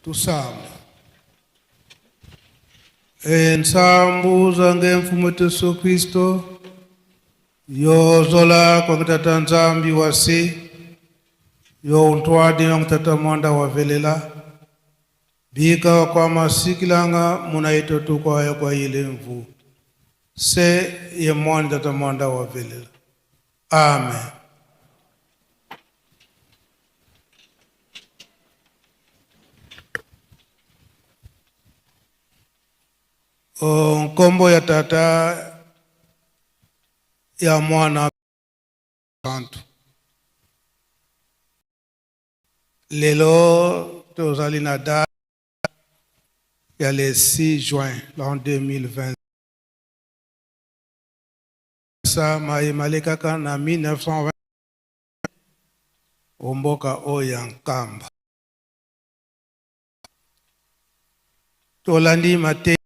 Tusamba. E nsambu zange mfumu wetu Yesu Kristo yozola kwa tata Nzambi wasi yo untwadi wa tata mwanda wa velela bika kwa masikilanga munaito tu kwa kwa ile mvu se ye mwanda tata mwanda wa velela. Amen. Nkombo ya tata ya mwana santu. Lelo tozali na date ya le 6 juin l'an 2020. Sa maye malekaka na 1920 omboka oyo ya Nkamba. Tolandi mateso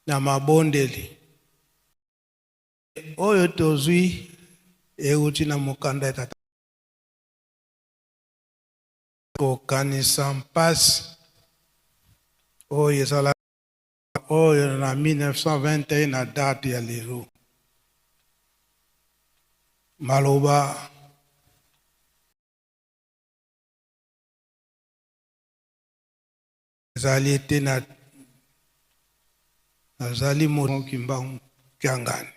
na mabondeli oyo tozwi euti na mokanda ya tata kokanisa mpasi oyo ezala oyo na 1921 na date ya lelo. Maloba ezali ete na nazali moto Kimbangu Kiangani.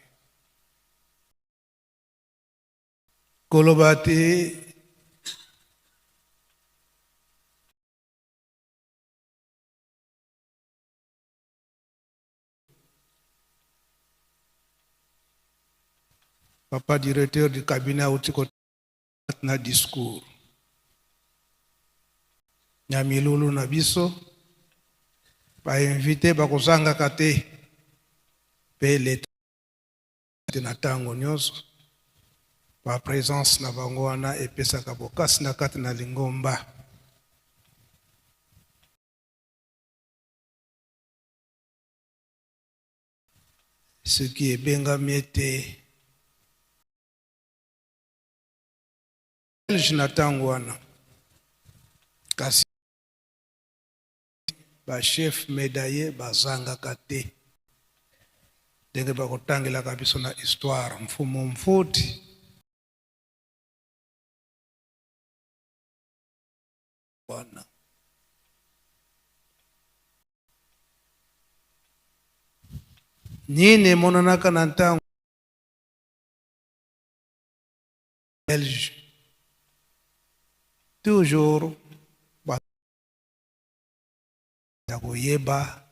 Koloba te papa directeur du cabinet auti na discours na milulu na biso bainvite bakozangaka te mpe leta na ntango nyonso ba présence na bango wana epesaka bokasi na kati na lingomba. Soki ebengami ete belge na ntango wana, kasi bachef médaillé bazangaka te ndenge bakotangelaka biso na histoire mfumu mfuti wana. Nini emonanaka na ntango belge toujours ya koyeba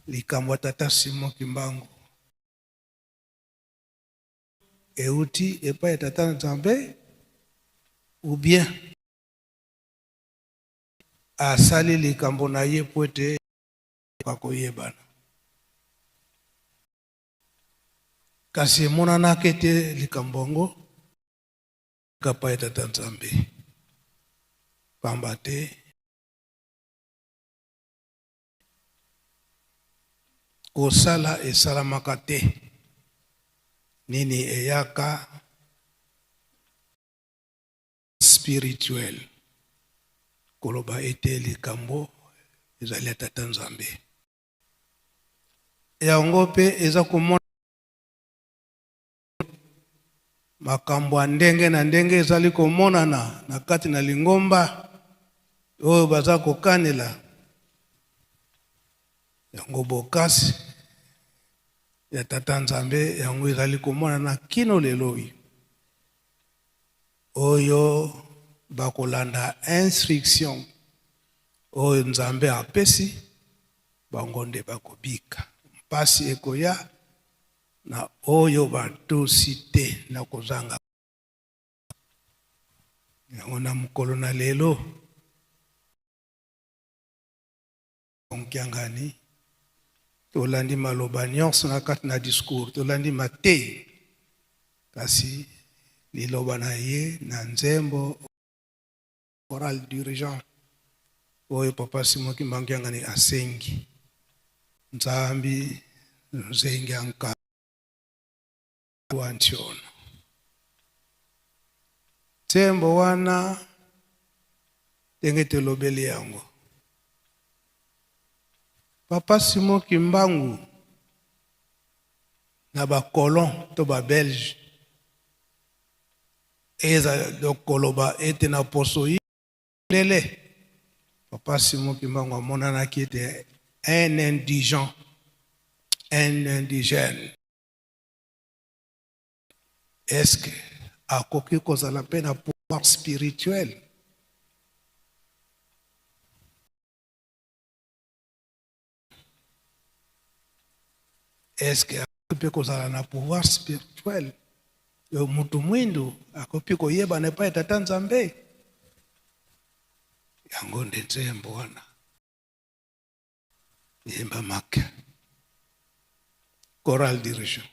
likambo ya tata Simon Kimbangu euti epai ya tata Nzambe ou bien asali likambo na ye po ete bakoyebana. Kasi emonanaka ete likambo yango kapa ya tata Nzambe, pamba te kosala esalamaka te nini eyaka spirituel koloba ete likambo ezali ya tata Nzambe. Yango mpe eza komona makambo ya ndenge na ndenge ezali komonana na kati na lingomba oyo baza kokanela yango bokasi ya tata Nzambe yango ezali komonana kino lelo oyo. Oyo bakolanda instruction oyo Nzambe apesi bango nde bakobika. Mpasi ekoya na oyo batosi te na kozanga yango na mokolo na lelo. Nkiangani tolandi maloba nyonso na kati na discours, tolandi mateyi, kasi liloba na ye na nzembo oral dirigeant oyo papa Simon Kimbangu Kiangani asengi Nzambi nzengi anka wa ntiono. Nzembo wana ndenge tolobeli yango. Papa Simon Kimbangu na ba colons to ba belge eza koloba ete na poso lele Papa Simon Kimbangu amonanaki ete un indigent, un indigène. Est-ce que akoki kozala mpe na pouvoir spirituel? Est-ce que akoki mpe kozala na pouvoir spirituel? Yo mutu mwindu akoki koyebana epai ya Tata Nzambe? Yango nde nzembo wana eyembamaki. Chorale dirigeant.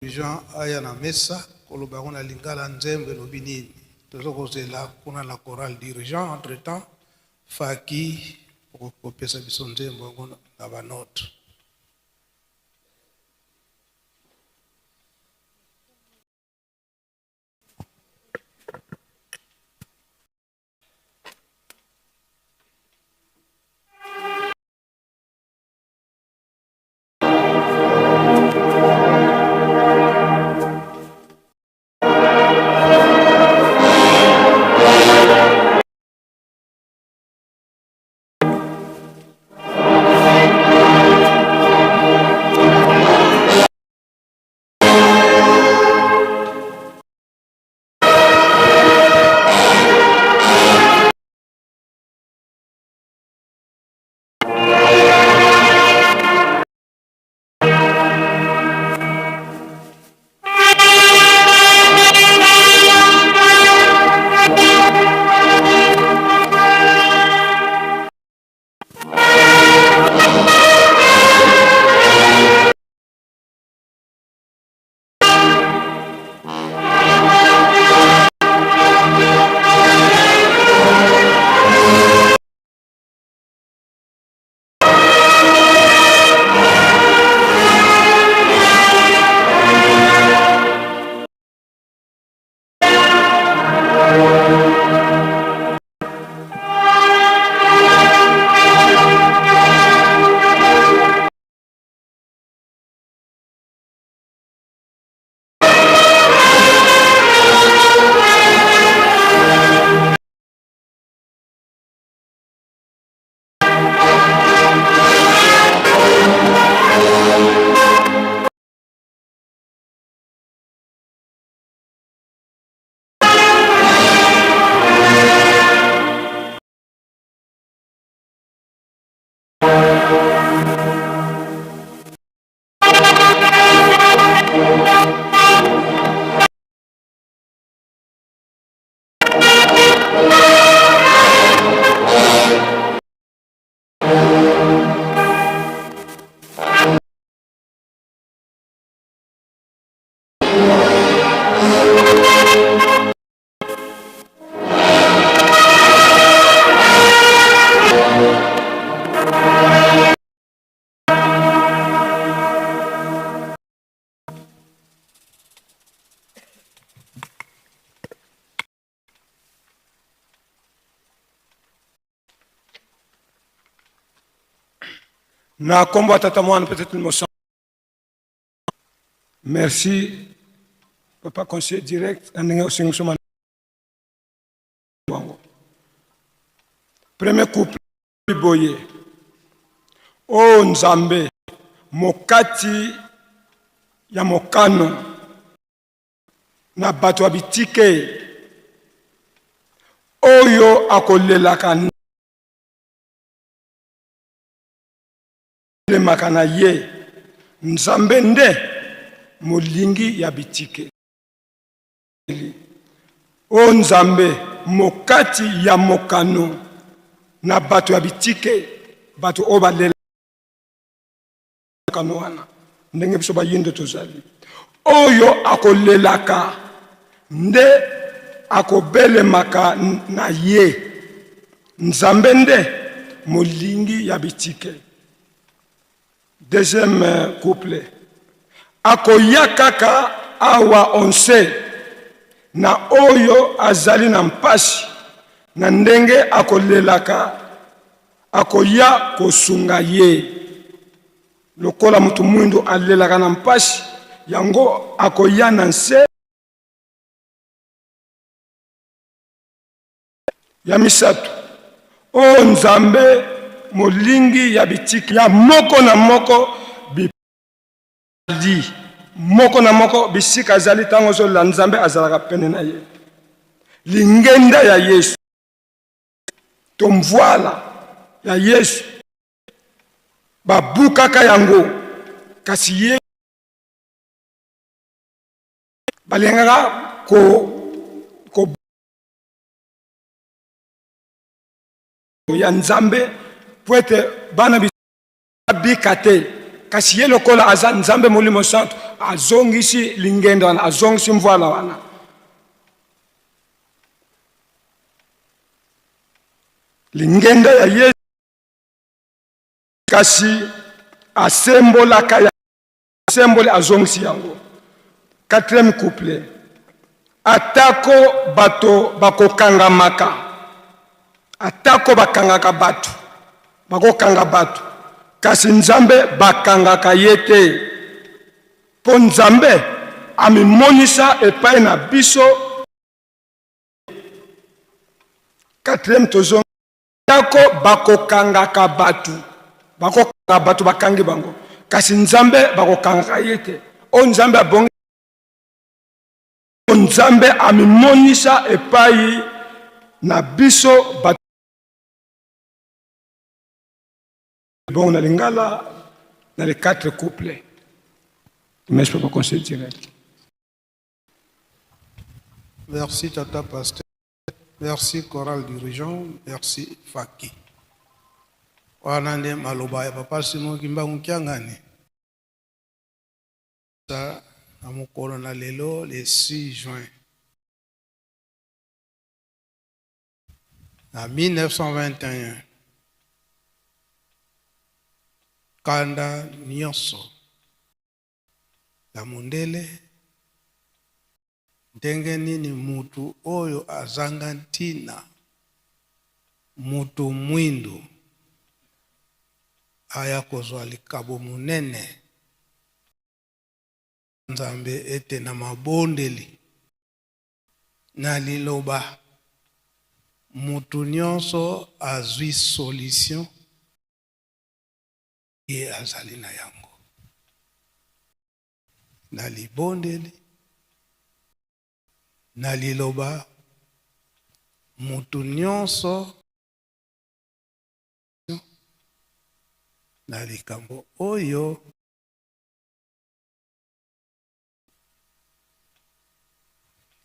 Jean aya na mesa koloba yango na lingala nzembo elobi nini tozo kozela kuna na chorale dirigeant entre temps Faki okoki kopesa biso nzembo yango na ba note. Na kombo ya Tata Mwana mpe Tata Mosantu. Merci papa conseiller direct na ndenge osengi biso wango. Premier couple boye. O Nzambe mokati ya mokano na bato ya bitike oyo akolelaka lemaka na ye Nzambe nde molingi ya bitike. O Nzambe mokati ya mokano na bato ya bitike, bato oyo balela mokano wana ndenge biso bayindo tozali, oyo akolelaka nde akobelemaka na ye. Nzambe nde molingi ya bitike. Deuxième euh, couple akoya kaka awa onse na oyo azali na mpasi na ndenge akolelaka akoya kosunga ye lokola moto mwindo alelaka na mpasi yango akoya na nse Ya misato, O Nzambe molingi ya bitike ya moko na moko bipadi moko na moko bisika azali ntango ozolela Nzambe azalaka pene na ye. Lingenda ya Yesu to mvwala ya Yesu babukaka yango, kasi ye balingaka ko, ko ya Nzambe mpo ete bana babika te, kasi ye lokola aza Nzambe Molimo Santu. Azongisi lingenda wana, azongisi mvwala wana. Lingenda ya Yesu kasi asembolaka ya asemboli azongisi yango. Quatrième couplet. Atako bato bakokangamaka, atako bakangaka bato, bakokanga bato, kasi Nzambe bakangaka ye te, mpo Nzambe amimonisa epai na biso. Quatrième tozongi. Atako bakokangaka bato, bakokanga bato, bakangi bango, kasi Nzambe bakokangaka ye te. Oyo Nzambe abongi, Nzambe amimonisa epai na biso bato. Bongo na lingala na les quatre couplets. Mais je peux pas conseiller direct. Merci Tata Pasteur. Merci Chorale Dirigeant. Merci Faki. Wana nde maloba ya Papa Simon Kimbangu Kiangani. Na mokolo na lelo le 6 juin na 1921, kanda nyonso ya mondele, ndenge nini mutu oyo azanga ntina, mutu mwindu, aya kozwa likabo monene Nzambe ete na mabondeli na liloba mutu nyonso azwi solution ye azali na yango na libondeli na liloba mutu nyonso na likambo oyo.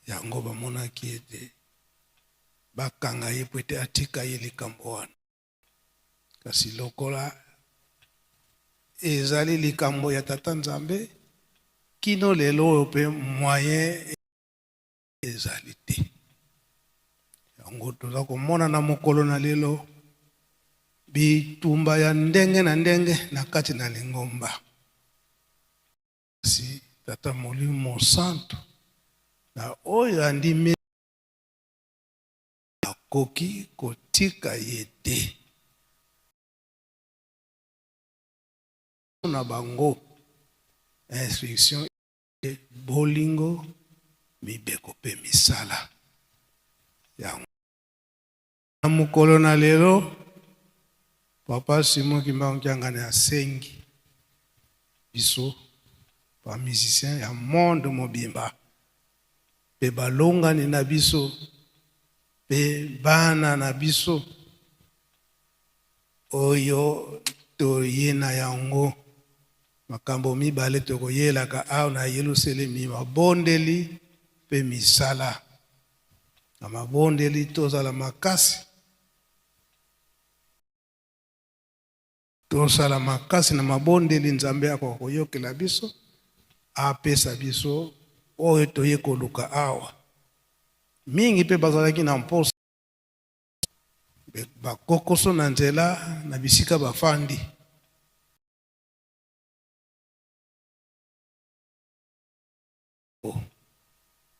Yango bamonaki ete bakanga ye mpo ete atika ye likambo wana. Kasi lokola ezali likambo ya Tata Nzambe, kino lelo oyo mpe moyen ezali te. Yango toza komona na mokolo na lelo bitumba ya ndenge na ndenge na kati na lingomba. Kasi Tata Molimo Mosantu na oyo andimi akoki kotika ye te. Na bango instruction bolingo, mibeko mpe misala yango. Na mokolo na lelo, Papa Simon Kimbangu Kiangani asengi biso ba musiciens ya monde mobimba mpe balongani na biso mpe bana na biso oyo toye na yango makambo mibale tokoyelaka awa na Yelusalemi, mabondeli mpe misala. Na mabondeli tozala makasi, tosala makasi na mabondeli, Nzambe akoka koyokela biso, apesa biso oyo toye koluka awa. Mingi mpe bazalaki na mposa bakokoso na nzela na bisika bafandi.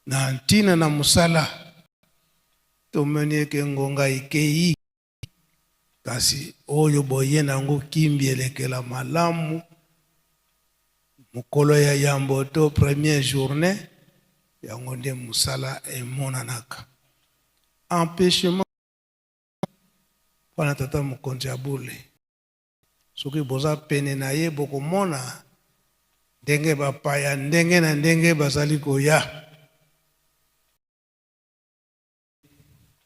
Na ntina na mosala, tomoni eke ngonga ekei, kasi oyo boye na yango kimbi elekela malamu mokolo ya yambo to première journée, yango nde mosala emonanaka. Empêchement mpona tata mokonzi ya bule, soki boza pene na ye bokomona ndenge bapaya ndenge na ndenge bazali koya.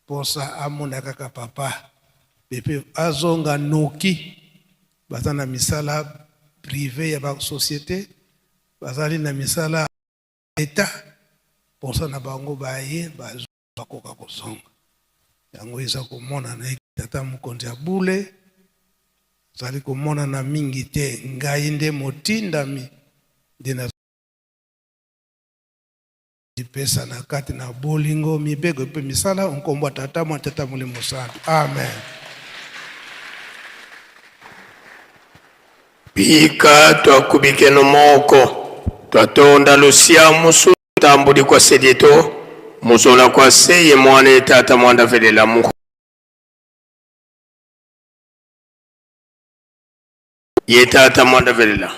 Posa amona kaka papa pepe azonga noki, baza na misala privé ya ba société, bazali na misala eta, posa na bango baye bakoka kozonga. Yango eza komonana ete tata mokonzi ya bule azali komonana mingi te. Ngai nde motindami nde na Tomipesana kati na bolingo, mibeko mpe misala, nkombo ya Tata, Mwana, Tata Molimo Santu. Amen. Bika twakubikeno moko twatonda lusia musu tambuli kwa sedieto muzola kwa seye mwana ye tata mwanda velela mu ye tata mwanda velela.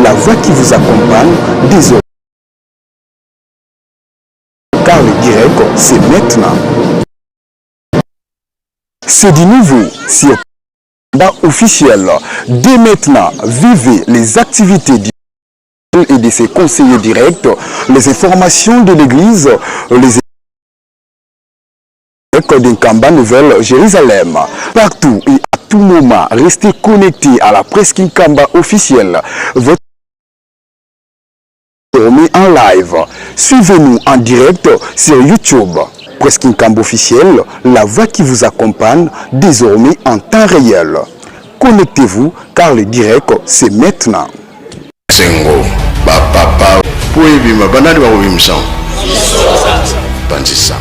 La voix qui vous accompagne désormais. Car le direct, c'est maintenant. C'est du nouveau sur Bas officiel. Dès maintenant, vivez les activités du et de ses conseillers directs, les informations de l'église, les d'Nkamba Nouvelle Jérusalem. Partout et à tout moment, restez connectés à la presse Nkamba officielle. Votre en live. Suivez-nous en direct sur YouTube. Presse Nkamba officielle, la voix qui vous accompagne désormais en temps réel. Connectez-vous car le direct, c'est maintenant. Sengo ba papa po ebima banani bakobimisa panzisa.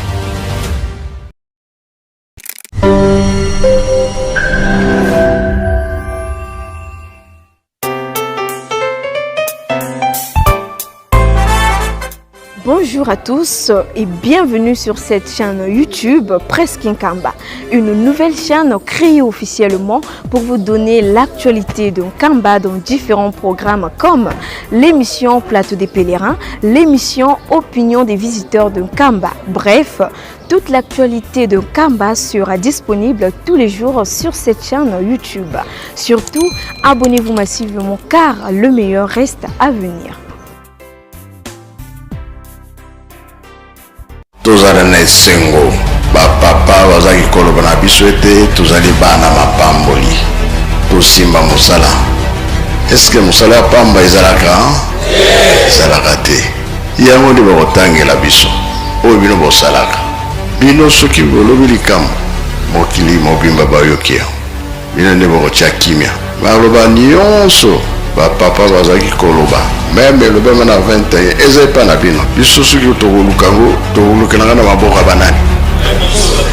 Bonjour à tous et bienvenue sur cette chaîne YouTube Presse Nkamba, une nouvelle chaîne créée officiellement pour vous donner l'actualité de Nkamba dans différents programmes comme l'émission Plateau des pèlerins, l'émission Opinion des visiteurs de Nkamba. Bref, toute l'actualité de Nkamba sera disponible tous les jours sur cette chaîne YouTube. Surtout, abonnez-vous massivement car le meilleur reste à venir. Tozala na esengo, ba papa bazalaki koloba na biso ete tozali bana mapamboli. Tosimba mosala. Est-ce que mosala ya pamba ezalaka? Ezalaka te. Yango nde bakotangela biso oyo bino bosalaka. Bino soki bolobi likambo, mokili mobimba bayoki yango. Bino nde bokotia kimia. Maloba nionso ba papa bazalaki koloba meme elobema na 21 eza epa na bino. Biso soki tokoluka yango tokolukela nga na maboko ya banani?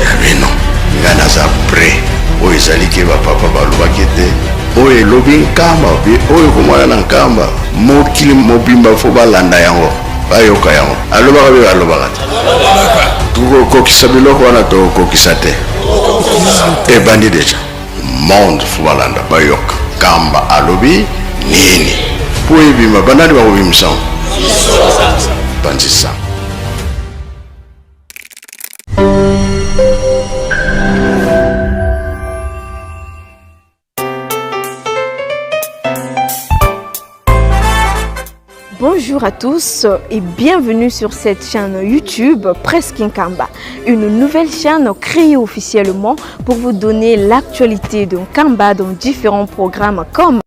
Ya bino. Nga naza près. Oyo ezali ke ba papa balobaki ete oyo elobi Nkamba oyo ekomona na Nkamba mokili mobimba fo balanda yango bayoka yango. Alobaka be alobaka te. Tokokokisa biloko wana tokokokisa te. Ebandi deja. Monde fo balanda bayoka Nkamba alobi nini po ebima banani bakobimisa yango? Panzisa. Bonjour à tous et bienvenue sur cette chaîne YouTube Presse Nkamba, une nouvelle chaîne créée officiellement pour vous donner l'actualité de Nkamba dans différents programmes comme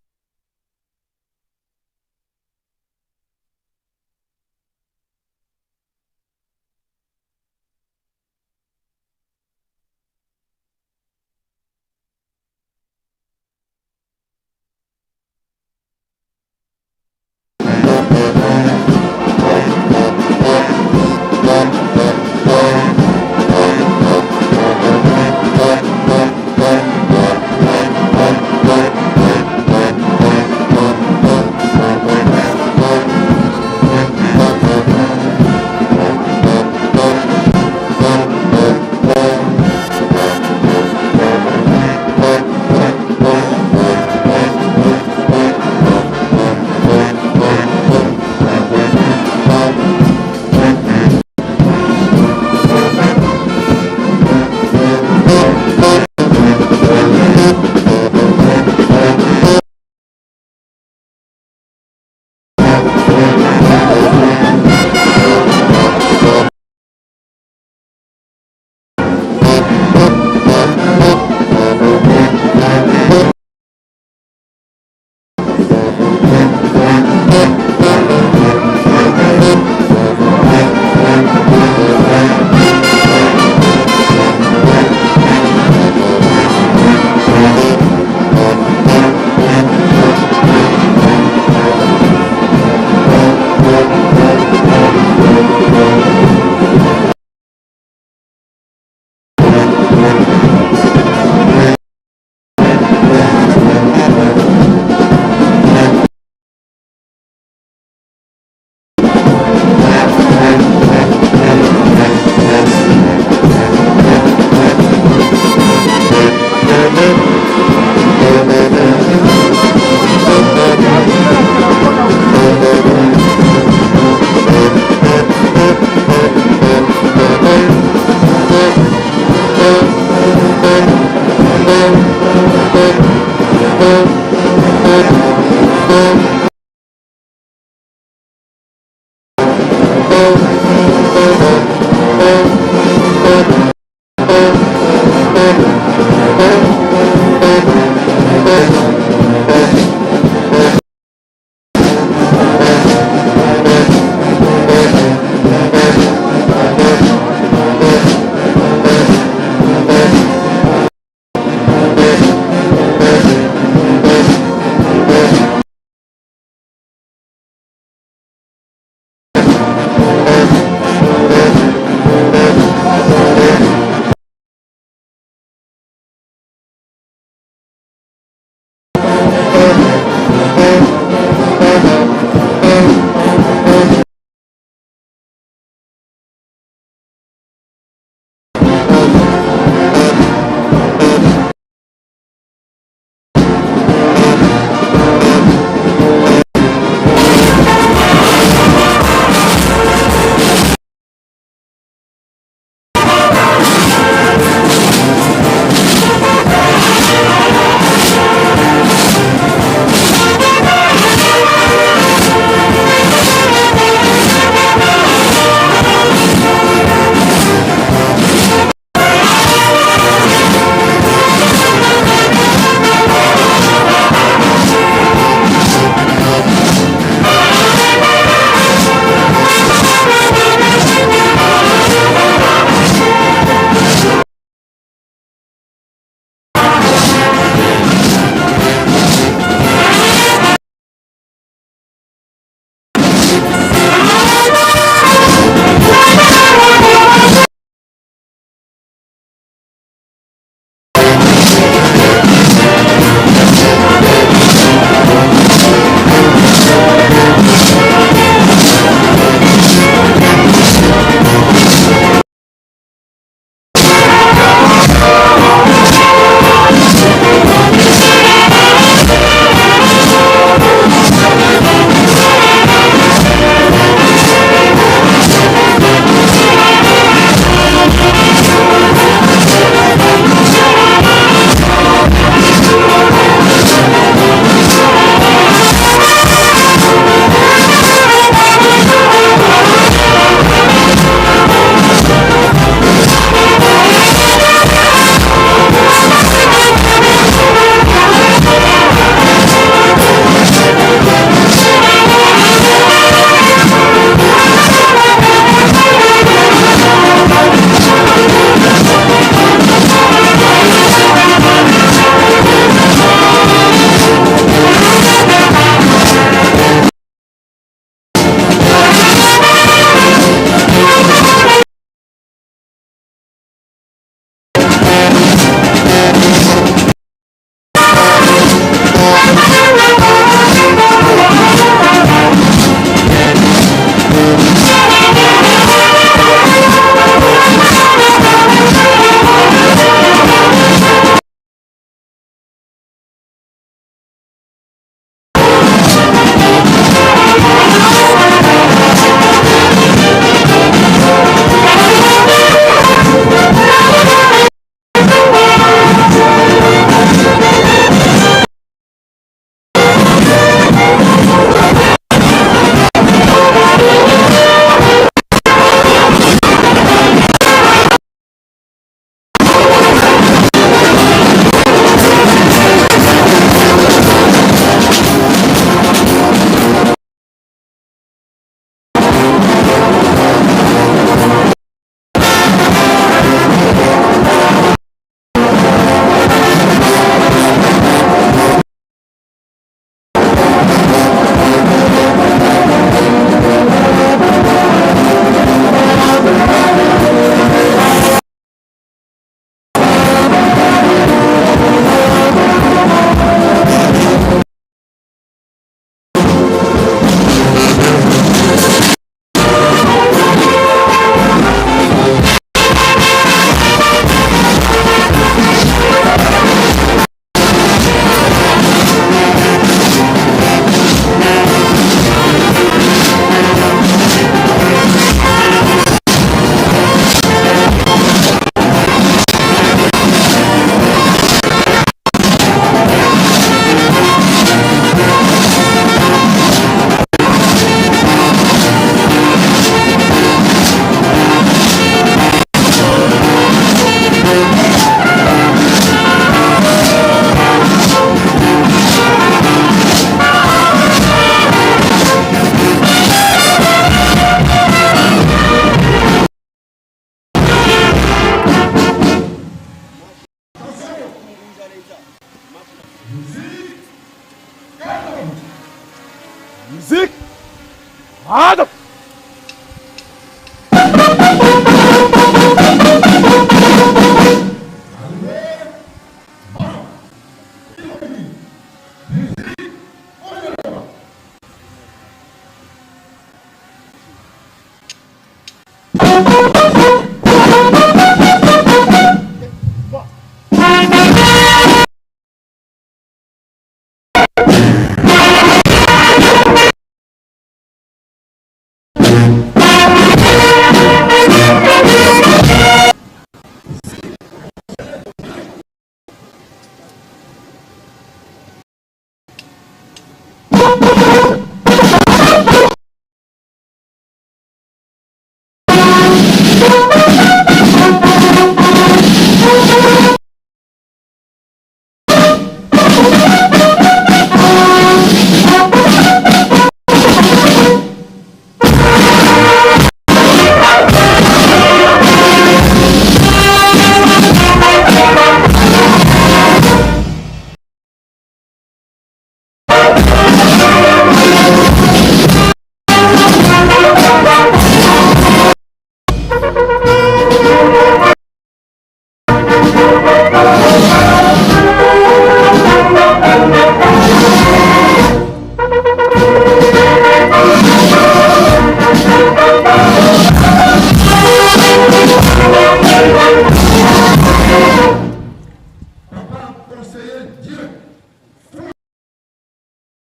Ado!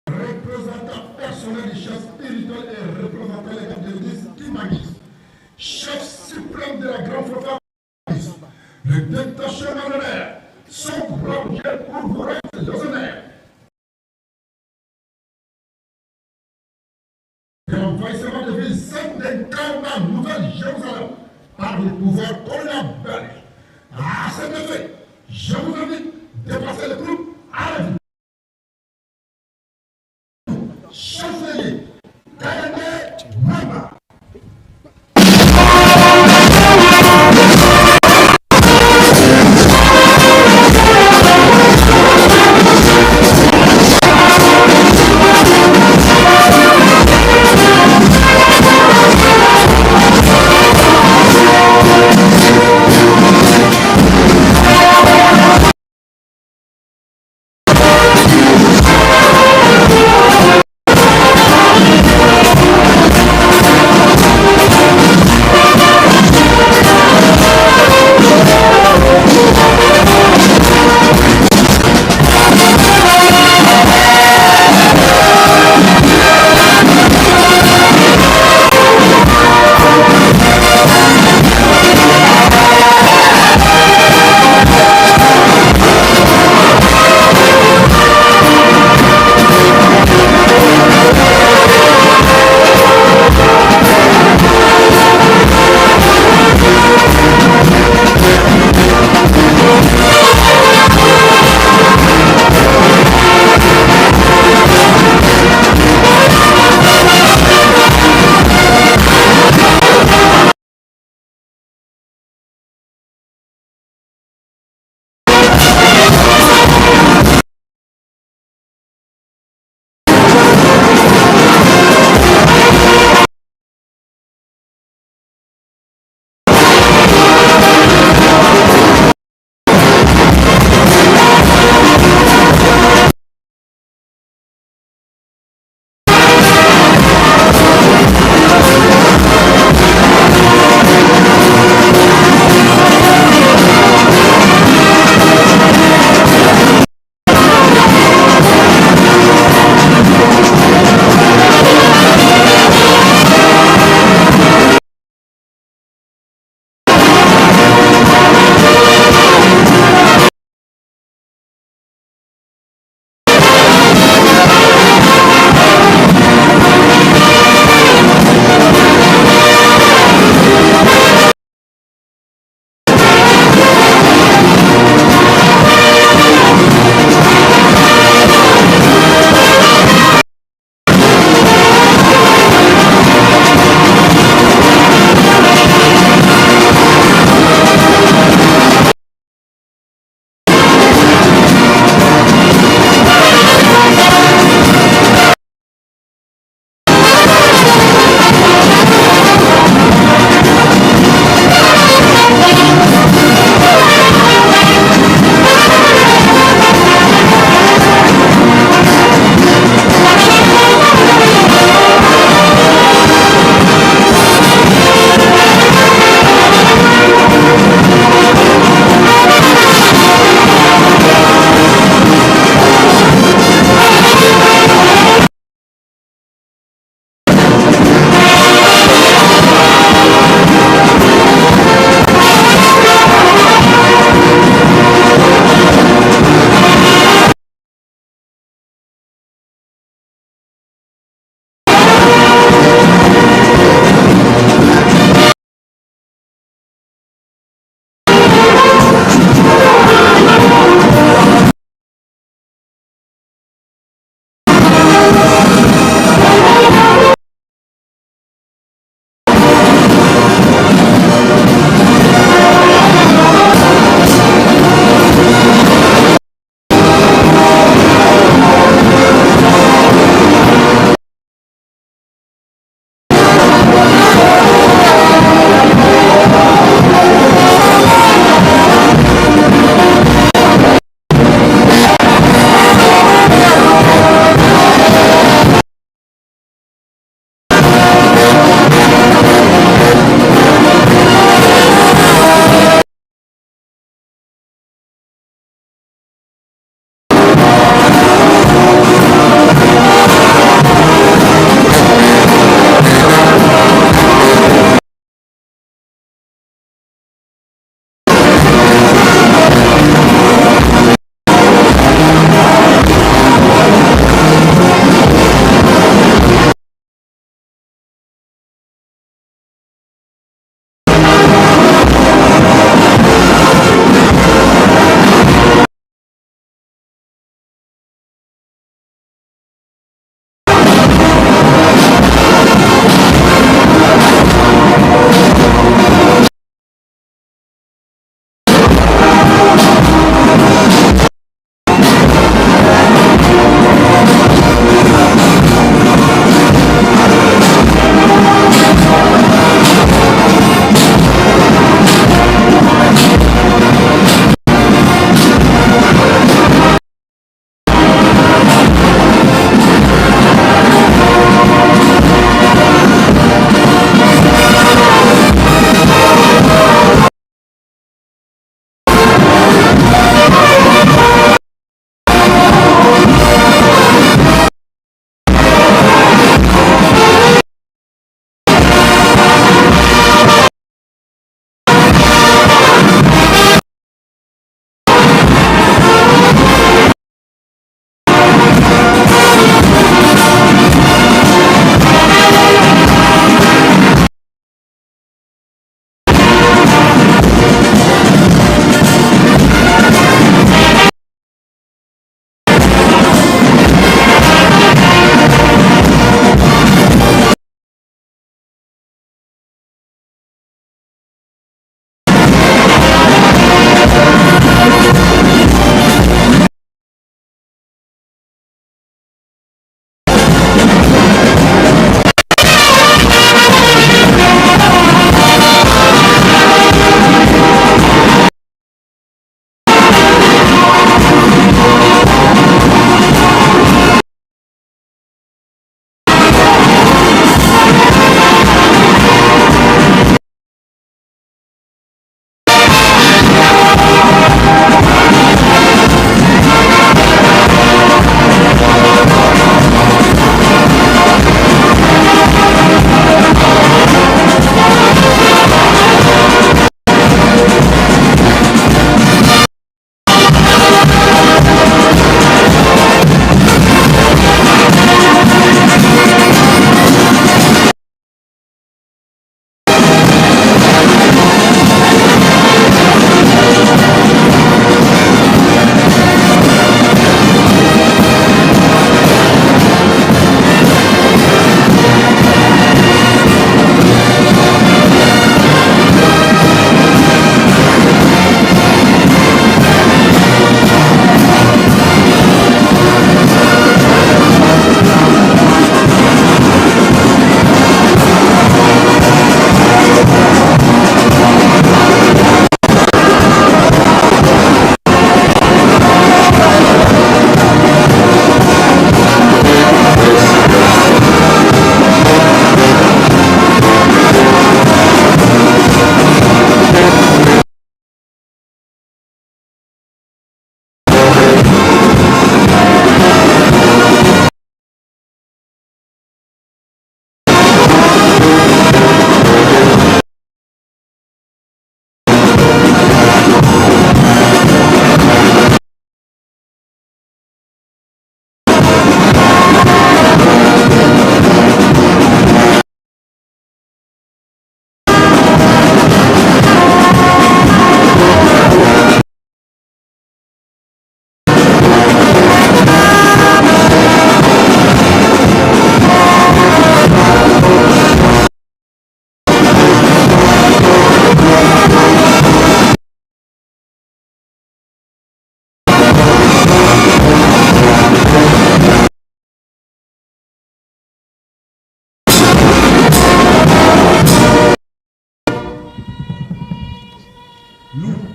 Représentant personnel du chef spirituel et représentant l'état de l'église Kimbanguiste, chef suprême de la grande fanfare, le détachement d'honneur, son propre pour vous rendre les honneurs. L'envahissement de ville sainte d'Inkamba, Nouvelle-Jérusalem, par le pouvoir colonial belge. À cet effet, je vous invite de passer le groupe à la vie. Chancelier, Kayande Mwamba.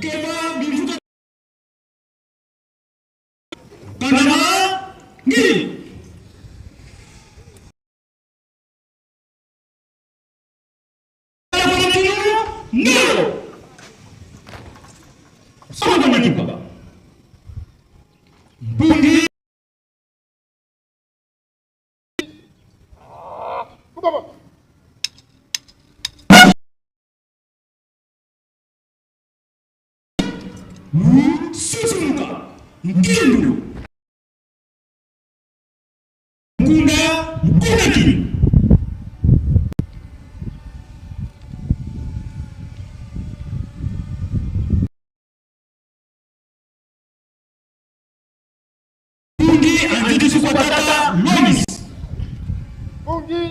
Bukeba bimvuka Kandama Ngiri. Ngolo. Soma Makipa. Mpungi. Susumuka. Nkindu. Nkunda Nkunaki. Mpungi Andidi Sukwatata Lomis. Mpungi.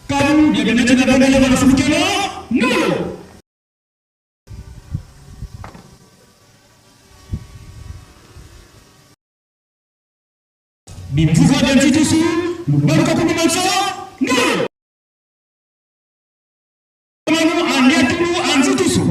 Kabu Diabenete na Bendele Banafukelo Ngolo. Bimvuka Bentitusu Lubaruka Kumimanso Ngolo. Manu Andiatulu Anzitusu.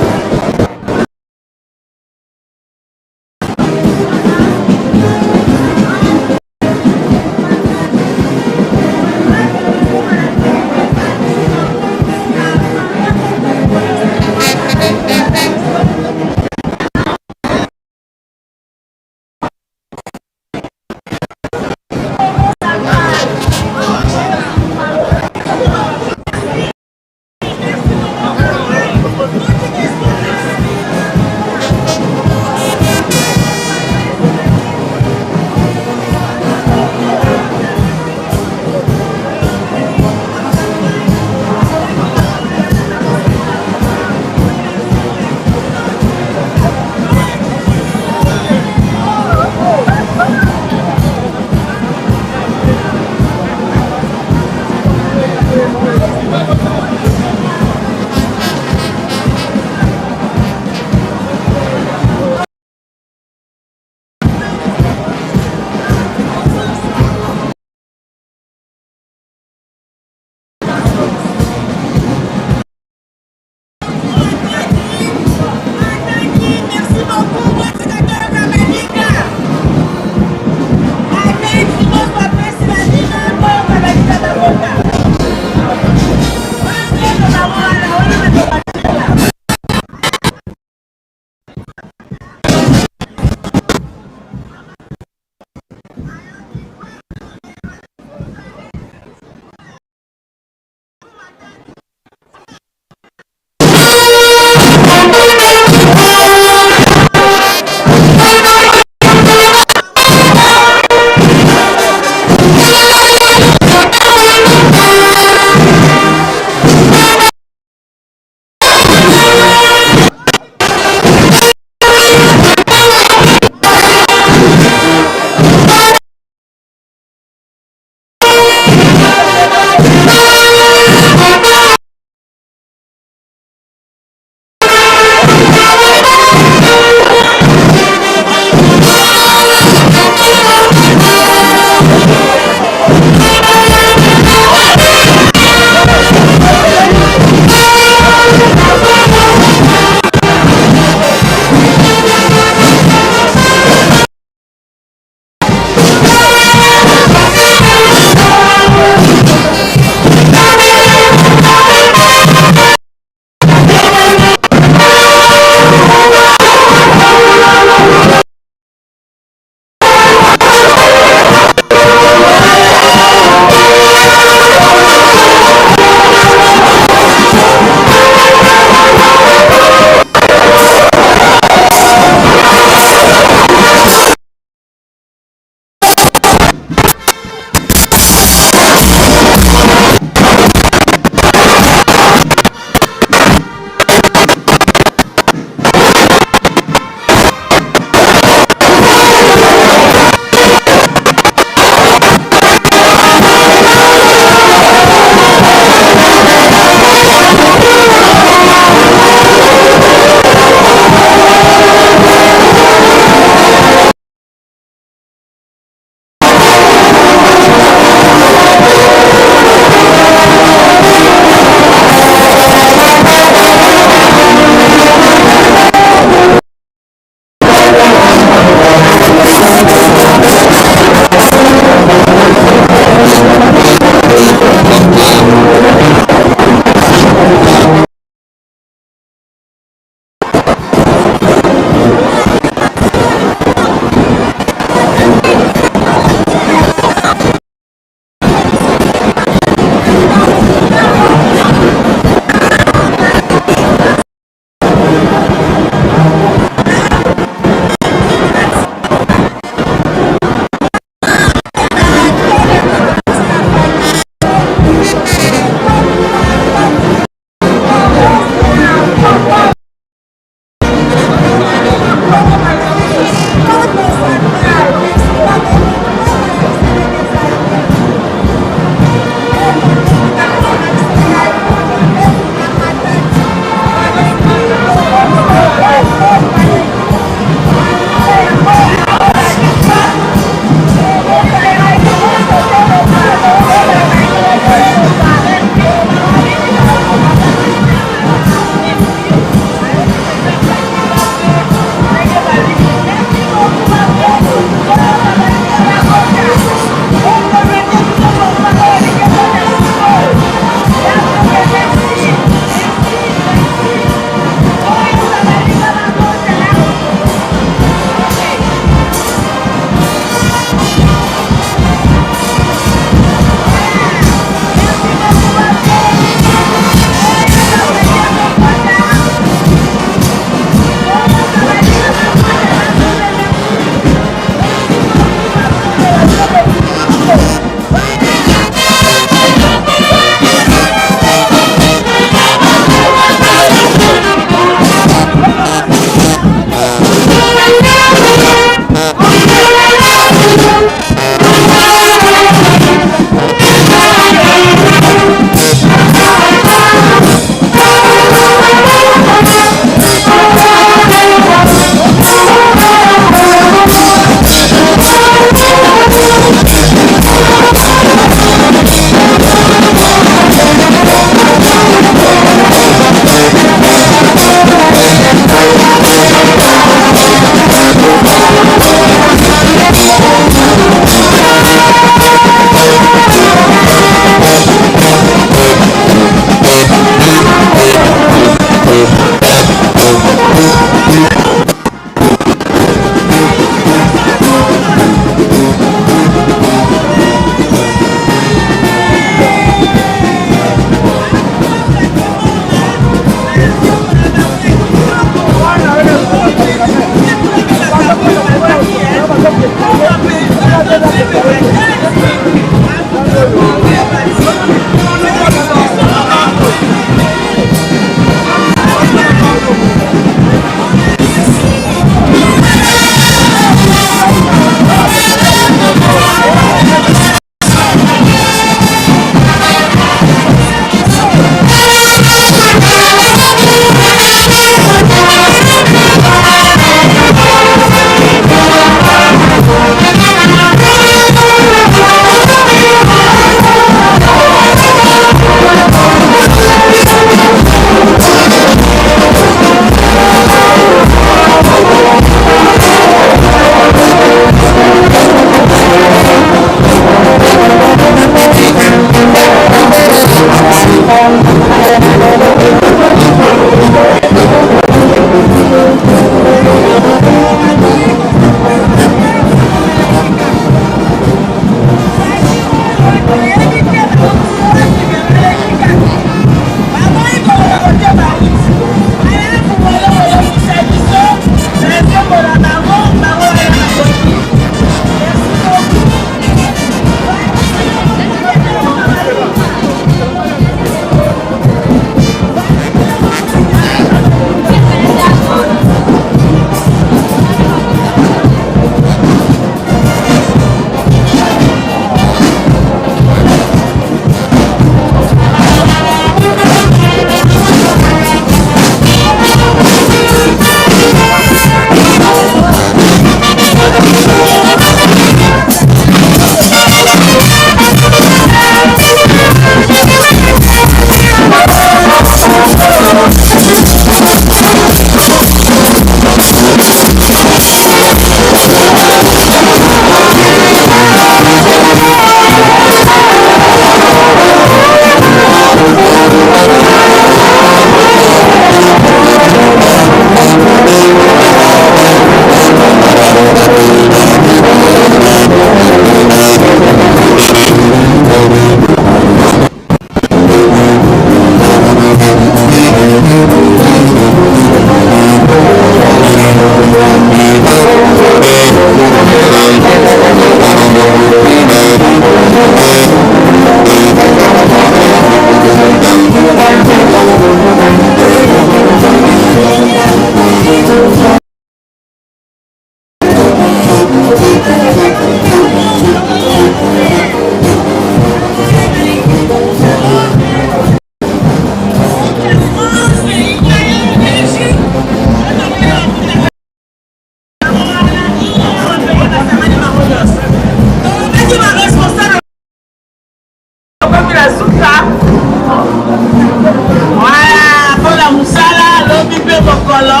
mokolo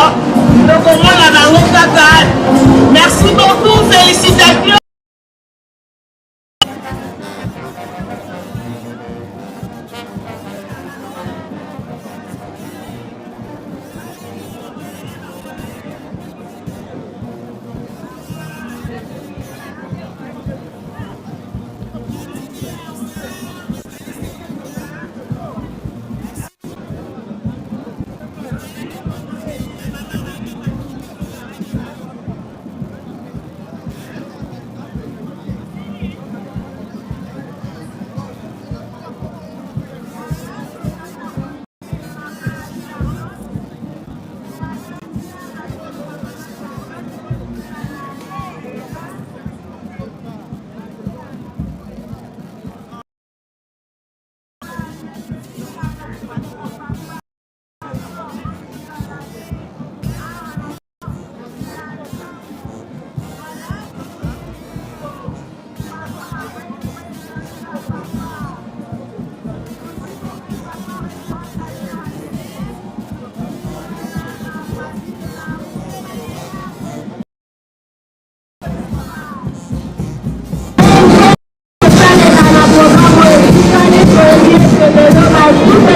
tokomona bango kaka. Merci beaucoup, félicitations.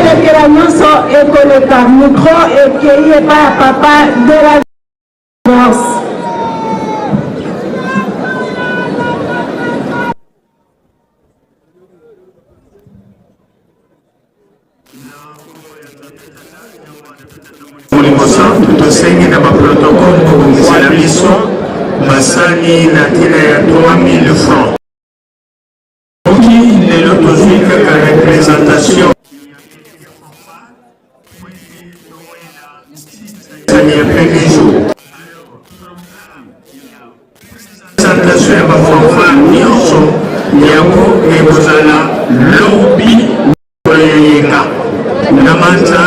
Elekela nyonso ekoleka micro ekei epai ya papa de la force. Molimo Santu, tosengi na baprotokole kobongisela biso basani na ntina ya 3000 francs. Soki lelo tozwi kaka representation ya premier jour, présentation ya bafanfare nyonso, yango ekozala lobi mokolo ya yenga na manza.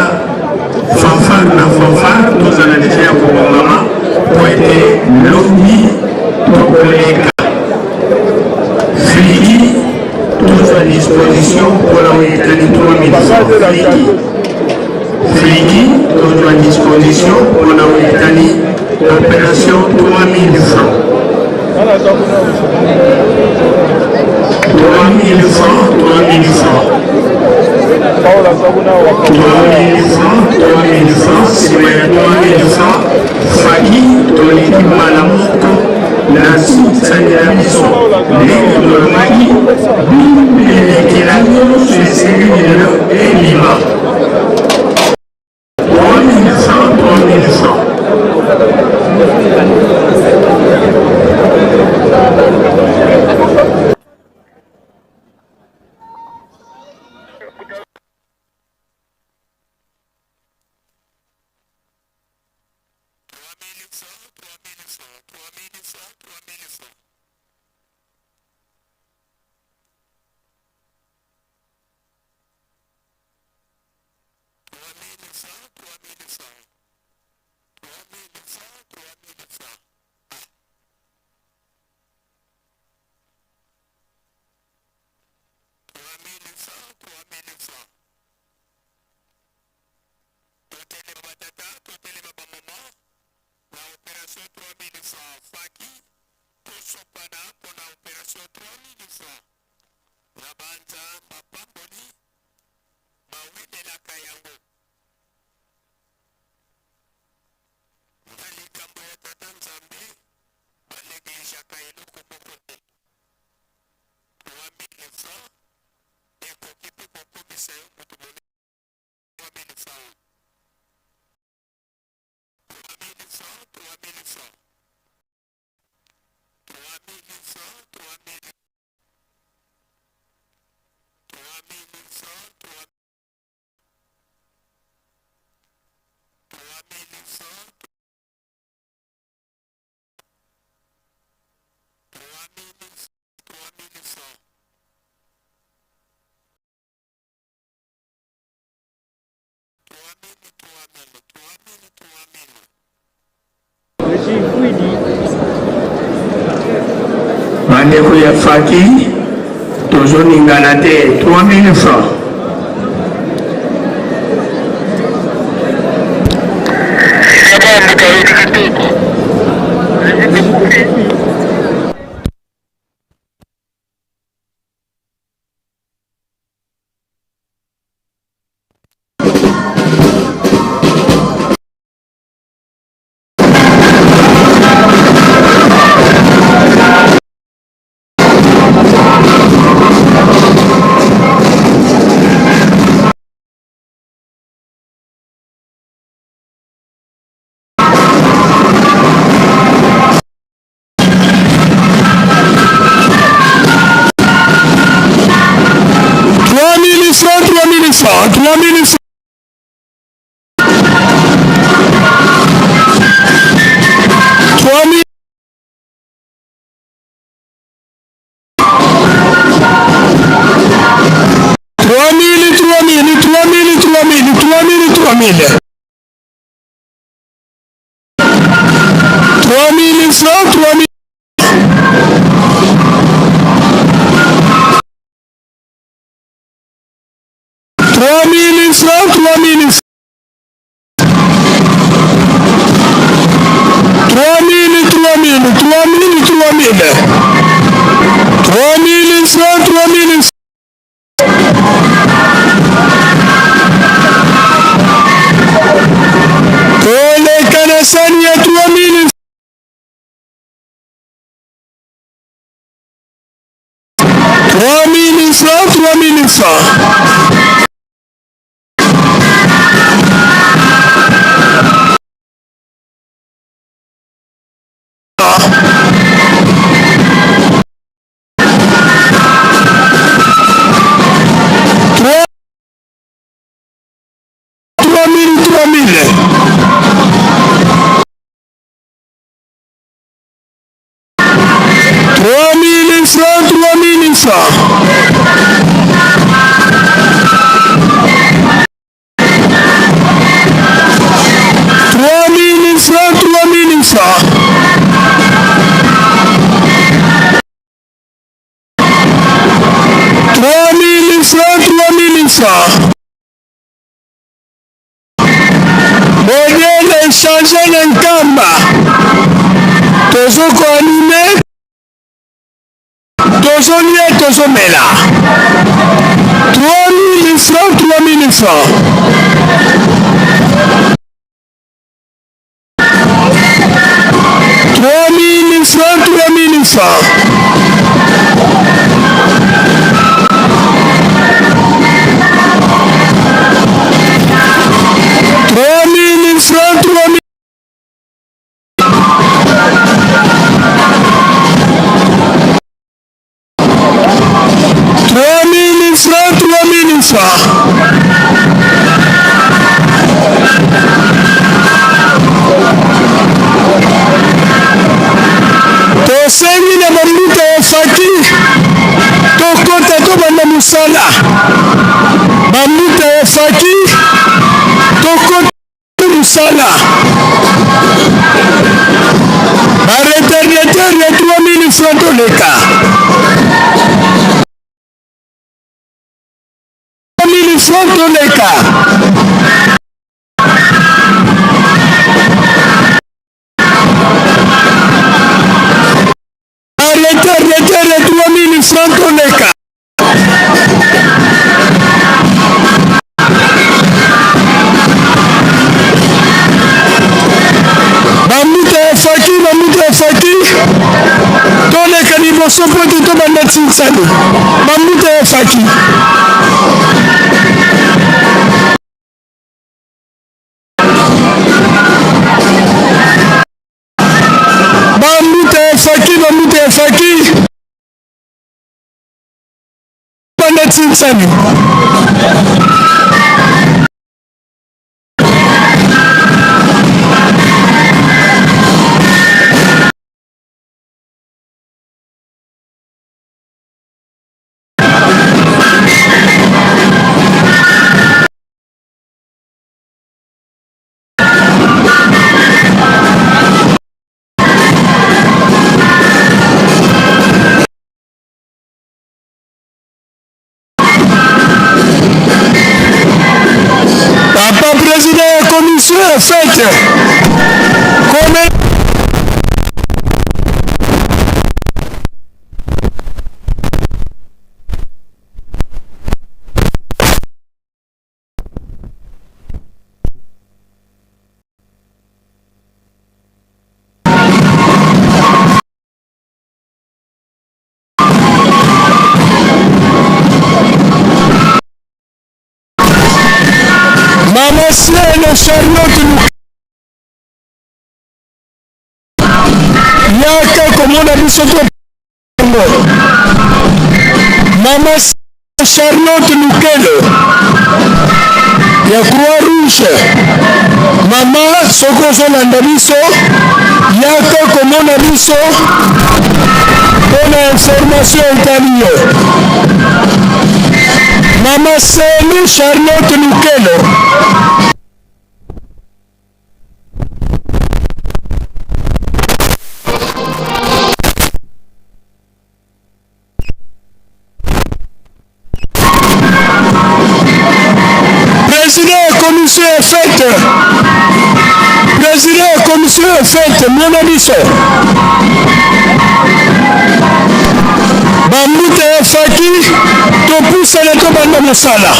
Fanfare na fanfare tozala deja ya kobongama po ete lobi tokoleka. Fligi tozwa disposition mpona oyo etali 3000 francs. Fligi tozwa disposition mpona oyo etali opération 3000 francs, 3000 francs, 3000 francs, 3000 francs, 3000 francs. Nsima ya 3000 francs, faki toleki mbala moko na sani na biso. Ndenge tolobaki, bilekela nyonso esengeli lelo ebima. 3000 francs, 3000 francs. Bandeko ya faki, tozoningana te. 3000 francs. 3000 francs, 3000. 3000 francs, 3000. 3000, 3000, 3000, 3000. 3000 francs, 3000. Toleka na sani ya 3000. 3000 francs, 3000 francs. 3000, 3000. 3000 francs, 3000 francs. 3000 francs, 3000 francs. 3000 francs, 3000 francs. Modèle échange na Nkamba. Tozo ko animer, tozolia, tozomela. 3000 francs, 3000 francs. 3000 francs, 3000 francs. 3000 francs, 3000. 3000 francs, 3000 francs. Tosengi na bambuta ya faki tokota tobanda mosala. Bambuta ya faki tokota mosala. Baretardataire ya 3000 francs toleka. 3000 francs toleka. Baretardataire ya 3000 francs toleka. Bambuta ya faki, bambuta ya faki toleka liboso mpo ete tobanda tinsani. Bambuta ya faki. Bambuta ya faki, bambuta ya faki banda tinsani. Papa président ya commission ya fête, kome Charlotte yaka komona biso to mama Charlotte Lukelo ya Croix Rouge. Mama, soki ozolanda biso, yaka komona biso mpo na information etali yo. Mama Selu Charlotte Lukelo. Président ya commission ya fete, président ya commission ya fete, mona biso bambuta ya faki, topusana tobanda mosala.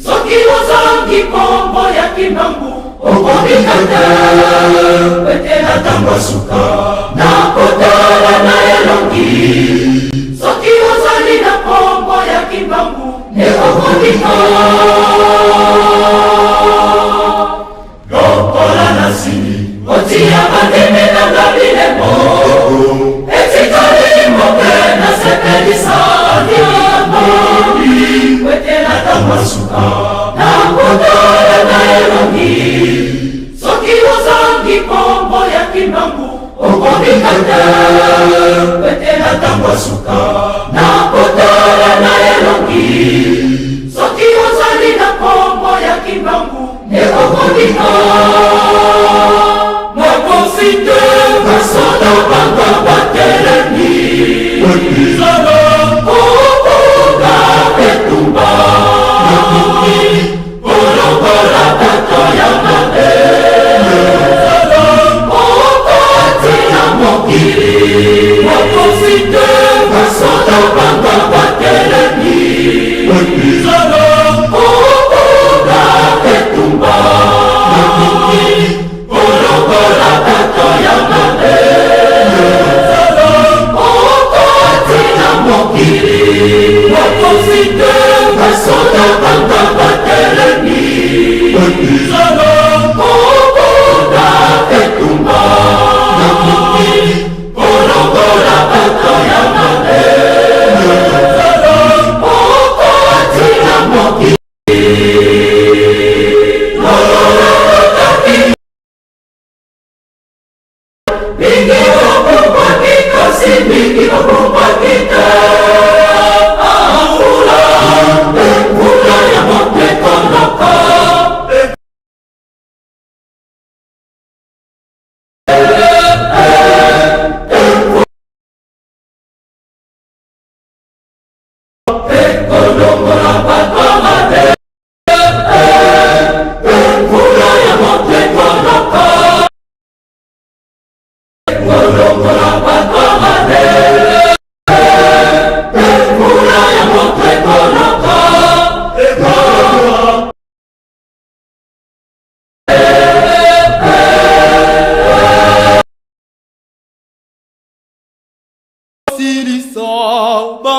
Soki ozangi kombo ya Kimbangu okobika te, ete na ntango ya suka nakotala na elongi. Soki ozali na kombo ya Kimbangu nde okobika. Lokola nasili kotia bandimi na nga bilembo, etikali moke nasepelisa diaboli, ete na ntango ya suka nakotala na elongi. Soki ozangi kombo ya Kimbangu okobika te, ete na ntango ya suka nakotala na elongi. Soki ozali na kombo ya Kimbangu nde okobika. Nakosi te, basoda banga batelemi kobunda etumba, kolongola bato ya mabe okoti na mokili. Nakosi te, basoda banga batelemi kobunda etumba, kolongola bato ya mabe okoti na mokili. Nakosi te, basoda banga batelemi kobunda etumba, kolongola bato ya mabe okoti na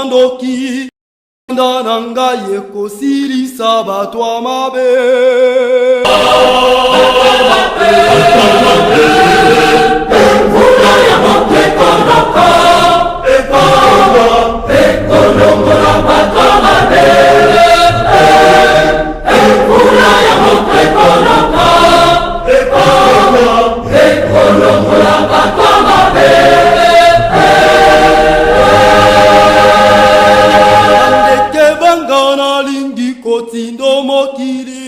Bandoki, kanda na ngai ekosilisa bato ya mabe. Mvula ya moto ekonoka, ekolongola bato mabe. Mvula ya moto ekonoka, ekolongola bato mabe. Bandeke banga nalingi kotindo mokili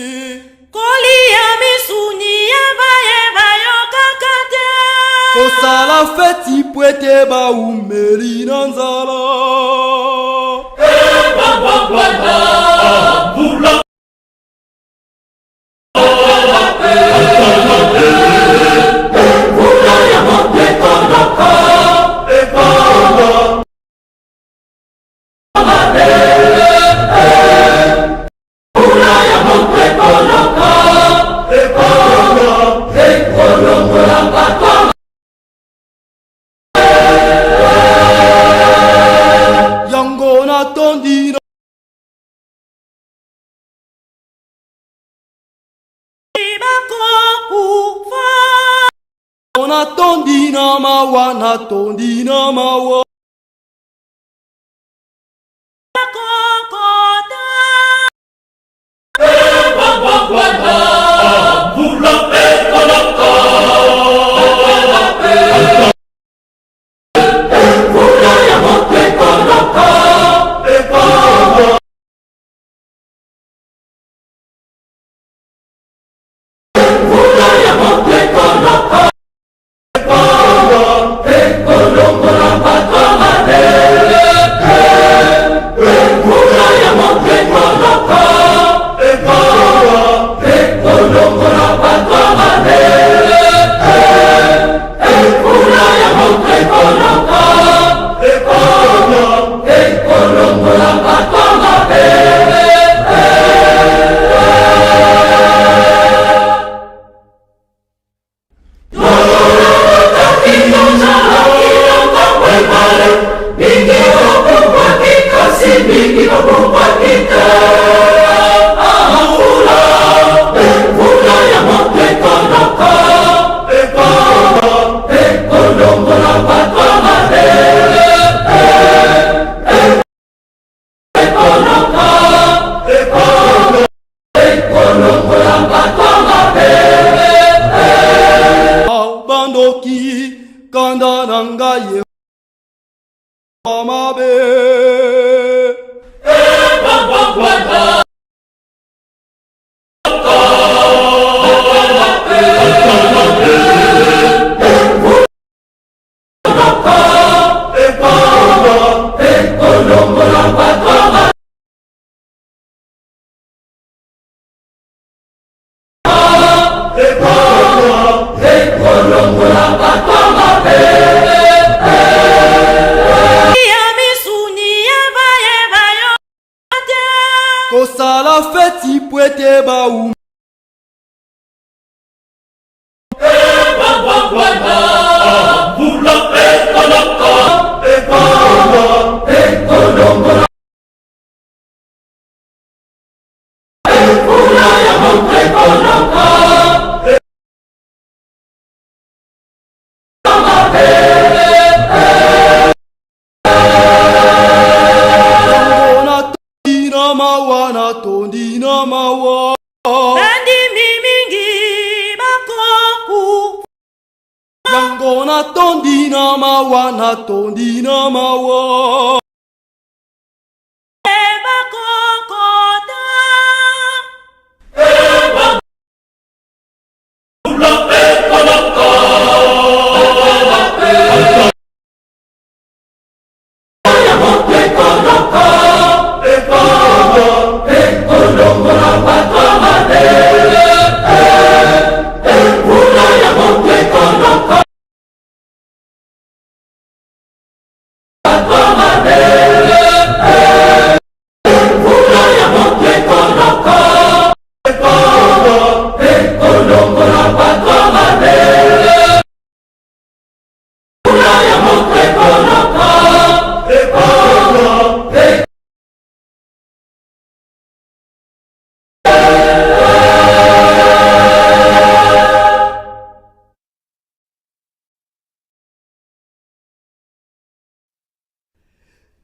Kolia misuni ya baye bayokaka te. Kosala feti po ete baumeli na nzala. Mvula ya moto ekonoka, Mvula ya moto ekonoka, ekolongola bato. Yango natondi na Bakokufa. Natondi na mawa, natondi na mawa. Bakokota. Mvula ekonoka, mvula ya moto ekonoka, mvula ya moto ekonoka, ekolongola bato mabe. Mvula ya moto ekonoka, ekolongola bato mabe. Mvula ya moto ekonoka, ekolongola bato mabe. Bandoki, kanda na ngai mabe. Ekolongola bato. Ekolongola bato mabe. Ya misuni ya baye bayokaka te. Kosala feti po ete baum Mvula ekonoka, ekolongola. Mvula ya moto ekonoka, Yango natondi na mawa, natondi na mawa. Bandimi mingi bakokufa. Yango natondi na mawa, natondi na mawa. Bakokota. Mvula ekonoka, ya moto ekonoka, ekolongola bato mabe. Mvula ya moto ekonoka, bato mabe.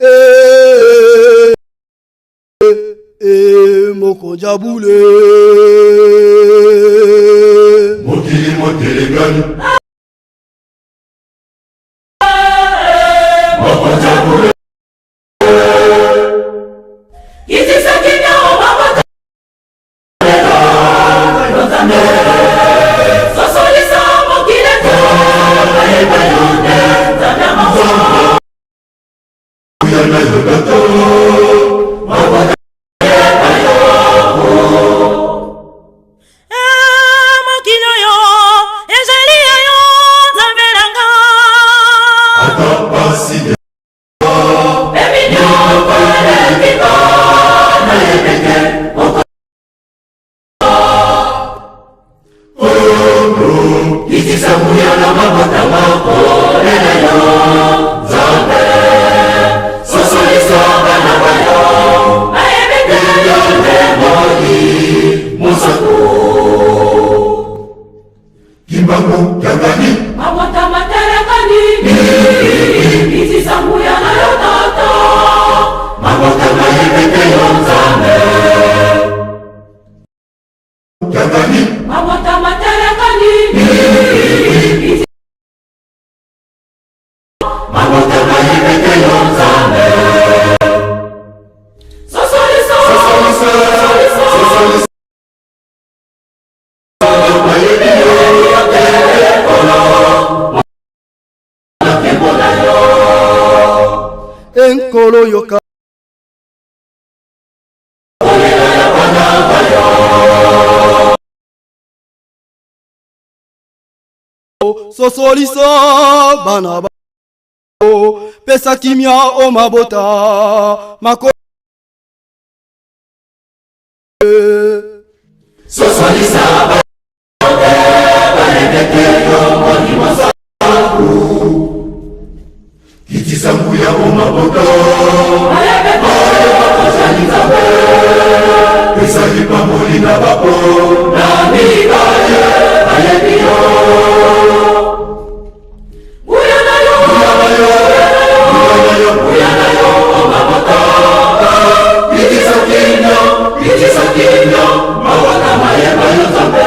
Eh, eh, mokonzi ya bule. Mokili motelengani. Mokonzi ya bule. Mokili oyo ezali ya yo, Nzambe na nga. Kimbangu Kiangani. Mabota matalaka nini? Kitisa nguya na yo tata. Mabota mayebi te yo Nzambe. Kiangani. Mabota matalaka nini? Mabota mayebi te yo Nzambe. Sosolisa, sosolisa. Enkolo yoka. Sosolisa bana ba pesa kimia o mabota mako. Sosolisa kitisa nguya o mabota ezali pamboli na bapo na mibale bayebi yo. Nguya na yo, nguya na yo o mabota, kitisa kimia, kitisa kimia, mabota mayeba yo Nzambe.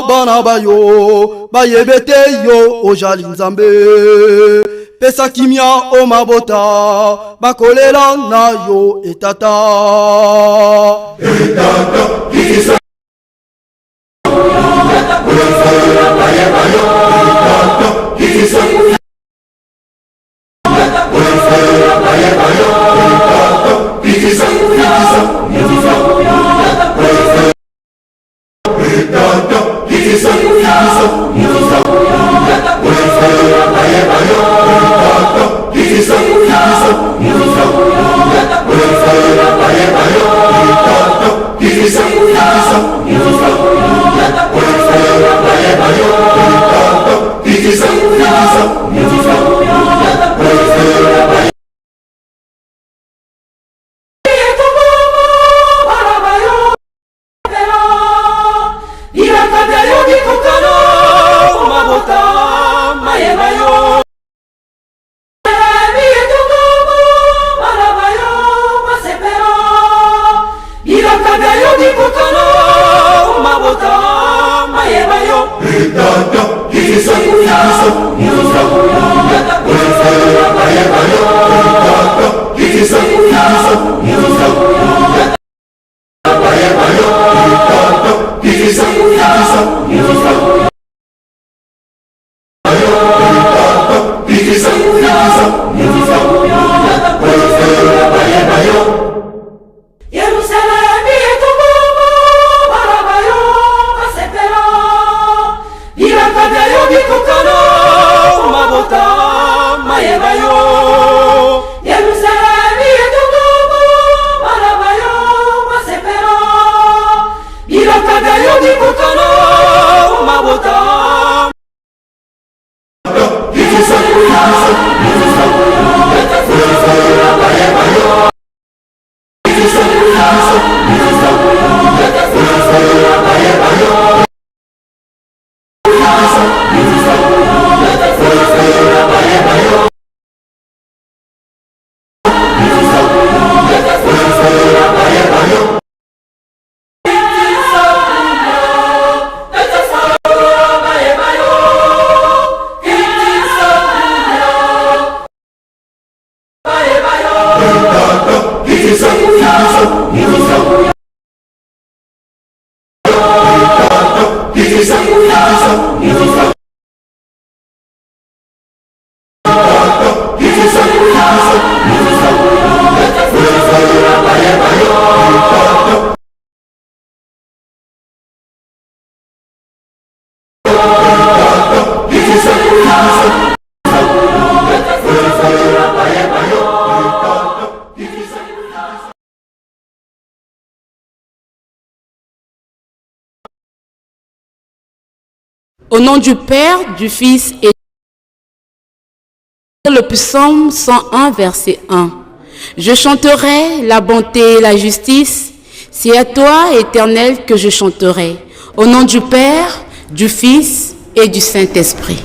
Bana bayo bayebe te yo ojali Nzambe, pesa kimia o mabota bakolela na yo etata. Etata. Au nom du Père, du Fils et le psaume 101, verset 1. Je chanterai la bonté et la justice. C'est à toi, Éternel, que je chanterai. Au nom du Père, du Fils et du Saint-Esprit.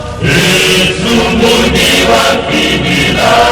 Yesu mudi wa kibila.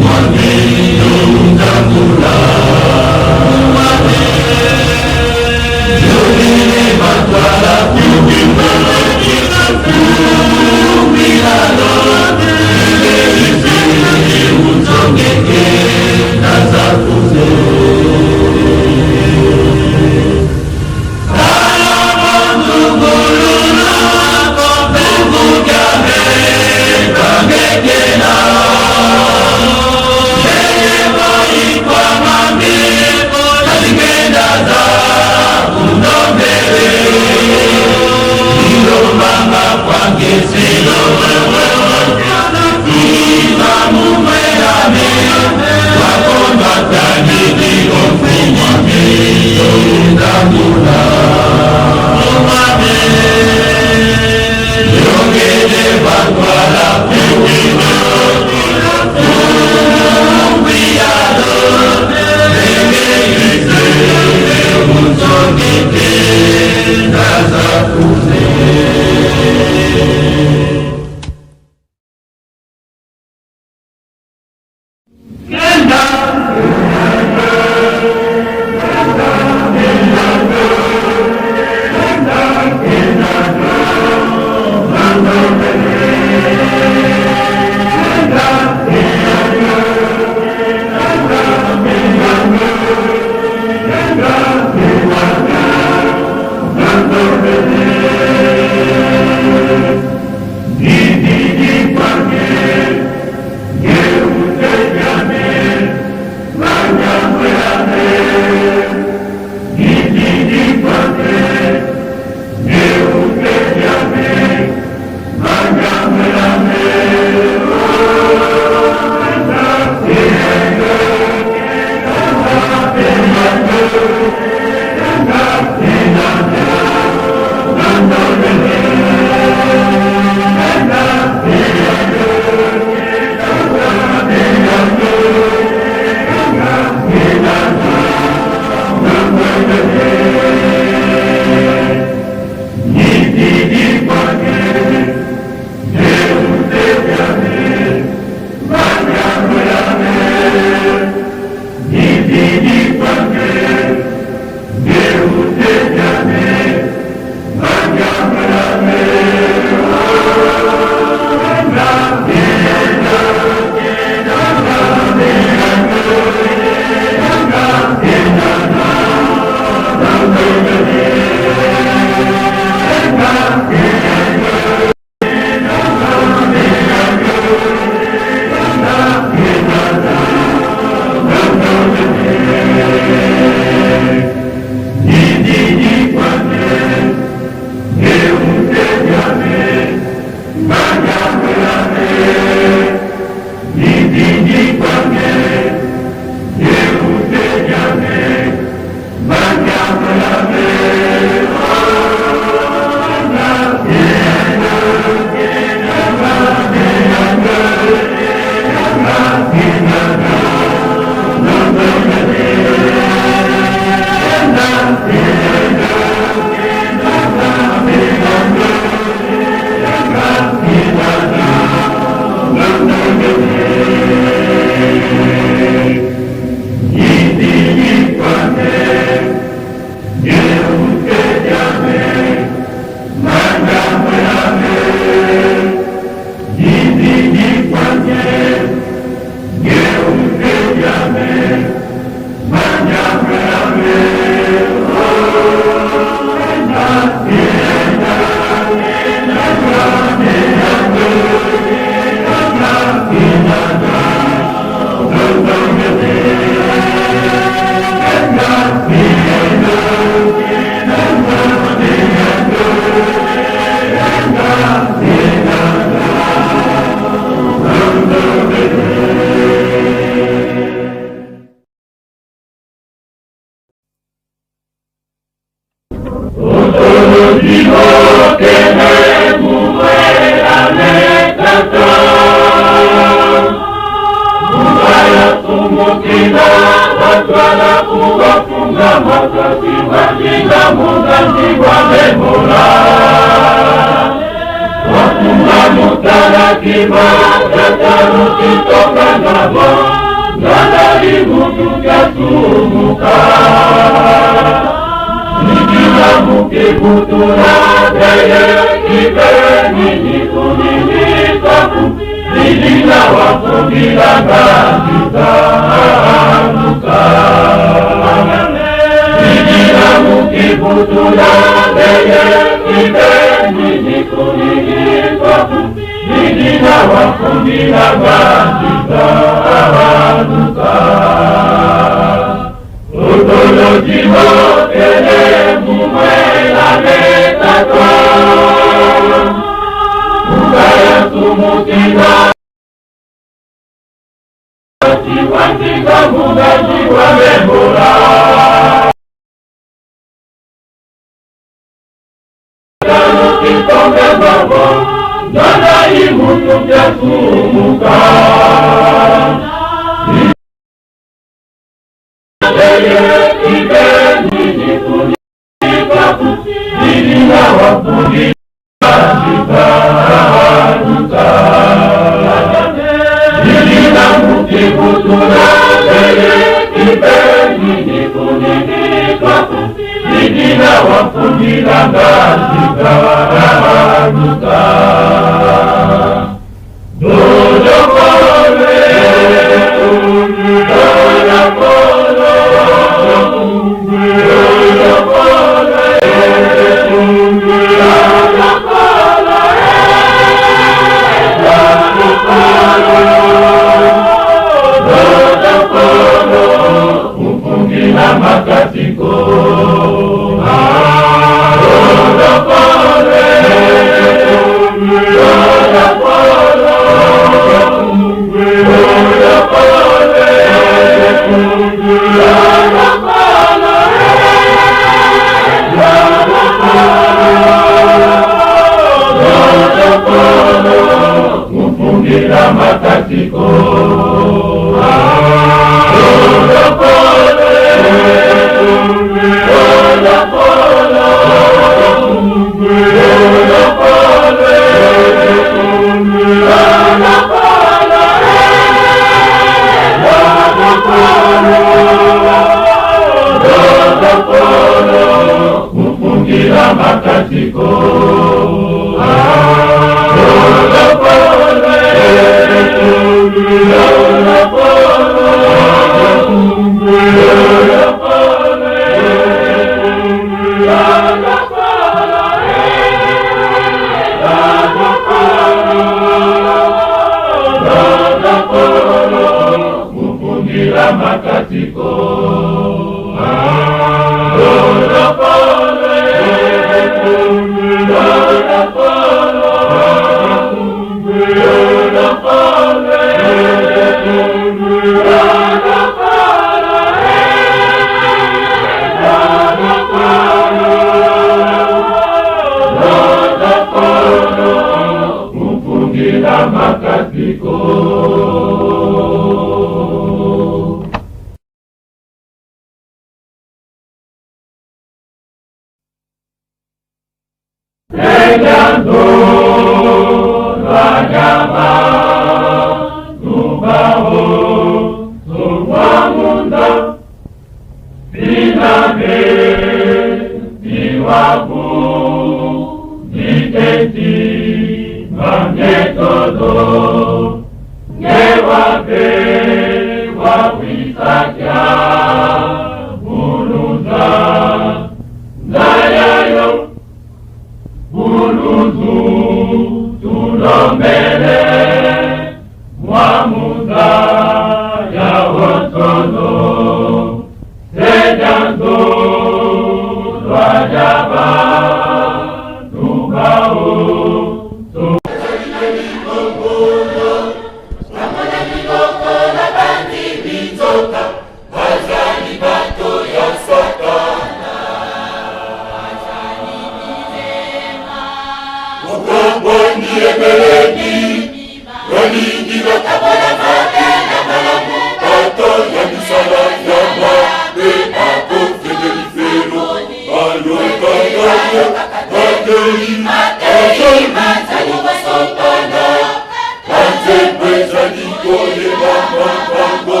Bakoyeba makambo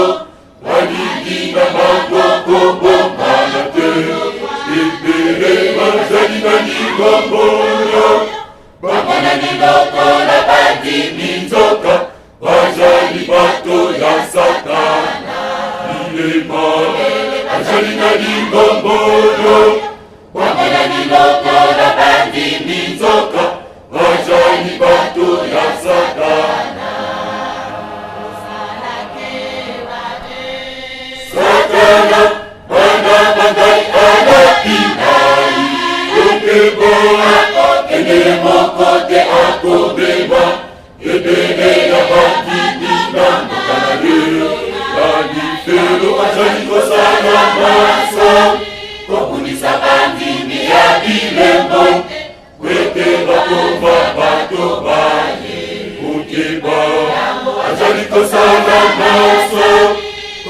balingi na bango kobomana te. Ebele bazali na likomboyo, bamonani lokola bandimi, nzoka bazali bato ya Satana. Bilema bazali na likomboyo, bamonani lokola bandimi, nzoka bazali bato ya Satana. Satana bana bangai alapi ngai okebo kende moko te akobeba ebele ya bandimi na mboka na ye na lifelo azali kosala maso kobundisa bandimi ya bilembo kwete bakoma bato baye. Okeba azali kosala maso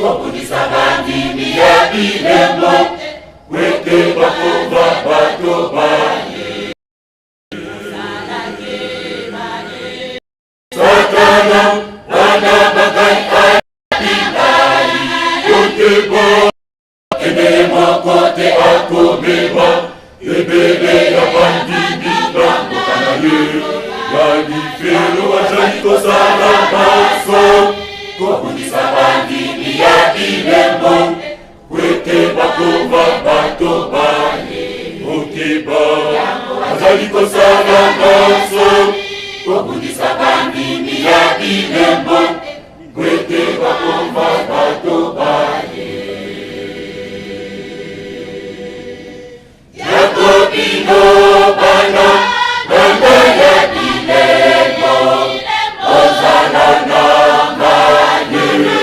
kobundisa bandimi ya bilembo kwete bakoma bato baye. Satana bana bangai alapi ngai okeba kende moko te akomema ebele ya bandimi na mboka na ye ya lifelo azali kosala maso kobundisa bandimi ya bilembo kwete bakoma bato baye. Okeba azali kosala maso kobundisa bandimi ya bilembo kwete bakoma bato baye. Yakobino bana bana ya bilembo ozala na mayele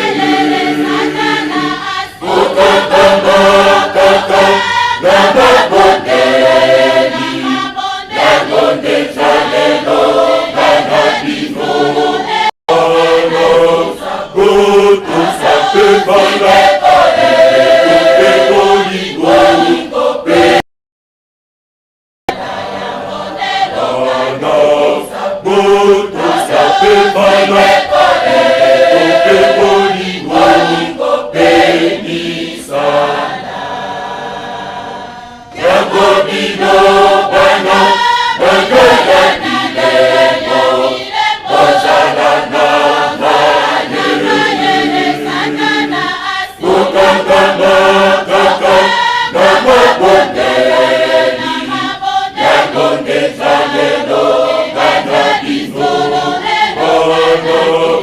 kokangama kaka na mabondeli yango nde jalelo bana bino bana botosa mpe bana mpe bolingo mpe bana botosa mpe bana mpe bolingo mpe misala yango bino bana bana ya bilembo bozala na mayele kokangama kaka na mabondeli yango nde jalelo bana bino bana.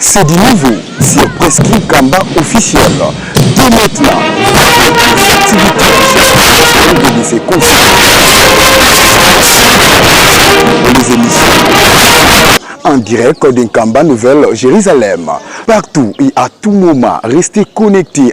C'est du nouveau sur Presqu'île Kamba officiel. Dès maintenant, les activités de ses les émissions en direct d'Nkamba Nouvelle Jérusalem. Partout et à tout moment, restez connectés.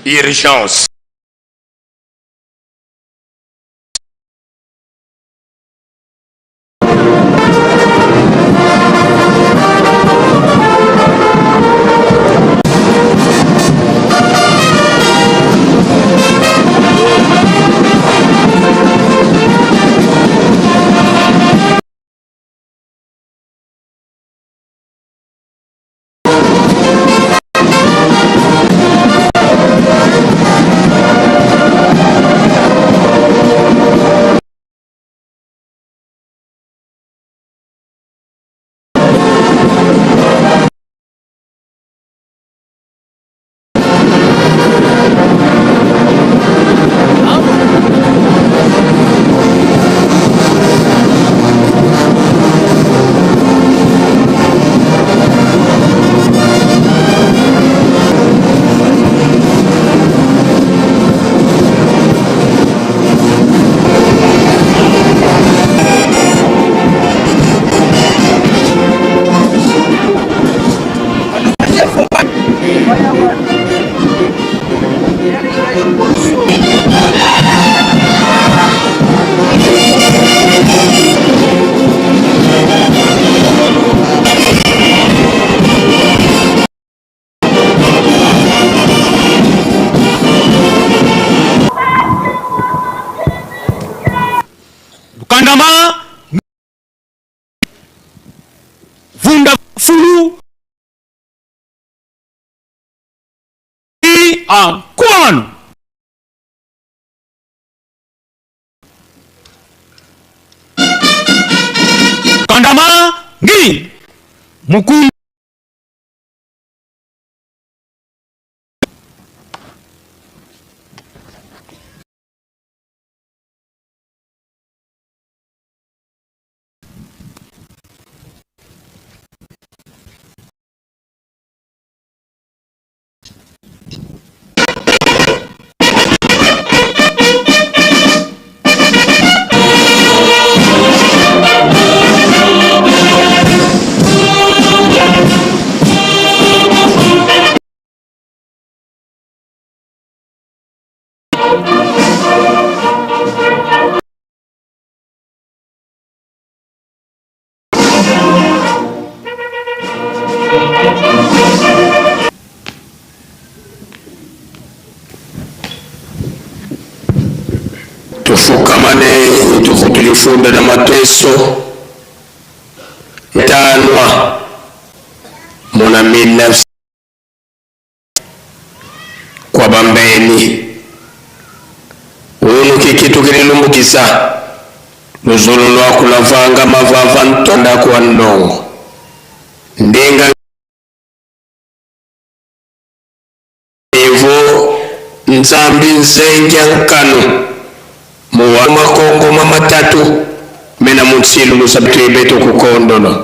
Urgence. Ankwano. Kandama ngi Mukundu. Tufukamane tukutulifunde na mateso tanwa muna 19 kwa bambeni unu kikitukililumbukisa luzulu lwakulavanga mavava ntonda kwa ndongo ndinga evo nzambi nzengya nkanu muwa makongoma matatu mena mutsilu lusabituibetu kukondono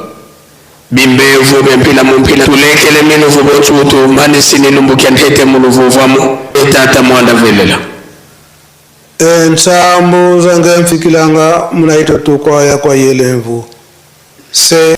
bimbevu bempila mumpila tulekele minuvu botutu manisini lumbukia ntete muluvuvamu etata mwanda velela. Nsambu zange mfikilanga munaito tukwaya kwa yelemvu se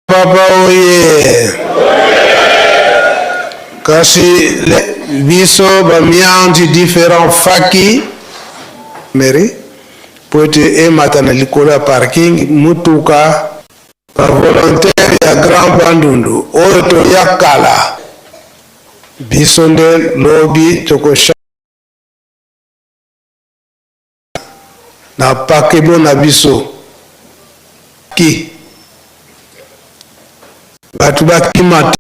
Papa oye. Kasi biso bamianzi différent faki mairie po ete emata na likolo ya parking mutuka bavolontaire ya Grand Bandundu oyo toya kala biso nde lobi tokosha na pakebo na biso ki bato bakima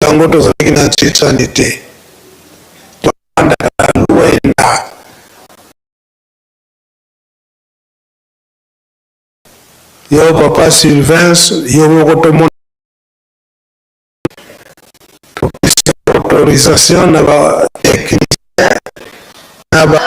yango tozalaki na ntsitsani te tofandaka na Luenda yo papa Sylvain yo moko tomona topesi autorisation na ba technicien na ba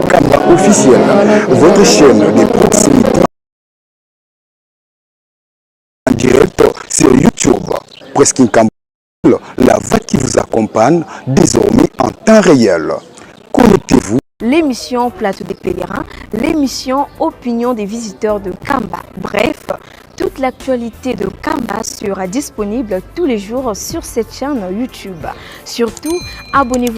Kamba officiel, votre chaîne de proximité en direct sur YouTube. Presque Kamba, la voix qui vous accompagne désormais en temps réel. Connectez-vous. L'émission Plateau des pèlerins, l'émission Opinion des visiteurs de Kamba. Bref, toute l'actualité de Kamba sera disponible tous les jours sur cette chaîne YouTube. Surtout, abonnez-vous.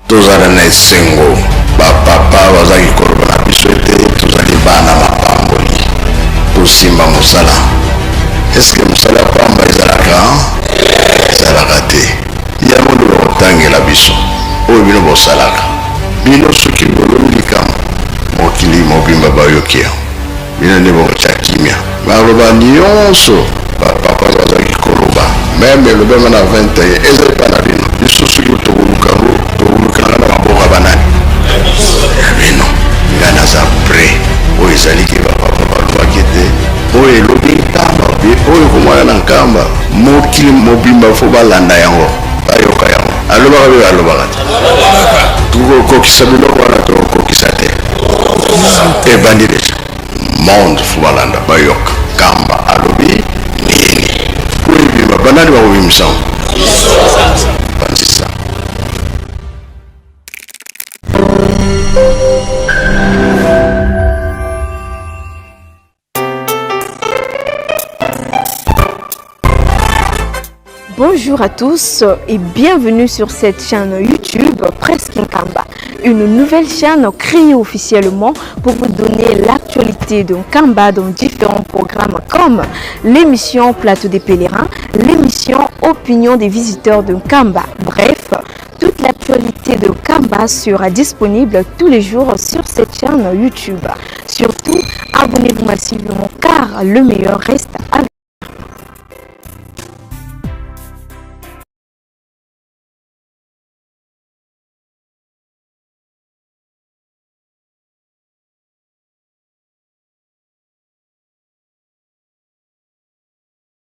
Tozala na esengo, bapapa bazalaki koloba na biso ete tozali bana mapamboli. Tosimba mosala. Eske mosala ya pamba ezalaka? Ezalaka te. Yango nde bakotangela biso oyo bino bosalaka. Bino soki bolobi likambo, mokili mobimba bayoki yango. Bino nde bokotya kimia. Maloba nionso ba papa bazalaki koloba meme elobema na 21 eza epa na bino. Biso soki tokoluka yango tokoluka yango na maboko ya banani? Ya bino. Nga naza près. Oyo ezali ke ba papa balobaki ete oyo elobi Nkamba pe oyo ekomona na Nkamba mokili mobimba fo balanda yango bayoka yango. Alobaka pe alobaka te? Tokokokisa biloko wana tokokokisa te? Ebandi deja. Monde fo balanda bayoka Nkamba alobi nini po ebima. Banani bakobimisa yango? Panzisa. Bonjour à tous et bienvenue sur cette chaîne YouTube Presque Nkamba, une nouvelle chaîne créée officiellement pour vous donner l'actualité de Nkamba dans différents programmes comme l'émission Plateau des pèlerins, l'émission Opinion des visiteurs de Nkamba. Bref, toute l'actualité de Nkamba sera disponible tous les jours sur cette chaîne YouTube. Surtout, abonnez-vous massivement car le meilleur reste